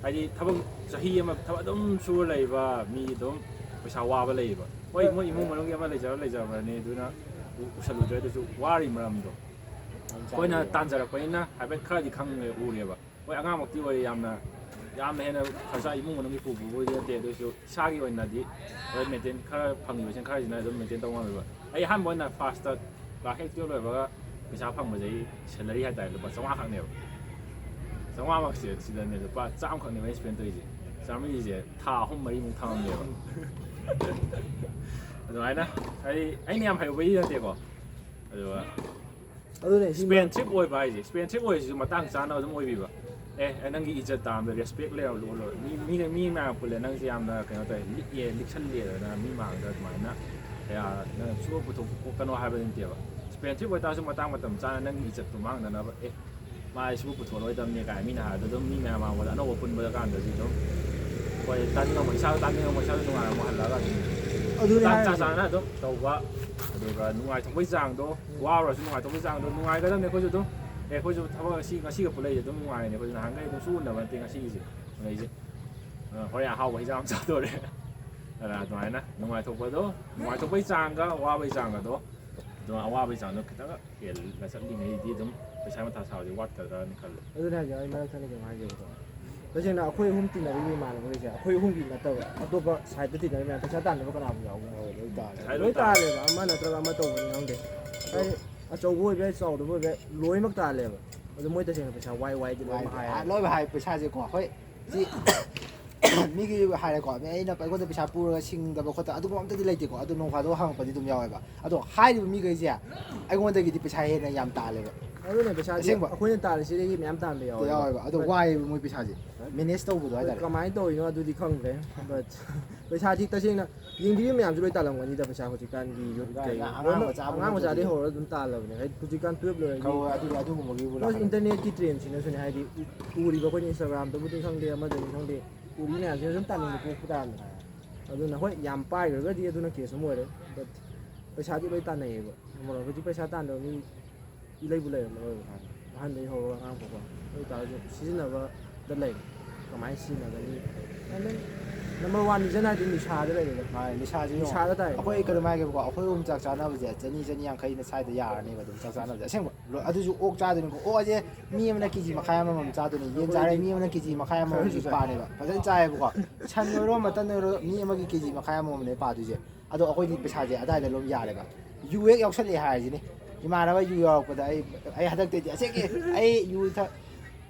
ꯍꯥꯏꯗꯤ, ꯊꯕꯛ ꯆꯍꯤ ꯑꯃ ꯊꯕꯛ ꯑꯗꯨꯝ ꯁꯨꯔ ꯂꯩꯕ ꯃꯤ ꯑꯗꯨꯝ ꯄꯩꯁꯥ ꯋꯥꯕ ꯂꯩꯌꯦꯕ꯫ ꯍꯣꯏ, ꯃꯣꯏ ꯏꯃꯨꯡ ꯃꯅꯨꯡꯒꯤ ꯑꯃ ꯂꯩꯖꯔ ꯂꯩꯖꯕꯅꯦ, ꯑꯗꯨꯅ ꯎ-, ꯎꯁꯜꯂꯨꯗ꯭ꯔꯦ꯫ ꯑꯗꯨꯁꯨ ꯋꯥꯔꯤ ꯃꯔꯝꯗꯣ ꯑꯩꯈꯣꯏꯅ ꯇꯥꯟꯖꯔꯛꯄꯅꯤꯅ ꯍꯥꯏꯐꯦꯠ ꯈꯔꯗꯤ ꯈꯪꯉꯦ, ꯎꯔꯦꯕ꯫ ꯍꯣꯏ, ꯑꯉꯥꯡꯃꯛꯇꯤ ꯑꯣꯏꯔꯦ, ꯌꯥꯝꯅ, ꯌꯥꯝꯅ ꯍꯦꯟꯅ ꯈꯔꯁꯥ ꯏꯃꯨꯡ ꯃꯅꯨꯡꯒꯤ ꯄꯨꯕꯕꯨꯗꯤ ꯅꯠꯇꯦ, ꯑꯗꯨ ꯑꯣꯏꯔꯁꯨ ꯏꯁꯥꯒꯤ ꯑꯣꯏꯅꯗꯤ ꯍꯣꯏ, ꯃꯦꯟꯇꯦꯟ ꯈꯔ ꯐꯪꯉꯤꯕꯁꯤꯅ ꯈꯔꯁꯤꯅ ꯑꯗꯨꯝ ꯃꯦꯟꯇꯦꯟ ꯇꯧ ꯉꯝꯃꯦꯕ꯫ ꯑꯩ ꯑꯍꯥꯟꯕ ꯑꯣꯏꯅ ꯐꯥꯔꯁꯇ ꯀ꯭ꯂꯥꯁ ꯑꯩꯠ ꯇꯨꯌꯦꯜꯞ ꯂꯣꯏꯕꯒ ꯄꯩꯁꯥ ꯐꯪꯕꯁꯦ ꯑꯩ ꯁꯦꯂꯔꯤ ꯍꯥꯏꯇꯥꯔꯦ, ꯂꯨꯄꯥ ꯆꯥꯝꯃꯉꯥ ꯈꯛꯅꯦꯕ꯫ ꯆꯥꯝꯃꯉꯥꯃꯛꯁꯦ ꯁꯤꯗꯅꯦ ꯂꯨꯄꯥ ꯆꯥꯝꯃꯈꯛꯅꯦꯕ ꯑꯩꯅ ꯁ꯭ꯄꯦꯟ ꯇꯧꯔꯤꯁꯦ꯫ ꯆꯥꯝꯃꯔꯤꯁꯦ ꯊꯥ ꯑꯍꯨꯝ ꯃꯔꯤꯃꯨꯛ ꯊꯝꯃꯝꯃꯦꯕ꯫ ꯑꯗꯨꯃꯥꯏꯅ ꯑꯩ, ꯑꯩꯅ ꯌꯥꯝ ꯍꯩꯔꯨꯕꯩꯗꯤ ꯅꯠꯇꯦꯀꯣ, ꯑꯗꯨꯒ ꯑꯗꯨꯅꯦ ꯁꯤ ꯁ꯭ꯄꯦꯟ ꯊ꯭ꯔꯤꯞ ꯑꯣꯏꯕ ꯍꯥꯏꯁꯦ, ꯁ꯭ꯄꯦꯟ ꯊ꯭ꯔꯤꯞ ꯑꯣꯏꯔꯤꯁꯤꯁꯨ ꯃꯇꯥꯡ ꯆꯥꯅ ꯑꯗꯨꯝ ꯑꯣꯏꯕꯤꯕ꯫ ꯑꯦ, ꯑꯦ, ꯅꯪꯒꯤ ꯏꯖꯠ ꯇꯥꯟꯕꯗ ꯔꯦꯁꯄꯦꯛ ꯂꯩꯔ ꯂꯣꯜꯂꯣ꯫ ꯃꯤ, ꯃꯤꯅ, ꯃꯤ ꯃꯌꯥꯝ ꯄꯨꯜꯂꯦ, ꯅꯪꯁꯦ ꯌꯥꯝꯅ ꯀꯩꯅꯣ ꯇꯧꯋꯦ, ꯂꯤꯛꯑꯦ, ꯂꯤꯛꯁꯜꯂꯦꯗꯅ ꯃꯤ ꯃꯥꯡꯗ ꯑꯗꯨꯃꯥꯏꯅ ꯀꯌꯥ ꯅꯪ ꯁꯨꯕ ꯄꯨꯊꯣꯛ ꯈꯣꯠꯀꯅꯣ ꯍꯥꯏꯕ ꯅꯠꯇꯦꯕ꯫ ꯁ꯭ꯄꯦꯟ ꯊ꯭ꯔꯤꯞ ꯑꯣꯏꯇꯥꯔꯁꯨ ꯃꯇꯥꯡ ꯃꯇꯝ ꯆꯥꯅ ꯅꯪꯒꯤ ꯏꯖꯠꯇꯨ ꯃꯥꯡꯗꯅꯕ, ꯑꯦ, ꯃꯥ ꯁꯤꯕꯨ ꯄꯨꯊꯣꯛꯂꯣꯏꯗꯕꯅꯦ ꯀꯥꯏꯅ ꯃꯤꯅ ꯍꯥꯏꯕꯗ ꯑꯗꯨꯝ ꯃꯤ ꯃꯌꯥꯝ ꯃꯥꯡꯕꯗ ꯑꯅꯧꯕ ꯄꯨꯟꯕꯗ ꯀꯥꯟꯗꯗꯤ ꯑꯗꯨꯝ ꯍꯣꯏ ꯇꯥꯅꯤꯡꯉꯝꯃꯣꯏ, ꯏꯁꯥꯗ ꯇꯥꯅꯤꯡꯉꯝꯃꯣꯏ, ꯏꯁꯥꯗ ꯅꯨꯡꯉꯥꯏꯔꯝꯃꯣꯏ, ꯍꯜꯂꯛꯑꯒ ꯑꯗꯨꯝ ꯑꯗꯨꯅꯦ ꯆꯥꯛ ꯆꯥ ꯍꯥꯏꯔꯤꯁꯦ꯫ ꯆꯥꯅ ꯑꯗꯨꯝ ꯇꯧꯕ, ꯑꯗꯨꯒ ꯅꯨꯡꯉꯥꯏꯊꯣꯛꯄꯩ ꯆꯥꯡꯗꯣ, ꯋꯥꯔꯨꯔꯁꯨ ꯅꯨꯡꯉꯥꯏꯊꯣꯛꯄꯩ ꯆꯥꯡꯗꯣ ꯅꯨꯡꯉꯥꯏꯒꯗꯕꯅꯦ꯫ ꯑꯩꯈꯣꯏꯁꯨ ꯑꯗꯨꯝ ꯑꯦ ꯑꯩꯈꯣꯏꯁꯨ ꯊꯕꯛ ꯉꯁꯤ ꯉꯁꯤꯒ ꯄꯨꯜꯂꯛꯏꯁꯦ ꯑꯗꯨꯝ ꯅꯨꯡꯉꯥꯏꯔꯤꯅꯦ꯫ ꯑꯩꯈꯣꯏꯁꯨ ꯅꯍꯥꯟꯈꯩ ꯑꯗꯨꯝ ꯁꯨ ꯎꯅꯕ ꯅꯠꯇꯦ ꯉꯁꯤꯒꯤꯁꯦ ꯎꯅꯩꯁꯦ꯫ ꯑ, ꯍꯣꯔꯦꯟ ꯑꯍꯥꯎꯕ ꯍꯤꯟꯖꯥꯡ ꯑꯃ ꯆꯥꯗꯣꯔꯦ꯫ ꯑꯗꯨꯅ ꯑꯗꯨꯃꯥꯏꯅ ꯅꯨꯡꯉꯥꯏꯊꯣꯛꯄꯗꯣ, ꯅꯨꯡꯉꯥꯏꯊꯣꯛꯄꯩ ꯆꯥꯡꯒ ꯋꯥꯕꯩ ꯆꯥꯡꯒꯗꯣ, ꯑꯗꯨꯝ ꯑꯋꯥꯕꯩ ꯆꯥꯡꯗꯣ ꯈꯤꯇꯪ ꯍꯦꯜꯂ ꯆꯠꯂꯤꯉꯩꯗꯤ ꯑꯗꯨꯝ ꯄꯩꯁꯥ ꯃꯊꯥ ꯁꯥꯕꯗꯤ ꯋꯥꯠꯀꯗ꯭ꯔꯅ ꯈꯜꯂꯦ꯫ ꯑꯗꯨꯅ ꯍꯥꯏꯁꯦ ꯑꯩ ꯃꯔꯛ ꯊꯠꯅ ꯀꯩꯅꯣ ꯍꯥꯏꯒꯦꯕꯀꯣ꯫ ꯇꯁꯦꯡꯅ ꯑꯩꯈꯣꯏ ꯑꯍꯨꯝ ꯇꯤꯟꯅꯔꯤꯕ ꯏꯃꯥꯟꯅꯕꯈꯩꯁꯦ ꯑꯩꯈꯣꯏ ꯑꯍꯨꯝꯒꯤ ꯅꯠꯇꯕ ꯑꯇꯣꯞꯄ ꯁꯥꯏꯠꯇ ꯇꯤꯟꯅꯔꯤꯕ ꯃꯌꯥꯝ ꯄꯩꯁꯥ ꯇꯥꯟꯅꯕ ꯀꯅꯥꯕꯨ ꯌꯥꯎꯒꯦ? ꯂꯣꯏ ꯇꯥꯔꯦ꯫ ꯄꯩꯁꯥ ꯂꯣꯏ ꯂꯣꯏ ꯇꯥꯜꯂꯦ꯫ ꯇꯥꯜꯂꯦꯕ, ꯑꯃ ꯅꯠꯇ꯭ꯔꯒ ꯑꯃ ꯇꯧꯕꯅꯤ ꯈꯪꯗꯦ꯫ ꯍꯥꯏꯗꯤ ꯑꯆꯧꯕ ꯑꯣꯏꯕ ꯌꯥꯏ, ꯆꯥꯎꯗꯕ ꯑꯣꯏꯕ ꯌꯥꯏ, ꯂꯣꯏꯅꯃꯛ ꯇꯥꯜꯂꯦꯕ꯫ ꯑꯗꯨ ꯃꯣꯏ ꯇꯁꯦꯡꯅ ꯄꯩꯁꯥ ꯋꯥꯏ ꯋꯥꯏꯗꯤ ꯂꯣꯏꯅ ꯍꯥꯏ꯫ ꯂꯣꯏꯕ ꯍꯥꯏ ꯄꯩꯁꯥꯁꯦꯀꯣ꯫ ꯍꯣꯏ, ꯁꯤ ꯃꯤꯒꯤ ꯍꯥꯏꯔꯦꯀꯣ, ꯃꯤ ꯑꯩꯅ ꯑꯩꯉꯣꯟꯗ ꯄꯩꯁꯥ ꯄꯨꯔꯒ ꯁꯤꯡꯗꯕ ꯈꯣꯠꯇꯕ ꯑꯗꯨꯒꯨꯝꯕ ꯑꯝꯇꯗꯤ ꯂꯩꯇꯦꯀꯣ꯫ ꯑꯗꯨ ꯅꯣꯡ ꯐꯥꯗꯣꯛ ꯍꯪꯉꯛꯄꯗꯤ ꯑꯗꯨꯝ ꯌꯥꯎꯋꯦꯕ꯫ ꯑꯗꯣ ꯍꯥꯏꯔꯤꯕ ꯃꯤꯈꯩꯁꯦ ꯑꯩꯉꯣꯟꯗꯒꯤꯗꯤ ꯄꯩꯁꯥ ꯍꯦꯟꯅ ꯌꯥꯝ ꯇꯥꯜꯂꯦꯕ꯫ ꯑꯗꯨꯅ ꯄꯩꯁꯥꯁꯦ ꯑꯁꯦꯡꯕ꯫ ꯑꯩꯈꯣꯏꯅ ꯇꯥꯜꯂꯤꯁꯤꯗꯒꯤ ꯃꯌꯥꯝ ꯇꯥꯟꯕ ꯌꯥꯎꯋꯦꯕ꯫ ꯌꯥꯎꯋꯦꯕ꯫ ꯑꯗꯣ But ꯋꯥꯏꯑꯦꯕ ꯃꯣꯏ ꯄꯩꯁꯥꯁꯦ ꯃꯦꯅꯦꯖ ꯇꯧꯕꯗꯣ ꯍꯥꯏꯇꯥꯔꯦ꯫ ꯀꯃꯥꯏꯅ ꯇꯧꯔꯤꯅꯣ ꯑꯗꯨꯗꯤ ꯈꯪꯗ꯭ꯔꯦ꯫ But ꯄꯩꯁꯥꯗꯤ ꯇꯁꯦꯡꯅ ꯌꯦꯡꯕꯤꯔꯤꯕ ꯃꯌꯥꯝꯁꯨ ꯂꯣꯏ ꯇꯥꯜꯂꯝꯒꯅꯤꯗ ꯄꯩꯁꯥ ꯍꯧꯖꯤꯛꯀꯥꯟꯒꯤ ꯌꯨꯠ ꯀꯩ ꯑꯉꯥꯡ ꯂꯣꯏꯅꯃꯛ ꯃꯆꯥ ꯑꯃ ꯑꯉꯥꯡ ꯃꯆꯥꯗꯒꯤ ꯅꯠꯇ꯭ꯔꯗꯤ꯫ ꯍꯧꯔꯒ ꯑꯗꯨꯝ ꯇꯥꯜꯂꯕꯅꯦ꯫ ꯍꯥꯏꯗꯤ ꯍꯧꯖꯤꯛꯀꯥꯟ ꯇꯨꯌꯦꯜꯞ ꯂꯣꯏꯔꯗꯤ ꯈꯔ ꯑꯗꯨ ꯑꯗꯨꯒꯨꯝꯕꯒꯤꯕꯨ ꯄ꯭ꯂꯁ ꯂꯥꯛꯀꯅꯤ꯫ ꯏꯟꯇꯔꯅꯦꯠꯀꯤ ꯇ꯭ꯔꯦꯟꯁꯤꯅꯁꯨꯅꯦ꯫ ꯍꯥꯏꯗꯤ ꯎꯔꯤꯕ ꯑꯩꯈꯣꯏꯅ ꯏꯟꯁꯇꯥꯒ꯭ꯔꯥꯝꯗꯕꯨꯗꯤ ꯈꯪꯗꯦ, ꯑꯃꯗꯅꯤ ꯈꯪꯗꯦ, ꯎꯔꯤ ꯃꯌꯥꯝꯁꯤꯅ ꯑꯗꯨꯝ ꯇꯥꯅꯤꯡꯕ ꯄꯣꯛꯄ ꯇꯥꯕꯅꯦ꯫ ꯑꯗꯨꯅ ꯍꯣꯏ, ꯌꯥꯝ ꯄꯥꯏꯈ꯭ꯔꯒꯗꯤ ꯑꯗꯨꯅ ꯀꯦꯁ ꯑꯃ ꯑꯣꯏꯔꯦ꯫ But ꯄꯩꯁꯥꯗꯤ ꯂꯣꯏ ꯇꯥꯟꯅꯩꯌꯦꯕ꯫ ꯑꯃꯔꯣꯝ ꯍꯧꯖꯤꯛ ꯄꯩꯁꯥ ꯇꯥꯟꯗꯕ ꯃꯤ ꯏꯂꯩꯕꯨ ꯂꯩꯔꯝꯃꯔꯣꯏꯕ꯫ ꯑꯍꯟꯗꯒꯤ ꯍꯧꯔꯒ ꯑꯉꯥꯡ ꯐꯥꯎꯕ꯫ ꯑꯗꯨ ꯑꯣꯏꯇꯥꯔꯁꯨ ꯁꯤꯖꯤꯟꯅꯕꯗ ꯂꯩꯔꯦ꯫ ꯀꯃꯥꯏꯅ ꯁꯤꯖꯤꯟꯅꯒꯅꯤ? And then number one reason ꯍꯥꯏꯗꯤ ꯅꯤꯁꯥꯗ ꯂꯩꯔꯦꯗ꯫ ꯃꯥꯅꯦ, ꯅꯤꯁꯥꯁꯤ ꯌꯦꯡꯉꯣ꯫ ꯅꯤꯁꯥꯗ ꯇꯥꯏ꯫ ꯑꯩꯈꯣꯏ ꯀꯩꯅꯣꯝ ꯍꯥꯏꯒꯦꯕꯀꯣ, ꯑꯩꯈꯣꯏ ꯑꯍꯨꯝ ꯆꯥꯛ ꯆꯥꯅꯕꯁꯦ ꯆꯅꯤ, ꯆꯅꯤ ꯌꯥꯡꯈꯩꯅ ꯁ꯭ꯋꯥꯏꯗ ꯌꯥꯔꯅꯦꯕ ꯑꯗꯨꯝ ꯆꯥꯛ ꯆꯥꯅꯕꯁꯦ꯫ ꯑꯁꯦꯡꯕ꯫ ꯂꯣ-, ꯑꯗꯨꯁꯨ ꯑꯣꯛ ꯆꯥꯗꯣꯏꯅꯤꯀꯣ꯫ ꯑꯣꯛ ꯑꯁꯦ ꯃꯤ ꯑꯃꯅ ꯀꯦ ꯖꯤ ꯃꯈꯥꯏ ꯑꯃꯃꯝ ꯆꯥꯗꯣꯏꯅꯤ꯫ ꯌꯦꯟ ꯆꯥꯔꯦ ꯃꯤ ꯑꯃꯅ ꯀꯦ ꯖꯤ ꯃꯈꯥꯏ ꯑꯃꯃꯝ ꯄꯥꯅꯦꯕ꯫ ꯐꯖꯅ ꯆꯥꯏꯌꯦꯕꯀꯣ꯫ ꯁꯟ ꯑꯣꯏꯔꯣ ꯃꯇꯟ ꯑꯣꯏꯔꯣ ꯃꯤ ꯑꯃꯒꯤ ꯀꯦ ꯖꯤ ꯃꯈꯥꯏ ꯑꯃꯃꯝꯅꯦ ꯄꯥꯗꯣꯏꯁꯦ꯫ ꯑꯗꯣ ꯑꯩꯈꯣꯏꯗꯤ ꯄꯩꯁꯥꯁꯦ ꯑꯗꯥꯏꯗ ꯂꯣꯏ ꯌꯥꯔꯦꯕ꯫ ꯌꯨ ꯍꯦꯛ ꯌꯥꯎꯁꯜꯂꯛꯑꯦ ꯍꯥꯏꯔꯁꯤꯅꯦ꯫ ꯏꯃꯥꯟꯅꯕ ꯌꯨ ꯌꯥꯎꯔꯛꯄꯗ ꯑꯩ, ꯑꯩ ꯍꯟꯗꯛꯇꯩꯗꯤ ꯑꯁꯦꯡꯀꯤ ꯑꯩ ꯌꯨ ꯊꯛ-,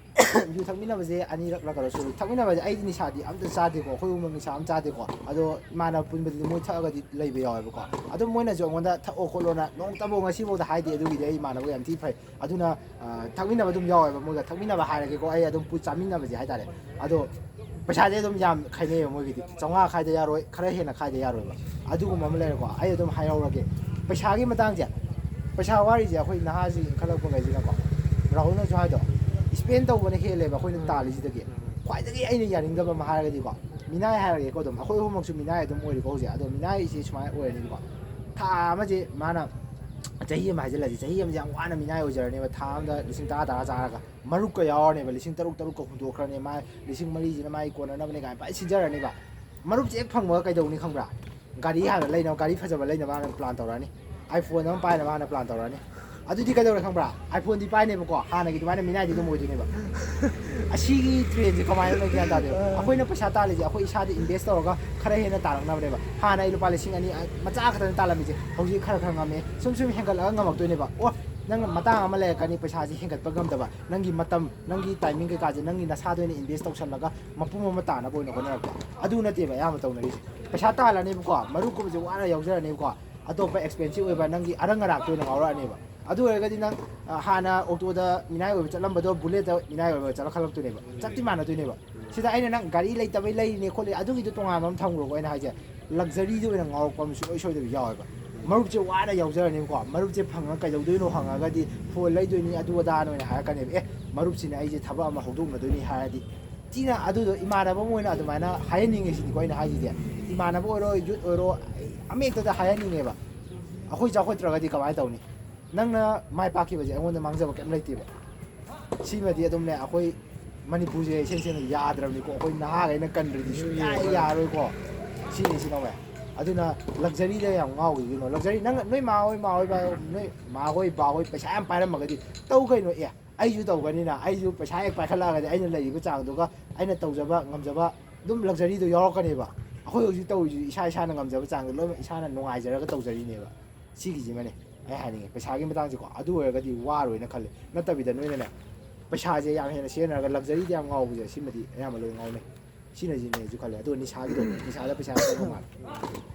ꯌꯨ ꯊꯛꯃꯤꯟꯅꯕꯁꯦ ꯑꯅꯤꯔꯛꯂ ꯀꯩꯅꯣ ꯁꯨꯔꯦ꯫ ꯊꯛꯃꯤꯟꯅꯕꯁꯦ ꯑꯩꯗꯤ ꯅꯤꯁꯥꯗꯤ ꯑꯝꯇ ꯆꯥꯗꯦꯀꯣ꯫ ꯑꯩꯈꯣꯏ ꯏꯃꯨꯡ ꯅꯤꯁꯥ ꯑꯝꯇ ꯆꯥꯗꯦꯀꯣ꯫ ꯑꯗꯣ ꯏꯃꯥꯟꯅꯕ ꯄꯨꯟꯕꯗꯗꯤ ꯃꯣꯏ ꯊꯛꯑꯒꯗꯤ ꯂꯩꯕ ꯌꯥꯎꯋꯦꯕꯀꯣ꯫ ꯑꯗꯨꯝ ꯃꯣꯏꯅꯁꯨ ꯑꯩꯉꯣꯟꯗ ꯊꯛꯑꯣ ꯈꯣꯠꯂꯣꯅ ꯅꯣꯡꯇꯐꯥꯎ ꯉꯁꯤꯐꯥꯎꯗ ꯍꯥꯏꯗꯦ꯫ ꯑꯗꯨꯒꯤꯗꯤ ꯑꯩ ꯏꯃꯥꯟꯅꯕꯒ ꯌꯥꯝ ꯊꯤ ꯐꯩ꯫ ꯑꯗꯨꯅ, ꯑ, ꯊꯛꯃꯤꯟꯅꯕ ꯑꯗꯨꯝ ꯌꯥꯎꯋꯦꯕ ꯃꯣꯏꯒ꯫ ꯊꯛꯃꯤꯟꯅꯕ ꯍꯥꯏꯔꯒꯦꯀꯣ, ꯑꯩ ꯑꯗꯨꯝ ꯄꯨ-, ꯆꯥꯃꯤꯟꯅꯕꯁꯦ ꯍꯥꯏꯇꯥꯔꯦ꯫ ꯑꯗꯣ ꯄꯩꯁꯥꯗꯤ ꯑꯗꯨꯝ ꯌꯥꯝ ꯈꯥꯏꯅꯩꯌꯦꯕ ꯃꯣꯏꯒꯤꯗꯤ꯫ ꯆꯥꯝꯃꯉꯥ ꯈꯥꯏꯗ ꯌꯥꯔꯣꯏ, ꯈꯔ ꯍꯦꯟꯅ ꯈꯥꯏꯗ ꯌꯥꯔꯣꯏꯕ꯫ ꯑꯗꯨꯒꯨꯝꯕ ꯑꯃ ꯂꯩꯔꯦꯀꯣ꯫ ꯑꯩ ꯑꯗꯨꯝ ꯍꯥꯏꯍꯧꯔꯒꯦ꯫ ꯄꯩꯁꯥꯒꯤ ꯃꯇꯥꯡꯁꯦ, ꯄꯩꯁꯥ ꯋꯥꯔꯤꯁꯦ ꯑꯩꯈꯣꯏ ꯅꯍꯥꯁꯤꯡ ꯏꯟꯈꯠꯂꯛꯄꯈꯩꯁꯤꯅꯀꯣ, ꯔꯥꯍꯨꯜꯅꯁꯨ ꯍꯥꯏꯗꯣ, ꯏꯁꯄꯦꯟ ꯇꯧꯕꯅ ꯍꯦꯜꯂꯦꯕ ꯑꯩꯈꯣꯏꯅ ꯇꯥꯜꯂꯤꯁꯤꯗꯒꯤ꯫ ꯈ꯭ꯋꯥꯏꯗꯒꯤ ꯑꯩꯅ ꯌꯥꯅꯤꯡꯗꯕ ꯑꯃ ꯍꯥꯏꯔꯒꯗꯤꯀꯣ, ꯃꯤꯅꯥꯏ ꯍꯥꯏꯔꯒꯦꯀꯣ, ꯑꯗꯨꯝ ꯑꯩꯈꯣꯏ ꯑꯍꯨꯝꯃꯛꯁꯨ ꯃꯤꯅꯥꯏ ꯑꯗꯨꯝ ꯑꯣꯏꯔꯤꯀꯣ ꯍꯧꯖꯤꯛ꯫ ꯑꯗꯣ ꯃꯤꯅꯥꯏꯁꯦ ꯁꯨꯃꯥꯏꯅ ꯑꯣꯏꯔꯅꯤꯕꯀꯣ, ꯊꯥ ꯑꯃꯁꯦ ꯃꯥꯅ, ꯆꯍꯤ ꯑꯃ ꯍꯥꯏꯖꯤꯜꯂꯁꯤ, ꯆꯍꯤ ꯑꯃꯁꯦ ꯌꯥꯝ ꯋꯥꯅ ꯃꯤꯅꯥꯏ ꯑꯣꯏꯖꯔꯅꯦꯕ, ꯊꯥ ꯑꯃꯗ ꯂꯤꯁꯤꯡ ꯇꯔꯥ ꯇꯔꯥ ꯆꯥꯔꯒ ꯃꯔꯨꯞꯀ ꯌꯥꯎꯔꯅꯦꯕ, ꯂꯤꯁꯤꯡ ꯇꯔꯨꯛ ꯇꯔꯨꯛꯀ ꯍꯨꯟꯗꯣꯛꯈ꯭ꯔꯅꯤ, ꯃꯥ ꯂꯤꯁꯤꯡ ꯃꯔꯤꯁꯤꯅ ꯃꯥꯒꯤ ꯀꯣꯟꯅꯅꯕꯅꯦ ꯀꯥꯏꯅ ꯐꯖꯅ ꯁꯤꯟꯖꯔꯅꯤꯕ꯫ ꯃꯔꯨꯞꯁꯦ ꯍꯦꯛ ꯐꯪꯕꯒ ꯀꯩꯗꯧꯅꯤ ꯈꯪꯕ꯭ꯔꯥ? ꯒꯥꯔꯤ ꯍꯥꯟꯅ ꯂꯩꯅꯕ, ꯒꯥꯔꯤ ꯐꯖꯕ ꯂꯩꯅꯕ ꯍꯥꯟꯅ ꯄ꯭ꯂꯥꯟ ꯇꯧꯔꯛꯑꯅꯤ, ꯑꯥꯏꯐꯣꯟ ꯑꯃ ꯄꯥꯏꯅꯕ ꯍꯥꯟꯅ ꯄ꯭ꯂꯥꯟ ꯇꯧꯔꯛꯑꯅꯤ꯫ ꯑꯗꯨꯗꯤ ꯀꯩꯗꯧꯔꯦ ꯈꯪꯕ꯭ꯔꯥ? ꯑꯥꯏꯐꯣꯟꯗꯤ ꯄꯥꯏꯅꯦꯕꯀꯣ, ꯍꯥꯟꯅꯒꯤ ꯑꯗꯨꯃꯥꯏꯅ ꯃꯤꯅꯥꯏꯗꯤ ꯑꯗꯨꯝ ꯑꯣꯏꯗꯣꯏꯅꯦꯕ꯫ ꯑꯁꯤꯒꯤ ꯇ꯭ꯔꯦꯟꯁꯦ ꯀꯃꯥꯏꯅ ꯂꯩ ꯒ꯭ꯌꯥꯟ ꯇꯥꯗꯦꯕ꯫ ꯑꯩꯈꯣꯏꯅ ꯄꯩꯁꯥ ꯇꯥꯜꯂꯤꯁꯦ ꯑꯩꯈꯣꯏ ꯏꯁꯥꯗ ꯏꯟꯚꯦꯁ ꯇꯧꯔꯒ ꯈꯔ ꯍꯦꯟꯅ ꯇꯥꯜꯂꯛꯅꯕꯅꯦꯕ꯫ ꯍꯥꯟꯅ ꯑꯩ ꯂꯨꯄꯥ ꯂꯤꯁꯤꯡ ꯑꯅꯤ ꯃꯆꯥ ꯈꯛꯇꯅ ꯇꯥꯜꯂꯝꯃꯤꯁꯦ, ꯍꯧꯖꯤꯛ ꯈꯔ ꯈꯔ ꯉꯝꯃꯦ, ꯁꯨꯝ ꯁꯨꯝ ꯍꯦꯟꯒꯠꯂꯒ ꯉꯝꯃꯛꯇꯣꯏꯅꯦꯕ꯫ ꯑꯣ, ꯅꯪ ꯃꯇꯥꯡ ꯑꯃ ꯂꯩꯔꯛꯀꯅꯤ ꯄꯩꯁꯥꯁꯦ ꯍꯦꯟꯒꯠꯄ ꯉꯝꯗꯕ, ꯅꯪꯒꯤ ꯃꯇꯝ, ꯅꯪꯒꯤ ꯇꯥꯏꯃꯤꯡ ꯀꯩꯀꯥꯁꯦ ꯅꯪꯒꯤ ꯅꯁꯥꯗ ꯑꯣꯏꯅ ꯏꯟꯚꯦꯁ ꯇꯧꯁꯜꯂꯒ ꯃꯄꯨꯝ ꯑꯃ ꯇꯥꯅꯕ ꯑꯣꯏꯅ ꯍꯣꯠꯅꯔꯛꯄ꯫ ꯑꯗꯨ ꯅꯠꯇꯦꯕ ꯑꯌꯥꯝꯕ ꯇꯧꯅꯔꯤꯁꯦ꯫ ꯄꯩꯁꯥ ꯇꯥꯜꯂꯅꯦꯕꯀꯣ, ꯃꯔꯨꯞꯀꯨꯝꯕꯁꯦ ꯋꯥꯅ ꯌꯥꯎꯖꯔꯅꯦꯕꯀꯣ, ꯑꯇꯣꯞꯄ ꯑꯦꯛꯁꯄꯦꯟꯁꯤꯞ ꯑꯣꯏꯕ ꯅꯪꯒꯤ ꯑꯔꯪ ꯑꯔꯥꯛꯇ ꯑꯣꯏꯅ ꯉꯥꯎꯔꯛꯑꯅꯦꯕ꯫ ꯑꯗꯨ ꯑꯣꯏꯔꯒꯗꯤ ꯅꯪ, ꯑ, ꯍꯥꯟꯅ ꯑꯣꯛꯇꯣꯗ ꯃꯤꯅꯥꯏ ꯑꯣꯏꯕ ꯆꯠꯂꯝꯕꯗꯣ ꯕꯨꯂꯦꯠꯇ ꯃꯤꯅꯥꯏ ꯑꯣꯏꯕ ꯆꯠꯂꯛꯈꯠꯂꯛꯇꯣꯏꯅꯦꯕ꯫ ꯆꯞꯇꯤ ꯃꯥꯟꯅꯗꯣꯏꯅꯦꯕ꯫ ꯁꯤꯗ ꯑꯩꯅ ꯅꯪ ꯒꯥꯔꯤ ꯂꯩꯇꯕꯩ ꯂꯩꯔꯤꯅꯦ ꯈꯣꯠꯂꯤ ꯑꯗꯨꯒꯤꯗꯣ ꯇꯣꯉꯥꯟꯕ ꯑꯃ ꯊꯝꯈ꯭ꯔꯣꯀꯣ꯫ ꯑꯩꯅ ꯍꯥꯏꯁꯦ, ꯂꯛꯖꯔꯤꯗ ꯑꯣꯏꯅ ꯉꯥꯎꯔꯛꯄ ꯑꯃ ꯁꯨꯡꯁꯣꯏ ꯁꯣꯏꯗꯕꯤ ꯌꯥꯎꯋꯦꯕ꯫ ꯃꯔꯨꯞꯁꯦ ꯋꯥꯅ ꯌꯥꯎꯖꯔꯅꯦꯕꯀꯣ, ꯃꯔꯨꯞꯁꯦ ꯐꯪꯉꯒ ꯀꯩꯗꯧꯗꯣꯏꯅꯣ ꯍꯪꯉꯒꯗꯤ ꯐꯣꯟ ꯂꯩꯗꯣꯏꯅꯤ ꯑꯗꯨ ꯑꯗꯥꯅ ꯑꯣꯏꯅ ꯍꯥꯏꯔꯛꯀꯅꯦꯕ꯫ ꯑꯦ, ꯃꯔꯨꯞꯁꯤꯅ ꯑꯩꯁꯦ ꯊꯕꯛ ꯑꯃ ꯍꯧꯗꯣꯛꯅꯗꯣꯏꯅꯤ ꯍꯥꯏꯔꯗꯤ, ꯊꯤꯅ ꯑꯗꯨꯗꯣ ꯏꯃꯥꯟꯅꯕ ꯑꯃ ꯑꯣꯏꯅ ꯑꯗꯨꯃꯥꯏꯅ ꯍꯥꯏꯍꯟꯅꯤꯡꯉꯦ ꯁꯤꯅꯤꯀꯣ ꯑꯩꯅ ꯍꯥꯏꯁꯤꯗꯤ꯫ ꯏꯃꯥꯟꯅꯕ ꯑꯣꯏꯔꯣ, ꯌꯨꯠ ꯑꯣꯏꯔꯣ, ꯑꯃ ꯍꯦꯛꯇꯗ ꯍꯥꯏꯍꯟꯅꯤꯡꯉꯦꯕ꯫ ꯑꯩꯈꯣꯏ ꯆꯥꯎꯈꯠꯇ꯭ꯔꯒꯗꯤ ꯀꯃꯥꯏꯅ ꯇꯧꯅꯤ? ꯅꯪꯅ ꯃꯥꯏ ꯄꯥꯛꯈꯤꯕꯁꯦ ꯑꯩꯉꯣꯟꯗ ꯃꯥꯡꯖꯕ ꯀꯩꯝ ꯂꯩꯇꯦꯕ꯫ ꯁꯤꯃꯗꯤ ꯑꯗꯨꯝꯅꯦ, ꯑꯩꯈꯣꯏ ꯃꯅꯤꯄꯨꯔꯁꯦ ꯏꯁꯦꯡ ꯁꯦꯡꯅ ꯌꯥꯗ꯭ꯔꯕꯅꯤꯀꯣ꯫ ꯑꯩꯈꯣꯏ ꯅꯍꯥꯈꯩꯅ ꯀꯟꯗ꯭ꯔꯗꯤ ꯁꯨꯡꯌꯥ ꯌꯥꯔꯣꯏꯀꯣ꯫ ꯁꯤꯅꯤ ꯁꯤ ꯅꯣꯡꯃ꯫ ꯑꯗꯨꯅ ꯂꯛꯖꯔꯤꯗ ꯌꯥꯝ ꯉꯥꯎꯈꯤꯒꯅꯣ꯫ ꯂꯛꯖꯔꯤ, ꯅꯪ, ꯅꯣꯏ ꯃꯥ ꯍꯣꯏ, ꯃꯥ ꯍꯣꯏ, ꯕꯥ ꯍꯣꯏ, ꯅꯣꯏ ꯃꯥ ꯍꯣꯏ, ꯕꯥ ꯍꯣꯏ ꯄꯩꯁꯥ ꯌꯥꯝ ꯄꯥꯏꯔꯝꯃꯒꯗꯤ ꯇꯧ ꯀꯩꯅꯣ꯫ ꯑꯦ, ꯑꯩꯁꯨ ꯇꯧꯒꯅꯤꯅ, ꯑꯩꯁꯨ ꯄꯩꯁꯥ ꯍꯦꯛ ꯄꯥꯏꯈꯠꯂꯛꯑꯒꯗꯤ ꯑꯩꯅ ꯂꯩꯔꯤꯕ ꯆꯥꯡꯗꯨꯒ ꯑꯩꯅ ꯇꯧꯖꯕ ꯉꯝꯖꯕ ꯑꯗꯨꯝ ꯂꯛꯖꯔꯤꯗꯣ ꯌꯥꯎꯔꯛꯀꯅꯦꯕ꯫ ꯑꯩꯈꯣꯏ ꯍꯧꯖꯤꯛ ꯇꯧꯔꯤꯁꯤ ꯏꯁꯥ ꯏꯁꯥꯅ ꯉꯝꯖꯕ ꯆꯥꯡꯗ ꯂꯣꯏꯅꯃꯛ ꯏꯁꯥꯅ ꯅꯨꯡꯉꯥꯏꯖꯔꯒ ꯇꯧꯖꯔꯤꯅꯦꯕ꯫ ꯁꯤꯒꯤꯁꯤꯃꯅꯦ ꯑꯩ ꯍꯥꯏꯅꯤꯡꯉꯦ꯫ ꯄꯩꯁꯥꯒꯤ ꯃꯇꯥꯡꯁꯦꯀꯣ, ꯑꯗꯨ ꯑꯣꯏꯔꯒꯗꯤ ꯋꯥꯔꯣꯏꯅ ꯈꯜꯂꯦ꯫ ꯅꯠꯇꯕꯤꯗ ꯅꯣꯏꯅꯅꯦ, ꯄꯩꯁꯥꯁꯦ ꯌꯥꯝ ꯍꯦꯟꯅ ꯁꯤꯖꯤꯟꯅꯔꯒ ꯂꯛꯖꯔꯤꯗ ꯌꯥꯝ ꯉꯥꯎꯕꯁꯦ, ꯁꯤꯃꯗꯤ ꯑꯌꯥꯝꯕ ꯂꯣꯏ ꯉꯥꯎꯅꯩ꯫ ꯁꯤꯅ ꯁꯤꯅꯦꯁꯨ ꯈꯜꯂꯦ꯫ ꯑꯗꯣ ꯅꯤꯁꯥꯒꯤꯗꯣ, ꯅꯤꯁꯥꯗ ꯄꯩꯁꯥ ꯌꯥꯝ ꯆꯪꯕ ꯃꯥꯜꯂꯦ꯫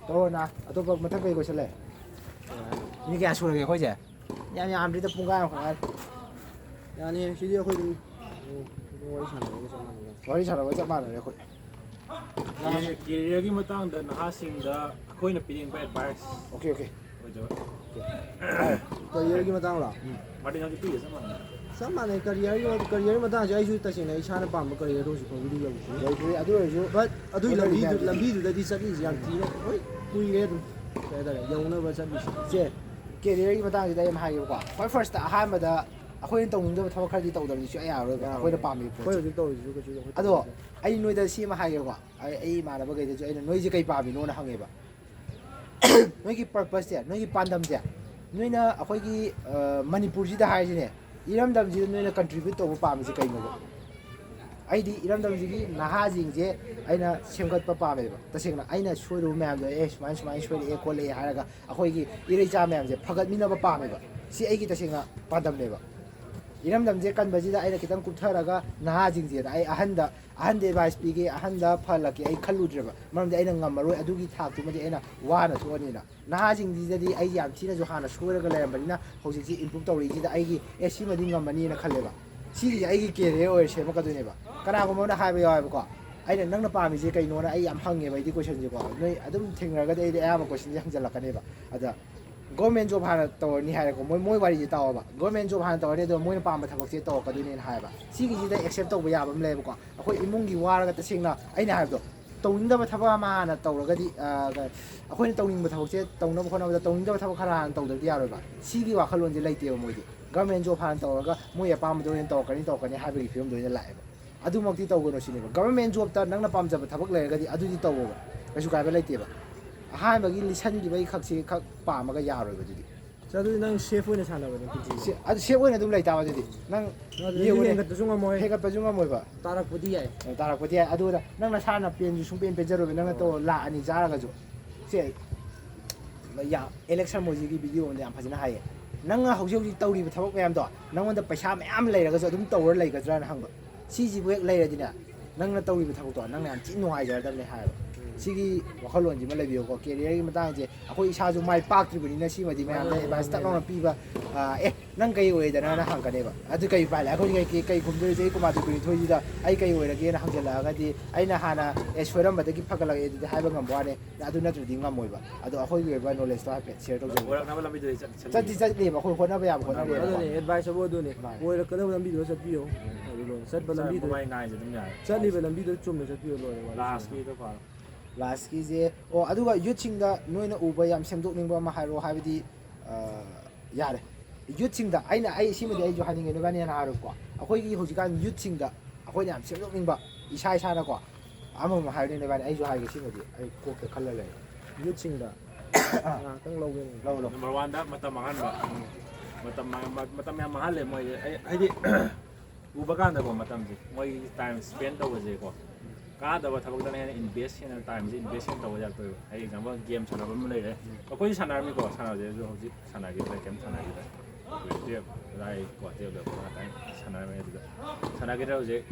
ꯇꯧꯔꯣ ꯅ, ꯑꯇꯣꯞꯄ ꯃꯊꯪ ꯀꯩ ꯀꯣꯏꯁꯜꯂꯦ? ꯃꯤ ꯀꯌꯥ ꯁꯨꯔꯒꯦ ꯑꯩꯈꯣꯏꯁꯦ? ꯌꯥꯝ ꯌꯥꯝꯗ꯭ꯔꯤꯗ, ꯄꯨꯡꯈꯥꯏ ꯑꯃꯈꯛ ꯉꯥꯏꯔꯦ꯫ ꯌꯥꯅꯤ, ꯁꯤꯗꯤ ꯑꯩꯈꯣꯏ ꯑꯗꯨꯝ, ꯎꯝ, ꯋꯥꯔꯤ ꯁꯥꯟꯅꯕꯒ ꯆꯞ ꯃꯥꯟꯅꯩ꯫ ꯋꯥꯔꯤ ꯁꯥꯟꯅꯕ ꯆꯞ ꯃꯥꯟꯅꯔꯦ ꯑꯩꯈꯣꯏ꯫ ꯀꯦꯔꯤꯌꯔꯒꯤ ꯃꯇꯥꯡꯗ ꯅꯍꯥꯁꯤꯡꯗ ꯑꯩꯈꯣꯏꯅ ꯄꯤꯅꯤꯡꯕ ꯑꯦꯗꯚꯥꯏꯁ ꯑꯣꯀꯦ, ꯑꯣꯀꯦ꯫ ꯑꯣꯏꯖꯕ꯫ ꯀꯦꯔꯤꯌꯔꯒꯤ ꯃꯇꯥꯡꯂꯣ? ꯎꯝ, ꯃꯥꯔꯇꯤꯟ ꯍꯧꯖꯤꯛ ꯄꯤꯔꯤꯁꯦ ꯆꯞ ꯃꯥꯟꯅꯩ꯫ ꯆꯞ ꯃꯥꯟꯅꯩ꯫ ꯀꯔꯤꯌꯔꯒꯤ ꯀꯔꯤꯌꯔꯒꯤ ꯃꯇꯥꯡꯁꯦ ꯑꯩꯁꯨ ꯇꯁꯦꯡꯅ ꯏꯁꯥꯅ ꯄꯥꯝꯕ ꯀꯔꯤꯌꯔꯗꯣ ꯍꯧꯖꯤꯛ ꯐꯥꯎꯒꯤꯗꯤ ꯌꯧꯗ꯭ꯔꯤ꯫ ꯌꯧꯗ꯭ꯔꯤ꯫ ꯑꯗꯨ ꯑꯣꯏꯔꯁꯨ ꯕꯠ ꯑꯗꯨꯒꯤ ꯍꯣꯠꯅꯔꯤ ꯂꯝꯕꯤꯗꯨ ꯍꯥꯏꯕꯗꯤ ꯂꯝꯕꯤꯗꯨꯗꯗꯤ ꯆꯠꯂꯤꯁꯦ ꯌꯥꯝ ꯊꯤꯅ ꯂꯣꯏ ꯀꯨꯏꯔꯦ ꯑꯗꯨꯝ꯫ ꯀꯩ ꯍꯥꯏꯇꯥꯔꯦ, ꯌꯧꯅꯕ ꯆꯠꯂꯤꯁꯦ꯫ ꯁꯦ, ꯀꯦꯔꯤꯌꯔꯒꯤ ꯃꯇꯥꯡꯁꯤꯗ ꯑꯩ ꯑꯃ ꯍꯥꯏꯒꯦꯕꯀꯣ꯫ ꯈ꯭ꯋꯥꯏ ꯐꯥꯔꯁꯇ ꯑꯍꯥꯟꯕꯗ ꯑꯩꯈꯣꯏꯅ ꯇꯧꯅꯤꯡꯗꯕ ꯊꯕꯛ ꯈꯔꯗꯤ ꯇꯧꯗꯕꯗꯤ ꯁꯨꯡꯌꯥ ꯌꯥꯔꯔꯣꯏꯕ, ꯑꯩꯈꯣꯏꯅ ꯄꯥꯝꯃꯤꯕ ꯑꯩꯈꯣꯏ ꯄꯣꯠꯁꯦ꯫ ꯍꯧꯖꯤꯛ ꯇꯧꯔꯤꯁꯤꯁꯨ ꯀꯩꯁꯨ ꯑꯩꯈꯣꯏ ꯑꯗꯣ ꯇꯧꯔꯤꯁꯦ꯫ ꯑꯩ ꯅꯣꯏꯗ ꯁꯤ ꯑꯃ ꯍꯥꯏꯒꯦꯀꯣ꯫ ꯑꯩ ꯑꯩ ꯏꯃꯥꯟꯅꯕꯈꯩꯗꯁꯨ ꯑꯩꯅ, "ꯅꯣꯏꯁꯦ ꯀꯩ ꯄꯥꯝꯃꯤꯅꯣꯅ?" ꯍꯪꯉꯦꯕ꯫ ꯅꯣꯏꯒꯤ ꯄꯔꯄꯁꯁꯦ, ꯅꯣꯏꯒꯤ ꯄꯥꯟꯗꯝꯁꯦ, ꯅꯣꯏꯅ ꯑꯩꯈꯣꯏꯒꯤ ꯑ, ꯃꯅꯤꯄꯨꯔꯁꯤꯗ ꯍꯥꯏꯔꯤꯁꯤꯅꯦ, ꯏꯔꯝꯗꯝꯁꯤꯗ ꯅꯣꯏꯅ ꯀꯟꯇ꯭ꯔꯤꯕ꯭ꯌꯨꯠ ꯇꯧꯕ ꯄꯥꯝꯃꯤꯁꯦ ꯀꯩꯅꯣꯕ? ꯑꯩꯗꯤ ꯏꯔꯝꯗꯝꯁꯤꯒꯤ ꯅꯍꯥꯁꯤꯡꯁꯦ ꯑꯩꯅ ꯁꯦꯝꯒꯠꯄ ꯄꯥꯝꯃꯦꯕ꯫ ꯇꯁꯦꯡꯅ ꯑꯩꯅ ꯁꯣꯏꯔꯨꯕ ꯃꯌꯥꯝꯗꯣ, "ꯑꯦ, ꯁꯨꯃꯥꯏꯅ ꯁꯨꯃꯥꯏꯅ ꯁꯣꯏꯔꯛꯑꯦ ꯈꯣꯠꯂꯛꯑꯦ" ꯍꯥꯏꯔꯒ ꯑꯩꯈꯣꯏꯒꯤ ꯏꯔꯩꯆꯥ ꯃꯌꯥꯝꯁꯦ ꯐꯒꯠꯃꯤꯟꯅꯕ ꯄꯥꯝꯃꯦꯕ꯫ ꯁꯤ ꯑꯩꯒꯤ ꯇꯁꯦꯡꯅ ꯄꯥꯟꯗꯝꯅꯦꯕ꯫ ꯏꯔꯝꯗꯝꯁꯦ ꯀꯟꯕꯁꯤꯗ ꯑꯩꯅ ꯈꯤꯇꯪ ꯀꯨꯞꯊꯔꯒ ꯅꯍꯥꯁꯤꯡꯁꯤꯗ ꯑꯩ ꯑꯍꯟꯗ, ꯑꯍꯟꯗ ꯑꯦꯗꯚꯥꯏꯁ ꯄꯤꯒꯦ, ꯑꯍꯟꯗ ꯐꯍꯜꯂꯛꯀꯦ ꯑꯩ ꯈꯜꯂꯨꯗ꯭ꯔꯦꯕ꯫ ꯃꯔꯝꯗꯤ ꯑꯩꯅ ꯉꯝꯃꯔꯣꯏ, ꯑꯗꯨꯒꯤ ꯊꯥꯛꯇꯨꯃꯗꯤ ꯑꯩꯅ ꯋꯥꯅ ꯊꯣꯛꯑꯅꯤꯅ꯫ ꯅꯍꯥꯁꯤꯡꯁꯤꯗꯗꯤ ꯑꯩꯁꯦ ꯌꯥꯝ ꯊꯤꯅꯁꯨ ꯍꯥꯟꯅ ꯁꯣꯏꯔꯒ ꯂꯩꯔꯝꯕꯅꯤꯅ ꯍꯧꯖꯤꯛꯁꯤ ꯏꯝꯄ꯭ꯔꯨꯞ ꯇꯧꯔꯛꯏꯁꯤꯗ ꯑꯩꯒꯤ, "ꯑꯦ, ꯁꯤꯃꯗꯤ ꯉꯝꯃꯅꯤꯅ" ꯈꯜꯂꯦꯕ꯫ ꯁꯤꯒꯤꯁꯦ ꯑꯩꯒꯤ ꯀꯦꯔꯤꯌꯔ ꯑꯣꯏꯅ ꯁꯦꯝꯃꯛꯀꯗꯣꯏꯅꯦꯕ꯫ ꯀꯅꯥꯒꯨꯝꯕ ꯑꯃꯅ ꯍꯥꯏꯕ ꯌꯥꯎꯋꯦꯕꯀꯣ, ꯑꯩꯅ, "ꯅꯪꯅ ꯄꯥꯝꯃꯤꯁꯦ ꯀꯩꯅꯣꯅ?" ꯑꯩ ꯌꯥꯝ ꯍꯪꯉꯦꯕ ꯑꯩꯗꯤ ꯀꯣꯏꯁꯟꯁꯦꯀꯣ꯫ ꯅꯣꯏ ꯑꯗꯨꯝ ꯊꯦꯡꯅꯔꯒꯗꯤ ꯑꯩꯗꯤ ꯑꯌꯥꯝꯕ ꯀꯣꯏꯁꯟꯁꯦ ꯍꯪꯖꯜꯂꯛꯀꯅꯦꯕ꯫ ꯑꯗ ꯒꯣꯔꯃꯦꯟ ꯖꯣꯕ ꯍꯥꯟꯅ ꯇꯧꯔꯅꯤ ꯍꯥꯏꯔꯦꯀꯣ꯫ ꯃꯣꯏ, ꯃꯣꯏ ꯋꯥꯔꯤꯁꯦ ꯇꯥꯎꯑꯣꯕ꯫ ꯒꯣꯔꯃꯦꯟ ꯖꯣꯕ ꯍꯥꯟꯅ ꯇꯧꯔꯅꯤ, ꯑꯗꯨꯒ ꯃꯣꯏꯅ ꯄꯥꯝꯕ ꯊꯕꯛꯁꯦ ꯇꯧꯔꯛꯀꯗꯣꯏꯅꯦꯅ ꯍꯥꯏꯌꯦꯕ꯫ ꯁꯤꯒꯤꯁꯤꯗ ꯑꯦꯛꯁꯦꯞ ꯇꯧꯕ ꯌꯥꯕ ꯑꯃ ꯂꯩꯌꯦꯕꯀꯣ꯫ ꯑꯩꯈꯣꯏ ꯏꯃꯨꯡꯒꯤ ꯋꯥꯔꯒ ꯇꯁꯦꯡꯅ ꯑꯩꯅ ꯍꯥꯏꯕꯗꯣ, ꯇꯧꯅꯤꯡꯗꯕ ꯊꯕꯛ ꯑꯃ ꯍꯥꯟꯅ ꯇꯧꯔꯒꯗꯤ, ꯑ, ꯑꯩꯈꯣꯏꯅ ꯇꯧꯅꯤꯡꯕ ꯊꯕꯛꯁꯦ ꯇꯧꯅꯕ ꯍꯣꯠꯅꯕꯗ ꯇꯧꯅꯤꯡꯗꯕ ꯊꯕꯛ ꯈꯔ ꯍꯥꯟꯅ ꯇꯧꯗꯕꯗꯤ ꯌꯥꯔꯣꯏꯕ꯫ ꯁꯤꯒꯤ ꯋꯥꯈꯜꯂꯣꯟꯁꯦ ꯂꯩꯇꯦꯕ ꯃꯣꯏꯗꯤ꯫ ꯒꯚꯔꯟꯃꯦꯟ ꯖꯣꯕ ꯍꯥꯟꯅ ꯇꯧꯔꯒ ꯃꯣꯏ ꯑꯄꯥꯝꯕꯗꯣ ꯑꯣꯏꯅ ꯇꯧꯔꯛꯀꯅꯤ, ꯇꯧꯔꯛꯀꯅꯤ ꯍꯥꯏꯕꯒꯤ ꯐꯤꯕꯝꯗ ꯑꯣꯏꯅ ꯂꯥꯛꯑꯦꯕ꯫ ꯑꯗꯨꯃꯛꯇꯤ ꯇꯧꯒꯅꯨ ꯁꯤꯅꯦꯕ꯫ ꯒꯚꯔꯟꯃꯦꯟ ꯖꯣꯕꯇ ꯅꯪꯅ ꯄꯥꯝꯖꯕ ꯊꯕꯛ ꯂꯩꯔꯒꯗꯤ ꯑꯗꯨꯗꯤ ꯇꯧꯋꯣꯕ, ꯀꯩꯁꯨ ꯀꯥꯏꯕ ꯂꯩꯇꯦꯕ꯫ ꯑꯍꯥꯟꯕꯒꯤ ꯂꯤꯁꯟꯈꯤꯕꯒꯤ ꯈꯛꯁꯤ ꯈꯛ ꯄꯥꯝꯃꯒ ꯌꯥꯔꯣꯏꯕ ꯑꯗꯨꯗꯤ꯫ ꯁꯥꯔ, ꯑꯗꯨꯗꯤ ꯅꯪ ꯁꯦꯐ ꯑꯣꯏꯅ ꯁꯥꯟꯅꯕꯅꯦ ꯄꯨꯟꯁꯤꯁꯦ꯫ ꯁꯤ-, ꯑꯗꯨ ꯁꯦꯐ ꯑꯣꯏꯅ ꯑꯗꯨꯝ ꯂꯩꯇꯥꯕ ꯑꯗꯨꯗꯤ ꯅꯪ ꯑꯗꯨꯗꯤ ꯌꯦꯡꯉꯨꯅꯦ꯫ ꯍꯦꯟꯒꯠꯄꯁꯨ ꯉꯝꯃꯣꯏ꯫ ꯍꯦꯟꯒꯠꯄꯁꯨ ꯉꯝꯃꯣꯏꯕ꯫ ꯇꯥꯔꯛꯄꯗꯤ ꯌꯥꯏ꯫ ꯇꯥꯔꯛꯄꯗꯤ ꯌꯥꯏ꯫ ꯑꯗꯨꯗ ꯅꯪ ꯅꯁꯥꯅ ꯄꯦꯟꯁꯨ ꯁꯨꯡꯄꯦꯟ ꯄꯦꯟꯖꯔꯣꯏꯕ, ꯅꯪꯅ ꯇꯧ ꯂꯥꯛ ꯑꯅꯤ ꯆꯥꯔꯒꯁꯨ꯫ ꯁꯦ, ꯌꯥ, ꯑꯦꯂꯦꯛꯁ ꯁꯔꯃꯣꯖꯤꯒꯤ ꯚꯤꯗꯤꯑꯣ ꯑꯃꯗ ꯌꯥꯝ ꯐꯖꯅ ꯍꯥꯏꯌꯦ꯫ ꯅꯪꯅ ꯍꯧꯖꯤꯛ ꯍꯧꯖꯤꯛ ꯇꯧꯔꯤꯕ ꯊꯕꯛ ꯃꯌꯥꯝꯗꯣ, ꯅꯪꯉꯣꯟꯗ ꯄꯩꯁꯥ ꯃꯌꯥꯝ ꯂꯩꯔꯒꯁꯨ ꯑꯗꯨꯝ ꯇꯧꯔ ꯂꯩꯒꯗ꯭ꯔꯥꯅ ꯍꯪꯕ꯫ ꯁꯤꯁꯤꯕꯨ ꯍꯦꯛ ꯂꯩꯔꯗꯤꯅꯦ, ꯅꯪꯅ ꯇꯧꯔꯤꯕ ꯊꯕꯛꯇꯣ ꯅꯪꯅ ꯌꯥꯝ ꯊꯤꯅ ꯅꯨꯡꯉꯥꯏꯖꯔꯗꯕꯅꯦ ꯍꯥꯏꯕ꯫ ꯁꯤꯒꯤ ꯋꯥꯈꯜꯂꯣꯟꯁꯤꯃ ꯂꯩꯕꯤꯌꯨꯀꯣ꯫ ꯀꯦꯔꯤꯌꯔꯒꯤ ꯃꯇꯥꯡꯁꯦ ꯑꯩꯈꯣꯏ ꯏꯁꯥꯁꯨ ꯃꯥꯏ ꯄꯥꯛꯇ꯭ꯔꯤꯕꯅꯤꯅ ꯁꯤꯃꯗꯤ ꯃꯌꯥꯝꯗ ꯑꯦꯗꯚꯥꯏꯁ ꯇꯛ ꯂꯥꯎꯅ ꯄꯤꯕ, ꯑ, ꯑꯦ, "ꯅꯪ ꯀꯩ ꯑꯣꯏꯗꯅ?" ꯍꯪꯒꯅꯦꯕ꯫ ꯑꯗꯨ ꯀꯩ ꯎꯄꯥꯏ ꯂꯩ? ꯑꯩꯈꯣꯏ ꯀꯩ, ꯀꯩ ꯈꯨꯝꯗꯣꯏꯁꯦ? ꯑꯩ ꯀꯨꯃꯥꯔ ꯀꯨꯟꯅꯤꯊꯣꯏꯁꯤꯗ ꯑꯩ ꯀꯩ ꯑꯣꯏꯔꯒꯦꯅ ꯍꯪꯖꯜꯂꯛꯑꯒꯗꯤ, ꯑꯩꯅ ꯍꯥꯟꯅ "ꯑꯦ, ꯁꯣꯏꯔꯝꯕꯗꯒꯤ ꯐꯒꯠꯂꯛꯑꯦ" ꯑꯗꯨꯗꯤ ꯍꯥꯏꯕ ꯉꯝꯕ ꯋꯥꯅꯦ꯫ ꯑꯗꯨ ꯅꯠꯇ꯭ꯔꯗꯤ ꯉꯝꯃꯣꯏꯕ꯫ ꯑꯗꯣ ꯑꯩꯈꯣꯏꯒꯤ ꯑꯣꯏꯕ ꯅꯣꯂꯦꯖꯇꯣ ꯍꯥꯏꯐꯦꯠ ꯁꯤꯌꯔ ꯇꯧꯖꯒꯦ꯫ ꯑꯣꯏꯔꯛꯅꯕ ꯂꯝꯕꯤꯗꯨꯗꯤ ꯆꯠ-, ꯆꯠꯇꯤ ꯆꯠꯂꯤꯕ, ꯑꯩꯈꯣꯏ ꯍꯣꯠꯅꯕ ꯌꯥꯕ ꯍꯣꯠꯅꯔꯦꯕ꯫ ꯑꯗꯨꯅꯦ, ꯑꯦꯗꯚꯥꯏꯁ ꯑꯕꯨ ꯑꯗꯨꯅꯦ꯫ ꯃꯥꯅꯦ꯫ ꯑꯣꯏꯔꯛꯀꯗꯕ ꯂꯝꯕꯤꯗꯨꯗ ꯆꯠꯄꯤꯌꯣ꯫ ꯎꯝ꯫ ꯑꯗꯨ ꯂꯣꯏꯔꯦ꯫ ꯆꯠꯄ ꯆꯠꯄ ꯂꯝꯕꯤꯗꯨ ꯃꯥꯏ ꯉꯥꯏꯁꯦ ꯑꯗꯨꯝ ꯌꯥꯔꯦ꯫ ꯆꯠꯂꯤꯕ ꯂꯝꯕꯤꯗꯨꯗ ꯆꯨꯝꯅ ꯆꯠꯄꯤꯌꯣ, ꯂꯣꯏꯔꯦ, ꯋꯥꯔꯤꯁꯦ꯫ ꯂꯥꯁꯀꯤꯗꯣ ꯄꯥꯔꯣ꯫ ꯂꯥꯁꯀꯤꯁꯦ, ꯑꯣ, ꯑꯗꯨꯒ ꯌꯨꯠꯁꯤꯡꯗ ꯅꯣꯏꯅ ꯎꯕ ꯌꯥꯝ ꯁꯦꯝꯗꯣꯛꯅꯤꯡꯕ ꯑꯃ ꯍꯥꯏꯔꯣ, ꯍꯥꯏꯕꯗꯤ, ꯑ, ꯌꯥꯔꯦ꯫ ꯌꯨꯠꯁꯤꯡꯗ ꯑꯩꯅ, ꯑꯩ ꯁꯤꯃꯗꯤ ꯑꯩꯁꯨ ꯍꯥꯏꯅꯤꯡꯉꯦ, ꯅꯣꯏꯕꯥꯅꯤ ꯍꯥꯟꯅ ꯍꯥꯏꯔꯣꯀꯣ꯫ ꯑꯩꯈꯣꯏꯒꯤ ꯍꯧꯖꯤꯛꯀꯥꯟ ꯌꯨꯠꯁꯤꯡꯗ ꯑꯩꯈꯣꯏꯅ ꯌꯥꯝ ꯁꯦꯝꯗꯣꯛꯅꯤꯡꯕ, ꯏꯁꯥ ꯏꯁꯥꯅꯀꯣ, ꯑꯃꯃꯝ ꯍꯥꯏꯔꯗꯤ, ꯅꯣꯏꯕꯥꯅꯤ, ꯑꯩꯁꯨ ꯍꯥꯏꯒꯦ, ꯁꯤꯃꯗꯤ ꯑꯩ ꯀꯣꯛꯇ ꯈꯜꯂ ꯂꯩꯔꯦ꯫ ꯌꯨꯠꯁꯤꯡꯗ ꯑꯥ꯫ ꯉꯥꯏꯍꯥꯛꯇꯪ ꯂꯧꯒꯦ꯫ ꯂꯧ, ꯂꯧ꯫ ꯅꯝꯕꯔ ꯋꯥꯟꯗ ꯃꯇꯝ ꯃꯥꯡꯍꯟꯕ꯫ ꯃꯇꯝ ꯃꯥꯡ-, ꯃꯇꯝ ꯌꯥꯝ ꯃꯥꯡꯍꯜꯂꯦ ꯃꯣꯏꯁꯦ꯫ ꯑꯩ, ꯍꯥꯏꯗꯤ, ꯎꯕ ꯀꯥꯟꯗꯀꯣ, ꯃꯇꯝꯁꯦ, ꯃꯣꯏꯒꯤ ꯇꯥꯏꯝ ꯁ꯭ꯄꯦꯟ ꯇꯧꯕꯁꯦꯀꯣ, ꯀꯥꯟꯅꯗꯕ ꯊꯕꯛꯇꯅ ꯍꯦꯟꯅ ꯏꯟꯚꯦꯁ ꯍꯦꯟꯅ, ꯇꯥꯏꯝꯁꯦ ꯏꯟꯚꯦꯁ ꯍꯦꯟꯅ ꯇꯧꯕ ꯌꯥꯝ ꯇꯧꯋꯦꯕ꯫ ꯑꯩ ꯑꯦꯛꯖꯥꯝꯄꯜ, ꯒꯦꯝ ꯁꯥꯟꯅꯕ ꯑꯃ ꯂꯩꯔꯦ꯫ ꯑꯩꯈꯣꯏꯁꯨ ꯁꯥꯟꯅꯔꯝꯃꯤꯀꯣ, ꯁꯥꯟꯅꯕꯁꯦ, ꯑꯗꯨ ꯍꯧꯖꯤꯛ ꯁꯥꯟꯅꯈꯤꯗ꯭ꯔꯦ, ꯀꯩꯝ ꯁꯥꯟꯅꯈꯤꯗ꯭ꯔꯦ꯫ ꯇꯨꯌꯦꯜꯞ ꯑꯗꯨꯋꯥꯏ ꯀꯣ, ꯇꯨꯌꯦꯜꯞ ꯂꯣꯏꯔꯛꯄ ꯉꯥꯛꯇꯪ ꯁꯥꯟꯅꯔꯝꯃꯦ꯫ ꯑꯗꯨꯗ ꯁꯥꯟꯅꯈꯤꯗ꯭ꯔꯦ ꯍꯧꯖꯤꯛ꯫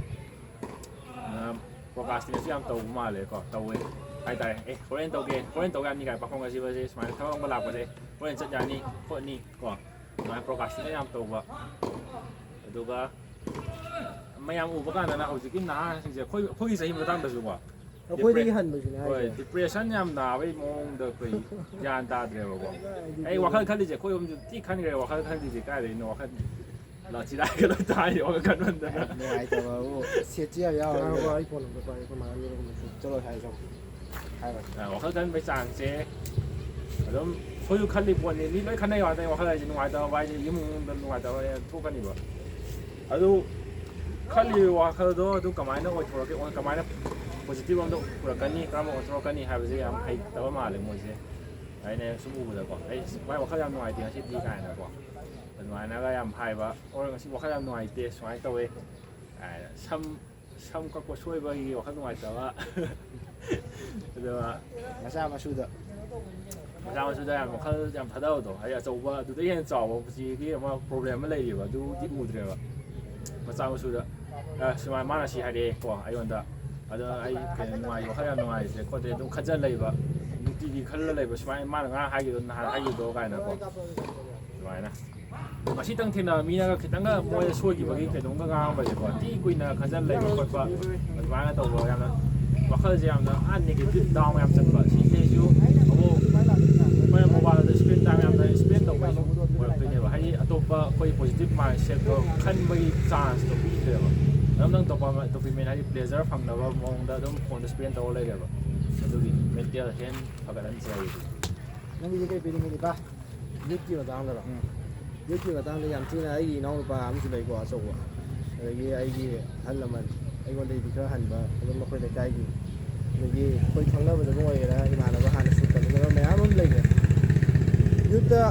ꯑꯗꯨꯅ ꯄ꯭ꯔꯣꯀꯥꯁꯇꯤꯅꯦꯁꯟ ꯌꯥꯝ ꯇꯧꯕ ꯃꯥꯜꯂꯦꯀꯣ, ꯇꯧꯋꯦ ꯍꯥꯏꯇꯥꯔꯦ꯫ "ꯑꯦ, ꯍꯣꯔꯦꯟ ꯇꯧꯒꯦ, ꯍꯣꯔꯦꯟ ꯇꯧ ꯌꯥꯅꯤ" ꯀꯥꯏ ꯄꯥꯈꯣꯡ ꯑꯁꯤꯕꯁꯦ, ꯁꯨꯃꯥꯏꯅ ꯊꯕꯛ ꯑꯃ ꯂꯥꯛꯄꯁꯦ, "ꯍꯣꯔꯦꯟ ꯆꯠ ꯌꯥꯅꯤ ꯈꯣꯠꯅꯤ" ꯀꯣ, ꯑꯗꯨꯃꯥꯏꯅ ꯄ꯭ꯔꯣꯀꯥꯁꯇꯤꯅꯦꯁꯟ ꯌꯥꯝ ꯇꯧꯕ꯫ ꯑꯗꯨꯒ ꯃꯌꯥꯝ ꯎꯕ ꯀꯥꯟꯗꯅ ꯍꯧꯖꯤꯛꯀꯤ ꯅꯍꯥꯁꯤꯡꯁꯦ, ꯑꯩꯈꯣꯏ, ꯑꯩꯈꯣꯏꯒꯤ ꯆꯍꯤ ꯃꯇꯥꯡꯗꯁꯨꯀꯣ, ꯑꯩꯈꯣꯏꯗꯒꯤ ꯗꯤꯄ꯭ꯔꯦ-, ꯍꯟꯕꯁꯤꯅꯦ ꯍꯣꯏ, ꯍꯥꯏꯁꯦ꯫ ꯗꯤꯄ꯭ꯔꯦꯁꯟ ꯌꯥꯝ ꯅꯥꯕꯒꯤ ꯃꯑꯣꯡꯗ ꯑꯩꯈꯣꯏ ꯒ꯭ꯌꯥꯟ ꯇꯥꯗ꯭ꯔꯦꯕꯀꯣ꯫ ꯀꯗꯥꯏꯗꯒꯤ? ꯑꯩ ꯋꯥꯈꯜ ꯈꯜꯂꯤꯁꯦ, ꯑꯩꯈꯣꯏ ꯑꯍꯨꯝꯁꯨ ꯊꯤ ꯈꯟꯈ꯭ꯔꯦ, ꯋꯥꯈꯜ ꯈꯜꯂꯤꯁꯦ ꯀꯥꯏꯗꯩꯅꯣ, ꯋꯥꯈꯜ ꯂꯥꯆꯤꯔꯥꯏꯒ ꯂꯣꯏ ꯇꯥꯏ, ꯋꯥꯈꯜ ꯈꯟꯃꯟꯗꯅ꯫ ꯅꯨꯡꯉꯥꯏꯇꯕꯕꯨ, ꯁꯦꯠꯁꯨ ꯌꯥꯝ ꯌꯥꯎꯔꯦ꯫ ꯉꯥꯏꯈꯣꯀꯣ, ꯑꯩ ꯐꯣꯟ ꯑꯝꯇ ꯄꯥꯏꯒꯦ, ꯑꯩꯈꯣꯏ ꯃꯥ ꯃꯤꯔꯣ ꯑꯃꯨꯛ ꯆꯠꯂꯣ, ꯁ꯭ꯋꯥꯏꯗ ꯆꯪꯉꯣ꯫ ꯍꯥꯏꯔꯣ꯫ ꯑ, ꯋꯥꯈꯜ ꯈꯟꯕꯒꯤ ꯆꯥꯡꯁꯦ ꯑꯗꯨꯝ ꯑꯩꯈꯣꯏꯁꯨ ꯈꯜꯂꯤ ꯄꯣꯠꯅꯤ, ꯃꯤ ꯂꯣꯏ ꯈꯟꯅꯩ ꯉꯥꯛꯇꯅꯤ꯫ ꯋꯥꯈꯜ ꯍꯥꯏꯁꯦ, ꯅꯨꯡꯉꯥꯏꯇꯕ ꯍꯥꯏꯁꯦ, ꯏꯃꯨꯡ ꯃꯅꯨꯡꯗ ꯅꯨꯡꯉꯥꯏꯇꯕ ꯍꯥꯏꯁꯦ ꯊꯣꯛꯀꯅꯤꯕ꯫ ꯑꯗꯨ ꯈꯜꯂꯤꯕ ꯋꯥꯈꯜꯗꯣ ꯑꯗꯨ ꯀꯃꯥꯏꯅ ꯑꯣꯏꯊꯣꯔꯛꯀꯦ, ꯑꯣꯏ-, ꯀꯃꯥꯏꯅ ꯄꯣꯖꯤꯇꯤꯚ ꯑꯃꯗ ꯄꯨꯔꯛꯀꯅꯤ, ꯀꯔꯝꯕ ꯑꯣꯟꯊꯣꯔꯛꯀꯅꯤ ꯍꯥꯏꯕꯁꯦ ꯌꯥꯝ ꯍꯩꯇꯕ ꯃꯥꯜꯂꯦ ꯃꯣꯏꯁꯦ꯫ ꯑꯩꯅ ꯁꯨꯝ ꯎꯕꯗꯀꯣ, "ꯑꯩ ꯃꯥꯏ ꯋꯥꯈꯜ ꯌꯥꯝ ꯅꯨꯡꯉꯥꯏꯇꯦ ꯉꯁꯤꯗꯤ" ꯀꯥꯏꯅꯀꯣ, ꯑꯗꯨꯃꯥꯏꯅꯒ ꯌꯥꯝ ꯍꯥꯏꯕ, "ꯑꯣꯔ ꯉꯁꯤ ꯋꯥꯈꯜ ꯌꯥꯝ ꯅꯨꯡꯉꯥꯏꯇꯦ, ꯁꯨꯃꯥꯏꯅ ꯇꯧꯋꯦ" ꯀꯥꯏꯅ꯫ ꯁꯝ, ꯁꯝ ꯀꯛꯄ ꯁꯣꯏꯕꯒꯤ ꯋꯥꯈꯜ ꯅꯨꯡꯉꯥꯏꯇꯕ꯫ ꯑꯗꯨꯒ ꯃꯆꯥ ꯃꯁꯨꯗ, ꯃꯆꯥ ꯃꯁꯨꯗ ꯌꯥꯝ ꯋꯥꯈꯜ ꯌꯥꯝ ꯊꯥꯗꯕꯗꯣ, ꯍꯥꯏꯗꯤ ꯑꯆꯧꯕ, ꯑꯗꯨꯗꯩ ꯍꯦꯟꯅ ꯆꯥꯎꯕ ꯄꯨꯟꯁꯤꯒꯤ ꯑꯃ ꯄ꯭ꯔꯣꯕ꯭ꯂꯦꯝ ꯑꯃ ꯂꯩꯔꯤꯕ, ꯑꯗꯨꯗꯤ ꯎꯗ꯭ꯔꯦꯕ꯫ ꯃꯆꯥ ꯃꯁꯨꯗ, "ꯑ, ꯁꯨꯃꯥꯏꯅ ꯃꯥꯅ ꯁꯤ ꯍꯥꯏꯔꯛꯑꯦ ꯀꯣ ꯑꯩꯉꯣꯟꯗ, ꯑꯗꯣ ꯑꯩ ꯀꯩꯅꯣ ꯅꯨꯡꯉꯥꯏ-, ꯋꯥꯈꯜ ꯌꯥꯝ ꯅꯨꯡꯉꯥꯏꯇ꯭ꯔꯦ ꯈꯣꯠꯇ꯭ꯔꯦ", ꯑꯗꯨꯝ ꯈꯟꯖ ꯂꯩꯕ, ꯅꯨꯡꯇꯤꯒꯤ ꯈꯜꯂ ꯂꯩꯕ, ꯁꯨꯃꯥꯏꯅ ꯃꯥꯅ ꯉꯔꯥꯡ ꯍꯥꯏꯈꯤꯕꯗꯣ, ꯅꯍꯥꯟ ꯍꯥꯏꯈꯤꯕꯗꯣ ꯀꯥꯏꯅꯀꯣ꯫ ꯑꯗꯨꯃꯥꯏꯅ ꯉꯁꯤꯇꯪ ꯊꯦꯡꯅꯕ ꯃꯤꯅꯒ ꯈꯤꯇꯪꯒ ꯃꯣꯏꯗ ꯁꯣꯏꯈꯤꯕꯒꯤ ꯀꯩꯅꯣꯝꯒ ꯉꯥꯡꯉꯝꯕꯁꯦꯀꯣ, ꯊꯤ ꯀꯨꯏꯅ ꯈꯟꯖꯜ ꯂꯩꯕ ꯈꯣꯠꯄ, ꯑꯗꯨꯃꯥꯏꯅ ꯇꯧꯕ ꯌꯥꯝꯅ ꯋꯥꯈꯜꯁꯦ ꯌꯥꯝꯅ ꯑꯥ negative down ꯌꯥꯝ ꯆꯠꯄ꯫ ꯁꯤꯁꯤꯁꯨ ꯑꯃꯨꯛ ꯑꯩꯈꯣꯏꯅ mobile ꯗ screen time ꯌꯥꯝꯅ spend ꯇꯧꯕꯩꯁꯨ ꯑꯣꯏꯔꯛꯇꯣꯏꯅꯦꯕ꯫ ꯍꯥꯏꯗꯤ ꯑꯇꯣꯞꯄ ꯑꯩꯈꯣꯏ positive mindset ꯇꯣ ꯈꯟꯕꯒꯤ chance ꯇꯣ ꯄꯤꯗ꯭ꯔꯦꯕ꯫ ꯑꯗꯨꯝ ꯅꯪ dopamine, dopamine ꯍꯥꯏꯗꯤ pleasure ꯐꯪꯅꯕ ꯃꯑꯣꯡꯗ ꯑꯗꯨꯝ phone ꯗ spend ꯇꯧꯔ ꯂꯩꯔꯦꯕ꯫ ꯑꯗꯨꯒꯤ mental health ꯐꯒꯠꯍꯟꯁꯦ ꯍꯥꯏꯕꯗꯤ꯫ ꯅꯪꯒꯤꯗꯤ ꯀꯩ ꯄꯤꯅꯤꯡꯉꯤꯕ? Youth ꯀꯤ ꯃꯇꯥꯡꯗꯔꯣ? ꯎꯝ꯫ Youth ꯀꯤ ꯃꯇꯥꯡꯗ ꯌꯥꯝ ꯊꯤꯅ ꯑꯩꯒꯤ ꯏꯅꯥꯎꯅꯨꯄꯥ ꯑꯃꯁꯨ ꯂꯩꯀꯣ, ꯑꯆꯧꯕ꯫ ꯑꯗꯒꯤ ꯑꯩꯒꯤ ꯑꯍꯜ ꯂꯃꯟ, ꯑꯩꯉꯣꯟꯗꯒꯤꯗꯤ ꯈꯔ ꯍꯟꯕ, ꯑꯗꯨꯝ ꯑꯩꯈꯣꯏ ꯂꯩꯀꯥꯏꯒꯤ, ꯑꯗꯒꯤ ꯑꯩꯈꯣꯏ ꯈꯪꯅꯕꯗꯕꯨ ꯑꯣꯏꯒꯦꯔꯥ, ꯏꯃꯥꯟꯅꯕ ꯍꯥꯟꯅ ꯁꯨꯠ ꯇꯝꯃꯤꯟꯅꯕ ꯃꯌꯥꯝ ꯑꯃ ꯂꯩꯔꯦ꯫ Youth ꯇ,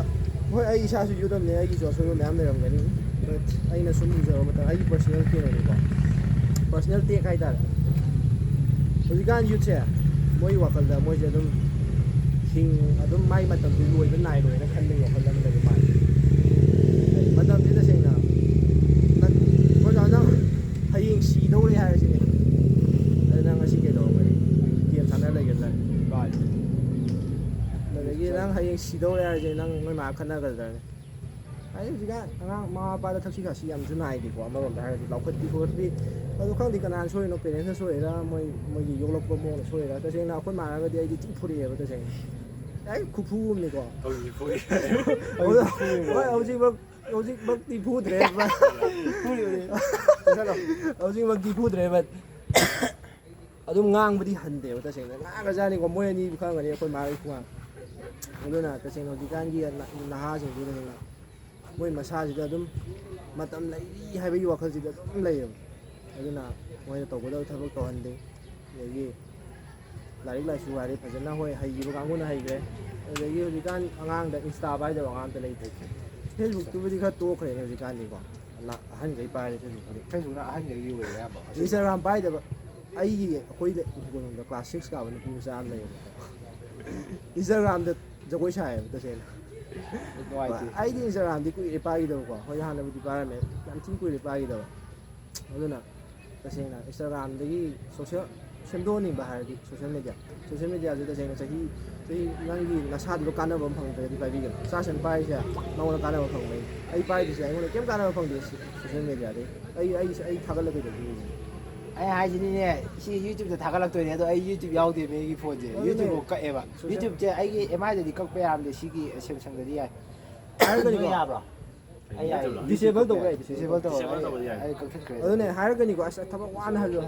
ꯍꯣꯏ, ꯑꯩ ꯏꯁꯥꯁꯨ youth ꯑꯃꯅꯦ, ꯑꯩꯒꯤꯁꯨ ꯑꯁꯣꯏꯕ ꯃꯌꯥꯝ ꯂꯩꯔꯝꯒꯅꯤ꯫ But ꯑꯩꯅ ꯁꯨꯝ ꯎꯖꯕ ꯃꯇꯝ, ꯑꯩꯒꯤ personal ꯀꯩꯅꯣꯅꯤꯀꯣ, personal take ꯍꯥꯏꯇꯥꯔꯦ꯫ ꯍꯧꯖꯤꯛꯀꯥꯟ youth ꯁꯦ, ꯃꯣꯏ ꯋꯥꯈꯜꯗ ꯃꯣꯏꯁꯦ ꯑꯗꯨꯝ ꯍꯤꯡ-, ꯑꯗꯨꯝ ꯃꯥꯏ ꯃꯇꯝꯁꯦ ꯂꯣꯏꯕ ꯅꯥꯏꯔꯣꯏꯅ ꯈꯟꯕꯒꯤ ꯋꯥꯈꯜ ꯑꯃ ꯂꯩꯕ ꯃꯥꯜꯂꯦ꯫ ꯍꯥꯏꯗꯤ ꯃꯇꯝꯁꯦ ꯇꯁꯦꯡꯅ, ꯅꯪ, for example, ꯅꯪ ꯍꯌꯦꯡ ꯁꯤꯗꯧꯔꯦ ꯍꯥꯏꯔꯁꯤꯅꯦ꯫ ꯑꯗꯨ ꯅꯪ ꯉꯁꯤ ꯀꯩꯗꯧꯔꯝꯒꯅꯤ? Game ꯁꯥꯟꯅ ꯂꯩꯒꯗ꯭ꯔꯥ? ꯑꯗꯒꯤ ꯅꯪ ꯍꯌꯦꯡ ꯁꯤꯗꯧꯔꯦ ꯍꯥꯏꯔꯁꯦ, ꯅꯪ ꯅꯣꯏ ꯃꯥ ꯈꯠꯅꯒꯗ꯭ꯔꯥꯅꯦ? ꯍꯥꯏꯗꯤ ꯍꯧꯖꯤꯛꯀꯥꯟ ꯑꯉꯥꯡ ꯃꯃꯥ ꯃꯄꯥꯗ ꯊꯛꯁꯤ ꯈꯥꯁꯤ ꯌꯥꯝꯁꯨ ꯅꯥꯏꯗꯦꯀꯣ, ꯑꯃꯔꯣꯝꯗ ꯍꯥꯏꯔꯗꯤ ꯂꯥꯎꯈꯠꯄꯤ ꯈꯣꯠꯄꯤ꯫ ꯑꯗꯣ ꯈꯪꯗꯦ ꯀꯅꯥꯅ ꯁꯣꯏꯔꯤꯅꯣ, parents ꯅ ꯁꯣꯏꯔꯤꯔꯥ, ꯃꯣꯏ, ꯃꯣꯏꯒꯤ ꯌꯣꯛꯂꯛꯄ ꯃꯑꯣꯡꯅ ꯁꯣꯏꯔꯤꯔꯥ? ꯇꯁꯦꯡꯅ ꯑꯩꯈꯣꯏ ꯃꯥꯟꯅꯒꯗꯤ ꯑꯩꯗꯤ ꯊꯤ ꯐꯨꯔꯛꯑꯦꯕ ꯇꯁꯦꯡꯅ꯫ ꯗꯥꯏꯔꯦꯛ ꯈꯨꯐꯨ ꯑꯃꯅꯤꯀꯣ꯫ ꯍꯧꯖꯤꯛ ꯐꯨꯔꯤ꯫ ꯍꯣꯏ, ꯍꯧꯖꯤꯛꯃꯛ, ꯍꯧꯖꯤꯛꯃꯛꯇꯤ ꯐꯨꯗ꯭ꯔꯦ꯫ ꯐꯨꯔꯤꯕꯅꯤ꯫ ꯍꯧꯖꯤꯛꯃꯛꯇꯤ ꯐꯨꯗ꯭ꯔꯦ, but ꯑꯗꯨꯝ ꯉꯥꯡꯕꯗꯤ ꯍꯟꯗꯦꯕ ꯇꯁꯦꯡꯅ꯫ ꯉꯥꯡꯒ꯭ꯔꯖꯥꯠꯅꯤꯀꯣ, ꯃꯣꯏ ꯑꯅꯤꯕꯨ ꯈꯪꯉꯝꯒꯅꯤ ꯑꯩꯈꯣꯏ ꯃꯥꯒꯤ ꯈꯨꯉꯥꯡ꯫ ꯑꯗꯨꯅ ꯇꯁꯦꯡꯅ ꯍꯧꯖꯤꯛꯀꯥꯟꯒꯤ ꯅ-, ꯅꯍꯥꯁꯤꯡꯁꯤꯅ ꯍꯦꯟꯅ ꯃꯣꯏ ꯃꯁꯥꯁꯤꯗ ꯑꯗꯨꯝ ꯃꯇꯝ ꯂꯩꯔꯤ ꯍꯥꯏꯕꯒꯤ ꯋꯥꯈꯜꯁꯤꯗ ꯑꯗꯨꯝ ꯂꯩꯌꯦꯕ꯫ ꯑꯗꯨꯅ ꯃꯣꯏꯅ ꯇꯧꯒꯗꯕ ꯊꯕꯛ ꯇꯧꯍꯟꯗꯦ꯫ ꯑꯗꯒꯤ ꯂꯥꯏꯔꯤꯛ ꯂꯥꯏꯁꯨ ꯍꯥꯏꯔꯦ ꯐꯖꯅ, ꯍꯣꯏ, ꯍꯩꯈꯤꯕ ꯀꯥꯡꯕꯨꯅ ꯍꯩꯈ꯭ꯔꯦ꯫ ꯑꯗꯒꯤ ꯍꯧꯖꯤꯛꯀꯥꯟ ꯑꯉꯥꯡꯗ Insta ꯄꯥꯏꯗꯕ ꯑꯉꯥꯡ ꯑꯝꯇ ꯂꯩꯇ꯭ꯔꯦ꯫ Facebook ꯇꯨꯕꯨꯗꯤ ꯈꯔ ꯇꯣꯛꯈ꯭ꯔꯦꯅꯦ ꯍꯧꯖꯤꯛꯀꯥꯟꯗꯤꯀꯣ꯫ ꯑꯉꯥꯡ ꯑꯍꯟꯈꯩ ꯄꯥꯏꯔꯦ Facebook ꯄꯨꯗꯤ꯫ Facebook ꯅ ꯑꯍꯟꯈꯩꯒꯤ ꯑꯣꯏꯔꯦ ꯑꯌꯥꯝꯕ꯫ Instagram ꯄꯥꯏꯗꯕ ꯑꯩꯒꯤ, ꯑꯩꯈꯣꯏ ꯂꯩ-, ꯀꯩꯅꯣꯗ class six ꯀꯥꯕ ꯅꯨꯄꯤ ꯃꯆꯥ ꯑꯃ ꯂꯩꯌꯦꯕꯀꯣ꯫ Instagram ꯗ ꯖꯒꯣꯏ ꯁꯥꯏꯌꯦꯕ ꯇꯁꯦꯡꯅ꯫ ꯅꯨꯡꯉꯥꯏꯇꯦ꯫ ꯑꯩꯗꯤ Instagram ꯗꯤ ꯀꯨꯏꯔꯦ ꯄꯥꯏꯈꯤꯗꯕꯀꯣ꯫ ꯍꯣꯏ, ꯍꯥꯟꯅꯕꯨꯗꯤ ꯄꯥꯏꯔꯝꯃꯦ, ꯌꯥꯝ ꯊꯤꯅ ꯀꯨꯏꯔꯦ ꯄꯥꯏꯈꯤꯗꯕ꯫ ꯑꯗꯨꯅ ꯇꯁꯦꯡꯅ Instagram ꯗꯒꯤ social ꯁꯦꯝꯗꯣꯛꯍꯟꯅꯤꯡꯕ ꯍꯥꯏꯔꯗꯤ social media, social media ꯁꯦ ꯇꯁꯦꯡꯅ ꯆꯍꯤ ꯑꯩ ꯅꯪꯒꯤ ꯅꯁꯥꯗꯨꯗ ꯀꯥꯟꯅꯕ ꯑꯃ ꯐꯪꯗ꯭ꯔꯒꯗꯤ ꯄꯥꯏꯕꯤꯒꯅꯨ꯫ ꯆꯥꯁꯟ ꯄꯥꯏꯔꯤꯁꯦ ꯅꯉꯣꯟꯗ ꯀꯥꯟꯅꯕ ꯐꯪꯕꯩ꯫ ꯑꯩ ꯄꯥꯏꯔꯤꯁꯦ ꯑꯩꯉꯣꯟꯗ ꯀꯩꯝ ꯀꯥꯟꯅꯕ ꯐꯪꯗꯦ꯫ ꯁꯣꯁꯦꯜ ꯃꯦꯗꯤꯌꯥꯗꯩ ꯑꯩ ꯑꯩ ꯑꯩ ꯊꯥꯒꯠꯂꯒ ꯀꯩꯗꯧꯗꯣꯏꯅꯣ? ꯑꯩ ꯍꯥꯏꯁꯤꯅꯤꯅꯦ, ꯁꯤ ꯌꯨꯇ꯭ꯌꯨꯕꯇ ꯊꯥꯒꯠꯂꯛꯇꯣꯏꯅꯦ, ꯑꯗꯣ ꯑꯩ ꯌꯨꯇ꯭ꯌꯨꯕ ꯌꯥꯎꯗꯦ, ꯃꯤꯒꯤ ꯐꯣꯟꯁꯦ꯫ ꯑꯗꯨꯅꯦ꯫ ꯌꯨꯇ꯭ꯌꯨꯕ ꯀꯛꯑꯦꯕ꯫ ꯁꯣꯁꯦꯜ- ꯌꯨꯇ꯭ꯌꯨꯕꯁꯦ ꯑꯩꯒꯤ ꯑꯦꯝ ꯑꯥꯏꯗꯗꯤ ꯀꯛꯄ ꯌꯥꯔꯝꯗꯦ, ꯁꯤꯒꯤ ꯁꯦꯝꯁꯪꯗꯗꯤ ꯌꯥꯏ꯫ ꯍꯥꯏꯔꯒꯅꯤꯀꯣ꯫ ꯅꯣꯏ ꯌꯥꯕ꯭ꯔꯣ? ꯑꯩ ꯌꯥꯏ꯫ ꯗꯤꯁꯦꯕꯜ ꯇꯧꯕ ꯌꯥꯏ, ꯗꯤꯁꯦꯕꯜ꯫ ꯗꯤꯁꯦꯕꯜ ꯇꯧꯔꯣ꯫ ꯗꯤꯁꯦꯕꯜ ꯇꯧꯕꯗꯤ ꯑꯩ ꯌꯥꯏ꯫ ꯑꯩ ꯀꯛꯊꯠꯈ꯭ꯔꯦ꯫ ꯑꯗꯨꯅꯦ ꯍꯥꯏꯔꯒꯅꯤꯀꯣ, ꯑꯁ ꯊꯕꯛ ꯋꯥꯅ ꯍꯜꯂ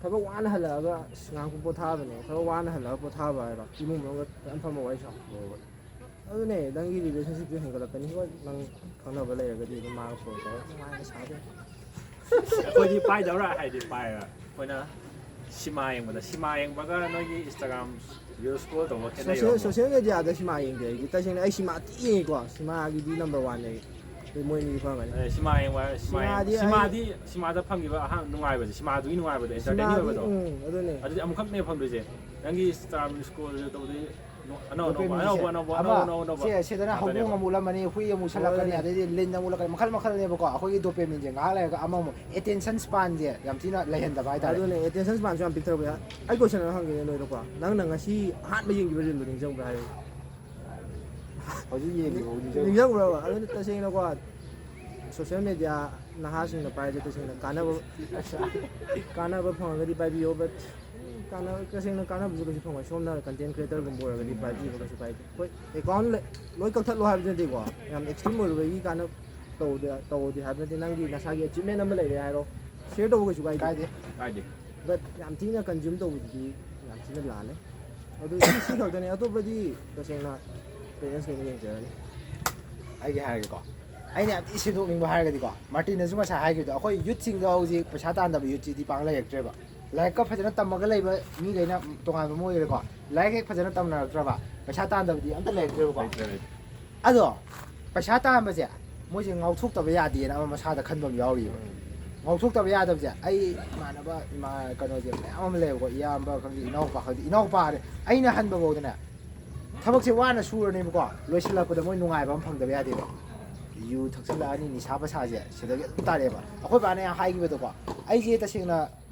ꯊꯕꯛ ꯋꯥꯅ ꯍꯜꯂꯛꯑꯒ ꯑꯁ ꯉꯥꯏꯍꯥꯛ ꯄꯣꯊꯥꯕꯅꯦ꯫ ꯊꯕꯛ ꯋꯥꯅ ꯍꯜꯂꯛꯑꯒ ꯄꯣꯊꯥꯕ ꯍꯥꯏꯔꯣ, ꯏꯃꯨꯡ ꯃꯅꯨꯡꯒ ꯌꯥꯝ ꯐꯕ ꯋꯥꯔꯤ ꯁꯥꯎ꯫ ꯑꯗꯨꯅꯦ ꯅꯪꯒꯤ ꯔꯤꯂꯦꯁꯟꯁꯤꯞꯁꯨ ꯍꯦꯟꯒꯠꯂꯛꯀꯅꯤ꯫ ꯍꯣꯏ, ꯅꯪ ꯈꯪꯅꯕ ꯂꯩꯔꯒꯗꯤ ꯑꯗꯨꯝ ꯃꯥꯒ ꯐꯣꯟ ꯇꯧꯔꯒ ꯅꯨꯡꯉꯥꯏꯅ ꯁꯥꯕ ꯌꯥꯏ꯫ ꯑꯩꯈꯣꯏꯗꯤ ꯄꯥꯏꯗꯕ꯭ꯔꯥ ꯍꯥꯏꯗꯤ ꯄꯥꯏꯔ ꯑꯩꯈꯣꯏꯅ ꯁꯤꯃꯥ ꯌꯦꯡꯕꯗ, ꯁꯤꯃꯥ ꯌꯦꯡꯕꯒ ꯅꯣꯏꯒꯤ ꯏꯟꯁꯇꯥꯒ꯭ꯔꯥꯝ ꯔꯤꯜꯁ ꯁ꯭ꯀ꯭ꯔꯣꯜ ꯇꯧꯕ ꯈꯦꯠꯅꯩꯕ꯫ ꯁꯣꯁꯦꯜ ꯁꯣꯁꯦꯜ ꯃꯦꯗꯤꯌꯥꯗ ꯁꯤꯃꯥ ꯌꯦꯡꯗꯦ ꯑꯩꯗꯤ꯫ ꯇꯁꯦꯡꯅ ꯑꯩ ꯁꯤꯃꯥ ꯊꯤ ꯌꯦꯡꯉꯤꯀꯣ꯫ ꯁꯤꯃꯥꯒꯤꯗꯤ ꯅꯝꯕꯔ ꯋꯥꯟꯅꯦ ꯑꯩ꯫ ꯑꯗꯩ ꯃꯣꯏꯅꯤꯗꯤ ꯈꯪꯉꯝꯒꯅꯤ꯫ ꯑꯦ, ꯁꯤꯃꯥ ꯌꯦꯡꯕ ꯍꯥꯏ- ꯁꯤꯃꯥ ꯌꯦꯡ- ꯁꯤꯃꯥꯗꯤ ꯑꯩ- ꯁꯤꯃꯥꯗꯤ ꯁꯤꯃꯥꯗ ꯐꯪꯈꯤꯕ ꯑꯍꯥꯡ ꯅꯨꯡꯉꯥꯏꯕꯁꯦ, ꯁꯤꯃꯥꯗꯨꯒꯤ ꯅꯨꯡꯉꯥꯏꯕꯗꯣ, ꯑꯦꯟꯇꯔꯇꯦꯟꯅꯤꯡ ꯁꯤꯃꯥꯗꯤ ꯑꯣꯏꯕꯗꯣ, ꯎꯝ ꯑꯗꯨꯅꯦ꯫ ꯑꯗꯨꯗꯤ ꯑꯃꯨꯛꯈꯛꯅꯦ ꯐꯪꯗꯣꯏꯁꯦ꯫ ꯅꯪꯒꯤ ꯏꯟꯁꯇꯥꯒ꯭ꯔꯥꯝ ꯁ꯭ꯀ꯭ꯔꯣꯜ ꯇꯧꯕꯗꯤ ꯑꯅꯧ ꯑꯅꯧꯕ Dopamine ꯑꯅꯧꯕ ꯁꯦ ꯑꯅꯧꯕ ꯑꯃ ꯑꯅꯧ ꯑꯅꯧ ꯑꯅꯧꯕ ꯁꯦ ꯁꯤꯗꯅ ꯉꯥꯛꯇꯅꯦꯕ꯫ ꯍꯧꯗꯣꯡ ꯑꯃꯨꯛ ꯎꯠꯂꯝꯃꯅꯤ, ꯍꯨꯏ ꯑꯃꯨꯛ ꯁꯜꯂꯛꯀꯅꯤ, ꯍꯣꯏ꯫ ꯑꯗꯩꯗꯤ ꯂꯤꯟ ꯑꯃꯨꯛ ꯎꯠꯂꯛꯀꯅꯤ, ꯃꯈꯜ ꯃꯈꯜꯅꯦꯕꯀꯣ꯫ ꯑꯩꯈꯣꯏꯒꯤ ꯗꯣꯄꯦꯃꯤꯟꯁꯦ ꯉꯥꯏꯍꯥꯛ ꯂꯩꯔꯒ ꯑꯃꯃꯨꯛ ꯑꯦꯇꯦꯟꯁꯟ ꯁ꯭ꯄꯥꯟꯁꯦ ꯌꯥꯝ ꯊꯤꯅ ꯂꯩꯍꯟꯗꯕ ꯍꯥꯏꯇꯥꯔꯦ꯫ ꯑꯗꯨꯅꯦ, ꯑꯦꯇꯦꯟꯁꯟ ꯁ꯭ꯄꯥꯟꯁꯨ ꯌꯥꯝ ꯄꯤꯛꯊꯔꯛꯄ ꯌꯥꯏ꯫ ꯑꯩ ꯀꯣꯏꯁꯟ ꯑꯃ ꯍꯪꯒꯦꯅꯦ ꯅꯣꯏꯗꯀꯣ꯫ ꯅꯪꯅ ꯉꯁꯤ ꯑꯍꯥꯟꯕ ꯌꯦꯡꯈꯤꯕ ꯔꯤꯜꯗꯣ ꯅꯤꯡꯁꯤꯡꯕ꯭ꯔꯥ ꯍꯥꯏꯌꯨ꯫ ꯍꯧꯖꯤꯛ ꯌꯦꯡꯉꯤꯕ ꯍꯧꯖꯤꯛ ꯅꯤꯡꯁꯤꯡꯕ꯭ꯔꯕ? ꯑꯗꯨꯅ ꯇꯁꯦꯡꯅꯀꯣ, ꯁꯣꯁꯦꯜ ꯃꯦꯗꯤꯌꯥ ꯅꯍꯥꯁꯤꯡꯅ ꯄꯥꯏꯕꯁꯦ ꯇꯁꯦꯡꯅ ꯀꯥꯟꯅꯕ ꯀꯥꯟꯅꯕ ꯐꯪꯉꯒꯗꯤ ꯄꯥꯏꯕꯤꯌꯣ꯫ But ꯀꯥꯟꯅꯕ, ꯇꯁꯦꯡꯅ ꯀꯥꯟꯅꯕꯁꯨ ꯀꯩꯁꯨ ꯐꯪꯉꯣꯏ꯫ ꯁꯣꯝꯅ ꯀꯟꯇꯦꯟ ꯀ꯭ꯔꯤꯌꯦꯇꯔꯒꯨꯝꯕ ꯑꯣꯏꯔꯒꯗꯤ ꯄꯥꯏꯕꯤꯕ ꯀꯩꯁꯨ ꯀꯥꯏꯗꯦ꯫ ꯍꯣꯏ, ꯑꯦꯀꯥꯎꯟ ꯂꯣꯏ ꯀꯛꯊꯠꯂꯣ ꯍꯥꯏꯕꯗꯤ ꯅꯠꯇꯦꯀꯣ꯫ ꯌꯥꯝ ꯑꯦꯛꯁꯇ꯭ꯔꯤꯝ ꯑꯣꯏꯔꯨꯕꯒꯤ ꯀꯥꯟꯅ ꯇꯧꯗꯦ ꯇꯧꯗꯦ ꯍꯥꯏꯕ ꯅꯠꯇꯦ꯫ ꯅꯪꯒꯤ ꯅꯁꯥꯒꯤ ꯑꯦꯆꯤꯞꯃꯦꯟ ꯑꯃ ꯂꯩꯔꯦ ꯍꯥꯏꯔꯣ, ꯁꯤꯌꯔ ꯇꯧꯕ ꯀꯩꯁꯨ ꯀꯥꯏꯗꯦ꯫ ꯀꯥꯏꯗꯦ꯫ ꯀꯥꯏꯗꯦ꯫ But ꯌꯥꯝ ꯊꯤꯅ ꯀꯟꯖ꯭ꯌꯨꯝ ꯇꯧꯕꯗꯨꯗꯤ ꯌꯥꯝ ꯊꯤꯅ ꯂꯥꯜꯂꯦ꯫ ꯑꯗꯨ ꯁꯤ ꯁꯤ ꯈꯛꯇꯅꯦ꯫ ꯑꯇꯣꯞꯄꯗꯤ ꯇꯁꯦꯡꯅ ꯄꯦꯔꯦꯟꯁ ꯀꯩꯅ ꯌꯦꯡꯖꯔꯅꯤ꯫ ꯑꯩꯒꯤ ꯍꯥꯏꯔꯒꯦꯀꯣ, ꯑꯩꯅ ꯌꯥꯝ ꯊꯤ ꯁꯦꯝꯗꯣꯛꯅꯤꯡꯕ ꯍꯥꯏꯔꯒꯗꯤꯀꯣ, ꯃꯥꯔꯇꯤꯟꯅꯁꯨ ꯉꯁꯥꯏ ꯍꯥꯏꯈꯤꯕꯗꯣ, ꯑꯩꯈꯣꯏ ꯌꯨꯠꯁꯤꯡꯗꯣ ꯍꯧꯖꯤꯛ ꯄꯩꯁꯥ ꯇꯥꯟꯗꯕ ꯌꯨꯠꯁꯤꯗꯤ ꯄꯥꯛ ꯂꯩꯔꯛꯇ꯭ꯔꯦꯕ꯫ ꯂꯥꯏꯔꯤꯛꯀ ꯐꯖꯅ ꯇꯝꯃꯒ ꯂꯩꯕ ꯃꯤꯈꯩꯅ ꯇꯣꯉꯥꯟꯕ ꯑꯃ ꯑꯣꯏꯔꯦꯀꯣ꯫ ꯂꯥꯏꯔꯤꯛ ꯍꯦꯛ ꯐꯖꯅ ꯇꯝꯅꯔꯛꯇ꯭ꯔꯕ, ꯄꯩꯁꯥ ꯇꯥꯟꯗꯕꯗꯤ ꯑꯝꯇ ꯂꯩꯔꯛꯇ꯭ꯔꯦꯕꯀꯣ꯫ ꯂꯩꯇ꯭ꯔꯦ, ꯂꯩꯇ꯭ꯔꯦ꯫ ꯑꯗꯣ ꯄꯩꯁꯥ ꯇꯥꯟꯕꯁꯦ ꯃꯣꯏꯁꯦ ꯉꯥꯎꯊꯣꯛꯇꯕ ꯌꯥꯗꯦꯅ ꯑꯃ ꯃꯁꯥꯗ ꯈꯟꯕ ꯑꯃ ꯌꯥꯎꯔꯤꯕ꯫ ꯉꯥꯎꯊꯣꯛꯇꯕ ꯌꯥꯗꯕꯁꯦ, ꯑꯩ ꯏꯃꯥꯟꯅꯕ ꯏꯃꯥ ꯀꯩꯅꯣꯁꯦ ꯃꯌꯥꯝ ꯑꯃ ꯂꯩꯌꯦꯕꯀꯣ, ꯏꯌꯥꯝꯕ ꯈꯪꯗꯦ, ꯏꯅꯥꯎꯄꯥ ꯈꯪꯗꯦ, ꯏꯅꯥꯎꯄꯥꯅꯦ, ꯑꯩꯅ ꯍꯟꯕꯐꯥꯎꯗꯅꯦ, ꯊꯕꯛꯁꯦ ꯋꯥꯅ ꯁꯨꯔꯅꯦꯕꯀꯣ, ꯂꯣꯏꯁꯤꯜꯂꯛꯄꯗ ꯃꯣꯏ ꯅꯨꯡꯉꯥꯏꯕ ꯑꯃ ꯐꯪꯗꯕ ꯌꯥꯗꯦꯕ꯫ ꯌꯨ ꯊꯛꯆꯤꯜꯂꯛꯑꯅꯤ, ꯅꯤꯁꯥ ꯄꯁꯥꯁꯦ ꯁꯤꯗꯒꯤ ꯑꯗꯨꯝ ꯇꯥꯔꯛꯑꯦꯕ꯫ ꯑꯩꯈꯣꯏ ꯕꯥꯅ ꯌꯥꯝ ꯍꯥꯏꯈꯤꯕꯗꯀꯣ, ꯑꯩꯁꯦ ꯇꯁꯦꯡꯅ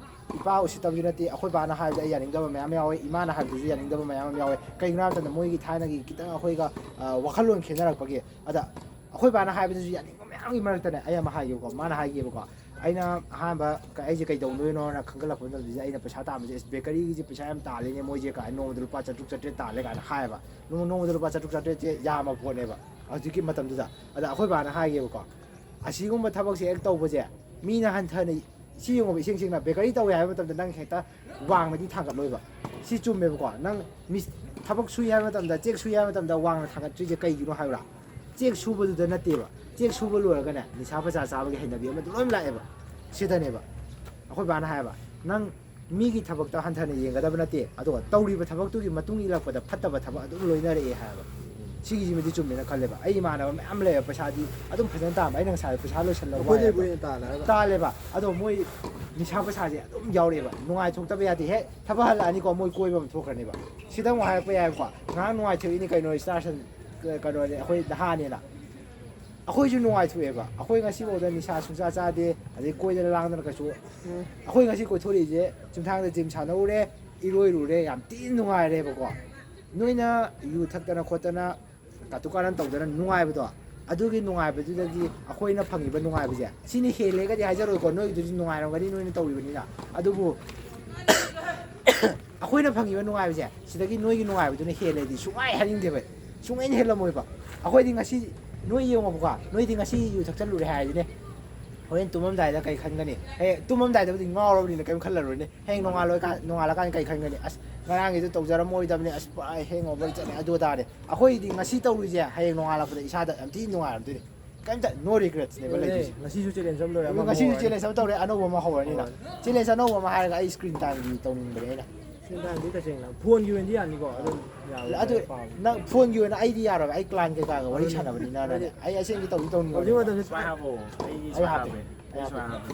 ꯏꯄꯥ ꯎꯁꯤꯠꯇꯕꯗꯤ ꯅꯠꯇꯦ, ꯑꯩꯈꯣꯏ ꯕꯥꯅ ꯍꯥꯏꯕꯗ ꯑꯩ ꯌꯥꯅꯤꯡꯗꯕ ꯃꯌꯥꯝ ꯌꯥꯎꯋꯦ, ꯏꯃꯥꯅ ꯍꯥꯏꯕꯗꯁꯨ ꯌꯥꯅꯤꯡꯗꯕ ꯃꯌꯥꯝ ꯑꯃ ꯌꯥꯎꯋꯦ꯫ ꯀꯩꯒꯤꯅꯣ ꯍꯥꯏꯕ ꯃꯇꯝꯗ ꯃꯣꯏꯒꯤ ꯊꯥꯏꯅꯒꯤ ꯈꯤꯇꯪ ꯑꯩꯈꯣꯏꯒ, ꯑ, ꯋꯥꯈꯜꯂꯣꯟ ꯈꯦꯠꯅꯔꯛꯄꯒꯤ꯫ ꯑꯗ ꯑꯩꯈꯣꯏ ꯕꯥꯅ ꯍꯥꯏꯕꯗꯁꯨ ꯌꯥꯅꯤꯡꯕ ꯃꯌꯥꯝꯒꯤ ꯃꯔꯛꯇꯅꯦ ꯑꯩ ꯑꯃ ꯍꯥꯏꯒꯦꯕꯀꯣ꯫ ꯃꯥꯅ ꯍꯥꯏꯒꯦꯕꯀꯣ, ꯑꯩꯅ ꯑꯍꯥꯟꯕ ꯀ-, ꯑꯩꯁꯦ ꯀꯩꯗꯧꯗꯣꯏꯅꯣꯅ ꯈꯟꯒꯠꯂꯛꯄ ꯃꯇꯝꯗ ꯑꯩꯅ ꯄꯩꯁꯥ ꯇꯥꯟꯕꯁꯦ, "ꯑꯁ, ꯕꯦꯀꯔꯤꯒꯤꯁꯦ ꯄꯩꯁꯥ ꯌꯥꯝ ꯇꯥꯜꯂꯤꯅꯦ ꯃꯣꯏꯁꯦ" ꯀꯥꯏꯅ, "ꯅꯣꯡꯃꯗ ꯂꯨꯄꯥ ꯆꯥꯇ꯭ꯔꯨꯛ ꯆꯥꯇ꯭ꯔꯦꯠ ꯇꯥꯜꯂꯦ" ꯀꯥꯏꯅ ꯍꯥꯏꯌꯦꯕ꯫ ꯅꯣꯡ-, ꯅꯣꯡꯃꯗ ꯂꯨꯄꯥ ꯆꯥꯇ꯭ꯔꯨꯛ ꯆꯥꯇ꯭ꯔꯦꯠꯁꯦ ꯌꯥꯝꯕ ꯄꯣꯠꯅꯦꯕ ꯍꯧꯖꯤꯛꯀꯤ ꯃꯇꯝꯗꯨꯗ꯫ ꯑꯗ ꯑꯩꯈꯣꯏ ꯕꯥꯅ ꯍꯥꯏꯒꯦꯕꯀꯣ, ꯑꯁꯤꯒꯨꯝꯕ ꯊꯕꯛꯁꯦ ꯍꯦꯛ ꯇꯧꯕꯁꯦ, ꯃꯤꯅ ꯍꯟꯊꯅ, ꯁꯤ ꯌꯦꯡꯉꯣꯕ, ꯏꯁꯦꯡ ꯁꯦꯡꯅ ꯕꯦꯀꯔꯤ ꯇꯧꯋꯦ ꯍꯥꯏꯕ ꯃꯇꯝꯗ ꯅꯪ ꯍꯦꯛꯇ ꯋꯥꯡꯅꯗꯤ ꯊꯥꯡꯒꯠꯂꯣꯏꯕ꯫ ꯁꯤ ꯆꯨꯝꯃꯦꯕꯀꯣ꯫ ꯅꯪ ꯃꯤꯁ-, ꯊꯕꯛ ꯁꯨꯏ ꯍꯥꯏꯕ ꯃꯇꯝꯗ, ꯆꯦꯛ ꯁꯨꯏ ꯍꯥꯏꯕ ꯃꯇꯝꯗ ꯋꯥꯡꯅ ꯊꯥꯡꯒꯠꯇ꯭ꯔꯤꯁꯦ ꯀꯩꯒꯤꯅꯣ ꯍꯥꯏꯕ꯭ꯔꯥ? ꯆꯦꯛ ꯁꯨꯕꯗꯨꯗ ꯅꯠꯇꯦꯕ꯫ ꯆꯦꯛ ꯁꯨꯕ ꯂꯣꯏꯔꯒꯅꯦ, ꯅꯤꯁꯥ ꯄꯁꯥ ꯆꯥꯕꯒꯤ ꯍꯩꯅꯕꯤ ꯑꯃꯗꯨ ꯂꯣꯏ ꯂꯥꯛꯑꯦꯕ꯫ ꯁꯤꯗꯅꯦꯕ ꯑꯩꯈꯣꯏ ꯕꯥꯅ ꯍꯥꯏꯕ, "ꯅꯪ ꯃꯤꯒꯤ ꯊꯕꯛꯇ ꯍꯟꯊꯅ ꯌꯦꯡꯒꯗꯕ ꯅꯠꯇꯦ, ꯑꯗꯨꯒ ꯇꯧꯔꯤꯕ ꯊꯕꯛꯇꯨꯒꯤ ꯃꯇꯨꯡ ꯏꯜꯂꯛꯄꯗ ꯐꯠꯇꯕ ꯊꯕꯛ ꯑꯗꯨꯝ ꯂꯣꯏꯅꯔꯛꯑꯦ" ꯍꯥꯏꯕ꯫ ꯁꯤꯒꯤꯁꯤꯃꯗꯤ ꯆꯨꯝꯃꯦꯅ ꯈꯜꯂꯦꯕ꯫ ꯑꯩ ꯏꯃꯥꯟꯅꯕ ꯃꯌꯥꯝ ꯂꯩꯌꯦꯕ, ꯄꯩꯁꯥꯗꯤ ꯑꯗꯨꯝ ꯐꯖꯅ ꯇꯥꯟꯕ꯫ ꯑꯩꯅ ꯉꯁꯥꯏ ꯄꯩꯁꯥ ꯂꯣꯏꯁꯜꯂꯕ ꯑꯩꯈꯣꯏꯗꯩꯕꯨ ꯍꯥꯏꯌꯦꯕ꯫ ꯍꯦꯟꯅ ꯇꯥꯜꯂꯦ ꯍꯥꯏꯕ꯫ ꯇꯥꯜꯂꯦꯕ꯫ ꯑꯗꯣ ꯃꯣꯏ ꯅꯤꯁꯥ ꯄꯁꯥꯁꯦ ꯑꯗꯨꯝ ꯌꯥꯎꯔꯛꯑꯦꯕ꯫ ꯅꯨꯡꯉꯥꯏꯊꯣꯛꯇꯕ ꯌꯥꯗꯦ꯫ ꯍꯦꯛ ꯊꯕꯛ ꯍꯜꯂꯛꯑꯅꯤꯀꯣ, ꯃꯣꯏ ꯀꯣꯏꯕ ꯑꯃ ꯊꯣꯛꯈ꯭ꯔꯅꯦꯕ꯫ ꯁꯤꯗ ꯑꯃꯨꯛ ꯍꯥꯏꯔꯛꯄ ꯌꯥꯏꯕꯀꯣ, "ꯉꯥꯏꯍꯥꯛ ꯅꯨꯡꯉꯥꯏꯊꯣꯛꯏꯅꯤ ꯀꯩꯅꯣ, ꯏꯁꯇꯥꯔ ꯁꯟ-, ꯀꯩꯅꯣꯅꯦ, ꯑꯩꯈꯣꯏ ꯅꯍꯥꯅꯦꯅ"꯫ ꯑꯩꯈꯣꯏꯁꯨ ꯅꯨꯡꯉꯥꯏꯊꯣꯛꯑꯦꯕ꯫ ꯑꯩꯈꯣꯏ ꯉꯁꯤꯐꯥꯎꯗ ꯅꯤꯁꯥ ꯁꯨꯡꯆꯥ ꯆꯥꯗꯦ, ꯑꯗꯩ ꯀꯣꯏꯗꯅ ꯂꯥꯡꯗꯅ ꯀꯩꯁꯨ꯫ ꯑꯩꯈꯣꯏ ꯉꯁꯤ ꯀꯣꯏꯊꯣꯔꯛꯏꯁꯦ ꯆꯨꯝꯊꯥꯡꯗ ꯖꯤꯝ ꯁꯥꯟꯅꯧꯔꯦ, ꯏꯔꯣꯏꯔꯨꯔꯦ, ꯌꯥꯝ ꯊꯤꯅ ꯅꯨꯡꯉꯥꯏꯔꯦꯕꯀꯣ꯫ ꯅꯣꯏꯅ ꯌꯨ ꯊꯛꯇꯅ ꯈꯣꯠꯇꯅ, ꯀꯥꯇꯨ ꯀꯥꯔꯟ ꯇꯧꯗꯅ ꯅꯨꯡꯉꯥꯏꯕꯗꯣ, ꯑꯗꯨꯒꯤ ꯅꯨꯡꯉꯥꯏꯕꯗꯨꯗꯒꯤ ꯑꯩꯈꯣꯏꯅ ꯐꯪꯉꯤꯕ ꯅꯨꯡꯉꯥꯏꯕꯁꯦ, ꯁꯤꯅ ꯍꯦꯜꯂꯦꯒꯗꯤ ꯍꯥꯏꯖꯔꯣꯏꯀꯣ, ꯅꯣꯏꯒꯤꯗꯨꯁꯨ ꯅꯨꯡꯉꯥꯏꯔꯝꯒꯅꯤ, ꯅꯣꯏꯅ ꯇꯧꯔꯤꯕꯅꯤꯅ꯫ ꯑꯗꯨꯕꯨ ꯑꯩꯈꯣꯏꯅ ꯐꯪꯉꯤꯕ ꯅꯨꯡꯉꯥꯏꯕꯁꯦ, ꯁꯤꯗꯒꯤ ꯅꯣꯏꯒꯤ ꯅꯨꯡꯉꯥꯏꯕꯗꯨꯅ ꯍꯦꯜꯂꯦꯗꯤ ꯁꯨꯡꯍꯥꯏ ꯍꯥꯏꯅꯤꯡꯗꯦꯕ꯫ ꯁꯨꯡꯍꯦꯟ ꯍꯦꯜꯂꯝꯃꯣꯏꯕ꯫ ꯑꯩꯈꯣꯏꯗꯤ ꯉꯁꯤ, ꯅꯣꯏ ꯌꯦꯡꯉꯣꯕꯀꯣ, ꯅꯣꯏꯗꯤ ꯉꯁꯤ ꯌꯨ ꯊꯛꯆꯜꯂꯨꯔꯦ ꯍꯥꯏꯔꯁꯤꯅꯦ, ꯍꯣꯔꯦꯟ ꯇꯨꯝꯃꯝꯗꯥꯏꯗ ꯀꯩ ꯈꯟꯒꯅꯤ? ꯑꯦ, ꯇꯨꯝꯃꯝꯗꯥꯏꯗꯕꯨꯗꯤ ꯉꯥꯎꯔꯕꯅꯤꯅ ꯀꯩꯝ ꯈꯜꯂꯔꯣꯏꯅꯦ꯫ ꯍꯌꯦꯡ ꯅꯣꯡꯉꯥꯜꯂꯣꯏꯀꯥꯟ-, ꯅꯣꯡꯉꯥꯜꯂꯀꯥꯟꯗ ꯀꯩ ꯈꯟꯒꯅꯤ? "ꯑꯁ, ꯉꯔꯥꯡꯒꯤꯗꯨ ꯇꯧꯖꯔꯝꯃꯣꯏꯗꯕꯅꯤ, ꯑꯁ, ꯄꯨꯔꯥ hangover ꯆꯠꯂꯦ, ꯑꯗꯨ ꯑꯗꯥꯅꯦ"꯫ ꯑꯩꯈꯣꯏꯗꯤ ꯉꯁꯤ ꯇꯧꯔꯤꯁꯦ ꯍꯌꯦꯡ ꯅꯣꯡꯉꯥꯜꯂꯛꯄꯗ ꯏꯁꯥꯗ ꯌꯥꯝ ꯊꯤꯅ ꯅꯨꯡꯉꯥꯏꯔꯝꯗꯣꯏꯅꯤ꯫ ꯀꯩꯝꯇ, no regrets ꯅꯦꯕ ꯑꯗꯨꯅꯦ, ꯂꯩꯗꯣꯏꯁꯦ꯫ ꯉꯁꯤꯁꯨ challenge ꯑꯃ ꯂꯣꯏꯔꯦ, ꯑꯃ ꯉꯁꯤꯁꯨ ꯍꯧꯔꯅꯤ꯫ Challenge ꯑꯃ ꯇꯧꯔꯦ, ꯑꯅꯧꯕ ꯑꯃ ꯍꯧꯔꯅꯤꯅ꯫ ꯍꯣꯏ꯫ Challenge ꯑꯅꯧꯕ ꯑꯃ ꯍꯥꯏꯔꯒ ꯑꯩ screen time ꯒꯤ ꯇꯧꯅꯤꯡꯕꯅꯦ ꯑꯩꯅ꯫ Screen time ꯗꯤ ꯇꯁꯦꯡꯅ phone ꯒꯤ ꯑꯣꯏꯅꯗꯤ ꯌꯥꯅꯤꯀꯣ, ꯑꯗꯨꯝ ꯌꯥꯕꯨꯗꯤ ꯑꯗꯨ ꯂꯥꯏꯔꯤꯛ ꯄꯥꯕ꯫ ꯅꯪ phone ꯒꯤ ꯑꯣꯏꯅ ꯑꯩꯗꯤ ꯌꯥꯔꯣꯏ, ꯑꯩ client ꯀꯩꯀꯥꯒ ꯋꯥꯔꯤ ꯑꯗꯨꯅꯦ꯫ ꯁꯥꯟꯅꯕꯅꯤꯅꯅꯦ꯫ ꯍꯥꯏꯗꯤ ꯑꯩ ꯑꯁꯦꯡꯗꯤ ꯇꯧꯗꯤ ꯇꯧꯅꯤꯡꯉꯕꯅꯦ꯫ ꯍꯧꯖꯤꯛ ꯃꯇꯝꯁꯦ ꯁꯨꯃꯥꯏꯅ ꯍꯥꯞꯄꯣ꯫ ꯑꯩ ꯑꯩ ꯁꯨꯃꯥꯏꯅ ꯍꯥꯞꯄꯦ꯫ ꯍꯥꯞꯄꯦ꯫ ꯑꯩ ꯁꯨꯃꯥꯏꯅ ꯍꯥꯞꯄꯦ꯫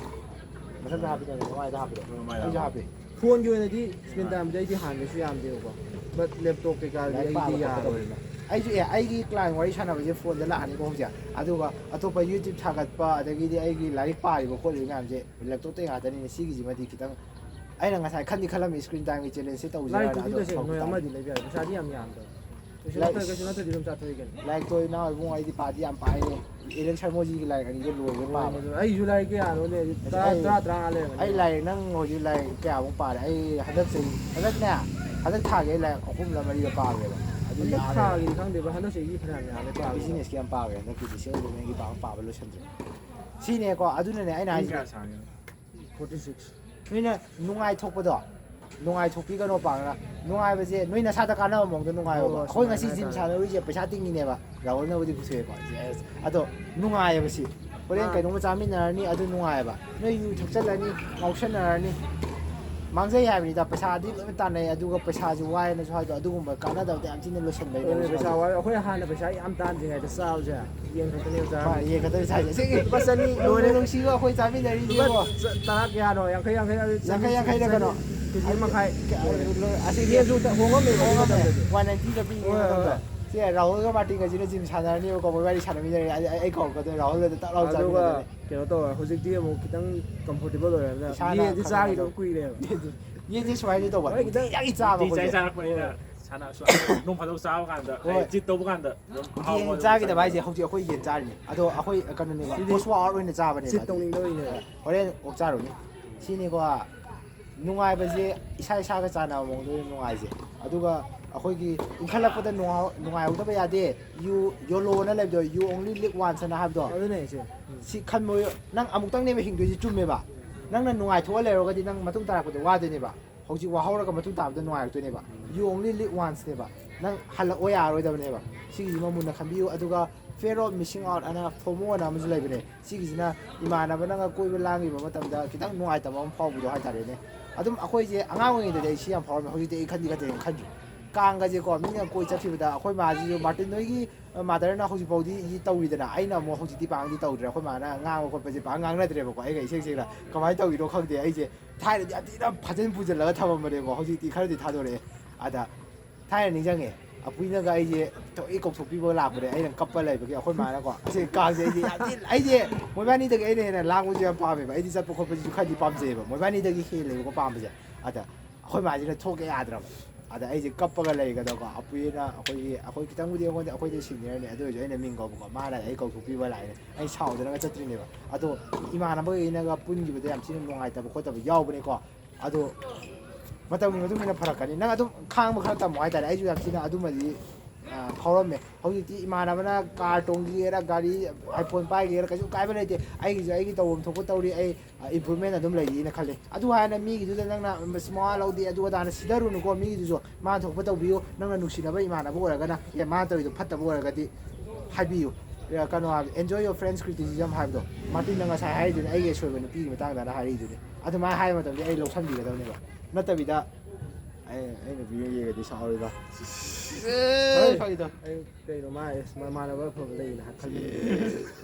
ꯃꯊꯛꯇ ꯍꯥꯞꯄꯤꯗꯅ ꯃꯃꯥꯏꯗ ꯍꯥꯞꯄꯤꯗꯣ꯫ ꯃꯃꯥꯏꯗ ꯑꯩꯁꯨ ꯍꯥꯞꯄꯦ꯫ ꯍꯥꯞꯄꯦ꯫ Phone ꯒꯤ ꯑꯣꯏꯅꯗꯤ screen time ꯗꯤ ꯑꯩꯗꯤ ꯍꯥꯟꯅꯁꯨ ꯌꯥꯝꯗꯦꯕꯀꯣ꯫ But laptop ꯀꯩꯀꯥꯗꯤ ꯂꯥꯏꯔꯤꯛ ꯑꯩꯗꯤ ꯄꯥꯕ ꯌꯥꯔꯣꯏ꯫ ꯈꯣꯠꯄ ꯇꯧꯕꯅꯤꯅ꯫ ꯑꯩꯁꯨ, ꯑꯦ, ꯑꯩꯒꯤ client ꯋꯥꯔꯤ ꯁꯥꯟꯅꯕꯁꯦ phone ꯗ ꯂꯥꯛꯑꯅꯤꯀꯣ ꯍꯧꯖꯤꯛ꯫ ꯑꯗꯨꯒ ꯑꯇꯣꯞꯄ YouTube ꯊꯥꯒꯠꯄ, ꯑꯗꯒꯤꯗꯤ ꯑꯩꯒꯤ ꯂꯥꯏꯔꯤꯛ ꯄꯥꯔꯤꯕ ꯈꯣꯠꯂꯤꯕ ꯃꯌꯥꯝꯁꯦ laptop ꯇꯩ ꯉꯥꯛꯇꯅꯤꯅ, ꯁꯤꯒꯤꯁꯤꯃꯗꯤ ꯈꯤꯇꯪ ꯑꯩꯅ ꯉꯁꯥꯏ ꯈꯟꯗꯤ ꯈꯜꯂꯝꯃꯤ screen timeꯒꯤ challengeꯁꯦ ꯇꯧꯁꯤꯔꯥꯅ꯫ ꯂꯥꯏꯔꯤꯛꯇꯨꯗꯤ ꯑꯗꯣ ꯇꯁꯦꯡꯅ ꯅꯣꯏ ꯁꯥꯎꯈꯤꯕ ꯑꯃꯗꯤ ꯂꯩꯕ ꯌꯥꯏ, ꯄꯩꯁꯥꯗꯤ ꯌꯥꯝ ꯌꯥꯝꯗꯕ꯫ ꯀꯩꯁꯨ ꯂꯥꯏꯔꯤꯛ ꯅꯠꯇ꯭ꯔ-, ꯀꯩꯁꯨ ꯅꯠꯇ꯭ꯔꯗꯤ ꯑꯗꯨꯝ ꯆꯥꯊꯣꯛꯏ ꯀꯩꯅꯣ꯫ ꯂꯥꯏꯔꯤꯛꯇꯣ ꯏꯅꯥꯎ ꯏꯕꯨꯡ ꯑꯩꯗꯤ ꯄꯥꯗꯤ ꯌꯥꯝ ꯄꯥꯏꯌꯦ꯫ ꯑꯦꯂꯦꯟ ꯁꯔꯃꯣꯖꯤꯒꯤ ꯂꯥꯏꯔꯤꯛ ꯑꯅꯤꯗꯣ ꯂꯣꯏꯕ ꯄꯥꯕ꯫ ꯑꯗꯨ ꯑꯩꯁꯨ ꯂꯥꯏꯔꯤꯛ ꯀꯌꯥꯅꯣ ꯂꯩ, ꯑꯁ, ꯇꯔꯥ, ꯑꯩ, ꯇꯔꯥ, ꯇꯔꯥꯃꯉꯥ ꯂꯩꯔꯝꯒꯅꯤ꯫ ꯑꯩ ꯂꯥꯏꯔꯤꯛ ꯅꯪ ꯍꯧꯖꯤꯛ ꯂꯥꯏꯔꯤꯛ ꯀꯌꯥꯃꯨꯛ ꯄꯥꯔꯦ? ꯑꯩ ꯍꯟꯗꯛ ꯆꯍꯤ, ꯍꯟꯗꯛꯅꯦ, ꯍꯟꯗꯛ ꯊꯥꯒꯤ ꯑꯩ ꯂꯥꯏꯔꯤꯛ ꯑꯍꯨꯝꯂ ꯃꯔꯤꯔ ꯄꯥꯈ꯭ꯔꯦꯕ꯫ ꯑꯗꯨ ꯍꯟꯗꯛ ꯌꯥꯝꯃꯦꯕ꯫ ꯊꯥꯒꯤꯗꯤ ꯈꯪꯗꯦꯕ, ꯍꯟꯗꯛ ꯆꯍꯤꯒꯤ ꯐꯅꯌꯥꯝ ꯌꯥꯝꯃꯦ ꯄꯥꯕ꯫ Businessꯀꯤ ꯌꯥꯝ ꯄꯥꯈ꯭ꯔꯦ ꯍꯟꯗꯛꯀꯤꯗꯤ, self developmentꯀꯤ ꯄꯥꯕ, ꯄꯥꯕ ꯂꯣꯏꯁꯟꯗ꯭ꯔꯦ꯫ ꯁꯤꯅꯦꯀꯣ, ꯑꯗꯨꯅꯅꯦ ꯑꯩꯅ ꯄꯨꯡ ꯍꯥꯏꯁꯦ꯫ ꯀꯌꯥ ꯁꯥꯡꯉꯤꯅꯣ? Forty six꯫ ꯅꯣꯏꯅ ꯅꯨꯡꯉꯥꯏꯊꯣꯛꯄꯗꯣ, ꯅꯨꯡꯉꯥꯏꯊꯣꯛꯄꯤꯒꯅꯣ ꯄꯥꯛꯅ꯫ ꯅꯨꯡꯉꯥꯏꯕꯁꯦ ꯅꯣꯏ ꯅꯁꯥꯗ ꯀꯥꯟꯅꯕ ꯃꯑꯣꯡꯗ ꯅꯨꯡꯉꯥꯏꯌꯣꯕ꯫ ꯍꯣꯏ, ꯍꯣꯏ, ꯑꯩꯈꯣꯏ ꯉꯁꯤ ꯁꯨꯃꯥꯏꯅ gym ꯍꯥꯏꯇꯥꯔꯦ꯫ ꯁꯥꯟꯅꯔꯨꯏꯁꯦ ꯄꯩꯁꯥ ꯇꯤꯡꯉꯤꯅꯦꯕ, ꯔꯥꯍꯨꯜꯅꯕꯨꯗꯤ ꯄꯨꯊꯣꯛꯑꯦꯀꯣ꯫ Yes꯫ ꯑꯗꯣ ꯅꯨꯡꯉꯥꯏꯌꯦꯕ ꯁꯤ꯫ ꯍꯣꯔꯦꯟ ꯑꯥ꯫ ꯀꯩꯅꯣꯝꯃ ꯆꯥꯃꯤꯟꯅꯔꯅꯤ, ꯑꯗꯨ ꯅꯨꯡꯉꯥꯏꯌꯦꯕ꯫ ꯅꯣꯏ ꯌꯨ ꯊꯛꯆꯜꯂꯅꯤ, ꯉꯥꯎꯁꯟꯅꯔꯅꯤ꯫ ꯃꯥꯡꯖꯩ ꯍꯥꯏꯕꯅꯤꯗ, ꯄꯩꯁꯥꯗꯤ ꯂꯣꯏꯅ ꯇꯥꯟꯅꯩ, ꯑꯗꯨꯒ ꯄꯩꯁꯥꯁꯨ ꯋꯥꯏꯅꯁꯨ ꯍꯥꯏꯗꯣ, ꯑꯗꯨꯒꯨꯝꯕ ꯀꯥꯟꯅꯗꯕꯗ ꯌꯥꯝ ꯊꯤꯅ ꯂꯣꯏꯁꯟꯕꯩꯅꯦꯕ ꯑꯗꯨꯅꯦ, ꯄꯩꯁꯥ ꯁ꯭ꯋꯥꯏꯁꯦ꯫ ꯋꯥꯏ-, ꯑꯩꯈꯣꯏ ꯍꯥꯟꯅ ꯄꯩꯁꯥ ꯌꯥꯝ ꯇꯥꯟꯗ꯭ꯔꯤꯉꯩꯗ ꯆꯥꯕꯁꯦ, ꯌꯦꯟ ꯈꯛꯇꯅꯦꯕ ꯆꯥꯔꯝꯃꯤꯁꯦ꯫ ꯍꯣꯏ, ꯌꯦꯟ ꯈꯛꯇꯅꯦ ꯆꯥꯏꯁꯦ꯫ ꯑꯁꯦꯡꯀꯤ ꯂꯨꯄꯥ ꯆꯅꯤ ꯅꯨꯡꯕꯨ ꯂꯣꯏꯔꯦ꯫ ꯅꯨꯡꯁꯤꯕ ꯑꯩꯈꯣꯏ ꯆꯥꯃꯤꯟꯅꯔꯤꯁꯦ ꯂꯨꯄꯥ ꯌꯦꯡꯉꯣ꯫ ꯆ-, ꯇꯔꯥ ꯀꯌꯥꯅꯣ? ꯌꯥꯡꯈꯩ, ꯌꯥꯡꯈꯩ, ꯌꯥꯡꯈꯩ, ꯌꯥꯡꯈꯩ ꯌꯥꯡꯈꯩꯗ ꯀꯩꯅꯣ? ꯀꯦꯖꯤ ꯑꯃ ꯃꯈꯥꯏ ꯀ-, ꯂꯣꯏꯔꯦ꯫ ꯑꯁꯦꯡꯀꯤ ꯌꯦꯟꯁꯨ ꯍꯣꯡꯉꯝꯃꯦꯕ ꯑꯗꯨ ꯍꯣꯡꯉꯝꯃꯦ꯫ ꯃꯇꯝꯗꯗꯤ꯫ One ninety ꯗ ꯄꯤꯌꯦ ꯍꯣꯏ, ꯍꯣꯏ, ꯃꯇꯝꯗꯣ꯫ ꯍꯣꯏ꯫ ꯁꯦ, ꯔꯥꯍꯨꯜꯒ ꯃꯥꯔꯇꯤꯟꯒꯁꯤꯅ gym ꯁꯥꯟꯅꯔꯅꯤꯕꯀꯣ, ꯃꯣꯏ ꯋꯥꯔꯤ ꯁꯥꯟꯅꯃꯤꯟꯅꯔꯦ꯫ ꯑꯩ, ꯑꯩ, ꯑꯩ ꯀꯧꯔꯛꯀꯗꯣꯏꯅꯦ, ꯔꯥꯍꯨꯜꯒꯗ ꯇꯛ ꯂꯥꯎ ꯑꯗꯨꯒ ꯆꯥꯃꯤꯟꯅꯗꯣꯏꯅꯦ꯫ ꯀꯩꯅꯣ ꯇꯧꯔꯦ, ꯍꯧꯖꯤꯛꯇꯤ ꯑꯃꯨꯛ ꯈꯤꯇꯪ comfortable ꯑꯣꯏꯔꯕꯅꯤꯅ ꯏꯁꯥꯅ ꯌꯦꯟꯁꯤ ꯈꯪꯉꯦ ꯆꯥꯈꯤꯗꯕ ꯑꯗꯣ꯫ ꯀꯨꯏꯔꯦꯕ꯫ ꯌꯦꯟꯁꯦ ꯁꯨꯃꯥꯏꯅ ꯇꯧꯕ, ꯍꯣꯏ, ꯈꯤꯇꯪ ꯅꯨꯡꯇꯤꯖꯥꯒꯤ ꯆꯥꯕ ꯅꯨꯡꯇꯤ ꯆꯥꯏ ꯑꯩꯈꯣꯏꯁꯦ꯫ ꯆꯥꯔꯛꯄꯅꯤꯅ ꯁꯥꯟꯅ-, ꯁꯨ-, ꯅꯣꯡ ꯐꯥꯗꯣꯛ ꯆꯥꯕ ꯀꯥꯟꯗ, ꯍꯣꯏ꯫ ꯍꯥꯏꯗꯤ cheat ꯇꯧꯕ ꯀꯥꯟꯗ ꯑꯗꯨꯝ ꯑꯍꯥꯎꯕ ꯌꯦꯟ ꯑꯗꯨꯝ ꯆꯥꯈꯤꯗꯕ ꯆꯥꯅꯤꯡꯕ꯫ ꯍꯥꯏꯁꯦ ꯍꯧꯖꯤꯛ ꯑꯩꯈꯣꯏ ꯌꯦꯟ ꯆꯥꯔꯤꯅꯦ꯫ ꯑꯗꯣ ꯑꯩꯈꯣꯏ ꯀꯩꯅꯣꯅꯦꯕ, ꯁꯤꯗꯤ post workout ꯑꯣꯏꯅ ꯆꯥꯕꯅꯦꯕ꯫ Cheat ꯇꯧꯅꯤꯡꯗꯕꯩꯅꯦꯕ꯫ ꯍꯣꯔꯦꯟ ꯑꯣꯛ ꯆꯥꯔꯨꯅꯤ꯫ ꯁꯤꯅꯤꯀꯣ꯫ ꯅꯨꯡꯉꯥꯏꯕꯁꯦ ꯏꯁꯥ ꯏꯁꯥꯒ ꯆꯥꯟꯅꯕ ꯃꯑꯣꯡꯗ ꯑꯣꯏꯅ ꯅꯨꯡꯉꯥꯏꯁꯦ꯫ ꯑꯗꯨꯒ ꯑꯩꯈꯣꯏꯒꯤ ꯏꯟꯈꯠꯂꯛꯄꯗ ꯅꯨꯡꯉꯥꯏꯍꯧ-, ꯅꯨꯡꯉꯥꯏꯍꯧꯗꯕ ꯌꯥꯗꯦ꯫ You, YOLO ꯑꯅ ꯂꯩꯕꯗꯣ, "You only live once" ꯑꯅ ꯍꯥꯏꯕꯗꯣ꯫ ꯑꯗꯨꯅꯦ ꯑꯩꯁꯦ꯫ ꯎꯝ꯫ ꯁꯤ ꯈꯟꯕ, ꯅꯪ ꯑꯃꯨꯛꯇꯪꯅꯦꯕ ꯍꯤꯡꯗꯣꯏꯁꯦ, ꯆꯨꯝꯃꯦꯕ꯫ ꯅꯪꯅ ꯅꯨꯡꯉꯥꯏꯊꯣꯛꯑ ꯂꯩꯔꯒꯗꯤ ꯅꯪ ꯃꯇꯨꯡ ꯇꯥꯔꯛꯄꯗ ꯋꯥꯗꯣꯏꯅꯦꯕ꯫ ꯍꯧꯖꯤꯛ ꯋꯥꯍꯧꯔꯒ ꯃꯇꯨꯡ ꯇꯥꯕꯗ ꯅꯨꯡꯉꯥꯏꯔꯛꯇꯣꯏꯅꯦꯕ꯫ You only live once ꯅꯦꯕ꯫ ꯅꯪ ꯍꯜꯂꯛꯑꯣ ꯌꯥꯔꯣꯏꯗꯕꯅꯦꯕ꯫ ꯁꯤꯒꯤꯁꯤꯃ ꯃꯨꯟꯅ ꯈꯟꯕꯤꯌꯨ꯫ ꯑꯗꯨꯒ fear of missing out ꯑꯅ, FOMO ꯑꯅ ꯑꯃꯁꯨ ꯂꯩꯕꯅꯦ꯫ ꯁꯤꯒꯤꯁꯤꯅ ꯏꯃꯥꯟꯅꯕ ꯅꯪꯒ ꯀꯣꯏꯕ ꯂꯥꯡꯉꯤꯕ ꯃꯇꯝꯗ ꯈꯤꯇꯪ ꯅꯨꯡꯉꯥꯏꯇꯕ ꯑꯃ ꯐꯥꯎꯕꯗꯣ ꯍꯥꯏꯇꯥꯔꯦꯅꯦ꯫ ꯑꯗꯨꯝ ꯑꯩꯈꯣꯏꯁꯦ ꯑꯉꯥꯡ ꯑꯣꯏꯔꯤꯉꯩꯗꯗꯤ ꯑꯩ ꯁꯤ ꯌꯥꯝ ꯐꯥꯎꯔꯝꯃꯦ, ꯍꯧꯖꯤꯛꯇꯤ ꯑꯩ ꯈꯟꯗꯤ ꯈꯟꯗꯦ꯫ ꯀꯥꯡꯒꯁꯦꯀꯣ, ꯃꯤꯅ ꯀꯣꯏ ꯆꯠꯈꯤꯕꯗ ꯑꯩꯈꯣꯏ ꯃꯥꯁꯤꯁꯨ, ꯃꯥꯔꯇꯤꯟ ꯅꯣꯏꯒꯤ, ꯑ, mother ꯅ ꯍꯧꯖꯤꯛ ꯐꯥꯎꯗꯤ ꯇꯧꯔꯤꯗꯅ, ꯑꯩꯅ ꯑꯃꯨꯛ ꯍꯧꯖꯤꯛꯇꯤ ꯄꯥꯡꯗꯤ ꯇꯧꯗ꯭ꯔꯦ꯫ ꯑꯩꯈꯣꯏ ꯃꯥꯅ ꯉꯥꯡꯕ ꯈꯣꯠꯄꯁꯦ ꯄꯥꯡ ꯉꯥꯡꯅꯗ꯭ꯔꯦꯕꯀꯣ꯫ ꯑꯩꯒ ꯏꯁꯦꯡ ꯁꯦꯡꯅ ꯀꯃꯥꯏꯅ ꯇꯧꯔꯤꯅꯣ ꯈꯪꯗꯦ꯫ ꯑꯩꯁꯦ ꯊꯥꯏꯅꯗꯤ ꯌꯥꯝ ꯊꯤꯅ ꯐꯖꯅ ꯄꯨꯁꯤꯜꯂꯒ ꯊꯝꯃꯝꯕꯅꯦꯕꯀꯣ, ꯍꯧꯖꯤꯛꯇꯤ ꯈꯔꯗꯤ ꯊꯥꯗꯣꯔꯛꯑꯦ꯫ ꯑꯗ ꯊꯥꯏꯅ ꯅꯤꯡꯁꯤꯡꯉꯦ, ꯑꯄꯨꯏꯅꯒ ꯑꯩꯁꯦ ꯊꯑꯣꯏ ꯀꯧꯊꯣꯛꯄꯤꯕ ꯂꯥꯛꯄꯅꯦ, ꯑꯩꯅ ꯀꯞꯄ ꯂꯩꯕꯒꯤ꯫ ꯑꯩꯈꯣꯏ ꯃꯥꯅꯀꯣ, ꯑꯁꯤ ꯀꯥꯡꯁꯦ ꯑꯩꯁꯦ ꯌꯥꯝ ꯊꯤ, ꯑꯩꯁꯦ ꯃꯣꯏꯕꯥꯅꯤꯗꯒꯤ ꯑꯩꯅ ꯍꯦꯟꯅ ꯂꯥꯡꯕꯁꯨ ꯌꯥꯝ ꯄꯥꯝꯃꯦꯕ꯫ ꯑꯩꯗꯤ ꯆꯠꯄ ꯈꯣꯠꯄꯁꯤꯁꯨ ꯈꯔꯗꯤ ꯄꯥꯝꯖꯩꯑꯕ, ꯃꯣꯏꯕꯥꯅꯤꯗꯒꯤ ꯍꯦꯜꯂꯦꯕꯀꯣ ꯄꯥꯝꯕꯁꯦ꯫ ꯑꯗ ꯑꯩꯈꯣꯏ ꯃꯥꯁꯤꯅ ꯊꯣꯛꯀꯦ ꯌꯥꯗ꯭ꯔꯕ꯫ ꯑꯗ ꯑꯩꯁꯦ ꯀꯞꯄꯒ ꯂꯩꯒꯗꯕꯀꯣ꯫ ꯑꯄꯨꯏꯅ ꯑꯩꯈꯣꯏꯒꯤ, ꯑꯩꯈꯣꯏ ꯈꯤꯇꯪꯕꯨꯗꯤ ꯑꯩꯉꯣꯟꯗ, ꯑꯩꯈꯣꯏꯗ ꯁꯤꯅꯤꯌꯔꯅꯦ, ꯑꯗꯨ ꯑꯣꯏꯔꯁꯨ ꯑꯩꯅ ꯃꯤꯡ ꯀꯧꯕꯀꯣ, ꯃꯥꯅ ꯑꯩ ꯀꯧꯊꯣꯛꯄꯤꯕ ꯂꯥꯛꯑꯦ꯫ ꯑꯩ ꯁꯥꯎꯗꯅꯒ ꯆꯠꯇ꯭ꯔꯤꯅꯦꯕ꯫ ꯑꯗꯣ ꯏꯃꯥꯟꯅꯕꯈꯩꯅꯒ ꯄꯨꯟꯈꯤꯕꯗ ꯌꯥꯝ ꯊꯤꯅ ꯅꯨꯡꯉꯥꯏꯇꯕ ꯈꯣꯠꯇꯕ ꯌꯥꯎꯕꯅꯤꯀꯣ꯫ ꯑꯗꯣ ꯃꯇꯝꯒꯤ ꯃꯇꯨꯡ ꯏꯟꯅ ꯐꯔꯛꯀꯅꯤ꯫ ꯅꯪ ꯑꯗꯨꯝ ꯈꯥꯡꯕ ꯈꯔ ꯇꯝꯃꯣ ꯍꯥꯏꯇꯥꯔꯦ꯫ ꯑꯩꯁꯨ ꯌꯥꯝ ꯊꯤꯅ ꯑꯗꯨꯃꯗꯤ, ꯑ, ꯐꯥꯎꯔꯝꯃꯦ꯫ ꯍꯧꯖꯤꯛꯇꯤ ꯏꯃꯥꯟꯅꯕꯅ ꯀꯥꯔ ꯇꯣꯡꯒꯦꯔꯥ, ꯒꯥꯔꯤ, ꯑꯥꯏꯐꯣꯟ ꯄꯥꯏꯒꯦꯔꯥ, ꯀꯩꯁꯨ ꯀꯥꯏꯕ ꯂꯩꯇꯦ꯫ ꯑꯩꯒꯤꯁꯨ ꯑꯩꯒꯤ ꯇꯧꯐꯝ ꯊꯣꯛꯄ ꯇꯧꯔꯤ꯫ ꯑꯩ, ꯑ, ꯏꯝꯄ꯭ꯔꯨꯚꯃꯦꯟ ꯑꯗꯨꯝ ꯂꯩꯔꯤꯅ ꯈꯜꯂꯤ꯫ ꯑꯗꯨ ꯍꯥꯏꯅ ꯃꯤꯒꯤꯗꯨꯗ ꯅꯪꯅ ꯃꯋꯥ ꯂꯧꯗꯦ, ꯑꯗꯨ ꯑꯗꯥꯅ ꯁꯤꯗꯔꯨꯅꯨꯀꯣ꯫ ꯃꯤꯒꯤꯗꯨꯁꯨ ꯃꯥꯅ ꯊꯣꯛꯄ ꯇꯧꯕꯤꯌꯨ꯫ ꯅꯪꯅ ꯅꯨꯡꯁꯤꯅꯕ ꯏꯃꯥꯟꯅꯕ ꯑꯣꯏꯔꯒꯅ, "ꯑꯦ, ꯃꯥꯅ ꯇꯧꯔꯤꯗꯣ ꯐꯠꯇꯕ ꯑꯣꯏꯔꯒꯗꯤ ꯍꯥꯏꯕꯤꯌꯨ"꯫ ꯑꯦ, ꯀꯩꯅꯣ ꯍꯥꯏꯕ, "Enjoy your friends criticism" ꯍꯥꯏꯕꯗꯣ꯫ ꯃꯥꯔꯇꯤꯟꯅ ꯉꯁꯥꯏ ꯍꯥꯏꯔꯤꯗꯨꯅꯤ, ꯑꯩꯒꯤ ꯑꯁꯣꯏꯕ ꯅꯨꯄꯤꯒꯤ ꯃꯇꯥꯡꯗꯅ ꯍꯥꯏꯔꯤꯗꯨꯅꯤ꯫ ꯑꯗꯨꯃꯥꯏꯅ ꯍꯥꯏꯕ ꯃꯇꯝꯗ ꯑꯩ ꯂꯧꯁꯟꯕꯤꯒꯗꯕꯅꯦꯕ꯫ ꯅꯠꯇꯕꯤꯗ, ꯑꯩ, ꯑꯩ ꯅꯨꯄꯤꯅ ꯌꯦꯡꯉꯗꯤ ꯁꯥꯎꯔꯤꯕ꯫ ꯑꯦ, ꯐꯥꯒꯤ ꯇꯧ꯫ ꯑꯩ ꯀꯩꯅꯣ, ꯃꯥ ꯑꯦꯁ ꯃꯃꯥꯟꯅꯕ ꯑꯐꯕ ꯂꯩꯌꯦꯅ ꯍꯥꯏ ꯈꯜꯂꯤ꯫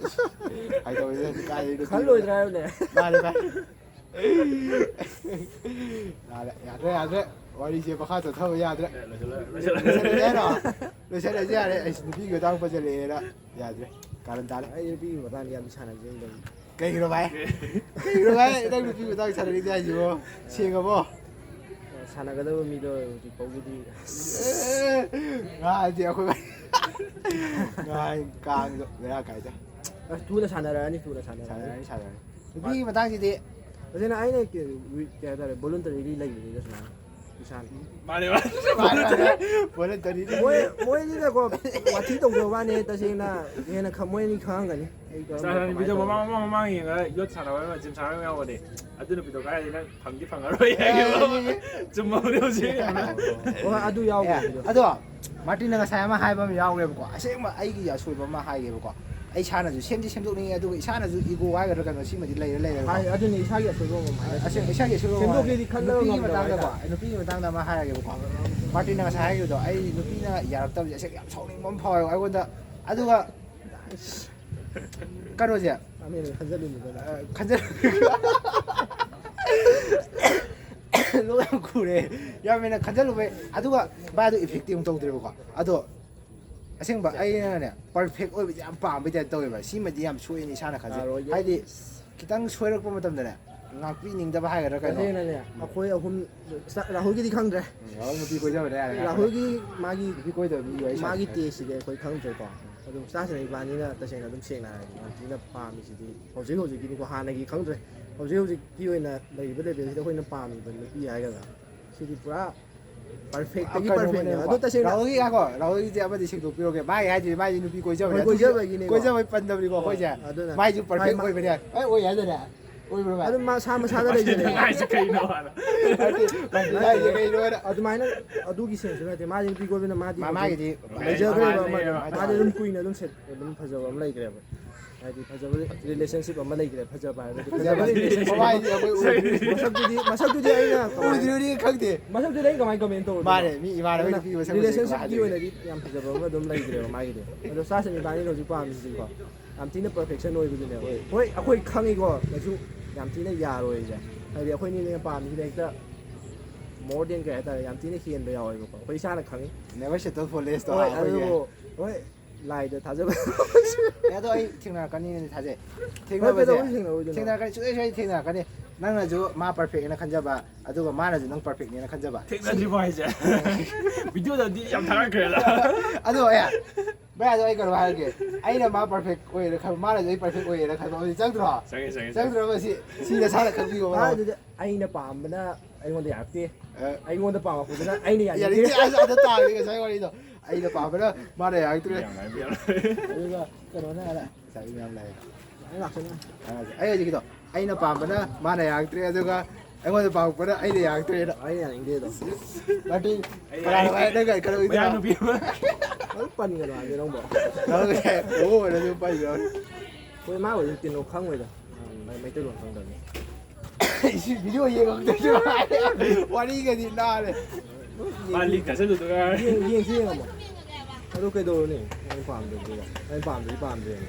ꯐꯥꯒꯤ ꯇꯧꯕꯅꯤꯗ, ꯀꯥꯏꯗꯩ ꯅꯨꯄꯤ ꯈꯜꯂꯣꯏꯗ꯭ꯔꯥ ꯍꯥꯏꯕꯅꯦ? ꯃꯥꯅꯦ, ꯃꯥꯅꯦ꯫ ꯌꯥꯔꯦ, ꯌꯥꯗ꯭ꯔꯦ, ꯌꯥꯗ꯭ꯔꯦ꯫ ꯋꯥꯔꯤꯁꯦ ꯃꯈꯥ ꯆꯠꯊꯕ ꯌꯥꯗ꯭ꯔꯦ꯫ ꯂꯣꯏꯁꯤꯜꯂꯁꯦ ꯍꯥꯏꯔꯣ? ꯂꯣꯏꯁꯤꯜꯂꯁꯦ ꯌꯥꯔꯦ꯫ ꯑꯩꯁ, ꯅꯨꯄꯤꯒꯤ ꯃꯇꯥꯡ ꯄꯟꯁꯤꯜꯂꯛꯑꯦꯅ ꯌꯥꯗ꯭ꯔꯦ꯫ ꯀꯥꯔꯟ ꯇꯥꯔꯦ꯫ ꯑꯩ ꯅꯨꯄꯤꯒꯤ ꯃꯇꯥꯡꯗ ꯌꯥꯝ ꯁꯥꯟꯅꯖꯅꯤꯡꯗꯕꯅꯤ꯫ ꯀꯩꯒꯤꯅꯣ ꯚꯥꯏ? ꯀꯩꯒꯤꯅꯣ ꯚꯥꯏ? ꯅꯪ ꯅꯨꯄꯤꯒꯤ ꯃꯇꯥꯡ ꯁꯥꯟꯅꯅꯤꯡꯗꯦ ꯍꯥꯏꯁꯤꯕꯣ? ꯁꯦꯡꯉꯕꯣ? ꯁꯥꯟꯅꯒꯗꯕ ꯃꯤꯗꯣ ꯍꯧꯖꯤꯛ ꯐꯥꯎꯒꯤꯗꯤ꯫ ꯑꯦ, ꯉꯥꯏꯗꯤ ꯑꯩꯈꯣꯏ ꯚꯥꯏ꯫ ꯉꯥꯏ ꯀꯥꯡꯗꯣ ꯕꯦꯔꯥ ꯀꯥꯏꯗ꯫ ꯑꯁ, ꯊꯨꯅ ꯁꯥꯟꯅꯔꯛꯑꯅꯤ, ꯊꯨꯅ ꯁꯥꯟꯅꯔꯛꯑꯅꯤ꯫ ꯁꯥꯟꯅꯔꯅꯤ, ꯁꯥꯟꯅꯔꯅꯤ꯫ ꯅꯨꯄꯤꯒꯤ ꯃꯇꯥꯡꯁꯤꯗꯤ꯫ ꯇꯁꯦꯡꯅ ꯑꯩꯅ ꯀꯩ, ꯀꯩ ꯍꯥꯏꯇꯥꯔꯦ, voluntary ꯂꯩꯕꯅꯤꯗ ꯁꯨꯃꯥꯏꯅ ꯏꯁꯥꯅ꯫ ꯃꯥꯅꯦ, ꯃꯥꯅꯦ꯫ ꯃꯥꯅꯦ, ꯃꯥꯅꯦ꯫ Voluntary꯫ ꯃꯣꯏ, ꯃꯣꯏꯅꯤꯅꯀꯣ ꯋꯥꯊꯤ ꯇꯧꯖꯕ ꯋꯥꯅꯦ, ꯇꯁꯦꯡꯅ ꯍꯦꯟꯅ ꯈ-, ꯃꯣꯏꯅꯤ ꯈꯪꯉꯝꯒꯅꯤ꯫ ꯑꯩ ꯀꯔꯝꯕ ꯁꯥꯟꯅ ꯀꯃꯥꯏꯅ ꯅꯨꯄꯤꯗꯣ ꯇꯧꯕꯅꯣ? ꯃꯃꯥꯡ, ꯃꯃꯥꯡ, ꯃꯃꯥꯡ ꯌꯦꯡꯉꯒ ꯌꯣꯠ ꯁꯥꯟꯅꯕ ꯑꯃ, ꯖꯤꯝ ꯁꯥꯟꯅꯕ ꯑꯃ ꯌꯥꯎꯕꯅꯦ꯫ ꯑꯗꯨ ꯅꯨꯄꯤꯗꯣ ꯀꯥꯏꯗꯩ ꯅꯪ ꯐꯪꯗꯤ ꯐꯪꯉꯔꯣꯏ ꯍꯥꯏꯒꯦꯕ꯫ ꯑꯦ꯫ ꯆꯨꯝꯃꯕꯅꯦ ꯍꯧꯖꯤꯛ꯫ ꯑꯣ, ꯑꯗꯨ ꯌꯥꯎꯕꯅꯦ ꯑꯦ, ꯑꯗꯨꯗꯣ꯫ ꯑꯗꯣ ꯃꯥꯔꯇꯤꯟꯅ ꯉꯁꯥꯏ ꯑꯃ ꯍꯥꯏꯕ ꯑꯃ ꯌꯥꯎꯈ꯭ꯔꯦꯕꯀꯣ, ꯑꯁꯦꯡꯕ ꯑꯩꯒꯤ ꯑꯁꯣꯏꯕ ꯑꯃ ꯍꯥꯏꯒꯦꯕꯀꯣ꯫ ꯑꯩ ꯏꯁꯥꯅꯁꯨ ꯁꯦꯝꯗꯤ ꯁꯦꯝꯗꯣꯛꯅꯤꯡꯉꯤ, ꯑꯗꯨꯒ ꯏꯁꯥꯅꯁꯨ ego ꯍꯥꯏꯒꯗ꯭ꯔꯥ ꯀꯩꯅꯣ, ꯁꯤꯃꯗꯤ ꯂꯩꯔ ꯂꯩꯔꯦꯕꯀꯣ꯫ ꯍꯥꯏ, ꯑꯗꯨꯅꯤ ꯏꯁꯥꯒꯤ ꯑꯁꯣꯏꯕ ꯑꯃ ꯍꯥꯏ꯫ ꯑꯁꯦꯡ-, ꯏꯁꯥꯒꯤ ꯑꯁꯣꯏꯕ ꯑꯃ ꯍꯥꯏ꯫ ꯁꯦꯝꯗꯣꯛꯀꯦꯗꯤ ꯈꯜꯂꯒ ꯅꯨꯄꯤꯒꯤ ꯉꯝꯗꯕ ꯃꯇꯥꯡꯗꯀꯣ, ꯍꯥꯏꯇꯥꯔꯦ꯫ ꯅꯨꯄꯤꯒꯤ ꯃꯇꯥꯡꯗ ꯑꯃ ꯍꯥꯏꯔꯒꯦꯕꯀꯣ꯫ ꯃꯥꯔꯇꯤꯟꯅ ꯉꯁꯥꯏ ꯍꯥꯏꯈꯤꯕꯗꯣ, ꯑꯩ ꯅꯨꯄꯤꯅ ꯌꯥꯔꯛꯇꯕꯁꯦ ꯑꯁꯦꯡ ꯌꯥꯝ ꯁꯥꯎꯅꯤꯡꯕ ꯑꯃ ꯐꯥꯎꯋꯦꯕ ꯑꯩꯉꯣꯟꯗ꯫ ꯑꯗꯨꯒ ꯀꯩꯅꯣꯁꯦ, ꯈꯟꯖꯜꯂꯨꯅꯨꯗꯅ꯫ ꯑ, ꯈꯟꯖꯜ-, ꯂꯣꯛ ꯌꯥꯝ ꯈꯨꯔꯦ꯫ ꯌꯥꯝ ꯍꯦꯟꯅ ꯈꯟꯖꯜꯂꯨꯕꯩ꯫ ꯑꯗꯨꯒ ꯚꯥꯏ, ꯑꯗꯨ effect ꯇꯤ ꯑꯃꯨꯛ ꯇꯧꯗ꯭ꯔꯦꯕꯀꯣ꯫ ꯑꯗꯣ ꯑꯁꯦꯡꯕ ꯑꯩꯅꯅꯦ, perfect ꯑꯣꯏꯕꯁꯦ ꯌꯥꯝ ꯄꯥꯝꯕꯩ type ꯇꯧꯋꯦꯕ꯫ ꯁꯤꯃꯗꯤ ꯌꯥꯝ ꯁꯣꯏꯅꯤ ꯏꯁꯥꯅ ꯈꯟꯖꯩ꯫ ꯌꯥꯔꯣꯏꯌꯦ꯫ ꯍꯥꯏꯗꯤ ꯈꯤꯇꯪ ꯁꯣꯏꯔꯛꯄ ꯃꯇꯝꯗꯅꯦ, ꯉꯥꯛꯄꯤꯅꯤꯡꯗꯕ ꯍꯥꯏꯒꯗ꯭ꯔꯥ ꯀꯩꯅꯣ꯫ ꯇꯁꯦꯡꯅꯅꯦ, ꯑꯩꯈꯣꯏ ꯑꯍꯨꯝ, ꯁ-, ꯔꯥꯍꯨꯜꯒꯤꯗꯤ ꯈꯪꯗ꯭ꯔꯦ꯫ ꯎꯝ, ꯔꯥꯍꯨꯜ ꯅꯨꯄꯤ ꯀꯣꯏꯖꯕꯅꯦ ꯍꯥꯏꯔꯦ꯫ ꯔꯥꯍꯨꯜꯒꯤ ꯃꯥꯒꯤ ꯅꯨꯄꯤ ꯀꯣꯏꯗꯕ ꯃꯤ ꯋꯥꯔꯤ ꯃꯥꯒꯤ ꯁꯥꯟꯅꯔꯦ꯫ Taste ꯁꯤꯗꯤ ꯑꯩꯈꯣꯏ ꯈꯪꯗ꯭ꯔꯦꯀꯣ꯫ ꯑꯗꯨꯝ ꯆꯥꯁꯤꯅ ꯏꯕꯥꯅꯤꯅ ꯇꯁꯦꯡꯅ ꯑꯗꯨꯝ ꯁꯦꯡꯅ ꯍꯥꯏꯔꯗꯤ ꯌꯥꯝ ꯊꯤꯅ ꯄꯥꯝꯃꯤꯁꯤꯗꯤ ꯍꯧꯖꯤꯛ ꯍꯧꯖꯤꯛꯀꯤꯅꯤꯀꯣ, ꯍꯥꯟꯅꯒꯤ ꯈꯪꯗ꯭ꯔꯦ꯫ ꯍꯧꯖꯤꯛ ꯍꯧꯖꯤꯛꯀꯤ ꯑꯣꯏꯅ ꯂꯩꯔꯤꯕ level ꯁꯤꯗ ꯑꯩꯈꯣꯏꯅ ꯄꯥꯝꯃꯤꯕ ꯅꯨꯄꯤ ꯍꯥꯏꯒꯗ꯭ꯔꯥ, ꯁꯤꯗꯤ ꯄꯨꯔꯥ perfect ꯇꯒꯤ ꯀꯩꯅꯣ perfect ꯅꯦ꯫ ꯑꯃꯅꯦꯕꯀꯣ꯫ ꯑꯗꯣ ꯇꯁꯦꯡꯅ ꯔꯥꯍꯨꯜꯒꯤ ꯉꯥꯏꯈꯣ, ꯔꯥꯍꯨꯜꯒꯤꯁꯦ ꯑꯃꯗꯤ ꯁꯦꯡꯗꯣꯛꯄꯤꯔꯣꯒꯦ꯫ ꯃꯥꯒꯤ ꯍꯥꯏꯗꯨꯗꯤ ꯃꯥꯒꯤ ꯅꯨꯄꯤ ꯀꯣꯏꯖꯕꯅꯦ꯫ ꯍꯣꯏ, ꯑꯗꯨꯒꯤ ꯀꯣꯏꯖꯕꯒꯤꯅꯦꯕ꯫ ꯀꯣꯏꯖꯕꯩ ꯄꯟꯗꯕꯅꯤꯀꯣ ꯍꯣꯏ, ꯑꯩꯈꯣꯏꯁꯦ꯫ ꯑꯗꯨꯅ ꯃꯥꯏꯁꯨ ꯃꯥꯏ perfect ꯃꯥ ꯑꯣꯏꯕꯅꯦ꯫ ꯑꯦ, ꯑꯣꯏ ꯍꯥꯏꯗꯅꯦ꯫ ꯑꯣꯏꯕ꯭ꯔꯣ ꯚꯥꯏ? ꯑꯗꯨꯝ ꯃꯥ-, ꯃꯁꯥ ꯃꯁꯥꯗ ꯂꯩꯖꯔꯦ꯫ ꯍꯥꯏꯁꯦ ꯀꯩꯅꯣ ꯍꯥꯏꯅ꯫ ꯅꯠꯇꯦ, ꯃꯥꯏꯁꯦ ꯀꯩꯅꯣ ꯍꯥꯏꯅ꯫ ꯑꯗꯨꯃꯥꯏꯅ ꯑꯗꯨꯒꯤ sense ꯇꯨ ꯅꯠꯇꯦ꯫ ꯃꯥꯗꯤ ꯅꯨꯄꯤ ꯀꯣꯏꯕꯅ ꯃꯥꯗꯤ ꯃꯥ-, ꯍꯧꯖꯤꯛ ꯃꯥꯒꯤꯗꯤ ꯂꯩꯖꯈ꯭ꯔꯦꯕ ꯑꯃ ꯑꯗꯨꯝ꯫ ꯃꯥꯗꯤ ꯑꯗꯨꯝ ꯀꯨꯏꯅ ꯑꯗꯨꯝ set ꯑꯗꯨꯝ ꯐꯖꯕ ꯑꯃ ꯂꯩꯈ꯭ꯔꯦꯕ꯫ ꯍꯥꯏꯗꯤ ꯐꯖꯕ relationship ꯑꯃ ꯂꯩꯈ꯭ꯔꯦ꯫ ꯐꯖꯕ ꯍꯥꯏꯕꯗꯤ ꯐꯖꯕ ꯐꯖꯕ relationship ꯃꯃꯥꯏꯗꯤ ꯑꯩꯈꯣꯏ ꯎꯗ꯭ꯔꯤ꯫ ꯃꯁꯛꯇꯨꯗꯤ, ꯃꯁꯛꯇꯨꯗꯤ ꯑꯩꯅ ꯀꯃꯥꯏꯅ ꯎꯗ꯭ꯔꯤꯕꯅꯤ ꯈꯪꯗꯦ꯫ ꯃꯁꯛꯇꯨꯗꯤ ꯑꯩ ꯀꯃꯥꯏꯅ comment ꯇꯧꯔꯨꯗꯣꯏꯅꯣ? ꯃꯥꯅꯦ, ꯃꯤ ꯏꯃꯥꯟꯅꯕ ꯑꯗꯨꯅ ꯅꯨꯄꯤ ꯃꯁꯛ ꯎꯗ꯭ꯔꯤ relationship ꯀꯃꯥꯏꯅ ꯀꯤ ꯍꯥꯏꯗꯣꯏꯅꯣ? ꯑꯣꯏꯅꯗꯤ ꯌꯥꯝ ꯐꯖꯕ ꯑꯃ ꯑꯗꯨꯝ ꯂꯩꯈ꯭ꯔꯦꯕ ꯃꯥꯒꯤꯗꯤ꯫ ꯑꯗꯣ ꯆꯥꯁꯟ ꯏꯕꯥꯅꯤꯅ ꯍꯧꯖꯤꯛ ꯄꯥꯝꯃꯤꯁꯤꯀꯣ, ꯌꯥꯝ ꯊꯤꯅ perfection ꯑꯣꯏꯕꯗꯨꯅꯦꯕ꯫ ꯍꯣꯏ꯫ ꯍꯣꯏ, ꯑꯩꯈꯣꯏ ꯈꯪꯉꯤꯀꯣ, ꯀꯩꯁꯨ ꯌꯥꯝ ꯊꯤꯅ ꯌꯥꯔꯣꯏꯁꯦ꯫ ꯍꯥꯏꯗꯤ ꯑꯩꯈꯣꯏꯅꯤꯅ ꯄꯥꯝꯃꯤꯁꯤꯅ ꯍꯦꯛꯇ more than ꯀꯩ ꯍꯥꯏꯇꯥꯔꯦ, ꯌꯥꯝ ꯊꯤꯅ ꯍꯦꯟꯕ ꯌꯥꯎꯋꯦꯕꯀꯣ, ꯑꯩꯈꯣꯏ ꯏꯁꯥꯅ ꯈꯪꯉꯤ꯫ Never settle for less ꯇꯣ ꯍꯣꯏ, ꯑꯩꯈꯣꯏꯒꯤ꯫ ꯑꯗꯨꯕꯨ ꯍꯣꯏ, ꯂꯥꯏꯗ ꯊꯥꯖꯕ꯫ ꯑꯦ, ꯑꯗꯣ ꯑꯩ ꯊꯦꯡꯅꯔꯛꯀꯅꯤꯅꯗꯤ ꯊꯥꯖꯩ꯫ ꯍꯣꯏ, ꯊꯦꯡꯅꯕꯁꯦ ꯀꯩꯗꯧꯕꯩ ꯊꯦꯡꯅꯔꯣꯏꯗꯣꯏꯅꯣ? ꯊꯦꯡꯅꯔꯛꯀꯅꯤ, ꯁꯨꯡꯁꯣꯏ ꯁꯣꯏꯗꯅ ꯊꯦꯡꯅꯔꯛꯀꯅꯤ꯫ ꯅꯪꯅꯁꯨ ꯃꯥ perfect ꯅꯦꯅ ꯈꯟꯖꯕ, ꯑꯗꯨꯒ ꯃꯥꯅꯁꯨ ꯅꯪ perfect ꯅꯦꯅ ꯈꯟꯖꯕ꯫ ꯊꯦꯡꯅꯗ꯭ꯔꯤꯕꯣ ꯍꯥꯏꯁꯦ? Video ꯗꯗꯤ ꯌꯥꯝ ꯊꯥꯒꯠꯈ꯭ꯔꯦꯗ꯫ ꯑꯗꯣ ꯑꯦ, ꯚꯥꯏ, ꯑꯗꯣ ꯑꯩ ꯀꯩꯅꯣ ꯍꯥꯏꯔꯒꯦ꯫ ꯑꯩꯅ ꯃꯥ perfect ꯑꯣꯏꯌꯦꯅ ꯈꯟꯕ, ꯃꯥꯅꯁꯨ ꯑꯩ perfect ꯑꯣꯏꯌꯦꯅ ꯈꯟꯕ꯫ ꯍꯧꯖꯤꯛ ꯆꯪꯗ꯭ꯔꯣ? ꯆꯪꯉꯦ, ꯆꯪꯉꯦ, ꯆꯪꯉꯦ꯫ ꯆꯪꯗ꯭ꯔꯕ ꯁꯤ? ꯁꯤ ꯅꯁꯥꯅ ꯈꯪꯕꯤꯌꯣ, ꯃꯥ ꯃꯔꯝ꯫ ꯑꯗꯨꯗꯤ ꯑꯩꯅ ꯄꯥꯝꯕꯅ ꯑꯩꯉꯣꯟꯗ ꯌꯥꯔꯛꯇꯦ꯫ ꯑ꯫ ꯑꯩꯉꯣꯟꯗ ꯄꯥꯝꯃꯛꯄꯗꯨꯅ ꯑꯩꯅ ꯌꯥꯅꯤꯡꯗꯦ꯫ ꯌꯥꯅꯤꯡꯗꯦ꯫ ꯑꯁ, ꯑꯗ ꯇꯥꯔꯦ ꯉꯁꯥꯏ ꯋꯥꯔꯤꯗꯣ꯫ ꯑꯩꯅ ꯄꯥꯝꯕꯅ ꯃꯥꯅ ꯌꯥꯔꯛꯇ꯭ꯔꯦ꯫ ꯌꯥꯝ ꯍꯥꯏꯕ ꯌꯥꯔꯣꯏ꯫ ꯑꯗꯨꯒ ꯀꯩꯅꯣꯅ ꯍꯥꯏꯔꯦ꯫ ꯉꯁꯥꯏꯒꯤ ꯃꯌꯥꯝ ꯂꯥꯛꯑꯦ꯫ ꯑꯩ ꯂꯥꯛꯁꯅꯨ꯫ ꯑ, ꯑꯩ ꯍꯧꯖꯤꯛꯀꯤꯗꯣ, ꯑꯩꯅ ꯄꯥꯝꯕꯅ ꯃꯥꯅ ꯌꯥꯔꯛꯇ꯭ꯔꯦ, ꯑꯗꯨꯒ ꯑꯩꯉꯣꯟꯗ ꯄꯥꯝꯃꯛꯄꯅ ꯑꯩꯅ ꯌꯥꯔꯛꯇ꯭ꯔꯦꯅ꯫ ꯑꯩꯅ ꯌꯥꯅꯤꯡꯗꯦ ꯑꯗꯣ꯫ ꯅꯠꯇꯦ, ꯑꯩ ꯀꯅꯥꯅꯣ ꯍꯥꯏ-, ꯅꯪ ꯀꯩꯅꯣ ꯃꯌꯥ ꯅꯨꯄꯤ ꯑꯃ꯫ ꯂꯣꯏ ꯄꯟꯒꯅꯨ ꯍꯥꯏꯕꯅꯦ ꯅꯪꯕꯣ꯫ ꯅꯪ ꯍꯦꯛ ꯑꯣ ꯑꯣꯏꯔꯁꯨ ꯄꯟꯒꯅꯨ꯫ ꯍꯣꯏ, ꯃꯥ ꯑꯣꯏꯔꯗꯤ ꯀꯩꯅꯣ ꯈꯪꯉꯣꯏꯗ꯫ ꯃꯩ-, ꯃꯩꯇꯩꯂꯣꯟ ꯈꯪꯗꯕꯅꯤ꯫ ꯏꯁ, video ꯌꯦꯡꯉꯛꯇꯣꯏꯁꯦ꯫ ꯋꯥꯔꯤꯒꯗꯤ ꯅꯥꯜꯂꯦ꯫ ꯃꯥ ꯂꯤꯛ ꯊꯥꯖꯤꯜꯂꯨꯗꯣꯏꯔꯥ? ꯌꯦꯡ-, ꯌꯦꯡꯁꯤ ꯌꯦꯡꯉꯝꯃꯣ꯫ ꯑꯗꯨ ꯀꯩꯗꯧꯔꯨꯅꯤ? ꯑꯩꯅ ꯄꯥꯝꯗꯕꯗꯨꯗ꯫ ꯑꯩꯅ ꯄꯥꯝꯗꯗꯤ ꯄꯥꯝꯗ꯭ꯔꯦꯅ꯫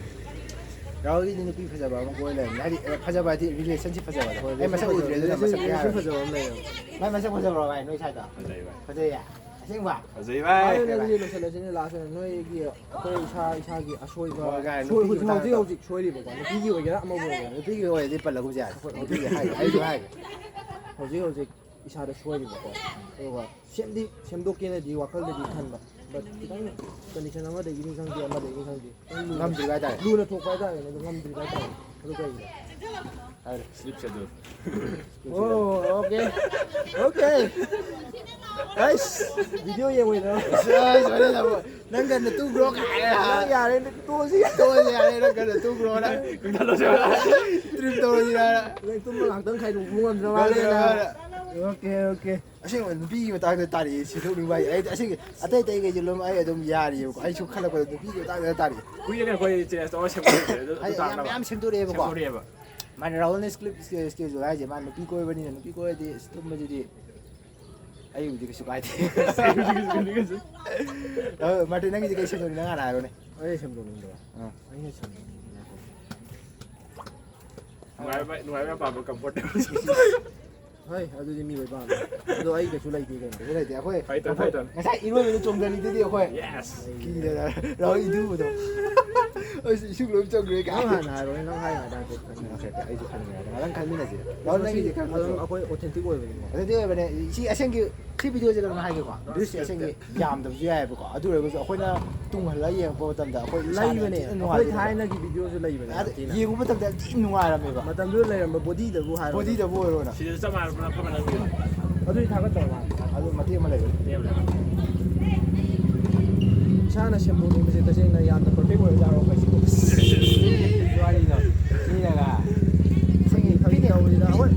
ꯔꯥꯍꯨꯜꯒꯤꯗꯤ ꯅꯨꯄꯤ ꯐꯖꯕ ꯑꯃ ꯀꯣꯏ ꯂꯩꯔꯝꯅꯦ꯫ ꯍꯥꯏꯗꯤ, ꯑꯦ, ꯐꯖꯕ ꯍꯥꯏꯗꯤ relationship ꯐꯖꯕꯗꯣ꯫ ꯑꯩ ꯃꯁꯛ ꯎꯗ꯭ꯔꯦ, ꯑꯗꯨꯅ ꯃꯁꯛ relationship ꯌꯥꯔꯣꯏ꯫ ꯐꯖꯕ ꯑꯃ ꯂꯩꯌꯦꯕ꯫ ꯃꯥꯏ ꯃꯁꯛ ꯐꯖꯕ꯭ꯔꯣ ꯚꯥꯏ, ꯅꯣꯏ ꯁꯥꯏꯗꯣ? ꯐꯖꯩ ꯚꯥꯏ꯫ ꯐꯖꯩꯌꯦ? ꯑꯁꯦꯡꯕ? ꯐꯖꯩ ꯚꯥꯏ꯫ ꯑꯗꯨꯅꯦ, ꯑꯗꯨꯗꯤ ꯂꯣꯏꯁꯤꯜꯂꯁꯤꯅꯦ, last ꯑꯣꯏꯅ ꯅꯣꯏꯒꯤ, ꯑꯩꯈꯣꯏ ꯏꯁꯥ, ꯏꯁꯥꯒꯤ ꯑꯁꯣꯏꯕ, ꯍꯣꯏ, ꯚꯥꯏ, ꯁꯣꯏ-, ꯅꯨꯄꯤꯒꯤ ꯍꯧꯖꯤꯛ, ꯃꯇꯥꯡꯗ꯫ ꯍꯧꯖꯤꯛ ꯁꯣꯏꯔꯤꯕꯀꯣ, ꯅꯨꯄꯤꯒꯤ ꯑꯣꯏꯒꯦꯔꯥ ꯑꯃꯕꯨ ꯑꯣꯏꯒꯦꯔꯥ꯫ ꯅꯨꯄꯤꯒꯤ ꯑꯣꯏꯔꯗꯤ ꯄꯜꯂꯒꯨꯝꯁꯦ ꯌꯥꯔꯦ꯫ ꯍꯣꯏ, ꯍꯣꯏ꯫ ꯅꯨꯄꯤꯒꯤ ꯍꯥꯏ-, ꯑꯩꯁꯨ ꯍꯥꯏꯒꯦ꯫ ꯍꯧꯖꯤꯛ, ꯍꯧꯖꯤꯛ ꯏꯁꯥꯗ ꯁꯣꯏꯔꯤꯕꯀꯣ꯫ ꯑꯗꯨꯒ ꯁꯦꯝꯗꯤ ꯁꯦꯝꯗꯣꯛꯀꯦꯅꯗꯤ ꯋꯥꯈꯜꯗꯗꯤ ꯈꯟꯕ꯫ But ꯈꯤꯇꯪ condition ꯑꯃꯗꯒꯤꯅꯤ ꯈꯪꯗꯦ, ꯑꯃꯗꯒꯤꯅꯤ ꯈꯪꯗꯦ꯫ ꯈꯤꯇꯪ ꯂꯨꯅ, ꯉꯝꯗ꯭ꯔꯤꯕ ꯍꯥꯏꯇꯥꯔꯦ꯫ ꯂꯨꯅ ꯊꯣꯛꯄ ꯍꯥꯏꯇꯥꯔꯦꯅꯦ, ꯑꯗꯨ ꯉꯝꯗ꯭ꯔꯤꯕ ꯍꯥꯏꯇꯥꯔꯦ꯫ ꯑꯗꯨ ꯀꯩꯒꯤꯅꯣ? ꯍꯥꯏꯔꯦ, sleep schedule꯫ ꯑꯣ, okay꯫ Okay꯫ ꯑꯩꯁ, video ꯌꯦꯡꯉꯣꯏꯗ꯭ꯔꯣ? ꯑꯁ, ꯑꯁ, ꯍꯣꯔꯦꯟ ꯑꯃꯨꯛ ꯅꯪ ꯉꯟꯅ ꯇꯨꯝꯈ꯭ꯔꯣ ꯀꯥꯏꯅ꯫ ꯅꯪ ꯌꯥꯔꯦ, ꯅꯪ ꯇꯣꯛꯑꯁꯤ꯫ ꯇꯣꯛꯑꯁꯤ ꯌꯥꯔꯦ, ꯅꯪ ꯉꯟꯅ ꯇꯨꯝꯈ꯭ꯔꯣ ꯅꯪ꯫ ꯀꯩꯅꯣ ꯇꯧꯁꯦ꯫ Trip ꯇꯧꯔꯁꯤ ꯌꯥꯔꯦ꯫ ꯅꯪ ꯇꯨꯝꯕ ꯉꯥꯛꯇꯪ ꯈꯥꯏꯗꯣꯛꯄ ꯉꯝꯗ꯭ꯔ ꯃꯥꯜꯂꯦ ꯅꯪ꯫ ꯌꯥꯔꯦ꯫ Okay, okay꯫ ꯑꯁꯦꯡꯕ ꯅꯨꯄꯤꯒꯤ ꯃꯇꯥꯡꯗ ꯇꯥꯔꯛꯑꯦ ꯁꯦꯝꯗꯣꯛꯅꯤꯡꯕ ꯍꯥꯏꯁꯦ꯫ ꯑꯩꯗꯤ ꯑꯁꯦꯡꯒꯤ ꯑꯇꯩ ꯑꯇꯩꯈꯩꯁꯦ ꯂꯣꯏꯅꯃꯛ ꯑꯩ ꯑꯗꯨꯝ ꯌꯥꯔꯤꯑꯕꯀꯣ꯫ ꯑꯩꯁꯨ ꯈꯜꯂꯛꯄꯗ ꯅꯨꯄꯤꯒꯤ ꯃꯇꯥꯡꯗ ꯇꯥꯔꯛꯑꯦ꯫ ꯀꯨꯏꯔꯦꯅꯦ ꯑꯩꯈꯣꯏ challenge ꯇꯧꯔ ꯁꯦꯝꯒꯠꯂꯛꯏꯁꯦ꯫ ꯑꯗꯨ, ꯑꯗꯨ ꯍꯥꯏꯗꯤ ꯌꯥꯝ ꯇꯥꯛꯅꯕ꯫ ꯃꯌꯥꯝ ꯁꯦꯝꯗꯣꯔꯛꯑꯦꯕꯀꯣ꯫ ꯁꯦꯝꯗꯣꯔꯛꯑꯦꯕ꯫ ꯃꯥꯅ ꯔꯥꯍꯨꯜꯅ sleep schedule ꯍꯥꯏꯁꯦ, ꯃꯥ ꯅꯨꯄꯤ ꯀꯣꯏꯕꯅꯤꯅ, ꯅꯨꯄꯤ ꯀꯣꯏꯔꯗꯤ ꯑꯁ ꯇꯨꯝꯕꯁꯤꯗꯤ ꯑꯩꯕꯨꯗꯤ ꯀꯩꯁꯨ ꯀꯥꯏꯗꯦ꯫ ꯑ, ꯃꯥꯔꯇꯤꯟ, ꯅꯪꯒꯤꯗꯤ ꯀꯩ ꯁꯦꯝꯗꯣꯛꯅꯤ? ꯅꯪ ꯍꯥꯟꯅ ꯍꯥꯏꯔꯣꯅꯦ꯫ ꯑꯩꯅ ꯁꯦꯝꯗꯣꯛꯅꯤꯡꯕ꯭ꯔꯣ? ꯑꯥ꯫ ꯑꯩꯅ ꯁꯦꯝꯗꯣꯛꯅꯤꯡꯕ꯫ ꯅꯨꯡꯉꯥꯏꯕ, ꯅꯨꯡꯉꯥꯏꯕ ꯌꯥꯝ ꯄꯥꯝꯕ, comfortable꯫ ꯍꯣꯏ, ꯑꯗꯨꯗꯤ ꯃꯤ ꯂꯣꯏ ꯄꯥꯝꯃꯦ꯫ ꯑꯗꯣ ꯑꯩ ꯀꯩꯁꯨ ꯂꯩꯇꯦ ꯀꯩꯅꯣ꯫ ꯀꯩꯁꯨ ꯂꯩꯇꯦ꯫ ꯑꯩꯈꯣꯏ ꯐꯩ, ꯐꯩ, ꯐꯩ꯫ ꯉꯁꯥꯏ ꯏꯔꯣꯏꯕꯗ ꯆꯣꯡꯊꯔꯤꯗꯨꯗꯤ ꯑꯩꯈꯣꯏ꯫ Yes꯫ ꯀꯤꯗꯅ ꯔꯥꯍꯨꯜ ꯏꯗꯨꯕꯗꯣ꯫ ꯑꯁ, ꯏꯁꯤꯡ ꯂꯣꯏ ꯆꯪꯈ꯭ꯔꯦ ꯀꯥꯏ꯫ ꯅꯪ ꯍꯥꯟꯅ ꯍꯥꯏꯔꯣꯅꯦ, ꯅꯪ ꯍꯥꯏ ꯉꯥꯏꯗ ꯍꯥꯏꯐꯦꯠ ꯈꯟꯒꯦ꯫ ꯑꯣꯀꯦ, ꯑꯣꯀꯦ, ꯑꯩꯁꯨ ꯈꯟꯒꯦ꯫ ꯉꯥꯛꯇꯪ ꯈꯟꯃꯤꯟꯅꯁꯦ꯫ ꯔꯥꯍꯨꯜ, ꯅꯪꯒꯤꯗꯤ ꯀꯔꯝꯕ ꯑꯗꯨꯝ ꯇꯧꯒꯦ? ꯑꯩꯈꯣꯏ authentic ꯑꯣꯏꯕꯅꯤꯀꯣ꯫ Authentic ꯑꯣꯏꯕꯅꯦ꯫ ꯁꯤ ꯑꯁꯦꯡꯒꯤ, ꯁꯤ video ꯁꯦ ꯀꯩꯅꯣꯝ ꯍꯥꯏꯒꯦꯀꯣ꯫ Views ꯁꯦ ꯑꯁꯦꯡꯒꯤ ꯌꯥꯝꯗꯕꯁꯨ ꯌꯥꯏꯑꯕꯀꯣ꯫ ꯑꯗꯨ ꯑꯣꯏꯔꯒꯁꯨ ꯑꯩꯈꯣꯏꯅ ꯇꯨꯡ ꯍꯜꯂꯒ ꯌꯦꯡꯉꯛꯄ ꯃꯇꯝꯗ ꯑꯩꯈꯣꯏ ꯏꯁꯥꯅ ꯂꯩꯕꯅꯦ꯫ ꯊꯤꯅ ꯑꯩꯈꯣꯏ ꯅꯨꯡꯉꯥꯏꯖꯕꯗꯣ꯫ ꯊꯥꯏꯅꯒꯤ video ꯁꯨ ꯂꯩꯕꯅꯦ ꯑꯗ ꯌꯥꯝ ꯊꯤꯅ꯫ ꯌꯦꯡꯉꯨ ꯃꯇꯝꯗ ꯌꯥꯝ ꯊꯤꯅ ꯅꯨꯡꯉꯥꯏꯔꯝꯃꯦꯕ꯫ ꯃꯇꯝꯗꯨꯗ ꯂꯩꯔꯝꯕ body ꯗꯕꯨ ꯍꯥꯏꯔꯣ꯫ Body ꯗꯕꯨ ꯑꯣꯏꯔꯣꯅ꯫ ꯁꯤꯗꯁꯨ ꯆꯞ ꯃꯥꯟꯅꯕ ꯃꯐꯝ ꯑꯃ ꯅꯪꯒꯤ꯫ ꯑꯗꯨꯗꯤ ꯊꯥꯒꯠꯇꯕ ꯃꯥꯜꯂꯦ꯫ ꯑꯗꯨ ꯃꯇꯦꯛ ꯑꯃ ꯂꯩꯕꯅꯦ꯫ ꯃꯇꯦꯛ ꯑꯃ ꯂꯩꯕꯅꯦ꯫ ꯏꯁꯥꯅ ꯁꯦꯝꯗꯣꯛꯅꯤꯡꯕꯁꯦ ꯇꯁꯦꯡꯅ ꯌꯥꯝꯅ perfect ꯑꯣꯏꯔꯖꯥꯠꯂꯣ ꯑꯩꯈꯣꯏꯁꯤꯕꯨ? ꯋꯥꯔꯤꯗꯣ꯫ ꯃꯤꯅꯒ꯫ ꯐꯥꯒꯤ, ꯐꯥꯒꯤ ꯇꯧꯕꯅꯤꯗ꯫ ꯍꯣꯏ꯫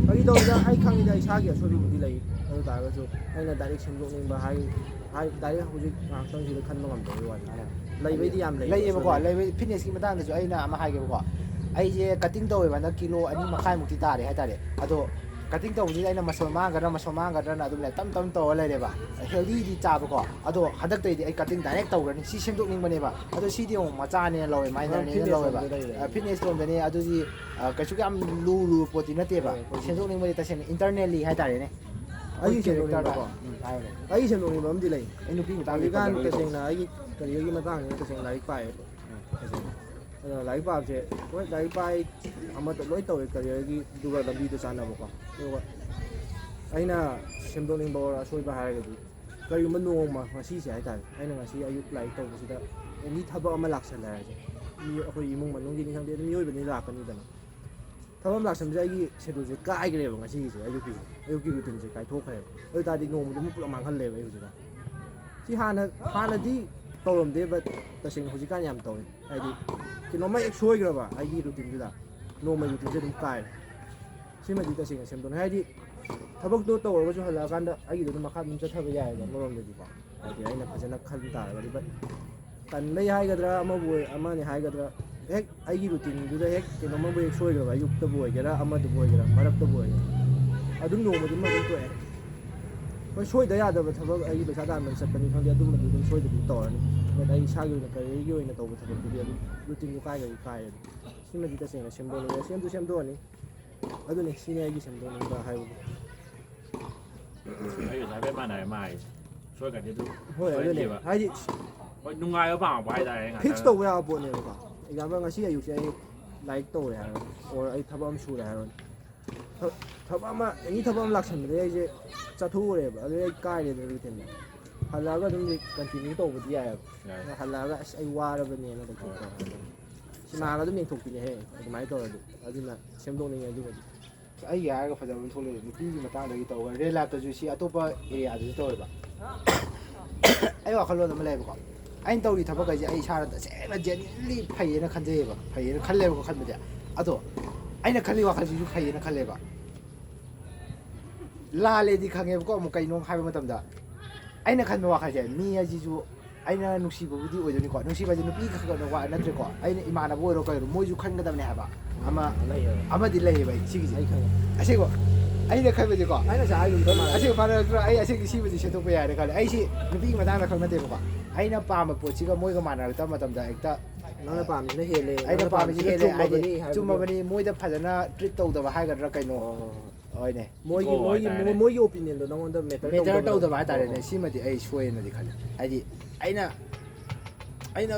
ꯐꯥꯒꯤ ꯇꯧꯕꯅꯤꯗ꯫ ꯑꯩ ꯈꯪꯉꯤꯗ ꯏꯁꯥꯒꯤ ꯑꯁꯣꯏꯕꯕꯨꯗꯤ ꯂꯩ꯫ ꯑꯗꯨ ꯇꯥꯔꯒꯁꯨ ꯑꯩꯅ direct ꯁꯦꯝꯗꯣꯛꯅꯤꯡꯕ ꯍꯥꯏ-, ꯍꯥꯏ-, direct ꯍꯧꯖꯤꯛ ꯉꯥꯏꯍꯥꯛꯇꯪꯁꯤꯗ ꯈꯟꯕ ꯉꯝꯗꯕꯒꯤ ꯋꯥꯅꯤ꯫ ꯂꯩꯕꯩꯗꯤ ꯌꯥꯝ ꯂꯩ, ꯂꯩꯌꯦꯕꯀꯣ, ꯑꯁꯣꯏꯕ꯫ ꯂꯩꯕꯩ fitness ꯀꯤ ꯃꯇꯥꯡꯗꯁꯨ ꯑꯩꯅ ꯑꯃ ꯍꯥꯏꯒꯦꯕꯀꯣ꯫ ꯑꯩꯁꯦ cutting ꯇꯧꯋꯦꯕ ꯍꯟꯗꯛ ꯀꯤꯂꯣ ꯑꯅꯤ ꯃꯈꯥꯏꯃꯨꯛꯇꯤ ꯇꯥꯔꯦ ꯍꯥꯏꯇꯥꯔꯦ꯫ ꯑꯗꯣ ꯀꯇꯤꯡ ꯇꯧꯕꯁꯤꯗ ꯑꯩꯅ ꯃꯁꯜ ꯃꯥꯡꯒꯗ꯭ꯔꯥ, ꯃꯁꯜ ꯃꯥꯡꯒꯗ꯭ꯔꯅ ꯑꯗꯨꯝ ꯂꯩ, ꯇꯞ ꯇꯞ ꯇꯧꯔ ꯂꯩꯔꯦꯕ꯫ ꯍꯦꯜꯗꯤꯗꯤ ꯆꯥꯕꯀꯣ, ꯑꯗꯣ ꯍꯟꯗꯛꯇꯩꯗꯤ ꯑꯩ ꯀꯇꯤꯡ ꯗꯥꯏꯔꯦꯛ ꯇꯧꯈ꯭ꯔꯅꯤ꯫ ꯁꯤ ꯁꯦꯝꯗꯣꯛꯅꯤꯡꯕꯅꯦꯕ, ꯑꯗꯣ ꯁꯤꯗꯤ ꯑꯃꯨꯛ ꯃꯆꯥꯅꯦꯅ ꯂꯧꯋꯦ, ꯃꯥꯏꯅꯔꯅꯦꯅ ꯂꯧꯋꯦꯕ꯫ ꯐꯤꯠꯅꯦꯁ ꯂꯣꯝꯗꯅꯦ, ꯑꯗꯨꯗꯤ ꯑ, ꯀꯩꯁꯨ ꯌꯥꯝ ꯂꯨ ꯂꯨꯕ ꯄꯣꯠꯇꯤ ꯅꯠꯇꯦꯕ꯫ ꯁꯦꯝꯗꯣꯛꯅꯤꯡꯕꯗꯤ ꯇꯁꯦꯡꯅ ꯏꯟꯇꯔꯅꯦꯜꯂꯤ ꯍꯥꯏꯇꯥꯔꯦꯅꯦ꯫ ꯑꯩꯒꯤ ꯁꯦꯝꯗꯣꯛꯅꯤꯡꯕꯀꯣ꯫ ꯎꯝ, ꯍꯥꯏꯌꯨꯅꯦ꯫ ꯑꯩꯒꯤ ꯁꯦꯝꯗꯣꯛꯅꯤꯡꯕ ꯑꯃꯗꯤ ꯂꯩ꯫ ꯑꯩ ꯅꯨꯄꯤ ꯃꯇꯥꯡꯗ ꯍꯧꯖꯤꯛꯀꯥꯟ ꯇꯁꯦꯡꯅ ꯑꯩꯒꯤ ꯀꯔꯤꯌꯔꯒꯤ ꯃꯇꯥꯡꯁꯤꯅ ꯇꯁꯦꯡꯅ ꯂꯥꯏꯔꯤꯛ ꯄꯥꯏꯌꯦꯕ꯫ ꯇꯁꯦꯡꯅ꯫ ꯑꯗꯣ ꯂꯥꯏꯔꯤꯛ ꯄꯥꯕꯁꯦ, ꯍꯣꯏ, ꯂꯥꯏꯔꯤꯛ ꯄꯥꯏ, ꯑꯃꯠꯇ ꯂꯣꯏ ꯇꯧꯋꯦ, ꯀꯔꯤꯌꯔꯒꯤ, ꯑꯗꯨꯒ ꯂꯝꯕꯤꯗꯣ ꯆꯥꯟꯅꯕꯀꯣ꯫ ꯑꯗꯨꯒ ꯑꯩꯅ ꯁꯦꯝꯗꯣꯛꯅꯤꯡꯕ ꯑꯣꯔ ꯑꯁꯣꯏꯕ ꯍꯥꯏꯔꯒꯗꯤ, ꯀꯔꯤꯒꯨꯝꯕ ꯅꯣꯡꯃ ꯉꯁꯤꯁꯦ ꯍꯥꯏꯇꯥꯔꯦ, ꯑꯩꯅ ꯉꯁꯤ ꯑꯌꯨꯛ ꯂꯥꯏꯔꯤꯛ ꯇꯧꯕꯁꯤꯗ ꯑꯦꯅꯤ ꯊꯕꯛ ꯑꯃ ꯂꯥꯛꯁꯜꯂꯦ ꯍꯥꯏꯔꯁꯦ, ꯃꯤ ꯑꯩꯈꯣꯏ ꯏꯃꯨꯡ ꯃꯅꯨꯡꯒꯤꯅꯤ ꯈꯪꯗꯦ, ꯑꯗꯨꯝ ꯃꯤꯑꯣꯏꯕꯅꯤ ꯂꯥꯛꯀꯅꯤꯗꯅ꯫ ꯊꯕꯛ ꯑꯃ ꯂꯥꯛꯁꯟꯕꯁꯦ ꯑꯩꯒꯤ ꯁꯦꯗꯨꯜꯁꯦ ꯀꯥꯏꯈ꯭ꯔꯦꯕ ꯉꯁꯤꯒꯤꯁꯦ, ꯑꯌꯨꯛꯀꯤꯁꯦ, ꯑꯌꯨꯛꯀꯤ ꯔꯨꯇꯤꯟꯁꯦ ꯀꯥꯏꯊꯣꯛꯈ꯭ꯔꯦꯕ꯫ ꯑꯗꯨ ꯑꯣꯏ ꯇꯥꯔꯗꯤ ꯅꯣꯡꯃꯗꯨꯃ ꯄꯨꯂꯞ ꯃꯥꯡꯍꯜꯂꯦꯕ ꯑꯩ ꯍꯧꯖꯤꯛꯀꯥꯟ꯫ ꯁꯤ ꯍꯥꯟꯅ, ꯍꯥꯟꯅꯗꯤ ꯇꯧꯔꯝꯗꯦ, but ꯇꯁꯦꯡꯅ ꯍꯧꯖꯤꯛꯀꯥꯟ ꯌꯥꯝ ꯇꯧꯔꯦ꯫ ꯍꯥꯏꯗꯤ ꯀꯩꯅꯣꯝꯃ ꯍꯦꯛ ꯁꯣꯏꯈ꯭ꯔꯕ ꯑꯩꯒꯤ ꯔꯨꯇꯤꯟꯗꯨꯗ, ꯅꯣꯡꯃꯒꯤ ꯔꯨꯇꯤꯟꯁꯦ ꯑꯗꯨꯝ ꯀꯥꯏꯔꯦ꯫ ꯁꯤꯃꯗꯤ ꯇꯁꯦꯡꯅ ꯁꯦꯝꯗꯣꯛꯅꯤ꯫ ꯍꯥꯏꯗꯤ ꯊꯕꯛꯇꯣ ꯇꯧꯔꯒꯁꯨ ꯍꯜꯂꯛꯑꯀꯥꯟꯗ ꯑꯩꯒꯤꯗꯣ ꯑꯗꯨꯝ ꯃꯈꯥ ꯑꯗꯨꯝ ꯆꯠꯊꯕ ꯌꯥꯏꯑꯕ ꯑꯃꯔꯣꯝꯗꯗꯤꯀꯣ꯫ ꯍꯥꯏꯗꯤ ꯑꯩꯅ ꯐꯖꯅ ꯈꯟ ꯇꯥꯔꯒꯗꯤ꯫ But ꯇꯟꯕꯩ ꯍꯥꯏꯒꯗ꯭ꯔꯥ, ꯑꯃꯕꯨ ꯑꯣꯏ-, ꯑꯃꯅꯤ ꯍꯥꯏꯒꯗ꯭ꯔꯥ, ꯍꯦꯛ ꯑꯩꯒꯤ ꯔꯨꯇꯤꯟꯗꯨꯗ ꯍꯦꯛ ꯀꯩꯅꯣꯝꯃꯕꯨ ꯍꯦꯛ ꯁꯣꯏꯈ꯭ꯔꯕ, ꯑꯌꯨꯛꯇꯕꯨ ꯑꯣꯏꯒꯦꯔꯥ, ꯑꯃꯗꯕꯨ ꯑꯣꯏꯒꯦꯔꯥ, ꯃꯔꯛꯇꯕꯨ ꯑꯣꯏꯒꯦꯔꯥ, ꯑꯗꯨꯝ ꯅꯣꯡꯃꯗꯨꯃ ꯑꯗꯨꯝ ꯇꯣꯛꯑꯦ꯫ ꯍꯣꯏ, ꯁꯣꯏꯗ ꯌꯥꯗꯕ ꯊꯕꯛ, ꯑꯩꯒꯤ ꯄꯩꯁꯥ ꯇꯥꯟꯕ ꯆꯠꯄꯅꯤ ꯈꯪꯗꯦ, ꯑꯗꯨꯝꯕꯗꯤ ꯑꯗꯨꯝ ꯁꯣꯏꯗꯕꯤ ꯇꯧꯔꯅꯤ꯫ But ꯑꯩ ꯏꯁꯥꯒꯤ ꯑꯣꯏꯅ ꯀꯔꯤꯌꯔꯒꯤ ꯑꯣꯏꯅ ꯇꯧꯕ ꯊꯕꯛꯇꯨꯗꯤ ꯑꯗꯨꯝ ꯔꯨꯇꯤꯟꯗꯨ ꯀꯥꯏꯈ꯭ꯔꯗꯤ ꯀꯥꯏꯔꯦ ꯑꯗꯨꯝ꯫ ꯁꯤꯃꯗꯤ ꯇꯁꯦꯡꯅ ꯁꯦꯝꯗꯣꯛꯅꯤꯡꯉꯦ, ꯁꯦꯝꯁꯨ ꯁꯦꯝꯗꯣꯛꯑꯅꯤ꯫ ꯑꯗꯨꯅꯤ, ꯁꯤꯅꯤ ꯑꯩꯒꯤ ꯁꯦꯝꯗꯣꯛꯅꯤꯡꯕ ꯍꯥꯏꯕꯕꯨ꯫ ꯑꯩꯒꯁꯨ ꯍꯥꯏꯐꯦꯠ ꯃꯥꯟꯅꯔꯦ ꯃꯥ ꯍꯥꯏꯁꯦ꯫ ꯁꯣꯏꯈ꯭ꯔꯗꯤ ꯑꯗꯨꯝ ꯍꯣꯏ, ꯑꯗꯨꯅꯦ꯫ ꯁꯣꯏꯍꯟꯗꯦꯕ꯫ ꯍꯥꯏꯗꯤ ꯍꯣꯏ, ꯅꯨꯡꯉꯥꯏꯕ ꯄꯥꯝꯃꯛꯄ ꯍꯥꯏꯇꯥꯔꯦ ꯉꯥꯛꯇꯪ꯫ Fix ꯇꯧꯕ ꯌꯥꯕ ꯄꯣꯠꯅꯦꯕꯀꯣ꯫ Example, ꯉꯁꯤ ꯑꯌꯨꯛꯁꯦ ꯑꯩ ꯂꯥꯏꯔꯤꯛ ꯇꯧꯔꯦ ꯍꯥꯏꯔꯣꯅꯦ, or ꯑꯩ ꯊꯕꯛ ꯑꯃ ꯁꯨꯔꯦ ꯍꯥꯏꯔꯣꯅꯦ꯫ ꯊ-, ꯊꯕꯛ ꯑꯃ, ꯑꯦꯅꯤ ꯊꯕꯛ ꯑꯃ ꯂꯥꯛꯁꯟꯕꯗꯒꯤ ꯑꯩꯁꯦ ꯆꯠꯊꯣꯛꯎꯔꯦꯕ, ꯑꯗꯨꯗꯩ ꯑꯩ ꯀꯥꯏꯔꯦꯗꯅ ꯔꯨꯇꯤꯟꯗ꯫ ꯍꯜꯂꯛꯑꯒ ꯑꯗꯨꯝ ꯀꯟꯇꯤꯅ꯭ꯌꯨ ꯇꯧꯕꯗꯤ ꯌꯥꯏꯑꯕ꯫ ꯌꯥꯏ꯫ ꯍꯜꯂꯛꯑꯒ "ꯑꯁ, ꯑꯩ ꯋꯥꯔꯕꯅꯦꯅ" ꯂꯩꯊꯣꯛꯄ꯫ ꯍꯣꯏ꯫ "ꯁꯤ ꯃꯥꯅ ꯑꯗꯨꯝ ꯌꯦꯡꯊꯣꯛꯄꯤꯅꯦꯍꯦ", ꯑꯗꯨꯃꯥꯏꯅ ꯇꯧꯔꯗꯤ꯫ ꯑꯗꯨꯅ ꯁꯦꯝꯗꯣꯛꯅꯤꯡꯉꯦ ꯑꯗꯨꯃꯗꯤ꯫ ꯑꯩꯒꯤ ꯍꯥꯏꯔꯒ ꯐꯖꯕ ꯑꯃ ꯊꯣꯛꯂꯛꯑꯦ, ꯅꯨꯄꯤꯒꯤ ꯃꯇꯥꯡꯗꯒꯤ ꯇꯧꯔꯒ real life ꯇꯁꯨ, ꯁꯤ ꯑꯇꯣꯞꯄ area ꯗꯁꯨ ꯇꯧꯋꯦꯕ꯫ ꯑꯩ ꯋꯥꯈꯜꯂꯣꯟ ꯑꯃ ꯂꯩꯌꯦꯕꯀꯣ, ꯑꯩꯅ ꯇꯧꯔꯤ ꯊꯕꯛ ꯍꯥꯏꯁꯦ ꯑꯩ ꯏꯁꯥꯅ ꯇꯁꯦꯡꯅ genuinely ꯐꯩꯌꯦꯅ ꯈꯟꯖꯩꯌꯦꯕ, ꯐꯩꯌꯦꯅ ꯈꯜꯂꯦꯕꯀꯣ ꯈꯟꯕꯗꯤ꯫ ꯑꯗꯣ ꯑꯩꯅ ꯈꯜꯂꯤ ꯋꯥꯈꯜꯁꯤꯁꯨ ꯐꯩꯌꯦꯅ ꯈꯜꯂꯦꯕ꯫ ꯂꯥꯜꯂꯦꯗꯤ ꯈꯪꯉꯦꯕꯀꯣ꯫ ꯑꯃꯨꯛ ꯀꯩꯅꯣ ꯍꯥꯏꯕ ꯃꯇꯝꯗ, ꯑꯩꯅ ꯈꯟꯕ ꯋꯥꯈꯜꯁꯦ, ꯃꯤ ꯍꯥꯏꯁꯤꯁꯨ ꯑꯩꯅ ꯅꯨꯡꯁꯤꯕꯕꯨꯗꯤ ꯑꯣꯏꯗꯣꯏꯅꯤꯀꯣ, ꯅꯨꯡꯁꯤꯕ ꯍꯥꯏꯁꯦ ꯅꯨꯄꯤ ꯈꯛ ꯈꯛꯅ ꯋꯥ ꯅꯠꯇ꯭ꯔꯦꯀꯣ, ꯑꯩꯅ ꯏꯃꯥꯟꯅꯕ ꯑꯣꯏꯔꯣ ꯀꯩ ꯑꯣꯏꯔꯣ, ꯃꯣꯏꯁꯨ ꯈꯟꯒꯗꯕꯅꯦ ꯍꯥꯏꯕ꯫ ꯑꯃ ꯂꯩꯌꯦꯕ꯫ ꯑꯃꯗꯤ ꯂꯩꯌꯦꯕ ꯑꯩ ꯁꯤꯒꯤꯁꯦ꯫ ꯑꯩ ꯈꯪꯉꯦ꯫ ꯑꯁꯦꯡꯕ꯫ ꯑꯩꯅ ꯈꯟꯕꯗꯤꯀꯣ, ꯑꯩꯅ ꯉꯁꯥꯏ ꯍꯥꯏꯈꯤꯕꯗꯣ ꯃꯥꯟꯅꯗ꯭ꯔꯣ? ꯑꯁꯦꯡꯕ ꯃꯥꯟꯅꯔꯛꯇ꯭ꯔꯣ? ꯑꯩ ꯑꯁꯦꯡꯒꯤ ꯁꯤꯕꯨꯗꯤ ꯁꯦꯝꯗꯣꯛꯄ ꯌꯥꯔꯦ ꯈꯜꯂꯦ꯫ ꯑꯩꯁꯤ ꯅꯨꯄꯤꯒꯤ ꯃꯇꯥꯡꯗ ꯈꯛ ꯅꯠꯇꯦꯕꯀꯣ, ꯑꯩꯅ ꯄꯥꯝꯕ ꯄꯣꯠꯁꯤꯒ ꯃꯣꯏꯒ ꯃꯥꯟꯅꯔꯛꯇꯕ ꯃꯇꯝꯗ ꯍꯦꯛꯇ ꯅꯪꯅ ꯄꯥꯝꯃꯤꯁꯤꯅ ꯍꯦꯜꯂꯦ, ꯑꯩꯅ ꯅꯪꯅ ꯄꯥꯝꯃꯤꯁꯤ ꯄꯥꯝꯃꯤꯁꯤꯅ ꯍꯦꯜꯂꯦ ꯍꯥꯏꯗꯤ ꯆꯨꯝꯃꯕꯅꯤ ꯍꯥꯏꯕꯗꯤ ꯆꯨꯝꯃꯕꯅꯤ, ꯃꯣꯏꯗ ꯐꯖꯅ ꯇ꯭ꯔꯤꯠ ꯇꯧꯗꯕ ꯍꯥꯏꯒꯗ꯭ꯔꯥ ꯀꯩꯅꯣ꯫ ꯑꯣ꯫ ꯍꯣꯏꯅꯦ꯫ ꯃꯣꯏꯒꯤ ꯏꯒꯣ ꯃꯣꯏꯒꯤ ꯍꯥꯏꯇꯥꯔꯦꯅꯦ꯫ ꯃꯣꯏꯒꯤ ꯑꯣꯄꯤꯅꯤꯌꯟꯗꯣ ꯅꯉꯣꯟꯗ ꯃꯦꯇꯔ ꯃꯦꯇꯔ ꯇꯧꯗꯕ ꯍꯥꯏꯇꯥꯔꯦꯅꯦ꯫ ꯍꯥꯏꯇꯥꯔꯦꯅꯦ꯫ ꯁꯤꯃꯗꯤ ꯑꯩ ꯁꯣꯏꯅꯗꯤ ꯈꯜꯂꯦ꯫ ꯍꯥꯏꯗꯤ ꯑꯩꯅ ꯑꯩꯅ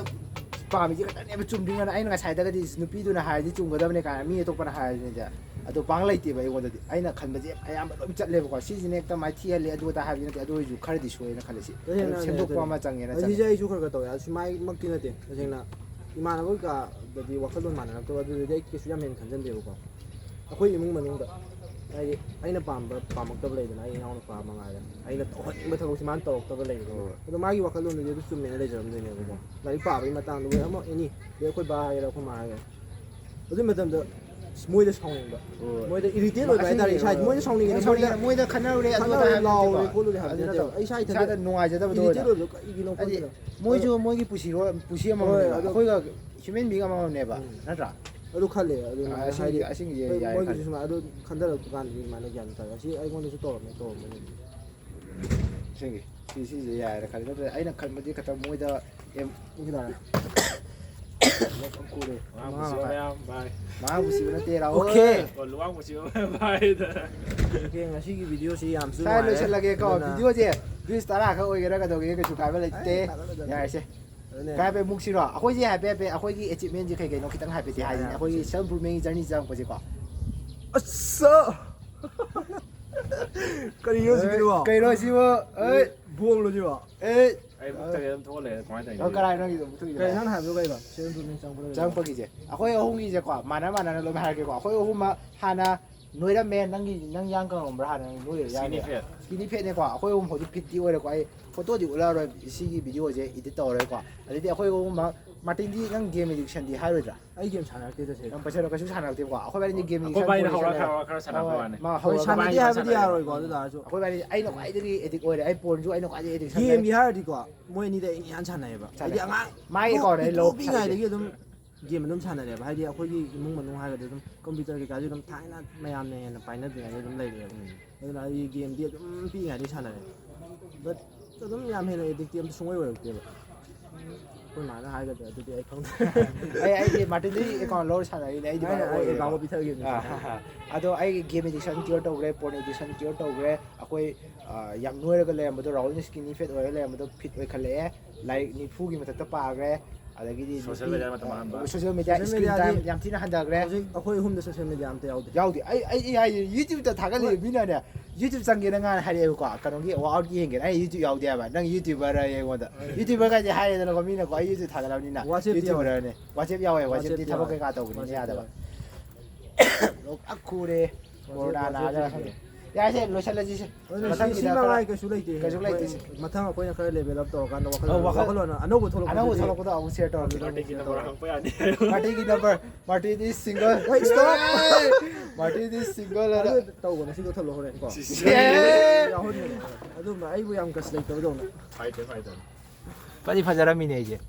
ꯄꯥꯝꯃꯤꯁꯦ ꯈꯛꯇꯅꯦꯕ ꯆꯨꯝꯗ꯭ꯔꯤꯉꯩꯗ꯫ ꯑꯩꯅ ꯉꯁꯥꯏꯗꯒꯗꯤ ꯅꯨꯄꯤꯗꯨꯅ ꯍꯥꯏꯔꯗꯤ ꯆꯨꯝꯒꯗꯕꯅꯦ ꯀꯥꯏꯅ ꯃꯤ ꯑꯇꯣꯞꯄꯅ ꯍꯥꯏꯔꯗꯤꯅꯦ ꯑꯗꯣ ꯄꯥꯡ ꯂꯩꯇꯦꯕ ꯑꯩꯉꯣꯟꯗꯗꯤ꯫ ꯑꯩꯅ ꯈꯟꯕꯁꯦ ꯑꯌꯥꯝꯕ ꯂꯣꯏ ꯆꯠꯂꯦꯕꯀꯣ꯫ ꯁꯤꯁꯤꯅ ꯍꯦꯛꯇ ꯃꯥꯏꯊꯤꯍꯜꯂꯦ ꯑꯗꯨ ꯑꯗꯥ ꯍꯥꯏꯕꯗꯤ ꯅꯠꯇꯦ, ꯑꯗꯨ ꯑꯣꯏꯔꯁꯨ ꯈꯔꯗꯤ ꯁꯣꯏꯅ ꯈꯜꯂꯦ꯫ ꯁꯤ ꯑꯗꯨꯝ ꯁꯦꯝꯗꯣꯛꯄ ꯑꯃ ꯆꯪꯉꯦꯅ ꯑꯁꯤꯁꯦ ꯆꯪꯉꯦ꯫ ꯑꯩꯁꯨ ꯈꯔ ꯈꯔ ꯇꯧꯋꯦ꯫ ꯑꯁꯨꯃꯥꯏꯃꯛꯇꯤ ꯅꯠꯇꯦ ꯇꯁꯦꯡꯅ꯫ ꯏꯃꯥꯟꯅꯕ ꯀꯥꯗꯗꯤ ꯋꯥꯈꯜꯂꯣꯟ ꯃꯥꯟꯅꯔꯛꯇꯕ, ꯑꯗꯨꯗꯗꯤ ꯑꯩ ꯀꯩꯁꯨ ꯌꯥꯝ ꯍꯦꯟꯅ ꯈꯟꯖꯟꯗꯦꯕꯀꯣ꯫ ꯑꯩꯈꯣꯏ ꯏꯃꯨꯡ ꯃꯅꯨꯡꯗ ꯍꯥꯏꯗꯤ ꯑꯩꯅ ꯄꯥꯝꯕ ꯄꯥꯝꯃꯛꯇꯕ ꯂꯩꯗꯅ, ꯑꯩ ꯏꯅꯥꯎꯅꯨꯄꯥ ꯃꯉꯥꯏꯔꯦ, ꯑꯩꯅ ꯇꯧꯍꯟꯅꯤꯡꯕ ꯊꯕꯛꯁꯤ ꯃꯥꯅ ꯇꯧꯔꯛꯇꯕ ꯂꯩꯕꯗꯣ꯫ ꯍꯣꯏ꯫ ꯑꯗꯣ ꯃꯥꯒꯤ ꯋꯥꯈꯜꯂꯣꯟꯗꯗꯤ ꯑꯗꯨ ꯆꯨꯝꯃꯦꯅ ꯂꯩꯖꯔꯝꯗꯣꯏꯅꯦꯕꯀꯣ꯫ ꯂꯥꯏꯔꯤꯛ ꯄꯥꯕꯒꯤ ꯃꯇꯥꯡꯗ ꯑꯣꯏ ꯑꯃ ꯑꯦꯅꯤ, ꯑꯗꯩ ꯑꯩꯈꯣꯏ ꯕꯥ ꯍꯥꯏꯒꯦꯔꯥ ꯑꯩꯈꯣꯏ ꯃꯥ ꯍꯥꯏꯒꯦꯔꯥ꯫ ꯑꯗꯨꯒꯤ ꯃꯇꯝꯗ ꯃꯣꯏꯗ ꯁꯥꯎꯅꯤꯡꯕ, ꯍꯣꯏ꯫ ꯃꯣꯏꯗ ꯏꯔꯤꯇꯦꯠ ꯑꯣꯏꯕ ꯍꯥꯏꯇꯥꯔꯦ꯫ ꯏꯁꯥ ꯃꯣꯏꯗ ꯁꯥꯎꯅꯤꯡꯉꯦ, ꯃꯣꯏꯗ ꯃꯣꯏꯗ ꯈꯠꯅꯔꯨꯔꯦ ꯑꯗꯨ ꯈꯠꯅꯔꯨꯔꯦ, ꯑꯗꯥ ꯂꯥꯎꯔꯦ ꯍꯥꯏꯕꯗꯤꯀꯣ꯫ ꯈꯣꯠꯂꯨꯔꯦ ꯍꯥꯏꯕꯗꯤ ꯑꯗꯨ ꯅꯠꯇꯕ꯫ ꯅꯠꯇꯕ꯫ ꯑꯩ ꯏꯁꯥ ꯏꯊꯟꯇ ꯏꯁꯥꯗ ꯅꯨꯡꯉꯥꯏꯖꯗꯕꯗꯣ ꯏꯔꯤꯇꯦꯠ ꯑꯣꯏꯅ꯫ ꯑꯣꯏꯕꯗꯣ ꯀꯔꯤꯒꯤꯅꯣ ꯍꯥꯏꯗꯤ ꯈꯣꯠꯂꯤꯅꯣ꯫ ꯃꯣꯏꯁꯨ ꯃꯣꯏꯒꯤ ꯄꯨꯟꯁꯤꯔꯣ ꯄꯨꯟꯁꯤ ꯑꯃꯃꯝꯅꯦꯕ ꯍꯣꯏ, ꯑꯗꯣ ꯅꯠꯇ꯭ꯔꯥ? ꯏꯁꯥꯗ ꯅꯨꯡꯉꯥꯏꯖꯗꯕꯗꯣ ꯍꯣꯏ, ꯑꯣꯏꯅ꯫ ꯑꯗꯣ ꯑꯗꯨ ꯈꯜꯂꯦ ꯑꯗꯨ ꯑ, ꯑꯁꯤꯒꯤ- ꯍꯥꯏꯗꯤ ꯑꯁꯤꯒꯤꯁꯦ ꯍꯣꯏ, ꯌꯥꯏ ꯃꯣꯏꯒꯤꯁꯨ ꯈꯜꯂꯦ꯫ ꯁꯨꯃꯥꯏꯅ ꯑꯗꯨ ꯈꯟꯊꯔꯛꯄ ꯀꯥꯟꯗꯗꯤ ꯑꯗꯨꯃꯥꯏꯅ ꯒ꯭ꯌꯥꯟ ꯇꯥꯔꯦ꯫ ꯑꯁꯤ ꯑꯩꯉꯣꯟꯗꯁꯨ ꯇꯧꯔꯝꯃꯦ ꯇꯧꯔꯝꯕꯅꯤ꯫ ꯑꯁꯤꯒꯤ ꯁꯤ ꯁꯤꯁꯦ ꯌꯥꯏꯅ ꯈꯜꯂꯦ꯫ ꯅꯠꯇ꯭ꯔꯗꯤ ꯑꯩꯅ ꯈꯟꯕꯗꯤ ꯈꯛꯇ ꯃꯣꯏꯗ ꯑꯦꯝ ꯀꯩꯗꯧꯔꯦ? ꯀꯨꯔꯦ꯫ ꯃꯉꯥꯡ ꯄꯨꯁꯤꯕ ꯃꯌꯥꯝ ꯚꯥꯏ꯫ ꯃꯉꯥꯡ ꯄꯨꯁꯤꯕ ꯅꯠꯇꯦ, ꯔꯥꯍꯨꯜ꯫ ꯑꯣꯀꯦ꯫ ꯑꯣ, ꯂꯨꯋꯥꯡ ꯄꯨꯁꯤꯕ ꯃꯌꯥꯝ ꯚꯥꯏꯗ꯫ ꯑꯣꯀꯦ, ꯉꯁꯤꯒꯤ ꯚꯤꯗꯤꯑꯣꯁꯤ ꯌꯥꯝꯁꯨ ꯁ꯭ꯋꯥꯏ ꯅꯨꯡꯉꯥꯏꯔꯦ꯫ ꯂꯣꯏꯁꯤꯜꯂꯒꯦꯀꯣ꯫ ꯑꯗꯨꯅ ꯚꯤꯗꯤꯑꯣꯁꯦ ꯚ꯭ꯌꯨꯁ ꯇꯔꯥ ꯈꯛ ꯑꯣꯏꯒꯦꯔꯥ ꯀꯩꯗꯧꯒꯦ, ꯀꯩꯁꯨ ꯀꯥꯏꯕ ꯂꯩꯇꯦ꯫ ꯑꯩ ꯊꯥꯒꯠꯂꯗꯕꯅꯤ꯫ ꯌꯥꯔꯦꯁꯦ꯫ ꯑꯗꯨꯅꯦ꯫ ꯀꯥꯏ ꯍꯥꯏꯐꯦꯠ ꯃꯨꯛꯁꯤꯔꯣ? ꯑꯩꯈꯣꯏꯁꯦ ꯍꯥꯏꯐꯦꯠ ꯍꯥꯏꯐꯦꯠ ꯑꯩꯈꯣꯏꯒꯤ ꯑꯦꯆꯤꯞꯃꯦꯟꯁꯦ ꯀꯩ ꯀꯩꯅꯣ ꯈꯤꯇꯪ ꯍꯥꯏꯐꯦꯠꯇꯤ ꯍꯥꯏꯁꯤꯅꯦ꯫ ꯑꯩꯈꯣꯏꯒꯤ ꯁꯦꯜꯐ ꯏꯝꯄ꯭ꯔꯨꯚꯃꯦꯟꯒꯤ ꯖꯔꯅꯤ ꯆꯪꯉꯛꯄꯁꯦꯀꯣ꯫ ꯑꯁ! ꯀꯔꯤꯅꯣ ꯁꯤꯒꯤꯗꯨꯕꯣ? ꯀꯩꯅꯣ ꯁꯤꯕꯨ? ꯑꯩ, ꯕꯣꯝꯂꯣ ꯁꯤꯕꯣ? ꯑꯩ, ꯑꯩ ꯃꯨꯛꯇꯒꯤ ꯑꯗꯨꯝ ꯊꯣꯛꯑ ꯂꯩꯔꯦ, ꯀꯃꯥꯏꯅ ꯑꯣ, ꯇꯧꯔꯤꯅꯣ? ꯀꯔꯥꯏꯅꯣ ꯅꯪꯒꯤꯗꯣ ꯃꯨꯛꯊꯣꯛꯏꯗꯣ? ꯀꯩ ꯅꯪ ꯍꯥꯏꯕꯗꯣ ꯀꯩꯕ? ꯁꯦꯜꯐ ꯏꯝꯄ꯭ꯔꯨꯚꯃꯦꯟ ꯆꯪꯉꯛꯄꯗꯣ ꯀꯩꯕ? ꯆꯪꯉꯛꯄꯒꯤꯁꯦ꯫ ꯑꯩꯈꯣꯏ ꯑꯍꯨꯝꯒꯤꯁꯦꯀꯣ, ꯃꯥꯟꯅ ꯃꯥꯟꯅꯅ ꯂꯣꯏꯅ ꯍꯥꯏꯔꯛꯀꯦꯀꯣ꯫ ꯑꯩꯈꯣꯏ ꯑꯍꯨꯝꯃꯛ ꯍꯥꯟꯅ ꯅꯣꯏꯔꯝꯃꯦ, ꯅꯪꯒꯤ, ꯅꯪ ꯌꯥꯡ ꯀꯪꯉꯝꯕ꯭ꯔꯥ ꯍꯥꯟꯅ? ꯅꯪ ꯅꯣꯏꯔꯦ, Skinny ꯌꯥꯡꯉꯦ꯫ fat꯫ Skinny fatꯅꯦꯀꯣ꯫ ꯑꯩꯈꯣꯏ ꯑꯍꯨꯝ ꯍꯧꯖꯤꯛ ꯐꯤꯠꯇꯤ ꯑꯣꯏꯔꯦꯀꯣ꯫ ꯑꯩ ꯐꯣꯇꯣꯗꯤ ꯎꯠꯂꯛꯑꯔꯣꯏ, ꯁꯤꯒꯤ ꯚꯤꯗꯤꯑꯣꯁꯦ ꯏꯗꯤꯠ ꯇꯧꯔꯔꯣꯏꯀꯣ꯫ ꯑꯗꯩꯗꯤ ꯑꯩꯈꯣꯏ ꯑꯍꯨꯝꯃꯛ, ꯃꯥꯔꯇꯤꯟꯗꯤ ꯅꯪ ꯒꯦꯝ ꯑꯦꯗꯤꯛꯁꯟꯗꯤ ꯍꯥꯏꯔꯣꯏꯗ꯭ꯔꯥ? ꯑꯩ ꯒꯦꯝ ꯁꯥꯟꯅꯔꯛꯇꯦ ꯇꯁꯦꯡꯅ꯫ ꯌꯥꯝ ꯄꯩꯁꯥ ꯀꯩꯁꯨ ꯁꯥꯟꯅꯔꯛꯇꯦꯕꯀꯣ꯫ ꯑꯩꯈꯣꯏ ꯕꯥꯅꯤꯗꯤ ꯒꯦꯝ ꯑꯩꯈꯣꯏ ꯑꯦꯗꯤꯛꯁꯟ ꯕꯥꯅꯤꯅ ꯄꯣꯂꯤꯁꯟ ꯍꯧꯔ ꯂꯩ꯫ ꯍꯧꯔ ꯈꯔ ꯁꯥꯟꯅꯕ ꯍꯣꯏ, ꯋꯥꯅꯤ꯫ ꯃꯥ ꯍꯣꯏ, ꯍꯧꯔ ꯁꯥꯟꯅꯗꯦ ꯈꯔ ꯍꯥꯏꯕꯗꯤ ꯁꯥꯟꯅꯔꯦ꯫ ꯌꯥꯔꯣꯏꯀꯣ꯫ ꯑꯗꯨ ꯇꯥꯔꯁꯨ ꯑꯩꯈꯣꯏ ꯕꯥꯅꯤ, ꯑꯩꯅ ꯈ꯭ꯋꯥꯏꯗꯒꯤ ꯑꯦꯗꯤꯛ ꯑꯣꯏꯔꯦ꯫ ꯑꯩ ꯄꯣꯔꯟꯁꯨ ꯑꯩꯅ ꯈ꯭ꯋꯥꯏꯗꯒꯤ ꯑꯦꯗꯤꯛꯁꯟ ꯒꯦꯝꯒꯤ ꯂꯩ꯫ ꯍꯥꯏꯔꯗꯤꯀꯣ, ꯃꯣꯏ ꯑꯅꯤꯗ ꯑꯩꯅ ꯏꯍꯥꯟ ꯁꯥꯟꯅꯩꯌꯦꯕ꯫ ꯁꯥꯟꯅꯩ꯫ ꯍꯥꯏꯗꯤ ꯑꯉꯥꯡ ꯃꯥꯒꯤ ꯑꯦꯀꯥꯎꯟ ꯑꯩ ꯂꯧ ꯄꯤꯛꯇ꯭ꯔꯨ ꯄꯤꯛꯏꯉꯩꯗꯒꯤ ꯑꯗꯨꯝ ꯒꯦꯝ ꯑꯗꯨꯝ ꯁꯥꯟꯅꯔꯦꯕ꯫ ꯍꯥꯏꯗꯤ ꯑꯩꯈꯣꯏꯒꯤ ꯏꯃꯨꯡ ꯃꯅꯨꯡ ꯍꯥꯏꯔꯒꯗꯤ ꯑꯗꯨꯝ ꯀꯝꯄ꯭ꯌꯨꯇꯔ ꯀꯩꯀꯥꯁꯦ ꯑꯗꯨꯝ ꯊꯥꯏꯅ ꯃꯌꯥꯝꯅ ꯍꯦꯟꯅ ꯄꯥꯏꯅꯗ꯭ꯔꯤꯉꯩꯗ ꯑꯗꯨꯝ ꯂꯩꯔꯛꯑꯦꯕ꯫ ꯑꯗꯨꯅ ꯑꯩ ꯒꯦꯝꯗꯤ ꯑꯗꯨꯝ ꯄꯤꯛꯏꯉꯩꯗꯒꯤ ꯁꯥꯟꯅꯔꯦ꯫ But ꯑꯗꯨꯝ ꯌꯥꯝ ꯍꯦꯟꯅ ꯑꯦꯗꯤꯛꯇꯤ ꯑꯝꯇ ꯁꯨꯡꯑꯣꯏ ꯑꯣꯏꯔꯛꯇꯦꯕ꯫ ꯑꯩꯈꯣꯏ ꯃꯥꯅ ꯍꯥꯏꯒꯗ꯭ꯔꯥ ꯑꯗꯨꯗꯤ ꯑꯩ ꯈꯪꯗ꯭ꯔꯦ꯫ ꯑꯩ ꯑꯩꯗꯤ ꯃꯥꯔꯇꯤꯟꯗꯤ ꯑꯦꯀꯥꯎꯟ ꯂꯧꯔ ꯁꯥꯟꯅꯔꯤꯅꯦ ꯑꯩꯗꯤ꯫ ꯑꯩꯅ ꯑꯩ ꯑꯦꯀꯥꯎꯟ ꯄꯤꯊꯈꯤꯕꯅꯤ꯫ ꯑꯥ, ꯑꯗꯣ ꯑꯩ ꯒꯦꯝ ꯑꯦꯗꯤꯛꯁꯟ ꯀ꯭ꯌꯣꯔ ꯇꯧꯈ꯭ꯔꯦ, ꯄꯣꯔꯟ ꯑꯦꯗꯤꯛꯁꯟ ꯀ꯭ꯌꯣꯔ ꯇꯧꯈ꯭ꯔꯦ꯫ ꯑꯩꯈꯣꯏ ꯑ, ꯌꯥꯝ ꯅꯣꯏꯔꯒ ꯂꯩꯔꯝꯕꯗꯣ, ꯔꯥꯍꯨꯜꯅ ꯁ꯭ꯀꯤꯅꯤ ꯐꯦꯠ ꯑꯣꯏꯔ ꯂꯩꯔꯝꯕꯗꯣ ꯐꯤꯠ ꯑꯣꯏꯈꯠꯂꯛꯑꯦ꯫ ꯂꯥꯏꯔꯤꯛ ꯅꯤꯐꯨꯒꯤ ꯃꯊꯛꯇ ꯄꯥꯈ꯭ꯔꯦ꯫ ꯑꯗꯒꯤꯗꯤ ꯁꯣꯁꯤꯌꯦꯜ ꯅꯨꯄꯤ, ꯃꯦꯗꯤꯌꯥ ꯃꯇꯝ ꯑꯍꯥꯟꯕ꯫ ꯁꯣꯁꯤꯌꯦꯜ ꯃꯦꯗꯤꯌꯥ ꯁꯣꯁꯤꯌꯦꯜ ꯁ꯭ꯀ꯭ꯔꯤꯟ ꯃꯦꯗꯤꯌꯥꯗꯤ ꯇꯥꯏꯝ ꯌꯥꯝ ꯊꯤꯅ ꯍꯟꯊꯈ꯭ꯔꯦ꯫ ꯍꯧꯖꯤꯛ ꯑꯩꯈꯣꯏ ꯑꯍꯨꯝꯗ ꯁꯣꯁꯤꯌꯦꯜ ꯃꯦꯗꯤꯌꯥ ꯑꯝꯇ ꯌꯥꯎꯗꯦ꯫ ꯌꯥꯎꯗꯦ꯫ ꯑꯩ ꯑꯩ ꯑꯩ ꯍꯥꯏꯁꯦ ꯌꯨꯇ꯭ꯌꯨꯕꯇ ꯊꯥꯒꯠꯂꯤꯕ ꯍꯣꯏ꯫ ꯃꯤꯅꯅꯦ, ꯌꯨꯇ꯭ꯌꯨꯕ ꯆꯪꯒꯦꯅ ꯉꯥꯏꯅ ꯍꯥꯏꯔꯛꯑꯦꯕꯀꯣ, ꯀꯩꯅꯣꯒꯤ ꯋꯥꯛꯑꯥꯎꯠꯀꯤ ꯌꯦꯡꯒꯦꯅ꯫ ꯑꯩ ꯌꯨꯇ꯭ꯌꯨꯕ ꯌꯥꯎꯗꯦ ꯍꯥꯏꯕ꯫ ꯅꯪ ꯌꯨꯇ꯭ꯌꯨꯕꯔ ꯑꯩꯉꯣꯟꯗ꯫ ꯍꯣꯏ꯫ ꯌꯨꯇ꯭ꯌꯨꯕꯔ ꯀꯥꯏꯗꯤ ꯍꯥꯏꯔꯦꯗꯅꯀꯣ ꯃꯤꯅꯀꯣ, ꯑꯩ ꯌꯨꯇ꯭ꯌꯨꯕ ꯊꯥꯒꯠꯂꯕꯅꯤꯅ꯫ ꯋꯥꯆꯦꯞꯇꯤ ꯌꯥꯎꯋꯦ꯫ ꯌꯨꯇ꯭ꯌꯨꯕꯔꯅꯦ꯫ ꯋꯥꯆꯦꯞ ꯌꯥꯎꯋꯦ꯫ ꯋꯥꯆꯦꯞꯇꯤ ꯋꯥꯆꯦꯞꯇꯤ ꯊꯕꯛ ꯌꯥꯎꯋꯦ꯫ ꯀꯩꯀꯥ ꯇꯧꯕꯅꯤꯅ ꯋꯥꯆꯦꯞꯇꯤ ꯌꯥꯗꯕ꯫ ꯌꯥꯎꯋꯦ꯫ ꯂꯣꯛ ꯐꯖꯅ ꯈꯨꯔꯦ꯫ ꯀꯣꯔꯣꯅꯥ ꯅꯥꯗꯅ ꯈꯪꯗꯦ꯫ ꯌꯥꯔꯦꯁꯦ, ꯂꯣꯏꯁꯤꯜꯂꯁꯤꯁꯦ꯫ ꯑꯗꯨꯅ ꯁꯤ, ꯃꯊꯪꯒꯤꯗ ꯁꯤ ꯈꯔ ꯃꯉꯥꯏ ꯀꯩꯁꯨ ꯂꯩꯇꯦ꯫ ꯀꯩꯁꯨ ꯂꯩꯇꯦ ꯁꯤ꯫ ꯃꯊꯪ ꯑꯩꯈꯣꯏꯅ ꯈꯔ ꯂꯦꯚꯦꯜ ꯑꯞ ꯇꯧꯔꯀꯥꯟꯗ ꯋꯥꯈꯜ, ꯑꯧ, ꯋꯥꯈꯜ, ꯋꯥꯈꯜꯂꯣꯟ ꯑꯅꯧꯕ ꯊꯣꯛꯂꯛꯄꯗꯨꯗꯤ ꯑꯅꯧꯕ ꯊꯣꯛꯂꯛꯄꯗꯣ ꯑꯃꯨꯛ ꯁꯤꯌꯔ ꯇꯧꯔꯁꯤ꯫ ꯑꯗꯨꯗ ꯑꯃꯨꯛ ꯁꯤꯌꯔ ꯇꯧꯔꯁꯤ꯫ ꯃꯥꯔꯇꯤꯟꯒꯤ ꯅꯝꯕꯔ ꯍꯪꯉꯛꯄ ꯌꯥꯅꯤ꯫ ꯃꯥꯔꯇꯤꯟꯒꯤ number, Martin is single꯫ Wait, stop! Martin is single ꯍꯥꯏꯅ꯫ ꯑꯗꯨ ꯇꯧꯕꯅꯦ, ꯁꯤ ꯀꯛꯊꯠꯂꯣ ꯍꯣꯔꯦꯟ ꯀꯣ꯫ ꯁꯤ, ꯁꯤ꯫ ꯌꯥꯍꯟꯒꯅꯨ꯫ ꯑꯗꯨꯝꯕ ꯑꯩꯕꯨ ꯌꯥꯝ ꯒꯁ ꯂꯩꯇꯕꯗꯧꯅ꯫ ꯐꯥꯏꯗꯦ, ꯐꯥꯏꯗꯦ꯫ ꯐꯗꯤ ꯐꯖꯔꯝꯃꯤꯅꯦ ꯑꯩꯁꯦ꯫